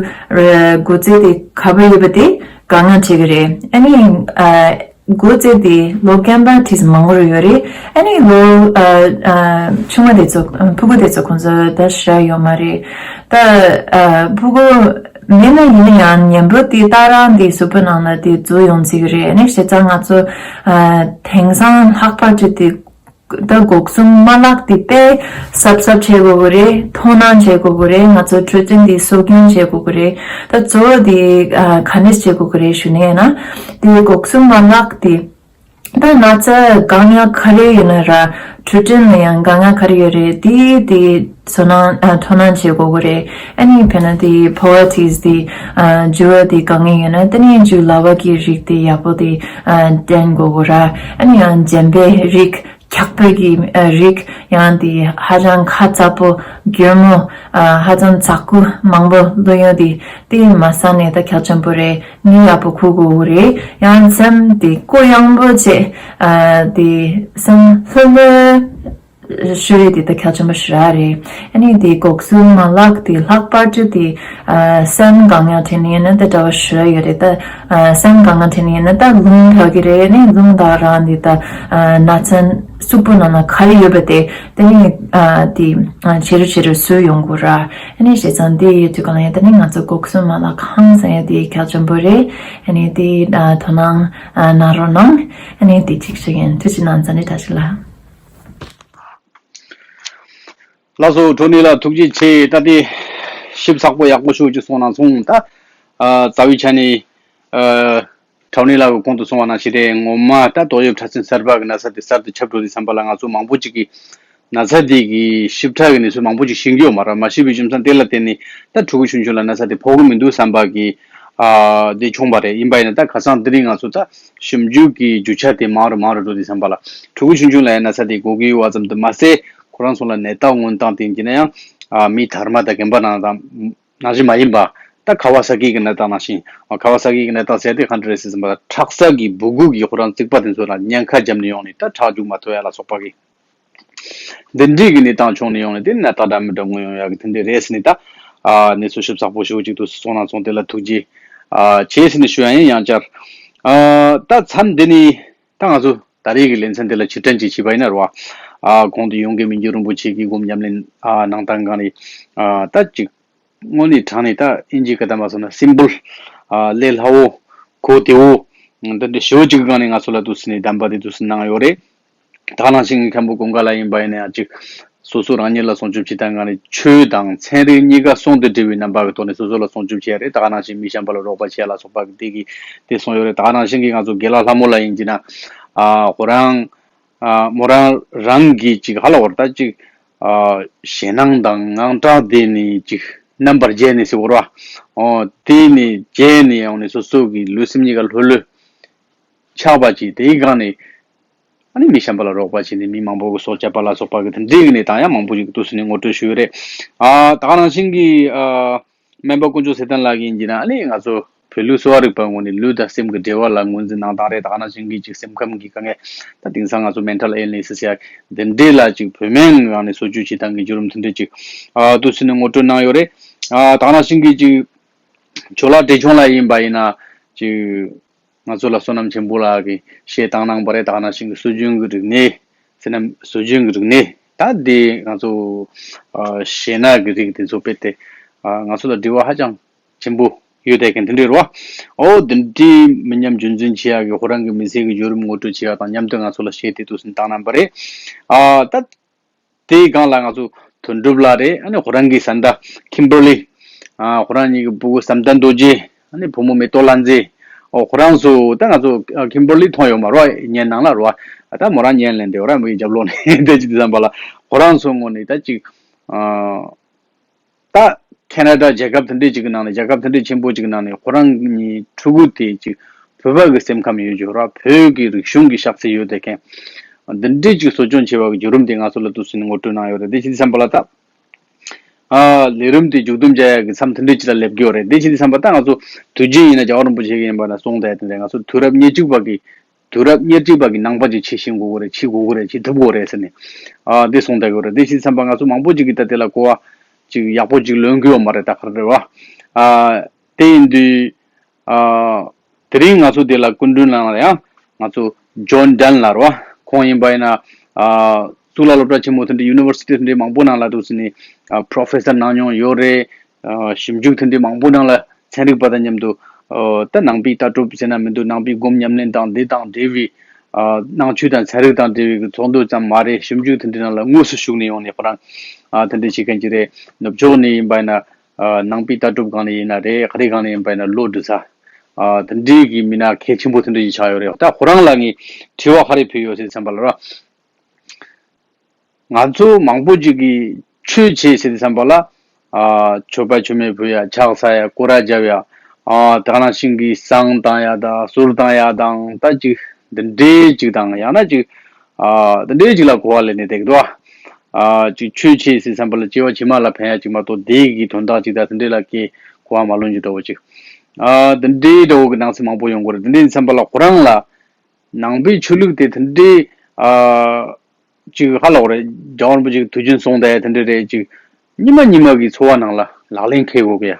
འགོག་རྫས་དེ་ག་པར་ཡོད་པ་དེ་དཀའ་ངལ་འཕྲད་ཀྱི་རེད། ཨ་ནི་ཨ། འགོག་རྫས་དེ་ལོ་རྒན་པ་ཁྲིས་མང་པོ་ཡོད་རེད། ཨ་ནི་ལོ་ཨ་ཨ་ཆུང་བ་དེ་ཚོ་ཕྲུ་གུ་དེ་ཚོ་ཁོང་ཚོ་ད་ཞེ་དྲག་ཡོད་མ་རེད། ད་ཨ་ཕྲུ་གུ་མེད་ན་ཡིན་ན་ཡང་ཉེན་འབུ་དེ་ད་རང་དེ་གཟུགས་པོ་ནང་ལ་དེ་འཛུལ་ཡོང་སྲིད་ཀྱི་རེད། ཨ་ནི་བྱས་ཙང་ང་ཚོ་ཨ་དེང་སང་ལྷག་པར་དུ་དེ་ད་འགོག་སྲུང་མ་ལག་དེ་དཔེ་གཟབ་གཟབ་བྱེད་དགོས་ཀྱི་རེད། དོ་སྣང་བྱེད་དགོས་ཀྱི་རེད། ང་ཚོ་འཕྲོད་བསྟེན་དེ་སྲུང་སྐྱོང་བྱེད་དགོས་ཀྱི་རེད། ད་གཙོ་བོ་དེ་ཨ་ག་ནས་བྱེད་དགོས་ཀྱི་རེད་ཞུ་ནས་ན། དེ་འགོག་སྲུང་མ་ལག་དེ་ད་ན་ཚ་དཀའ་ངལ་ག་རེ་ཡོད་ན་ར་འཕྲོད་བསྟེན་ལ་ཡང་དཀའ་ངལ་ག་རེ་ཡོད་རེད། དེ་དེ་དོ་སྣང་ཨ་དོ་སྣང་བྱེད་དགོས་ཀྱི་རེད། ཨ་ནི་དཔེར་ན་དེ་ཕོ་བ་དེ་དེ་ཨ་འཇུ་བ་དེ་དཀའ་ངལ་ཡོད་ན་དེ་ནས་འཇུ་ལག་པ་གི་རིགས་དེ་ཡག་པོ་དེ་ཨ་བསྟེན་དགོས་ཀྱི་ར། ཨ་ནི་ཡང་རྒྱན་པའི་རིགས། འཁྱག་པའི་གི་ཨ་རིགས་ཡང་དེ་ཧ་ཅང་ཁ་ཚ་པོ་རྒྱུ་མོ་ཨ་ཧ་ཅང་ཚ་ཁུ་མང་པོ་བླུགས་ཡོང་དེ་དེ་མ་ཟ་ནས་ད་ཁྱད་ཆེན་པོ་རེད། ངལ་ཡག་པོ་ཁུག་དགོས་རེད། ཡང་སེམས་དེ་གུ་ཡངས་པོ་བྱས་ཨ་དེ་སེམས་ལྷོད་ལྷོད་ཤོད་ཡས་དེ་ད་ཁྱད་ཆེན་པོ་ཞེ་དྲག་རེད། ཨ་ནི་དེ་འགོག་སྲུང་མ་ལག་དེ་ལྷག་པར་དུ་དེ་ཨ་སེམས་དཀའ་ངལ་འཕྲད་ནས་ཡིན་ན་ད་འདྲ་བ་ཞེ་དྲག་ཡོད་རེད། ད་ཨ་སེམས་དཀའ་ངལ་འཕྲད་ནས་ཡིན་ན་ད་རླུང་དྲག་གི་རེད། ཨ་ནི་རླུང་དྲག་རང་དེ་ད་ཨ་ན་ཚ་གཟུགས་པོ་ནང་ན་ག་རེ་ཡོད་པ་དེ་དེ་ནི་ཨ་དེ་ཨ་ཇེ་རུ་ཇེ་རུ་བཟོས་ཡོང་དགོས་ར། ཨ་ནི་བྱས་ཙང་དེ་ཡོད་དུས་གང་ལ་ཡང་དེ་ནི་ང་ཚོ་འགོག་སྲུང་མ་ལག་ཧང་སང་ཡ་དེ་ཁྱད་ཆེན་པོ་རེད། ཨ་ནི་དེ་ཨ་དོ་སྣང་ཨ་གནང་རོགས་གནང་། ཨ་ནི་དེ་གཅིག་ཞུ་ཡིན། ཐུགས་རྗེ་གནང་། འཛམ་གླིང་བཀྲ་ཤིས་ལགས། ལགས་སོ། ཊོ་ནི་ལགས་ཐུགས་རྗེ་ཆེ། ད་དེ་ ཞིབ་ཚགས་པོ་ཡག་པོ་ཞིག་ཅིག་གསུངས་གནང་སོང་། ད་ཨ་རྩ་བའི་ཆ་ནས་ཨ་དྲང་ནས་ལ་གོང་དུ་གསུངས་པ་ནང་བཞིན་རེད། ངོ་མ་ད་ཏོག་དབྱིབས་ཕྲ་སྲིན་གསར་པ་གི་ན་ཚ་དེ་གསར་དུ་ཁྱབ་འགྲོ་དུས་ཙམ་པ་ལ་ང་ཚོ་མང་པོ་ཅིག་གིས་ན་ཚ་དེ་གི་ཞིབ་ཕྲ་གི་གནས་ཚུལ་མང་པོ་ཅིག་ཤེས་ཀྱི་ཡོད་མ་རེད། མ་ཤེས་པའི་རྒྱུ་མཚན་དེ་ལ་བརྟེན་ནས་ད་ཕྲུ་གུ་ཆུང་ཆུང་ལ་ན་ཚ་དེ་ཕོག་གི་མི་འདུག་བསམ་པ་གི་ཨ་དེ་བྱུང་བ་རེད། ཡིན་པ་ཡིན་ན་ད་ཁ་སང་དེ་རིང་ང་ཚོ་ད་ཞིབ་འཇུག་གི་རྒྱུ་ཆ་དེ་མང་རུ་མང་རུ་འགྲོ་དུས་ཙམ་པ་ལ་ཕྲུ་གུ་ཆུང་ཆུང་ལ་ཡང་ན་ཚ་དེ་འགོ་གི་ཡོད་པ་ཙམ་དུ་མ་ཟད། ཁོ་རང་ཚོ་ལ་ནད་རྟགས་མངོན་སྟངས་དེ་ཡིན་ན་ཡང་ཨ་མི་དར་མ་དང་རྒན་པ་རྣམས་དང་ནང་བཞིན་མ་ཡིན་པ། ད་ཁ་བ་ས་ཀི་གི་ནད་རྟགས་ནང་བཞིན། ཁ་བ་ས་ཀི་གི་ནད་རྟགས་ཟེར་དེ་ག་འདྲ་རེད་ཟེར་ཙམ་པ་ཁྲག་རྩ་གི་སྦུ་གུ་གིས་ཁོ་རང་རྩིག་པ་དེ་ཚོ་ལ་ཉེན་ཁ་བརྒྱབ་ནས་ཡོང་ནས་ད་ཁྲག་རྒྱུག་མ་ཐུབ་ཡ་ལ་སོགས་པ་གི་འདི་འདྲའི་གི་གནས་སྟངས་བྱུང་ནས་ཡོང་ནས། དེ་ནས་ད་འདྲ་མི་འདྲ་མངོན་ཡོང་ཡག་གི་དེ་འདྲ་རེད་ཟེར་ནས། ད་ཨ་གནས་ཚུལ་ཞིབ་ཚགས་པོ་ཞེ་པོ་ཅིག་ཏུ་སོང་ན་སོང་། དེ་ལ་ཐུགས་རྗེ་ཨ་ཆེ་ཟེར་ནས་ཞུ་ཡ་ཡིན། ཡང་བསྐྱར་ཨ་ད་མཚམས་འདི་ནས་ད་ང་ཚོ་ད་རེས་ཀྱི་ལེ་ཚན་འདི་ལ་ཕྱིར་དྲན་ཅིག་བྱས་པ་ཡིན་ན་རེད་བ། ཨ་གོང་དུ་ཡོངས་དགེ་མི་འགྱུར་རིན་པོ་ཆེ་གི་སྒོམ་ཉམས་ལེན་ཨ་གནང་སྟངས་སྒང་ནས་ཨ་ད་ཅིག་དངོས་གནས་དྲང་གནས་ད་ཨིན་ཇིའི་སྐད་བརྡ་མ་སོང་ན་སིམ་པལ། ཨ་ལས་སླ་བོ། གོ་བདེ་བོ། འདི་འདྲ་ཞེ་པོ་ཅིག་གི་སྒང་ནས་ང་ཚོ་ལ་འདུག་ཟེར་ནས་གདམས་པ་དེ་འདུག་ཟེར་གནང་ཡོད་རེད། ད་ག་ནང་བཞིན་གྱི་མཁན་པོ་ཀུན་དགའ་ལགས་ཡིན་པ་ཡིན་ན་ཡང་ཅིག་སོ་སོ་རང་ཉིད་ལ་སྲུང་སྐྱོབ་བྱེད་སྟངས་སྒང་ནས་ཆོས་དང་ཚན་རིག་གཉིས་ཀ་ཟུང་དུ་འབྲེལ་བའི་རྣམ་པ་གི་ཐོག་ནས་སོ་སོ་ལ་སྲུང་སྐྱོབ་བྱེད་ཡ་རེད། ད་ག་ནང་བཞིན་མི་གཞན་པ་ལ་རོགས་པ་བྱེད་ཡ་ལ་སོགས་པ་གི་དེ་གི་དེ་གསུངས་ཡོད་རེད། ད་ག་ནང་བཞིན་གྱི་ང་ཚོ་དགེ་ལགས་ལྷ་མོ་ལགས་ཡིན་གྱི་ན་ཨ་ཁོ་རང་ཨ་མོ་རང་རང་གིས་ཅིག་ཧ་ལ་བོར་ད་ཅིག་ཨ་ཞེད་སྣང་དང་དངངས་སྐྲག་དེ་ནི་ཅིག་རྣམ་པར་བརྒྱལ་ནས་ཟེར་བོར་བ། ཨོ་དེ་ནི་བརྒྱལ་ནས་ཡོང་ནས་སོ་སོ་གི་ལུས་སེམས་གཉིས་ཀ་ལྷོད་ལྷོད་ཆགས་པ་ཅིག་དེའི་སྒང་ནས། ཨ་ནི་མི་གཞན་པ་ལ་རོགས་པ་བྱས་ནས་མི་མང་པོ་གི་སྲོག་བསྐྱབས་པ་ལ་སོགས་པ་གི་དེ་འདྲའི་གི་གནས་སྟངས་ཡང་མང་པོ་ཞིག་འདུག་ཟེར་ནས་ངོ་སྤྲོད་ཞུས་ཡོད་རེད། ཨ་ད་ག་ནང་བཞིན་གྱི་ཨ་སྨན་པ་དཀོན་མཆོག་ཚེ་བརྟན་ལགས་ཀྱིས་ཡིན་གྱི་ན། ཨ་ནི་ང་ཚོ་བོད་ལུགས་གསོ་བ་རིག་པའི་ངོས་ནས་ལུས་དང་སེམས་ཀྱི་འབྲེལ་བ་ལ་ངོས་འཛིན་གནང་སྟངས་རེད། ད་ག་ནང་བཞིན་གྱི་ཅིག་སེམས་ཁམས་ཀྱི་དཀའ་ངལ། ད་དེང་སང་ང་ཚོ་མེན་ཊལ་ཨིལ་ནེ་སི་ཟེར་ཡ་འདི་འདྲའི་ལ་ཅིག་བོད་སྨན་ངང་ནས་གསོ་བཅོས་བྱེད་སྟངས་ཀྱི་བརྒྱུད་རིམ་དེ་འདྲ་ཅིག་ཨ་འདུག་ཟེར་ནས་ངོ་སྤྲོད་གནང་ཡོད་རེད། ཨ་ད་ག་ནང་བཞིན་གྱི་ཅིག་ཇོ་ལགས་བགྲེས་ཆུང་ལགས་ཡིན་པ་ཡིན་ན་ཅིག་ང་ཚོ་ལ་བསོད་ནམས་ཆེན་པོ་ལགས་ཀྱིས་བཤད་སྟངས་གནང་བ་རེད། ད་ག་ནང་བཞིན་གྱི་སྲོལ་རྒྱུན་གྱི་རིག་གནས། བསོད་ནམས་སྲོལ་རྒྱུན་གྱི་རིག་གནས་ད་འདི་ང་ཚོ་ཨ་གཞས་སྣ་གི་རིགས་དེ་ཚོ་དཔེ་དེ་ཨ་ང་ཚོ་ལ་འབྲེལ་བ་ཧ་ཅང་ཆེན་པོ་ཡོད་བསྡད་མཁན་དེ་འདྲ་རེད་བ། ཨོ་འདི་འདྲའི་མི་ཉམས་རྒྱུན་འཛིན་བྱེད་ཡག་གི་ཁོ་རང་གི་མི་ཚེ་གི་བརྒྱུད་རིམ་ངོ་སྤྲོད་བྱེད་ཡག་དང་མཉམ་དུ་ང་ཚོ་ལ་བཤད་དེ་འདུག་ཟེར་བཏང་གནང་བ་རེད། ཨ་ད། དེའི་སྒང་ལ་ང་ཚོ་དོན་གྲུབ་ལགས་རེད། ཨ་ནི་ཁོ་རང་གི་བཟའ་ཟླ་ཁིམ་བར་ལི། ཨ་ཁོ་རང་གཉིས་ཀྱི་སྤུ་གུ་བསམ་གཏན་རྡོ་རྗེ། ཨ་ནི་བུ་མོ་མེ་ཏོག་ལྷ་མཛེས། ཨོ་ཁོ་རང་ཚོ་ད་ང་ཚོ་ཨ་ཁིམ་བར་ལི་མཐོང་ཡོད་མ་རེད་བ། བརྙན་ནང་ལ་རེད་བ། ཨ་ད་མོ་རང་བརྙན་ལེན་བསྡད་ཡོད་ར། མོ་ཡི་རྒྱབ་ལོགས་ནས་བསྡད་ཅིག་དུས་ཙམ་པ་ལ་ཁོ་རང་ཚོ་ངོས་ནས་ད་ཅིག་ཨ། ད་ཁེ་ན་ཌ་རྒྱལ་ཁབ་དེ་འདྲས་ཅིག་གི་ནང་ནས། རྒྱལ་ཁབ་དེ་འདྲས་ཆེན་པོ་ཅིག་གི་ནང་ནས་ཁོ་རང་གཉིས་ཕྲུ་གུ་དེ་ཅིག་བོད་པ་གི་སེམས་ཁམས་ཡོད་ཅིག་ར། བོད་ཀྱི་རིག་གཞུང་གི་ཤག་ཚད་ཡོད་བསྡད་མཁན་འདི་འདྲས་ཅིག་གསོ་སྐྱོང་བྱེད་པ་གི་བརྒྱུད་རིམ་དེ་ང་ཚོ་ལ་འདུག་ཟེར་ནས་ངོ་སྤྲོད་གནང་ཡོད་རེད། དེ་བྱས་ཙམ་པ་ལ་ད་ཨ་ལས་རིམ་དེ་མཇུག་བསྡོམས་རྒྱག་ཡག་གི་མཚམས་དེ་འདྲས་ཅིག་ལ་སླེབས་ཀྱི་ཡོད་རེད། དེ་བྱས་ཙམ་པ་ད་ང་ཚོ་དུས་རྒྱུན་ཡིན་ན་རྒྱལ་བ་རིན་པོ་ཆེ་གིས་ཡིན་པ་ན་གསུངས་བསྡད་དེ་འདྲས། ང་ཚོ་དུས་རབས་ཉེར་གཅིག་པ་གི་དུས་རབས་ཉེར་གཅིག་པ་གི་ནང་པ་ཅིག་བྱེད་ཤེས་དགོས་ཀྱི་རེད། བྱེད་ཐུབ་དགོས་རེད་ཟེར་ནས་ཨ་འདི་གསུངས་བསྡད་ཀྱི་ཡོད་རེད། འདི་བྱས་ཙམ་པ་ང་ཚོ་མང་པོ་ཅིག་གིས་ད་དེ་ལ་གོ་བ་ཅིག་ཡག་པོ་ཅིག་ལོན་གྱི་ཡོད་མ་རེད། ད་ག་རེ་རེད་བ། ཨ་དེ་ཡིན་དུས་ཨ་དེ་རིང་ང་ཚོ་དེ་ལ་སྐུ་མགྲོན་ནང་ལ་ཡང་ང་ཚོ་ཇོན་ཌན་ལགས་རེད་བ། ཁོང་ཡིན་པ་ཡིན་ན་ཨ་གཙུག་ལག་སློབ་གྲྭ་ཆེན་མོ་དེ་འདྲའི་ཡུ་ནི་ཝར་སི་ཊི་དེ་འདྲའི་མང་པོ་ནང་ལ་འདུག་ཟེར་ནས་ཨ་པྲོ་ཕེ་སར་གནང་མྱོང་ཡོད་རེད། ཨ་ཞིབ་འཇུག་དེ་འདྲའི་མང་པོ་ནང་ལ་ཚན་རིག་པ་དང་མཉམ་དུ་ཨ་ད་ནང་པའི་ལྟ་གྲུབ་ཟེར་ན་མི་འདུག་ནང་པའི་སྒོམ་ཉམས་ལེན་དང་འདི་དང་འབྲེལ་བའི་ཨ་ནང་ཆོས་དང་ཚན་རིག་དང་འབྲེལ་བའི་གི་ཚོགས་འདུ་ཙམ་མ་རེད། ཞིབ་འཇུག་དེ་འདྲའི་ནང་ལ་དངོས་སུ་ཞུགས་ནས་ཡོང་ནས་ཁོ་རང་ཨ་དེ་འདྲ་བྱེད་མཁན་ཅིག་རེད། ནུབ་ཕྱོགས་ནས་ཡིན་པ་ཡིན་ན་ཨ་ནང་པའི་ལྟ་གྲུབ་སྒང་ནས་ཡིན་ན་རེད། ག་རེ་སྒང་ནས་ཡིན་པ་ཡིན་ན་བློ་འདྲི་ས་ཨ་དེ་འདྲའི་གི་མི་སྣ་གལ་ཆེན་པོ་དེ་འདྲ་ཞིག་ཆགས་ཡོད་རེད། ད་ཁོ་རང་ལ་ངས་དྲི་བ་ག་རེ་ཕུལ་ཡོད་ཟེར་བསམ་པ་ལ་ར། ང་ཚོ་མང་པོ་ཅིག་གིས་ཆོས་བྱེད་ཟེར་དུས་ཙམ་པ་ལ་ཨ་མཆོད་པ་མཆོད་མེ་ཕུལ་ཡ། ཕྱག་འཚལ་ཡ། སྐོར་ར་རྒྱབ་ཡ། ཨ་དེ་ག་ནང་བཞིན་གྱི་བསང་བཏང་ཡ་དང་གསུར་བཏང་ཡ་དང་ད་ཅིག་འདི་འདྲའི་ཅིག་དང་། ཡང་ན་ཅིག་ཨ་འདི་འདྲའི་ཅིག་ལ་གོ་བ་ལེན་ནས་བསྡད་ཀྱི་འདུག་ཨ་ཅིག་ཆོས་བྱེད་ཟེར་དུས་ཙམ་པ་ལ་སྐྱེ་བ་ཕྱི་མ་ལ་ཕན་ཡ་ཅིག་མ་གཏོགས་དེ་གི་དོན་དག་ཅིག་དང་དེ་འདྲའི་ལ་ཀའི་གོ་བ་མ་ལོན་གྱི་འདྲ་བོ་ཅིག་ཨ་འདི་འདྲའི་འདྲ་བོ་གི་སྣང་ཚུལ་མང་པོ་ཡོང་གི་རེད། འདི་འདྲའི་ཟེར་དུས་ཙམ་པ་ལ་ཁོ་རང་ལ་ནང་པའི་ཆོས་ལུགས་དེ་དེ་འདྲའི་ཨ་ཅིག་ཧ་ལོག་རེད། རྒྱལ་བ་རིན་པོ་ཆེ་གི་དུས་རྒྱུན་གསུངས་བསྡད་དེ་འདྲ་རེད། ཅིག་ཉི་མ་ཉི་མ་གི་འཚོ་བ་ནང་ལ་ལག་ལེན་འཁེལ་དགོས་ཀྱི་ཡ།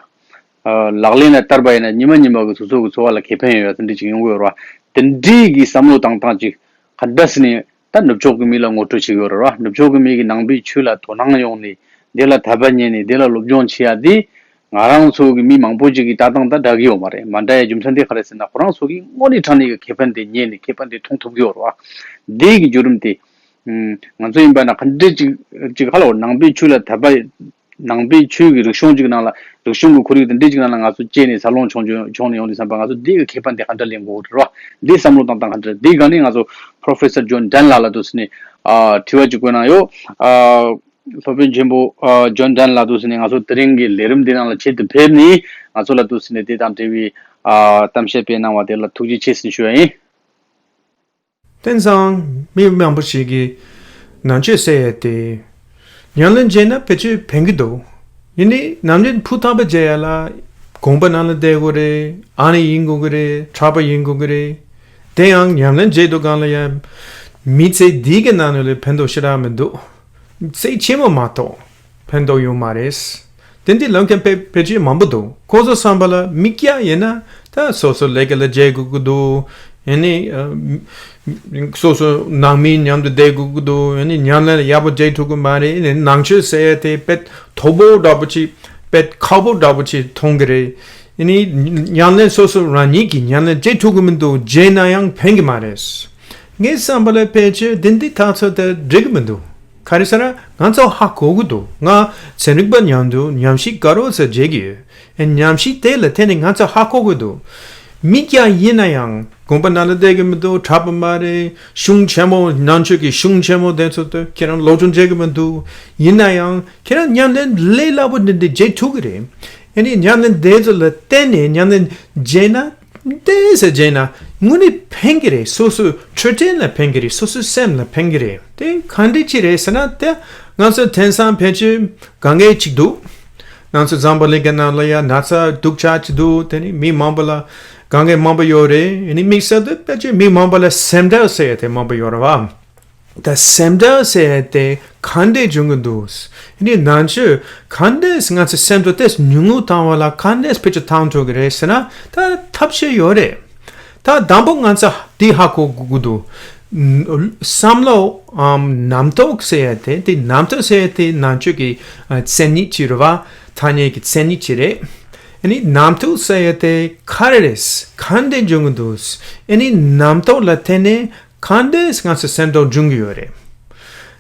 ཨ་ལག་ལེན་ལ་བསྟར་བ་ཡིན་ན་ཉི་མ་ཉི་མ་གི་སོ་སོ་གི་འཚོ་བ་ལ་ཁེ་ཕན་ཡོད་ཡ་དེ་འདྲ་ཅིག་ཡོང་གི་ཡོད་རེད་བ། དེ་འདྲའི་གི་བསམ་བློ་བཏང་སྟངས་ཅིག་ག་འདྲ་ཟེར་ནས་ད་ནུབ་ཕྱོགས་གི་མི་ལ་ངོ་སྤྲོད་བྱེད་ཀྱི་ཡོད་རེད་བ། ནུབ་ཕྱོགས་གི་མི་གི་ནང་པའི་ཆོས་ལ་དོ་སྣང་ཡོང་ནས་དེ་ལ་དད་པ་རྙེད་ནས་དེ་ལ་སློབ་སྦྱོང་བྱེད་ཡ་དེ། ང་རང་ཚོ་གི་མི་མང་པོ་ཅིག་གི་ལྟ་སྟངས་དང་འདྲ་གི་ཡོད་མ་རེད། མ་འདྲ་ཡའི་རྒྱུ་མཚན་དེ་ག་རེ་ཟེར་ན། ཁོ་རང་ཚོ་གི་དངོས་གནས་དྲང་གནས་ཀྱི་ཁེ་ཕན་དེ་རྙེད་ནས་ཁེ་ཕན་དེ་མཐོང་ཐུབ་ཀྱི་ཡོད་རེད་བ། འདི་གི་བརྒྱུད་རིམ་དེ་ང་ཚོ་ཡིན་པ་ན་ག་འདྲ་ཅིག་ཅིག་ཧ་ལོ་ནང་པའི་ཆོས་ལ་དད་པ་ ནང་པའི་ཆོས་ཀྱི་རིག་གཞུང་གཅིག་ནང་ལ། རིག་གཞུང་གི་ཁོར་ཡུག་དེ་འདྲ་གཅིག་ནང་ལ་ང་ཚོ་སྐྱེས་ནས་འཚར་ལོངས་བྱུང་བྱུང་ནས་ཡོང་དུས་ཙམ་པ། ང་ཚོ་འདི་གི་ཁེ་ཕན་དེ་ག་འདྲ་ལེན་དགོས་རེད་བ། འདི་བསམ་བློ་བཏང་སྟངས་ག་འདྲ། འདི་སྒང་ནས་ང་ཚོ་Professor John Dunn ལགས་ལ་འདུག་སེ་ནས་ཨ་དྲི་བ་གཅིག་བཀོད་གནང་ཡོད། ཨ་སློབ་དཔོན་ཆེན་པོ་ཨ་John Dunn ལགས་འདུག་སེ་ནས་ང་ཚོ་དེ་རིང་གི་ལས་རིམ་འདི་ནང་ལ་ཆེད་དུ་ཕེབས་ནས། ང་ཚོ་ལ་འདུག་སེ་ནས་དེ་དང་འབྲེལ་བའི་ཨ་གཏམ་བཤད་སྤེལ་གནང་བ་དེ་ལ་ཐུགས་རྗེ་ཆེ་ཟེར་ཞུ་བ་ཡིན། དེང་སང་མི་མང་པོ་ཞིག་གིས་ནང་ཆོས་ཟེར་ཡས་དེ་ཉམས་ལེན་བྱས་ན་ཕལ་ཆེར་ཕན་གྱི་འདུག། ཡིན་ནའི་ཉམས་ལེན་ཕུ་ཐག་པ་བྱེད་ཡ་ལ་དགོན་པ་ནང་ལ་བསྡད་དགོས་རེད། ཨ་ནེ་ཡིན་དགོས་ཀྱི་རེད། གྲྭ་པ་ཡིན་དགོས་ཀྱི་རེད། དེ་ཡང་ཉམས་ལེན་བྱེད་དུས་སྒང་ལ་ཡང་མི་ཚེ་འདི་གི་ནང་ལ་ཕན་ཐོགས་ཞེ་དྲག་མི་འདུག། ཚེགས་ཆེན་མོ་མ་གཏོགས་ཕན་ཐོགས་ཡོད་མ་རེད། དེ་འདི་ལབ་མཁན་ཕལ་ཕལ་ཆེར་མང་པོ་འདུག། ཁོ་ཚོ་བསམ་པ་ལ་མི་སྐྱ་ཡིན་ན་ད་སོ་སོ་ལས་ཀ་ལ་བརྗེ་དགོས་ཀྱི་འདུག། ཡང་ནི་ཨ་སོ་སོ་ནང་མི་མཉམ་དུ་བསྡད་དགོས་ཀྱི་འདུག། ཡང་ནི་ཉམས་ལེན་ལ་ཡག་པོ་བྱེད་ཐུབ་ཀྱི་མ་རེད། ཡང་ནི་ནང་ཆོས་ཟེར་ཡ་དེ་དཔེ་དོ་པོ་འདྲ་པོ་ཅིག། དཔེ་ཁག་པོ་འདྲ་པོ་ཅིག་མཐོང་གི་རེད། ཡང་ནི་ཉམས་ལེན་སོ་སོ་རང་ཉིད་ཀྱིས་ཉམས་ལེན་བྱེད་ཐུབ་ཀྱི་མི་འདུག། བྱས་ན་ཡང་ཕན་གྱི་མ་རེད། ངའི་བསམ་པ་ལ་ཕལ་ཆེར་འདི་འདི་ཐག་ཚོད་དེ་འགྲིག་གི་མི་འདུག། ག་རེ་ཟེར་ན་ང་ཚོ་ཧ་གོ་གི་འདུག། ང་ཚན་རིག་པ་མཉམ་དུ་ཉམས་ཞིབ་དགའ་རོགས་ཟེར་བྱེད་ཀྱི་ཡོད། ཨེ་ཉམས་ཞིབ་དེ་ལ་བརྟེན་ནས་ང་ཚོ་ཧ་གོ་གི་འདུག། མི་སྐྱ་ཡིན་ན་ཡང་དགོན་པ་ནང་ལ་བསྡད་ཀྱི་མི་འདུག། གྲྭ་པ་མ་རེད། གཞུང་ཆེན་མོ་ནང་ཆོས་ཀྱི་གཞུང་ཆེན་མོ་དེ་ཚོ་དེ་ཁྱེད་རང་སློབ་སྦྱོང་བྱེད་ཀྱི་མི་འདུག། ཡིན་ན་ཡང་ཁྱེད་རང་ཉམས་ལེན་ལས་སླ་པོ་འདི་འདི་བྱེད་ཐུབ་ཀྱི་རེད། ཨེ་ནི་ཉམས་ལེན་དེ་ཚོ་ལ་བརྟེན་ནས་ཉམས་ལེན་བྱས་ན། ཏོག་ཙམ་བྱས་ན་དངོས་གནས་ཕན་གྱི་རེད། སོ་སོའི་འཕྲོད་བསྟེན་ལ་ཕན་གྱི་རེད། སོ་སོའི་སེམས་ལ་ཕན་གྱི་རེད། དེ་ག་འདྲ་ཅིག་རེད་ཟེར་ན། དེ་ང་ཚོ་དེང་སང་ཕལ་ཆེར་དཀའ་ངལ་ཅིག་འདུག། ང་ཚོ་འཛམ་བུ་གླིང་གི་ནང་ལ་ཡ་ན་ཚ་སྡུག་ཅག་ཅིག་འདུག། དེ་ནི་མི་མང་པོ་ལ་དཀའ་ངལ་མང་པོ་ཡོད་རེད། ཨ་ནི་དམིགས་བསལ་དུ་ཕལ་ཆེར་མི་མང་པོ་ལ་སེམས་ཁྲལ་ཟེར་ཡ་དེ་མང་པོ་ཡོད་རེད་བ། ད་སེམས་ཁྲལ་ཟེར་ཡ་དེ་ག་འདྲས་བྱུང་གི་འདུག། ཨ་ནི་ནང་ཆོས་ག་འདྲས་ང་ཚོ་སེམས་ཁྲལ་དེ་ཉུང་ངུ་བཏང་བ་ལ་ག་འདྲས་ཕལ་ཆེར་བཏང་ཐུབ་ཀྱི་རེད་ཟེར་ན། ད་ཐབས་ཤེས་ཡོད་རེད། ད་དང་པོ་ང་ཚོ་འདི་ཧ་གོ་དགོས་ཀྱི་འདུག། བསམ་བློའམ་རྣམ་རྟོག་ཟེར་ཡ་དེ། དེ་རྣམ་རྟོག་ཟེར་ཡ་དེ་ནང་ཆོས་ཀྱི་ཨ་མཚན་ཉིད་ཅིག་རེད་བ། ཐ་སྙད་ཀྱི་མཚན་ཉིད་ཅིག་རེད། ཨ་ནི་རྣམ་རྟོག་ཟེར་ཡ་དེ་ག་རེ་རེད། ག་འདྲས་བྱུང་གི་འདུག། ཨ་ནི་རྣམ་རྟོག་ལ་བརྟེན་ནས་ག་འདྲས་ང་ཚོ་སེམས་ཁྲལ་འབྱུང་གི་ཡོད་རེད།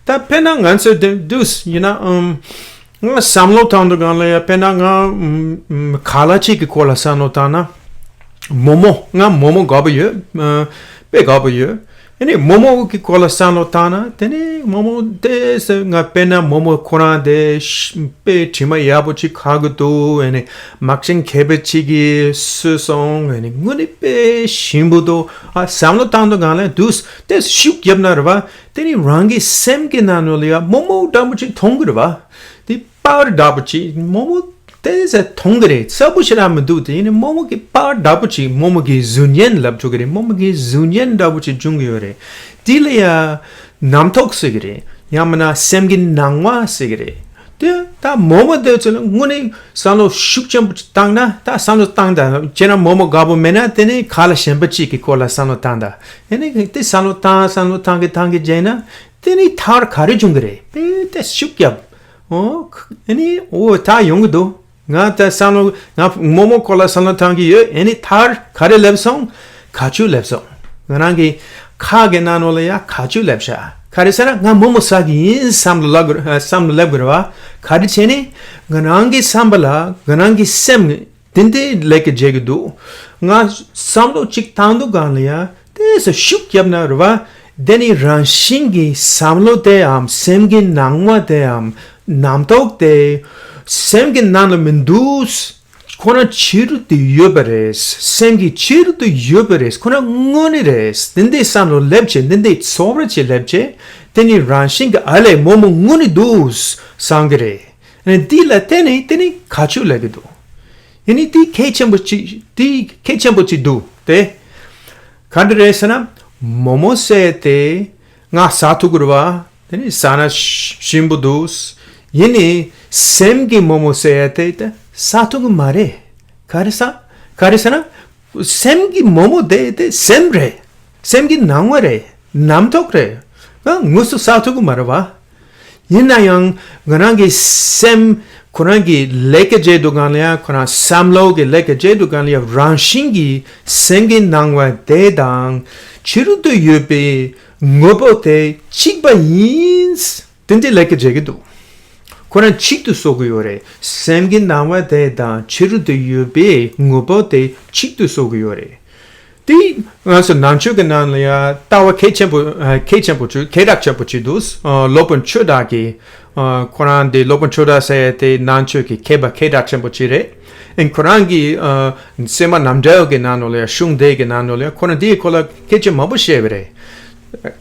ད་དཔེར་ན་ང་ཚོ་འདི་འདུག་ཡིན་ན། ཨམ། ང་བསམ་བློ་བཏང་དུས་སྒང་ལ་ཡ། དཔེར་ན་ང་ཨམ་ཁ་ལག་ཅིག་གི་སྐོར་ལ་བསམ་བློ་བཏང་ན། མོག་མོག། ང་མོག་མོག་དགའ་པོ་ཡོད། ཨ་དཔེ་དགའ་པོ་ཡོད། ཨ་ནི་མོག་མོག་གི་སྐོར་ལ་བསམ་བློ་བཏང་ན། དེ་ནི་མོག་མོག་དེ་ཟེར། ང་དཔེར་ན་མོག་མོག་ཁོ་རང་དེ་དཔེ་དྲི་མ་ཡག་པོ་ཅིག་ཁ་གི་འདུག། ཨ་ནི་དམག་ཆེན་མཁས་པ་ཅིག་གིས་གསོས་སོང་། ཨ་ནི་དངོས་གནས་དཔེ་ཞིམ་པོ་འདུག། ཨ་བསམ་བློ་བཏང་དུས་སྒང་ལ་འདུག། དེ་ཤུགས་བརྒྱབ་ན་རེད་བ། དེ་ནི་རང་གི་སེམས་ཀྱི་ནང་ལོགས་ལ་ཡ་མོག་མོག་འདྲ་པོ་ཅིག་མཐོང་གི་རེད་བ། དེ་པ་ཝར་འདྲ་པོ་ཅིག་མོག་མོག་དེ་ཟེར་མཐོང་གི་རེད། གསལ་པོ་ཞེ་དྲག་མི་འདུག། དེ་ཡིན་ནའི་མོག་མོག་གི་པ་ཝར་འདྲ་པོ་ཅིག། མོག་མོག་གི་གཟུགས་བརྙན་ལབ་ཆོག་གི་རེད། མོག་མོག་གི་གཟུགས་བརྙན་འདྲ་པོ་ཅིག་བྱུང་གི་ཡོད་རེད། དེ་ལ་ཡ་རྣམ་རྟོག་ཟེར་གི་རེད། ཡང་མིན་ན་སེམས་ཀྱི་སྣང་བ་ཟེར་གི་རེད། དེ་ད་མོག་མོག་དེ་ཚོ་ལ་དངོས་གནས་བསམ་བློ་ཤུགས་ཆེན་པོ་ཅིག་བཏང་ན། ད་བསམ་བློ་བཏང་ད། བྱས་ན་མོག་མོག་དགའ་པོ་མེད་ན། དེ་ནི་ཁ་ལག་གཞན་པ་ཅིག་གི་སྐོར་ལ་བསམ་བློ་བཏང་ད། ཨ་ནི་དེ་བསམ་བློ་བཏང་བསམ་བློ་བཏང་གི་བཏང་གི་བྱས་ན། དེ་ནི་མཐར་ག་རེ་བྱུང་གི་རེད། དཔེ་དེ་ཤུགས་བརྒྱབ། ཨོ། ཨ་ནི་འོ་ད་ཡོང་གི་འདུག། ང་ད་བསམ་བློ། ང་མོག་མོག་སྐོར་ལ་བསམ་བློ་བཏང་གི་ཡོད། ཨ་ནི་མཐར་ག་རེ་སླེབས་སོང་། ཁ་མཆུ་སླེབས་སོང་། ང་རང་གི་ཁ་གི་ནང་ལོགས་ལ་ཡ་ཁ་མཆུ་སླེབས་ཤག། ག་རེ་ཟེར་ན་ང་མོག་མོག་ཟ་གི་ཡིན་བསམ་བློ་ལབ་དགོས། བསམ་བློ་སླེབས་དགོས་རེད་བ། ག་རེ་བྱས་ནས་ང་རང་གི་བསམ་པ་ལ། ང་རང་གི་སེམས་དེ་འདྲའི་ལས་ཀ་བྱེད་ཀྱི་འདུག། ང་བསམ་བློ་གཅིག་བཏང་དུས་སྒང་ལ་ཡ། དེ་ཚོ་ཤུགས་བརྒྱབ་ན་རེད་བ། དེ་ནི་རང་བཞིན་གྱིས་བསམ་བློ་དེའམ་སེམས་ཀྱི་སྣང་བ་དེའམ་རྣམ་རྟོག་དེ་སེམས་ཀྱི་ནང་ལ་མི་འདུག། ཁོ་རང་ཕྱི་རོལ་དུ་ཡོད་པ་རེད། སེམས་ཀྱི་ཕྱི་རོལ་དུ་ཡོད་པ་རེད། ཁོ་རང་དངོས་གནས་རེད། དེ་འདྲའི་བསམ་བློ་སླེབས་བྱས། དེ་འདྲའི་ཚོར་བ་ཅིག་སླེབས་བྱས། དེ་ནི་རང་བཞིན་གྱིས་ཨ་ལས་མོག་མོག་དངོས་གནས་འདུག་བསམ་གྱི་རེད། ཨ་ནི་འདི་ལ་བརྟེན་ནས་དེ་ནི་ཁ་མཆུ་སླེབས་ཀྱི་འདུག། ཨ་ནི་འདི་གལ་ཆེན་པོ་ཅིག། འདི་གལ་ཆེན་པོ་ཅིག་འདུག་སྟེ། ག་འདྲ་རེད་ཟེར་ན། མོག་མོག་ཟེར་དེ་ང་ཟ་ཐུབ་ཀྱི་རེད་བ། དེ་ནི་ཟ་ན་ཞིམ་པོ་འདུག། ཡིན་ནའི་སེམས་ཀྱི་མོག་མོག་ཟེར་དེ་ཟ་ཐུབ་ཀྱི་མ་རེད། ག་རེ་ཟ། ག་རེ་ཟེར་ན། སེམས་ཀྱི་མོག་མོག་དེ་དེ་སེམས་རེད། སེམས་ཀྱི་སྣང་བ་རེད། རྣམ་རྟོག་རེད། ང་དངོས་སུ་ཟ་ཐུབ་ཀྱི་མ་རེད་བ། ཡིན་ན་ཡང་ང་རང་གི་སེམས་ཁོ་རང་གི་ལས་ཀ་བྱེད་དུས་སྒང་ལ་ཡ། ཁོ་རང་བསམ་བློ་གི་ལས་ཀ་བྱེད་དུས་སྒང་ལ་ཡ། རང་བཞིན་གྱིས་སེམས་ཀྱི་སྣང་བ་དེ་དང་ཕྱི་རོལ་དུ་ཡོད་པའི་དངོས་པོ་དེ་གཅིག་པ་ཡིན། དེ་འདྲའི་ལས་ཀ་བྱེད་ཀྱི་འདུག། ཁོ་རང་གཅིག་ཏུ་བཟོ་གི་ཡོད་རེད། སེམས་ཀྱི་སྣང་བ་དེ་དང་ཕྱི་རོལ་དུ་ཡོད་པའི་དངོས་པོ་དེ་གཅིག་ཏུ་བཟོ་གི་ཡོད་རེད། དེ་ང་ཚོ་ནང་ཆོས་ཀྱི་ནང་ལ་ཡང་ལྟ་བ་གལ་ཆེན་པོ་ཨ། གལ་ཆེན་པོ་ཅིག་གལ་གྲགས་ཆེན་པོ་ཅིག་འདུག་ཨ། སློབ་དཔོན་ཆོས་གྲགས་ཀྱིས་ཨ། ཁོ་རང་དེ་སློབ་དཔོན་ཆོས་གྲགས་ཟེར་ཡ་དེ་ནང་ཆོས་ཀྱི་མཁས་པ་གལ་གྲགས་ཆེན་པོ་ཅིག་རེད། ཨ། ཁོ་རང་གིས་ཨ། སེམས་མ་རྣམ་འགྲེལ་གྱི་ནང་ལ་ཡང་གཞུང་དེ་གི་ནང་ལ་ཡང་ཁོ་རང་དེའི་སྐོར་ལ་སྐད་ཆ་མང་པོ་བཤད་པ་རེད།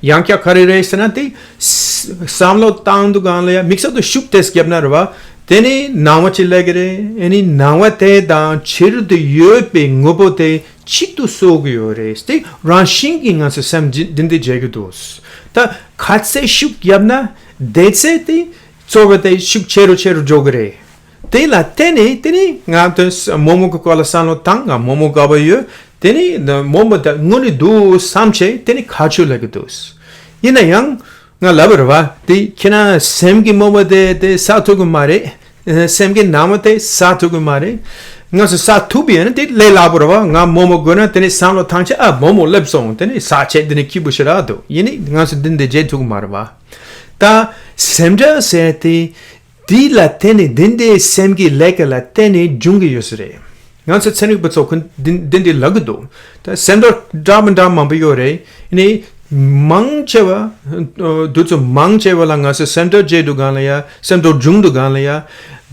ཡང་བསྐྱར་ག་རེ་རེད་ཟེར་ན། དེ་བསམ་བློ་བཏང་དུས་སྒང་ལ་ཡང་དམིགས་བསལ་དུ་ཤུགས་དེ་བརྒྱབ་ན་རེད་བ། དེ་ནི་སྣང་བ་ཅིག་སླེབས་ཀྱི་རེད། ཨ་ནི་སྣང་བ་དེ་དང་ཕྱི་རོལ་དུ་ཡོད་པའི་དངོས་པོ་དེ་གཅིག་ཏུ་བཟོ་གི་ཡོད་རེད། དེ་རང་བཞིན་གྱིས་ང་ཚོ་སེམས་འདི་འདི་འདི་བྱེད་ཀྱི་འདུག་ད་ག་ཚད་ཤུགས་བརྒྱབ་ན་དེ་ཚད་དེ་ཚོར་བ་དེ་ཤུགས་ཆེ་རུ་ཆེ་རུ་འགྲོ་གི་རེད། དེ་ལ་བརྟེན་ནས་དེ་ནི་ང་ཚོས་རྨོ་མོ་གི་སྐོར་ལ་བསམ་བློ་བཏང་། ང་རྨོ་མོ་དགའ་པོ་ཡོད། དེ་ནི་རྨོ་མོ་དེ་དངོས་གནས་འདུག་བསམ་བྱས་དེ་ནི་ཁ་ཆུ་ལབ་ཀྱི་འདུག་ཡིན་ན་ཡང་ང་ལབ་པ་རེད་བ། དེ་ཁྱེད་རང་སེམས་ཀྱི་རྨོ་མོ་དེ་དེ་ཟ་ཐུབ་ཀྱི་མ་རེད། སེམས་ཀྱི་སྣང་བ་དེ་ཟ་ཐུབ་ཀྱི་མ་རེད། ང་ཚོ་ཟ་ཐུབ་པ་ཡིན་ན་དེ་ལས་སླ་པོ་རེད་བ། ང་རྨོ་མོ་དགོས་ན་དེ་ནི་བསམ་བློ་བཏང་བྱས། ཨ། རྨོ་མོ་སླེབས་སོང་། དེ་ནི་ཟ་བྱས་དེ་ནི་སྐྱིད་པོ་ཞེ་དྲག་འདུག་ཡིན་ནི་ང་ཚོ་འདི་འདི་བྱེད་ཐུབ་ཀྱི་མ་རེད་བ། ད་སེམས་ཁྲལ་ཟེར་དེ་དེ་ལ་བརྟེན་ནས་འདི་འདྲའི་སེམས་ཀྱི་ལས་ཀ་ལ་བརྟེན་ནས་འབྱུང་གི་ཡོད་ས་རེད། ང་ཚོ་ཚན་རིག་པ་ཚོ་ཁོ་འདི་འདི་འདྲའི་ལབ་ཀྱི་འདུག་ད་སེམས་ཁྲལ་འདྲ་མི་འདྲ་མང་པོ་ཡོད་རེད། ཨ་ནི་མང་ཆེ་བ་དུས་ཚོད་མང་ཆེ་བ་ལ་ང་ཚོ་སེམས་ཁྲལ་བྱེད་དུས་སྒང་ལ་ཡ། སེམས་ཁྲལ་འབྱུང་དུས་སྒང་ལ་ཡ།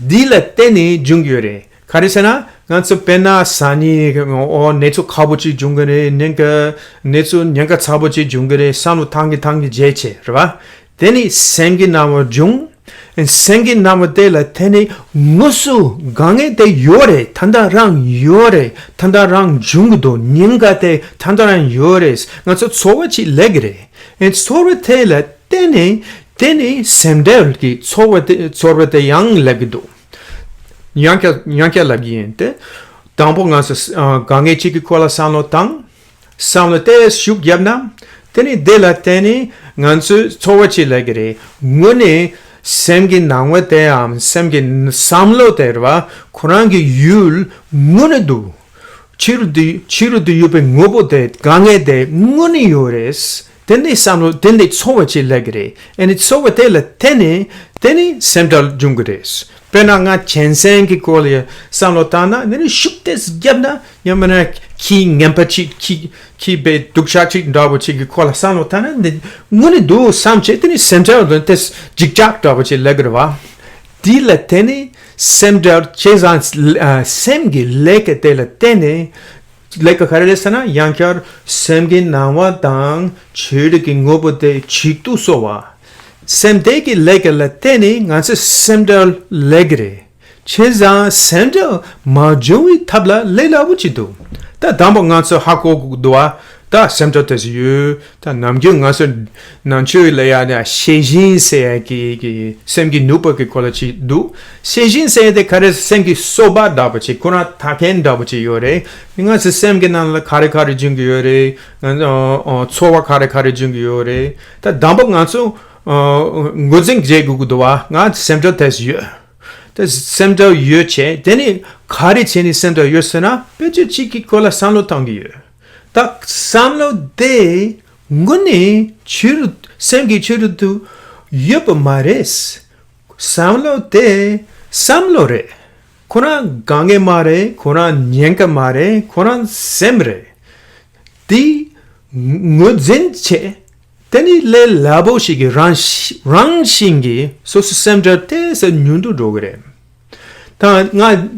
འདི་ལ་བརྟེན་ནས་འབྱུང་གི་ཡོད་རེད། ག་རེ་ཟེར་ན། ང་ཚོ་དཔེར་ན་སང་ཉིན་ཨོ་གནས་ཚུལ་ཁག་པོ་ཅིག་འབྱུང་གི་རེད། ཉེན་ཁ་གནས་ཚུལ་ཉེན་ཁ་ཚ་པོ་ཅིག་འབྱུང་གི་རེད་བསམ་བློ་བཏང་གི་བཏང་གི་བྱས་བྱས་རེད་བ། དེ་ནི་སེམས་ཀྱི་སྣང་བ་འབྱུང་། སེམས་ཀྱི་སྣང་བ་དེ་ལ་བརྟེན་ནས་དངོས་སུ་དཀའ་ངལ་དེ་ཡོད་རེད། ད་ལྟ་རང་ཡོད་རེད། ད་ལྟ་རང་འབྱུང་གི་འདུག་ཉེན་ཁ་དེ་ད་ལྟ་རང་ཡོད་རེད། ང་ཚོ་ཚོར་བ་ཅིག་སླེབས་ཀྱི་རེད། ཨེ། ཚོར་བ་དེ་ལ་བརྟེན་ནས་དེ་ནི་སེམས་ཁྲལ་གྱི་ཚོར་བ་དེ་ཚོར་བ་དེ་ཡང་སླེབས་ཀྱི་འདུག་ཡང་བསྐྱར་ཡང་བསྐྱར་ལབ་ཀྱི་ཡིན་ཏེ། དང་པོ་ང་ཚོ་ཨ། དཀའ་ངལ་གཅིག་གི་སྐོར་ལ་བསམ་བློ་བཏང་། བསམ་བློ་དེ་ཤུགས་བརྒྱབ་ན། དེ་ནི་དེ་ལ་བརྟེན་ནས་ང་ཚོས་ཚོར་བ་ཅིག་སླེབས་ཀྱི་རེད། དངོས་གནས་སེམས་ཀྱི་སྣང་བ་དེའམ་སེམས་ཀྱི་བསམ་བློ་དེ་རེད་བ། ཁོ་རང་གི་ཡུལ་དངོས་གནས་འདུག་ཕྱི་རོལ་དུ་ཕྱི་རོལ་དུ་ཡོད་པའི་དངོས་པོ་དེ་དཀའ་ངལ་དེ་དངོས་གནས་ཡོད་རེད། དེ་འདྲའི་བསམ་བློ་དེ་འདྲའི་ཚོར་བ་ཅིག་སླེབས་ཀྱི་རེད། ཨ་ནི་ཚོར་བ་དེ་ལ་བརྟེན་ནས་དེ་ནི་སེམས་ཁྲལ་འབྱུང་གི་རེད། དཔེར་ན་ང་གཅན་གཟན་གྱི་སྐོར་ལ་བསམ་བློ་བཏང་ན། དེ་ནི་ཤུགས་དེ་བརྒྱབ་ན། ཡང་མིན་ན་ཁྱི་ངན་པ་ཅིག་ཁྱི་ཁྱི་དཔེ་སྡུག་ཅག་ཅིག་འདྲ་པོ་ཅིག་གི་སྐོར་ལ་བསམ་བློ་བཏང་ན། འདི་དངོས་གནས་འདུག་བསམ་བྱས་དེ་ནི་སེམས་ཁྲལ་དེ་འདྲའི་འཇིགས་སྐྲག་འདྲ་པོ་ཅིག་སླེབས་ཀྱི་རེད་བ། དེ་ལ་བརྟེན་ནས་སེམས་ཁྲལ་བྱས་ཙང་། ཨ། སེམས་ཀྱི་ལས་ཀ་དེ་ལ་བརྟེན་ནས། ལས་ཀ་ག་རེ་རེད་ཟེར་ན། ཡང་བསྐྱར་སེམས་ཀྱི་སྣང་བ་དང་ཕྱི་རོལ་གྱི་དངོས་པོ་དེ་གཅིག་ཏུ་བཟོ་བ། སེམས་དེ་གི་ལས་ཀ་ལ་བརྟེན་ནས་ང་ཚོས་སེམས་ཁྲལ་སླེབས་ཀྱི་རེད། བྱས་ཙང་སེམས་ཁྲལ་མ་བྱུང་བའི་ཐབས་ལ་ལས་སླ་པོ་ཅིག་འདུག་ད་དང་པོ་ང་ཚོས་ཧ་གོ་དགོས་འདུག་བ། ད་སེམས་ཁྲལ་དེ་ཚོ་ཡོད། ད་ནམ་རྒྱུན་ང་ཚོ་ནང་ཆོས་ལ་ཡ་ནི་ཤེས་བཞིན་ཟེར་ཡ་གི་གི་སེམས་ཀྱི་ནུས་པ་གི་སྐོར་ལ་ཅིག་འདུག་ཤེས་བཞིན་ཟེར་ཡ་དེ་ག་རེ། སེམས་ཀྱི་སོ་པ་འདྲ་པོ་ཅིག་ཁོ་རང་ཐག་རིང་འདྲ་པོ་ཅིག་ཡོད་རེད། ང་ཚོའི་སེམས་ཀྱི་ནང་ལ་ག་རེ་ག་རེ་འབྱུང་གི་ཡོད་རེད། ང་ཚོ་ཚོར་བ་ག་རེ་ག་རེ་འབྱུང་གི་ཡོད་རེད། ད་དང་པོ་ང་ཚོ་ངོས་འཛིན་བྱེད་དགོས་ཀྱི་འདུག་བ། ང་སེམས་ཁྲལ་དེ་ཚོ་ཡོད། ད་སེམས་ཁྲལ་ཡོད་བྱས། དེ་ནི་ག་རེ་བྱས་ནས་སེམས་ཁྲལ་ཡོད་ཟེར་ན། དཔེ་ཆ་གཅིག་གི་སྐོར་ལ་བསམ་བློ་བཏང་གི་ཡོད། ད་བསམ་བློ་དེ་དངོས་གནས་ཕྱི་རོལ། སེམས་ཀྱི་ཕྱི་རོལ་དུ་ཡོད་པ་མ་རེད། བསམ་བློ་དེ་བསམ་བློ་རེད། ཁོ་རང་དཀའ་ངལ་མ་རེད། ཁོ་རང་ཉེན་ཁ་མ་རེད། ཁོ་རང་སེམས་རེད། དེ་ངོས་འཛིན་བྱས། དེ་ནི་ལས་སླ་པོ་ཞིག་གི་རང་རང་བཞིན་གྱིས་སོ་སོའི་སེམས་ཁྲལ་དེ་ཚོ་ཉུང་དུ་འགྲོ་གི་རེད། ད་ང་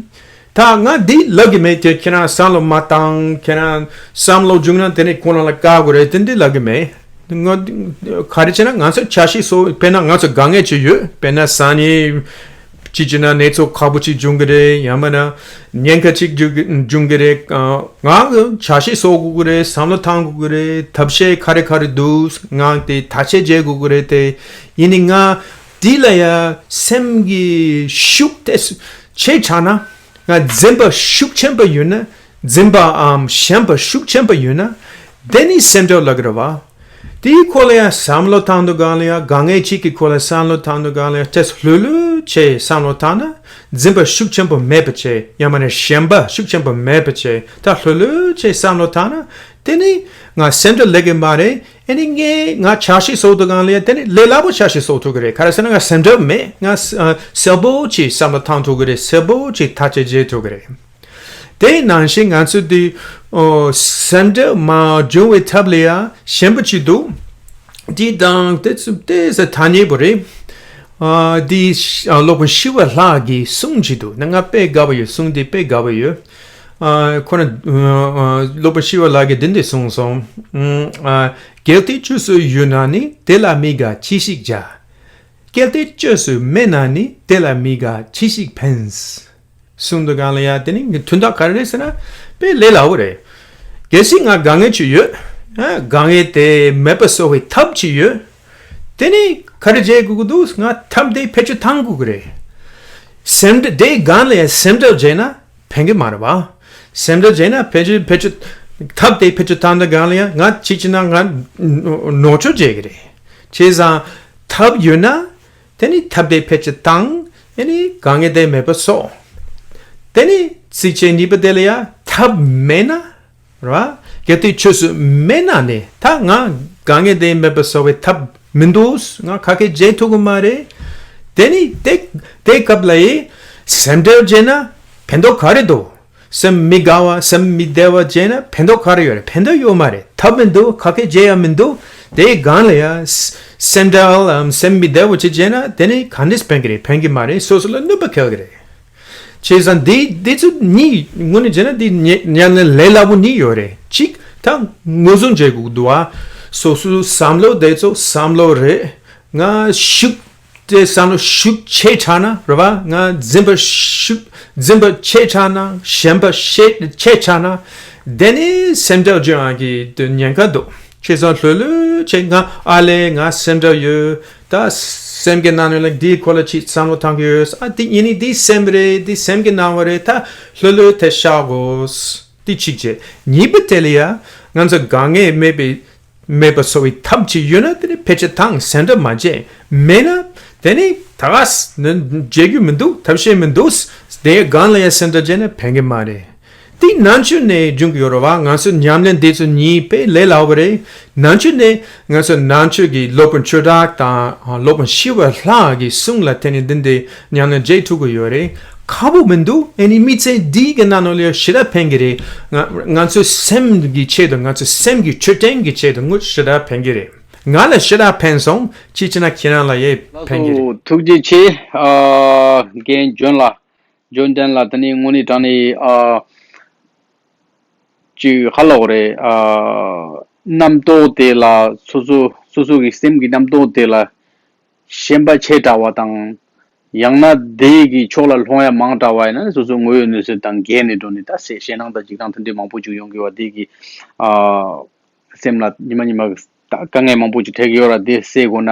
ད་ང་འདི་ལབ་ཀྱི་མེད་དེ། ཁྱེད་རང་བསམ་བློ་མ་བཏང་། ཁྱེད་རང་བསམ་བློ་བྱུང་ན་དེ་ནི་ཁོ་རང་ལ་བཀག་དགོས་རེད་དེ་འདི་ལབ་ཀྱི་མེད། ང་ག་རེ་བྱས་ན། ང་ཚོ་འཆར་གཞི་བཟོ། དཔེར་ན་ང་ཚོ་དཀའ་ངལ་ཅིག་ཡོད། དཔེར་ན་སང་ཉིན་ཅིག་བྱས་ན་གནས་ཚུལ་ཁག་པོ་ཅིག་འབྱུང་གི་རེད། ཡང་མིན་ན་ཉེན་ཁ་ཅིག་འབྱུང་གི་འབྱུང་གི་རེད། ང་འཆར་གཞི་བཟོ་དགོས་ཀྱི་རེད། བསམ་བློ་བཏང་དགོས་ཀྱི་རེད། ཐབས་ཤེས་ག་རེ་ག་རེ་འདུག་ང་དེ་ཐག་གཅོད་བྱེད་དགོས་ཀྱི་རེད་དེ། ཡིན་ནའི་ང་འདི་ལ་ཡ་སེམས་ཀྱི་ཤུགས་དེ་ཆེ་དྲགས་ན། ང་འཛེམ་པ་ཤུགས་ཆེན་པོ་ཡོད་ན། འཛེམ་པའམ་ཞེན་པ་ཤུགས་ཆེན་པོ་ཡོད་ན། དེ་ནི་སེམས་ཁྲལ་ལབ་ཀྱི་རེད་བ། དེའི་སྐོར་ལ་ཡང་བསམ་བློ་བཏང་དུས་སྒང་ལ་ཡང་། དཀའ་ངལ་གཅིག་གི་སྐོར་ལ་བསམ་བློ་བཏང་དུས་སྒང་ལ་ཡང་། དེ་ལྷོད་ལྷོད་བྱས་བསམ་བློ་བཏང་ན། འཛེམ་པ་ཤུགས་ཆེན་པོ་མེད་པ་བྱས། ཡང་མིན་ན་ཞེན་པ་ཤུགས་ཆེན་པོ་མེད་པ་བྱས། ད་ལྷོད་ལྷོད་བྱས་བསམ་བློ་བཏང་ན། དེ་ནི་ ང་སེམས་ཁྲལ་ལས་ཀྱི་མ་རེད། ཨ་ནི་ངས་ང་འཆར་གཞི་བཟོ་དུས་སྒང་ལ་ཡ་དེ་ནི་ལས་སླ་པོ་འཆར་གཞི་བཟོ་ཐུབ་ཀྱི་རེད། ག་རེ་ཟེར་ན་ང་སེམས་ཁྲལ་མེད། ང་ཨ་གསལ་པོ་ཅིག་བསམ་བློ་བཏང་ཐུབ་ཀྱི་རེད། གསལ་པོ་ཅིག་ཐག་གཅོད་བྱེད་ཐུབ་ཀྱི་རེད། དེ་ནང་བཞིན་ང་ཚོས་དེ་ཨོ་སེམས་ཁྲལ་མ་བྱུང་བའི་ཐབས་ལ་ཡ་གཞན་པ་ཅིག་འདུག་དེ་དང་དེ་ཚོ་དེ་ཟེར་ཐ་སྙད་པོ་རེད། ཨ་དེ་ཨ་སློབ་དཔོན་ཞི་བ་ལྷ་གི་གསུང་ཅིག་འདུག་ན་ང་དཔེ་དགའ་བ་ཡོད། གསུང་དེ་དཔེ་དགའ་བ་ཡོད། ཨ་ཁོ་ན་ཨ་སློབ་དཔོན་ཞི་བ་ལྷ་གིས་འདི་འདྲ་གསུངས་སོང་། ཨ་གལ་ཏེ་བཅོས་སུ་ཡོད་ན་ནི། དེ་ལ་མི་དགའ་ཅི་ཞིག་བྱ། གལ་ཏེ་བཅོས་སུ་མེད་ན་ནི། དེ་ལ་མི་དགའ་ཅི་ཞིག་ཕན། གསུང་དུས་སྒང་ལ་ཡ་དེ་ནི་དོན་དག་ག་རེ་རེད་ཟེར་ན་དཔེ་ལས་སླ་བོ་རེད། གལ་སྲིད་ང་དཀའ་ངལ་ཅིག་ཡོད། ཨ་དཀའ་ངལ་དེ་མེད་པ་བཟོ་བའི་ཐབས་ཅིག་ཡོད། དེ་ནི་ག་རེ་བྱེད་དགོས་ཀྱི་འདུག་ང་ཐབས་དེ་བེད་སྤྱོད་གཏང་དགོས་ཀྱི་རེད། སེམས་ཁྲལ་དེའི་སྒང་ལ་ཡང་སེམས་ཁྲལ་བྱས་ན་ཕན་གྱི་མ་རེད་པ། སེམས་ཁྲལ་བྱས་ན་བེད་སྤྱོད་བེད་སྤྱོད་ཐབས་དེ་བེད་སྤྱོད་བཏང་དུས་སྒང་ལ་ཡང་ང་ཅིག་བྱས་ན་ང་ནོར་འཁྲུལ་བྱེད་ཀྱི་རེད། བྱས་ཙང་ཐབས་ཡོད་ན་དེ་ནི་ཐབས་དེ་བེད་སྤྱོད་བཏང་། དེ་ནི་དཀའ་ངལ་དེ་མེད་པ་བཟོ། དེ་ནི་ཚིགས་བཅད་གཉིས་པ་དེ་ལ་ཡང་ཐབས་མེད་ན། རེད་བ། གལ་ཏེ་བཅོས་སུ་མེད་ན་ནི། ད་ང་དཀའ་ངལ་དེ་མེད་པ་བཟོ་བའི་ཐབས་མི་འདུག་ང་ག་གེ་བྱེད་ཐུབ་ཀྱི་མ་རེད། དེ་ནི་དེ་དེ་སྐབས་ལ་ཡི་སེམས་ཁྲལ་བྱས་ན་ཕན་ཐོགས་ག་རེ་འདུག་སེམས་མི་དགའ་བ། སེམས་མི་བདེ་བ་བྱས་ན་ཕན་ཐོགས་ག་རེ་ཡོད་རེད། ཕན་ཐོགས་ཡོད་མ་རེད། ཐབས་མི་འདུག་ག་གེ་བྱེད་ཡ་མི་འདུག་དེའི་སྒང་ལ་ཡ་སེམས་ཁྲལ་ལམ་སེམས་མི་བདེ་བ་ཅིག་བྱས་ན་དེ་ནི་ག་འདྲས་ཕན་གྱི་རེད། ཕན་གྱི་མ་རེད། སོ་སོ་ལ་གནོད་པ་ཁེལ་གྱི་རེད། བྱས་ཙང་འདི་འདི་ཚོ་གཉིས་དངོས་གནས་བྱས་ན་འདི་ཉེ་ཉར་ནས་ལས་སླ་པོ་གཉིས་ཡོད་རེད། གཅིག་ད་ངོས་བཟུང་བྱེད་དགོས་འདུག་ཨ། སོ་སོའི་བསམ་བློ་དེ་ཚོ་བསམ་བློ་རེད། ང་ཤུགས་དེ་བསམ་བློ་ཤུགས་ཆེ་དྲགས་ན་རེད་བ། ང་འཛིན་པ་ཤུགས་འཛིན་པ་ཆེ་དྲགས་ན། ཞེན་པ་ཤེ་ཆེ་དྲགས་ན། དེ་ནི་སེམས་ཁྲལ་བྱེད་ཡག་གི་ཉེན་ཁ་འདུག་བྱས་ཙང་ལྷོད་ལྷོད་བྱས། ང་ཨ་ལས་ང་སེམས་ཁྲལ་ཡོད། ད་སེམས་ཀྱི་ནང་ནས་ལ་འདིའི་སྐོར་ལ་ཅིག་བསམ་བློ་བཏང་གི་ཡོད། ཨ་འདི་ཡིན་ནི་འདི་སེམས་རེད། འདི་སེམས་ཀྱི་སྣང་བ་རེད། ད་ལྷོད་ལྷོད་དེ་བཞག་དགོས། འདི་གཅིག་བྱས། གཉིས་པ་དེ་ལ་ཡ་ང་ཚོ་དཀའ་ངལ་མེད་པའི་མེད་པ་བཟོ་བའི་ཐབས་ཅིག་ཡོད་ན་དེ་ནི་ཕལ་ཆེར་དང་སེམས་ཁྲལ་མ་བྱེད། མེད་ན་དེ་ནི་ད་ག་ནི་བྱེད་རྒྱུ་མི་འདུག་ཐབས་ཤེས་མི་འདུག་དེའི་སྒང་ལ་ཡ་སེམས་ཁྲལ་བྱས་ན་ཕན་གྱི་མ་རེད། དེ་ནང་ཆོས་ནས་འབྱུང་གི་ཡོད་རེད་བ། ང་ཚོ་ཉམས་ལེན་འདི་ཚོ་གཉིས་དཔེ་ལས་སླ་བོ་རེད། ནང་ཆོས་ནས་ང་ཚོ་ནང་ཆོས་ཀྱི་སློབ་དཔོན་ཆོས་གྲགས་དང་སློབ་དཔོན་ཞི་བ་ལྷ་གི་གསུང་ལ་བརྟེན་ནས་འདི་འདི་ཉམས་ལེན་བྱེད་ཐུབ་ཀྱི་ཡོད་རེད། ཁག་པོ་མི་འདུག་ཨེ་ནི་མི་ཚེ་འདི་གི་ནང་ལོགས་ལ་ཞེ་དྲག་ཕན་གྱི་རེད། ང་ང་ཚོའི་སེམས་ཀྱི་ཆེད་དུ། ང་ཚོའི་སེམས་ཀྱི་འཕྲོད་བསྟེན་གྱི་ཆེད་དུ་ངོ་ཞེ་དྲག་ཕན་གྱི་རེད། ང་ལ་ཞེ་དྲག་ཕན་སོང་། ཅིའི་ཕྱིར་ན་ཁྱེད་རང་ལ་ཡང་ཕན་གྱི་རེད། ཐུགས་རྗེ་ཆེ། ཨ་རྒན་ཇོན་ལགས། ཇོན་ཏན་ལགས། དེ་ནི་དངོས་གནས་དྲང་གནས་ཨ་ཅིག་ཧ་ལོག་རེད། ཨ་རྣམ་རྟོག་དེ་ལ་སོ་སོ་སོ་སོ་གི་སེམས་ཀྱི་རྣམ་རྟོག་དེ་ལ་ཞེན་པ་ཆེ་དྲགས་པ་དང་། ཡང་ན་དེ་གི་ཕྱོགས་ལ་ལྷུང་ཡ་མང་དྲགས་པ་ཡིན་ན་སོ་སོ་དངོས་ཡོད་གནས་ཚུལ་དང་འགལ་ནས་འགྲོ་ནས་ད་སེ་ཞེད་སྣང་དང་འཇིགས་སྣང་དེ་འདྲའི་མང་པོ་ཅིག་ཡོང་གི་བ། དེ་གི་ཨ་སེམས་ལ་ཉི་མ་ཉི་མ་གི་ད་དཀའ་ངལ་མང་པོ་ཅིག་འཕྲད་ཀྱི་ཡོད་ར། དེ་སེལ་དགོས་ན་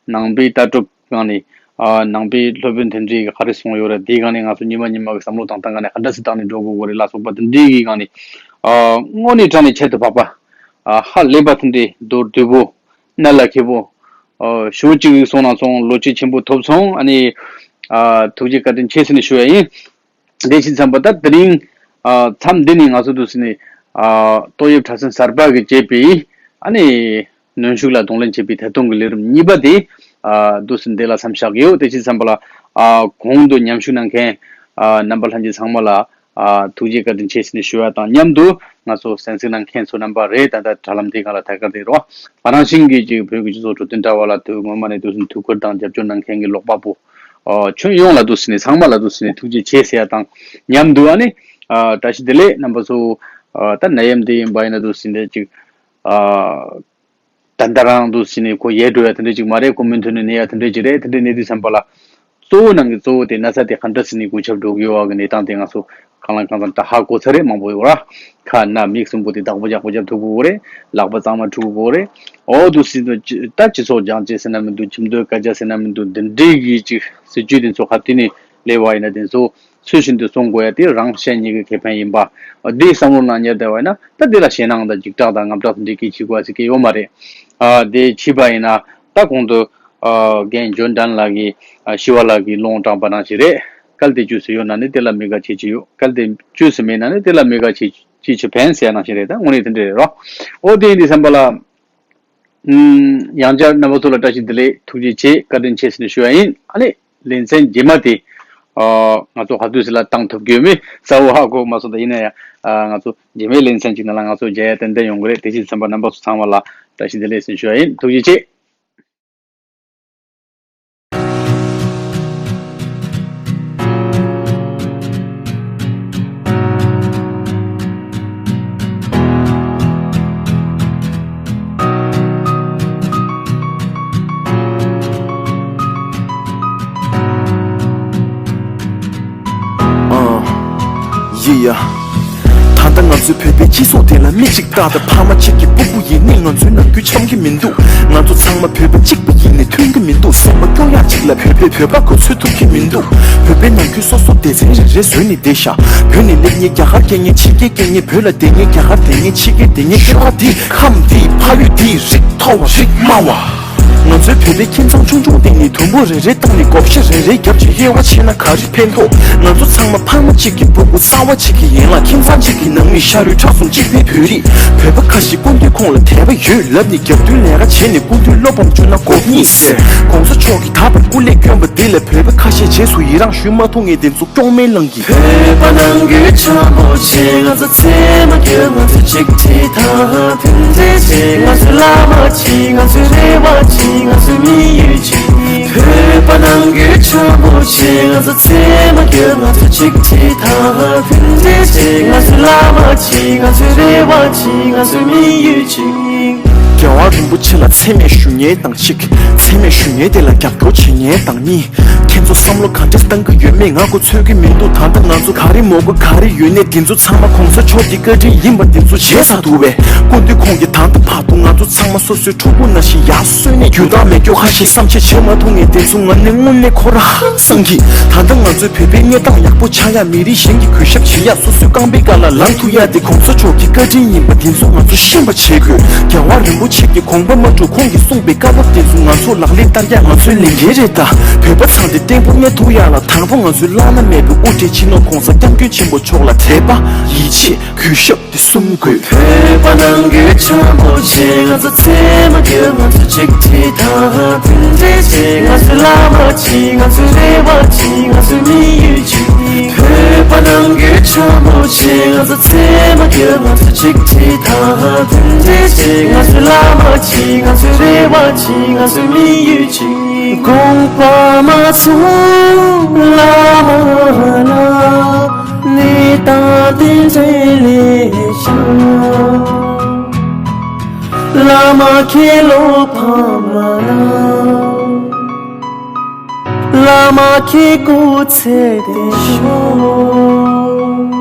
ནང་པའི་ལྟ་གྲུབ་སྒང་ནས་ཨ་ནང་པའི་སློབ་དཔོན་དེ་འདྲས་ཀྱིས་ག་རེ་གསུངས་ཡོད་རེད། དེའི་སྒང་ནས་ང་ཚོ་ཉི་མ་ཉི་མ་གི་བསམ་བློ་བཏང་སྟངས་སྒང་ནས་ག་འདྲ་སེ་བཏང་ནས་འགྲོ་དགོས་ཀྱི་རེད་ལ་སོགས་པ་དེ་འདྲས་ཀྱི་སྒང་ནས་ཨ་དངོས་གནས་དྲང་གནས་ཁྱད་དུ་འཕགས་པ་ཨ་ཧ་ལས་པ་དེ་འདྲས་མདོར་བསྡུས་པོ་གནད་ལ་འཁེལ་པོ་ཨ་ཞེ་པོ་ཅིག་གསུངས་གནང་སོང་། བློ་སྐྱེད་ཆེན་པོ་ཐོབ་སོང་། ཨ་ནི་ཨ་ཐུགས་རྗེ་བཀའ་དྲིན་ཆེ་ཟེར་ནས་ཞུ་ཡ་ཡིན། དེ་ཕྱིན་ཙམ་པ་ད་དེ་རིང་ཨ་མཚམས་འདི་ནས་ང་ཚོ་འདུག་སེ་ནས་ཨ་ཏོག་དབྱིབས་ཕྲ་སྲིན་གསར་པ་གིས་བྱས་པའི་ཨ་ནི་གནོན་ཤུགས་ལ་གདོང་ལེན་བྱེད་པའི་ཐད་གཏོང་གི་ལས་རིམ་གཉིས་པ་དེ་ཨ་འདུག་སེ་འདི་ལ་མཚམས་བཞག་གི་ཡོད། དེ་ཕྱིན་ཙམ་པ་ལ་ཨ་གོང་དུ་མཉམ་ཞུགས་གནང་མཁན་ཨ་རྣམ་པ་ལྷན་རྒྱས་ཚང་མ་ལ་ཨ་ཐུགས་རྗེ་བཀའ་དྲིན་ཆེ་ཟེར་ནས་ཞུ་བ་དང་མཉམ་དུ་ང་ཚོ་གསན་གཟིགས་གནང་མཁན་ཚོ་རྣམ་པ་རེད། ད་ལྟ་དྲ་ལམ་དེའི་སྒང་ལ་ཐད་ཀར་དེ་རོ་ང་རང་བཞིན་གྱི་ཅིག་བོད་ཀྱི་སྤྱི་ཚོགས་འཕྲོད་བསྟེན་དྲ་བ་ལ་དུས་སྔོན་མ་ནས་འདུག་སེ་ཐུགས་ཁུར་དང་རྒྱབ་སྐྱོར་གནང་མཁན་གྱི་ཀློག་པ་པོ། ཨོ་ཁྱོན་ཡོངས་ལ་འདུག་སེ་ནས་ཚང་མ་ལ་འདུག་སེ་ནས་ཐུགས་རྗེ་ཆེ་ཟེར་ཡ་དང་མཉམ་དུ་ཨ་ནི་ཨ་བཀྲ་ཤིས་བདེ་ལེགས། རྣམ་པ་ཚོ་ཨ་ད་ནད་ཡམས་འདི་ཡིན་པ་ཡིན་ན་འདུག་སེ་ནས་ཅིག་ཨ་ད་ལྟ་རང་འདུག་སེ་ནས་ཁོ་ཡལ་འགྲོ་ཡ་དེ་འདྲ་ཅིག་མ་རེད། ཁོ་མུ་མཐུད་ནས་གནས་ཡ་དེ་འདྲ་ཅིག་རེད། དེ་འདྲ་གནས་དུས་ཙམ་པ་ལ་གཙོ་བོ་ནང་གི་གཙོ་བོ་དེ་ན་ཚ་དེ་ག་འདྲ་སེ་ནས་འགོས་ཁྱབ་འགྲོ་གི་ཡོད་བ་གི་གནས་སྟངས་དེ་ང་ཚོ་གང་ལ་གང་འཚམ་ད་ཧ་གོ་ཚར་རེད། མང་པོ་ཡོད་ར། ཁ་སྣ་མིག་གསུམ་པོ་དེ་བདག་པོ་རྒྱག་པོ་རྒྱབ་ཐུབ་དགོས་རེད། ལག་པ་གཙང་མ་འཁྲུ་དགོས་རེད། འོ་འདུག་སེ་ད་སྤྱི་ཚོགས་སྦྱང་བྱེད་ཟེར་ན་མི་འདུག་ཁྱིམ་སྡོད་སྐད་ཆ་ཟེར་ན་མི་འདུག་འདི་འདྲའི་གི་ཅིག་སྲིད་ཇུས་དེ་ཚོ་ག་དུས་ནས་སླེབས་པ་ཡིན་ན་དེ་ཚོ་ཚུལ་བཞིན་དུ་སྲུང་དགོས་ཡ་དེ་རང་གཞན་གཉིས་ཀའི་ཁེ་ཕན་ཡིན་པ། འདི་བསམ་བློ་ནང་ཉར་བསྡད་པ་ཡིན་ན་ད་འདི་ལ་ཞེད་སྣང་དང་འཇིགས་སྐྲག་དང་དངངས་སྐྲག་དེ་འདྲའི་སྐད་ཆ་གོ་བ་ཟེར་གྱི་ཡོད་མ་རེད། ཨ་དེ་ཕྱིས་པ་ཡིན་ན་ད་གོང་དུ་ཨ་རྒན་འཇོན་ཏན་ལགས་ཀྱིས་ཨ་ཞི་བ་ལྷ་གིས་ལུང་དྲངས་པ་ནང་བཞིན་རེད། གལ་ཏེ་བཅོས་སུ་ཡོད་ན་ནི་དེ་ལ་མི་དགའ་བྱེད་ཀྱི་ཡོད། གལ་ཏེ་བཅོས་སུ་མེད་ན་ནི་དེ་ལ་མི་དགའ་བྱེད་ཀྱི་ ཅིའི་ཕྱིར་ཕན་ཟེར་ཡ་ནང་བཞིན་རེད། ད་དངོས་གནས་དེ་འདྲ་རེད་རོ། ཨོ་དེ་ཡིན་དུས་ཙམ་པ་ལ། ཨུམ། ཡང་བསྐྱར་རྣམ་པ་ཚོ་ལ་བཀྲ་ཤིས་བདེ་ལེགས། ཐུགས་རྗེ་ཆེ། བཀའ་དྲིན་ཆེ་ཟེར་ནས་ཞུ་བ་ཡིན། ཨ་ནི་ལེ་ཚན་རྗེས་མ་དེ། ཨ། ང་ཚོ་ག་དུས་ལ་བཏང་ཐུབ་ཀྱི་ཡོད་མེད་གསལ་བོ་ཧ་གོ་མ་སོང་། ད་ཡིན་ན་ཡང་། ཨ། ང་ཚོ་རྗེས་མའི་ལེ་ཚན་གཅིག་ནང་ལ་ང་ཚོ་མཇལ་ཡ་ཏན་ཏན་ཡོང་གི་རེད། དེ་ཕྱིར་ཙམ་པ་རྣམ་པ་ཚོ་ཚང་མ་ལ་བཀྲ་ཤིས་བདེ་ལེགས་ཟེར་ནས་ཞུ་བ་ཡིན། ཐུགས་རྗེ་ཆེ། ཨ། ཡེ་ཡ། ད་ལྟ་ང་ཚོའི་བོད་པའི་སྤྱི་ཚོགས་དེ་ལ་མི་གཅིག་ལྟ་དང་ཕ་མ་གཅིག་གི་སྤུ་གུ་ཡིན་ནའི་ང་ཚོའི་ནང་ཁུལ་འཆམ་གྱི་མི་འདུག་ང་ཚོ་ཚང་མ་བོད་པ་གཅིག་པ་ཡིན་ནའི་མཐུན་གྱི་མི་འདུག་སེམས་པ་སྐྱོ་ཡག་གཅིག་ལ་བོད་པས་བོད་པ་མགོ་ཚོད་ཐུབ་ཀྱི་མི་འདུག་བོད་པའི་ནང་ཁུལ་སོ་སོ་སྡེ་ཚན་རེ་རེ་བཟོས་ནས་བསྡད་ཤག་བོད་ནས་སླེབས་མཁན་རྒྱ་གར་སྐད་མཁན། ཕྱི་རྒྱལ་སྐད་མཁན། བོད་ལ་བསྡད་མཁན། རྒྱ་གར་བསྡད་མཁན། ཕྱི་རྒྱལ་བསྡད་མཁན། ཤོག་ཁ་འདི་ཁམས་འདི་ཕ་ཡུལ་འདི་རིགས་མཐོ་བ་རིགས་དམའ་བ། ང་ཚོའི་བོད་པའི་ཁྱིམ་ཚང་ཆུང་ཆུང་སྟེང་ནས་དུམ་བུ་རེ་རེ་བཏང་ནས་བགོ་བཤའ་རེ་རེ་བརྒྱབ་བྱས་དབྱེ་བ་ཕྱེ་ན་ག་རེ་ཕན་ཐོགས། ང་ཚོ་ཚང་མ་ཕ་མ་གཅིག་གི་སྤུ་གུ། རྩ་བ་གཅིག་གི་ཡན་ལག་ཁྱིམ་ཚང་གཅིག་གི་ནང་མི། ཤ་རུས་ཁྲག་གསུམ་གཅིག་པའི་བོད་རིགས། བོད་པ་ཁ་ཤས་སྐུ་མདུན་ཁོང་ལ་དད་པ་ཡོད་ལབ་ནས་རྒྱབ་མདུན་ལས་ཀ་བྱས་ནས་སྐུ་མདུན་བློ་ཕམ་བཅུག་ན་དགོས་ངེས་ཟེར། ༸གོང་ས་མཆོག་གིས་ད་བར་སྐུ་ལས་བསྐྱོན་པ་འདི་ལ་བོད་པ་ཁ་ཤས་རྗེས་སུ་ཡི་རང་ཞུ་མ་ཐུབ་མཁན་དེ་ཚོ་སྐྱོན་མེད་ལངས་ཀྱི། བོད་པ་ནང་ཁུལ་འཆམ་པོ་བྱེད། ང་ཚོ་མཚན་མ་རྒྱུག་ང་ཚོ་གཅིག་སྒྲིལ་དང་མཐུན་སྒྲིལ་བྱེད། ང་ཚོའི་བླ་མ་གཅིག་ང་ཚོའི་རེ་བ་གཅིག་ང་ཚོའི་དམིགས་ཡུལ་གཅིག་བོད་པ་ནང་ཁུལ་འཆམ་པོ་བྱེད། ང་ཚོ་མཚན་མ་རྒྱུག་ང་ཚོ་གཅིག་སྒྲིལ་དང་མཐུན་སྒྲིལ་བྱེད། ང་ཚོའི་བླ་མ་གཅིག་ང་ཚོའི་རེ་བ་གཅིག་ང་ཚོའི་དམིགས་ཡུལ་གཅིག་རྒྱལ་བ་རིན་པོ་ཆེ་ལ་མཚན་སྨད་ཞུ་མཁན་དང་གཅིག་མཚན་སྨད་ཞུ་མཁན་དེ་ལ་རྒྱབ་སྐྱོར་བྱེད་མཁན་དང་གཉིས། ཁྱེད་ཚོ་བསམ་བློ་ག་འདྲས་བཏང་གི་ཡོད་མེད་ང་གོ་ཚོད་ཀྱི་མི་འདུག་ད་ལྟ་ང་ཚོ་ག་རེ་མོས་གོ་ག་རེ་ཡོད་ནས་དེ་ཚོ་ཚང་མ་གོང་ས་མཆོག་གི་བཀའ་དྲིན་ཡིན་པ་དེ་ཚོ་བརྗེད་ཚར་འདུག་པས། སྐུ་མདུན་ཁོང་གིས་ད་ལྟ་བར་དུ་ང་ཚོ་ཚང་མ་སོ་སོའི་ཕྲུ་གུ་ནང་བཞིན་ཡར་གསོས་ནས་རྒྱུ་དག་མེད་སྐྱོ་ཁ་ཞིག་བསམ་ཤེས་བྱེད་མ་ཐུབ་མཁན་དེ་ཚོ་ང་ནི་དངོས་གནས་ཁོ་རང་ཧང་སང་གི། ད་ལྟ་ང་ཚོའི་བོད་པའི་གནས་སྟངས་ཡག་པོ་ཆགས་ཡ། མི་རིགས་གཞན་གྱིས་གུས་ཞབས་བྱེད་ཡ། སོ་སོའི་རྐང་པའི་བཀའ་ལ་ལངས་ཐུབ་ཡ་དེ་གོང་ས་མཆོག་གི་བཀའ་དྲིན་ཡིན་པ་དེ་ཚོ་ང་ཚོ་ཤེས་པ་བྱེད་དགོས། རྒྱལ་བ་རིན་པོ་ཆེ་གི་དགོངས་པ་མ་འགྲུབ་ཁོང་གིས་གསུངས་པའི་བཀའ་སློབ་དེ་ཚོ་ང་ཚོ་ལག་ལེན་བསྟར་ཡ་ང་ཚོའི་ལས་འགན་རེད་ད། བོད་པ་ཚང་དེ་བརྟན་པོ་གནས་ཐུབ་ཡ་ལ་དང་པོ་ང་ཚོའི་བླ་ན་མེད་པའི་དབུ་ཁྲིད་སྤྱི་ནོར་གོང་ས་སྐྱབས་མགོན་ཆེན་པོ་མཆོག་ལ་དད་པ་ཡིད་ཆེས་གུས་ཞབས་དེ་གསུམ་དགོས། བོད་པ་ནང་ཁུལ་འཆམ་པོ་བྱེད། ང་ཚོ་མཚན་མ་རྒྱུག་ང་ཚོ་གཅིག་སྒྲིལ་དང་མཐུན་སྒྲིལ་བྱེད། ང་ཚོའི་བླ་མ་གཅིག་ང་ཚོའི་རེ་བ་གཅིག་ང་ཚོའི་དམིགས་ཡུལ་གཅིག་བོད་པ་ནང་ཁུལ་འཆམ་པོ་བྱེད། ང་ཚོ་མཚན་མ་རྒྱུག་ང་ཚོ་གཅིག་སྒྲིལ་དང་མཐུན་སྒྲིལ་བྱེད། ང་ཚོའི་བླ་མ་གཅིག་ང་ཚོའི་རེ་བ་གཅིག་ང་ཚོའི་དམིགས་ཡུལ་གཅིག་དགོངས་པ་མ་ཚོམས་བླ་མ་ལ། གནས་དང་རྟེན་འབྲེལ་ལེགས་ཤོག་བླ་མ་ཁྱེད་བློ་ཕམ་མ་གནང་། བླ་མ་ཁྱེད་སྐུ་ཚེ་བརྟན་ཤོག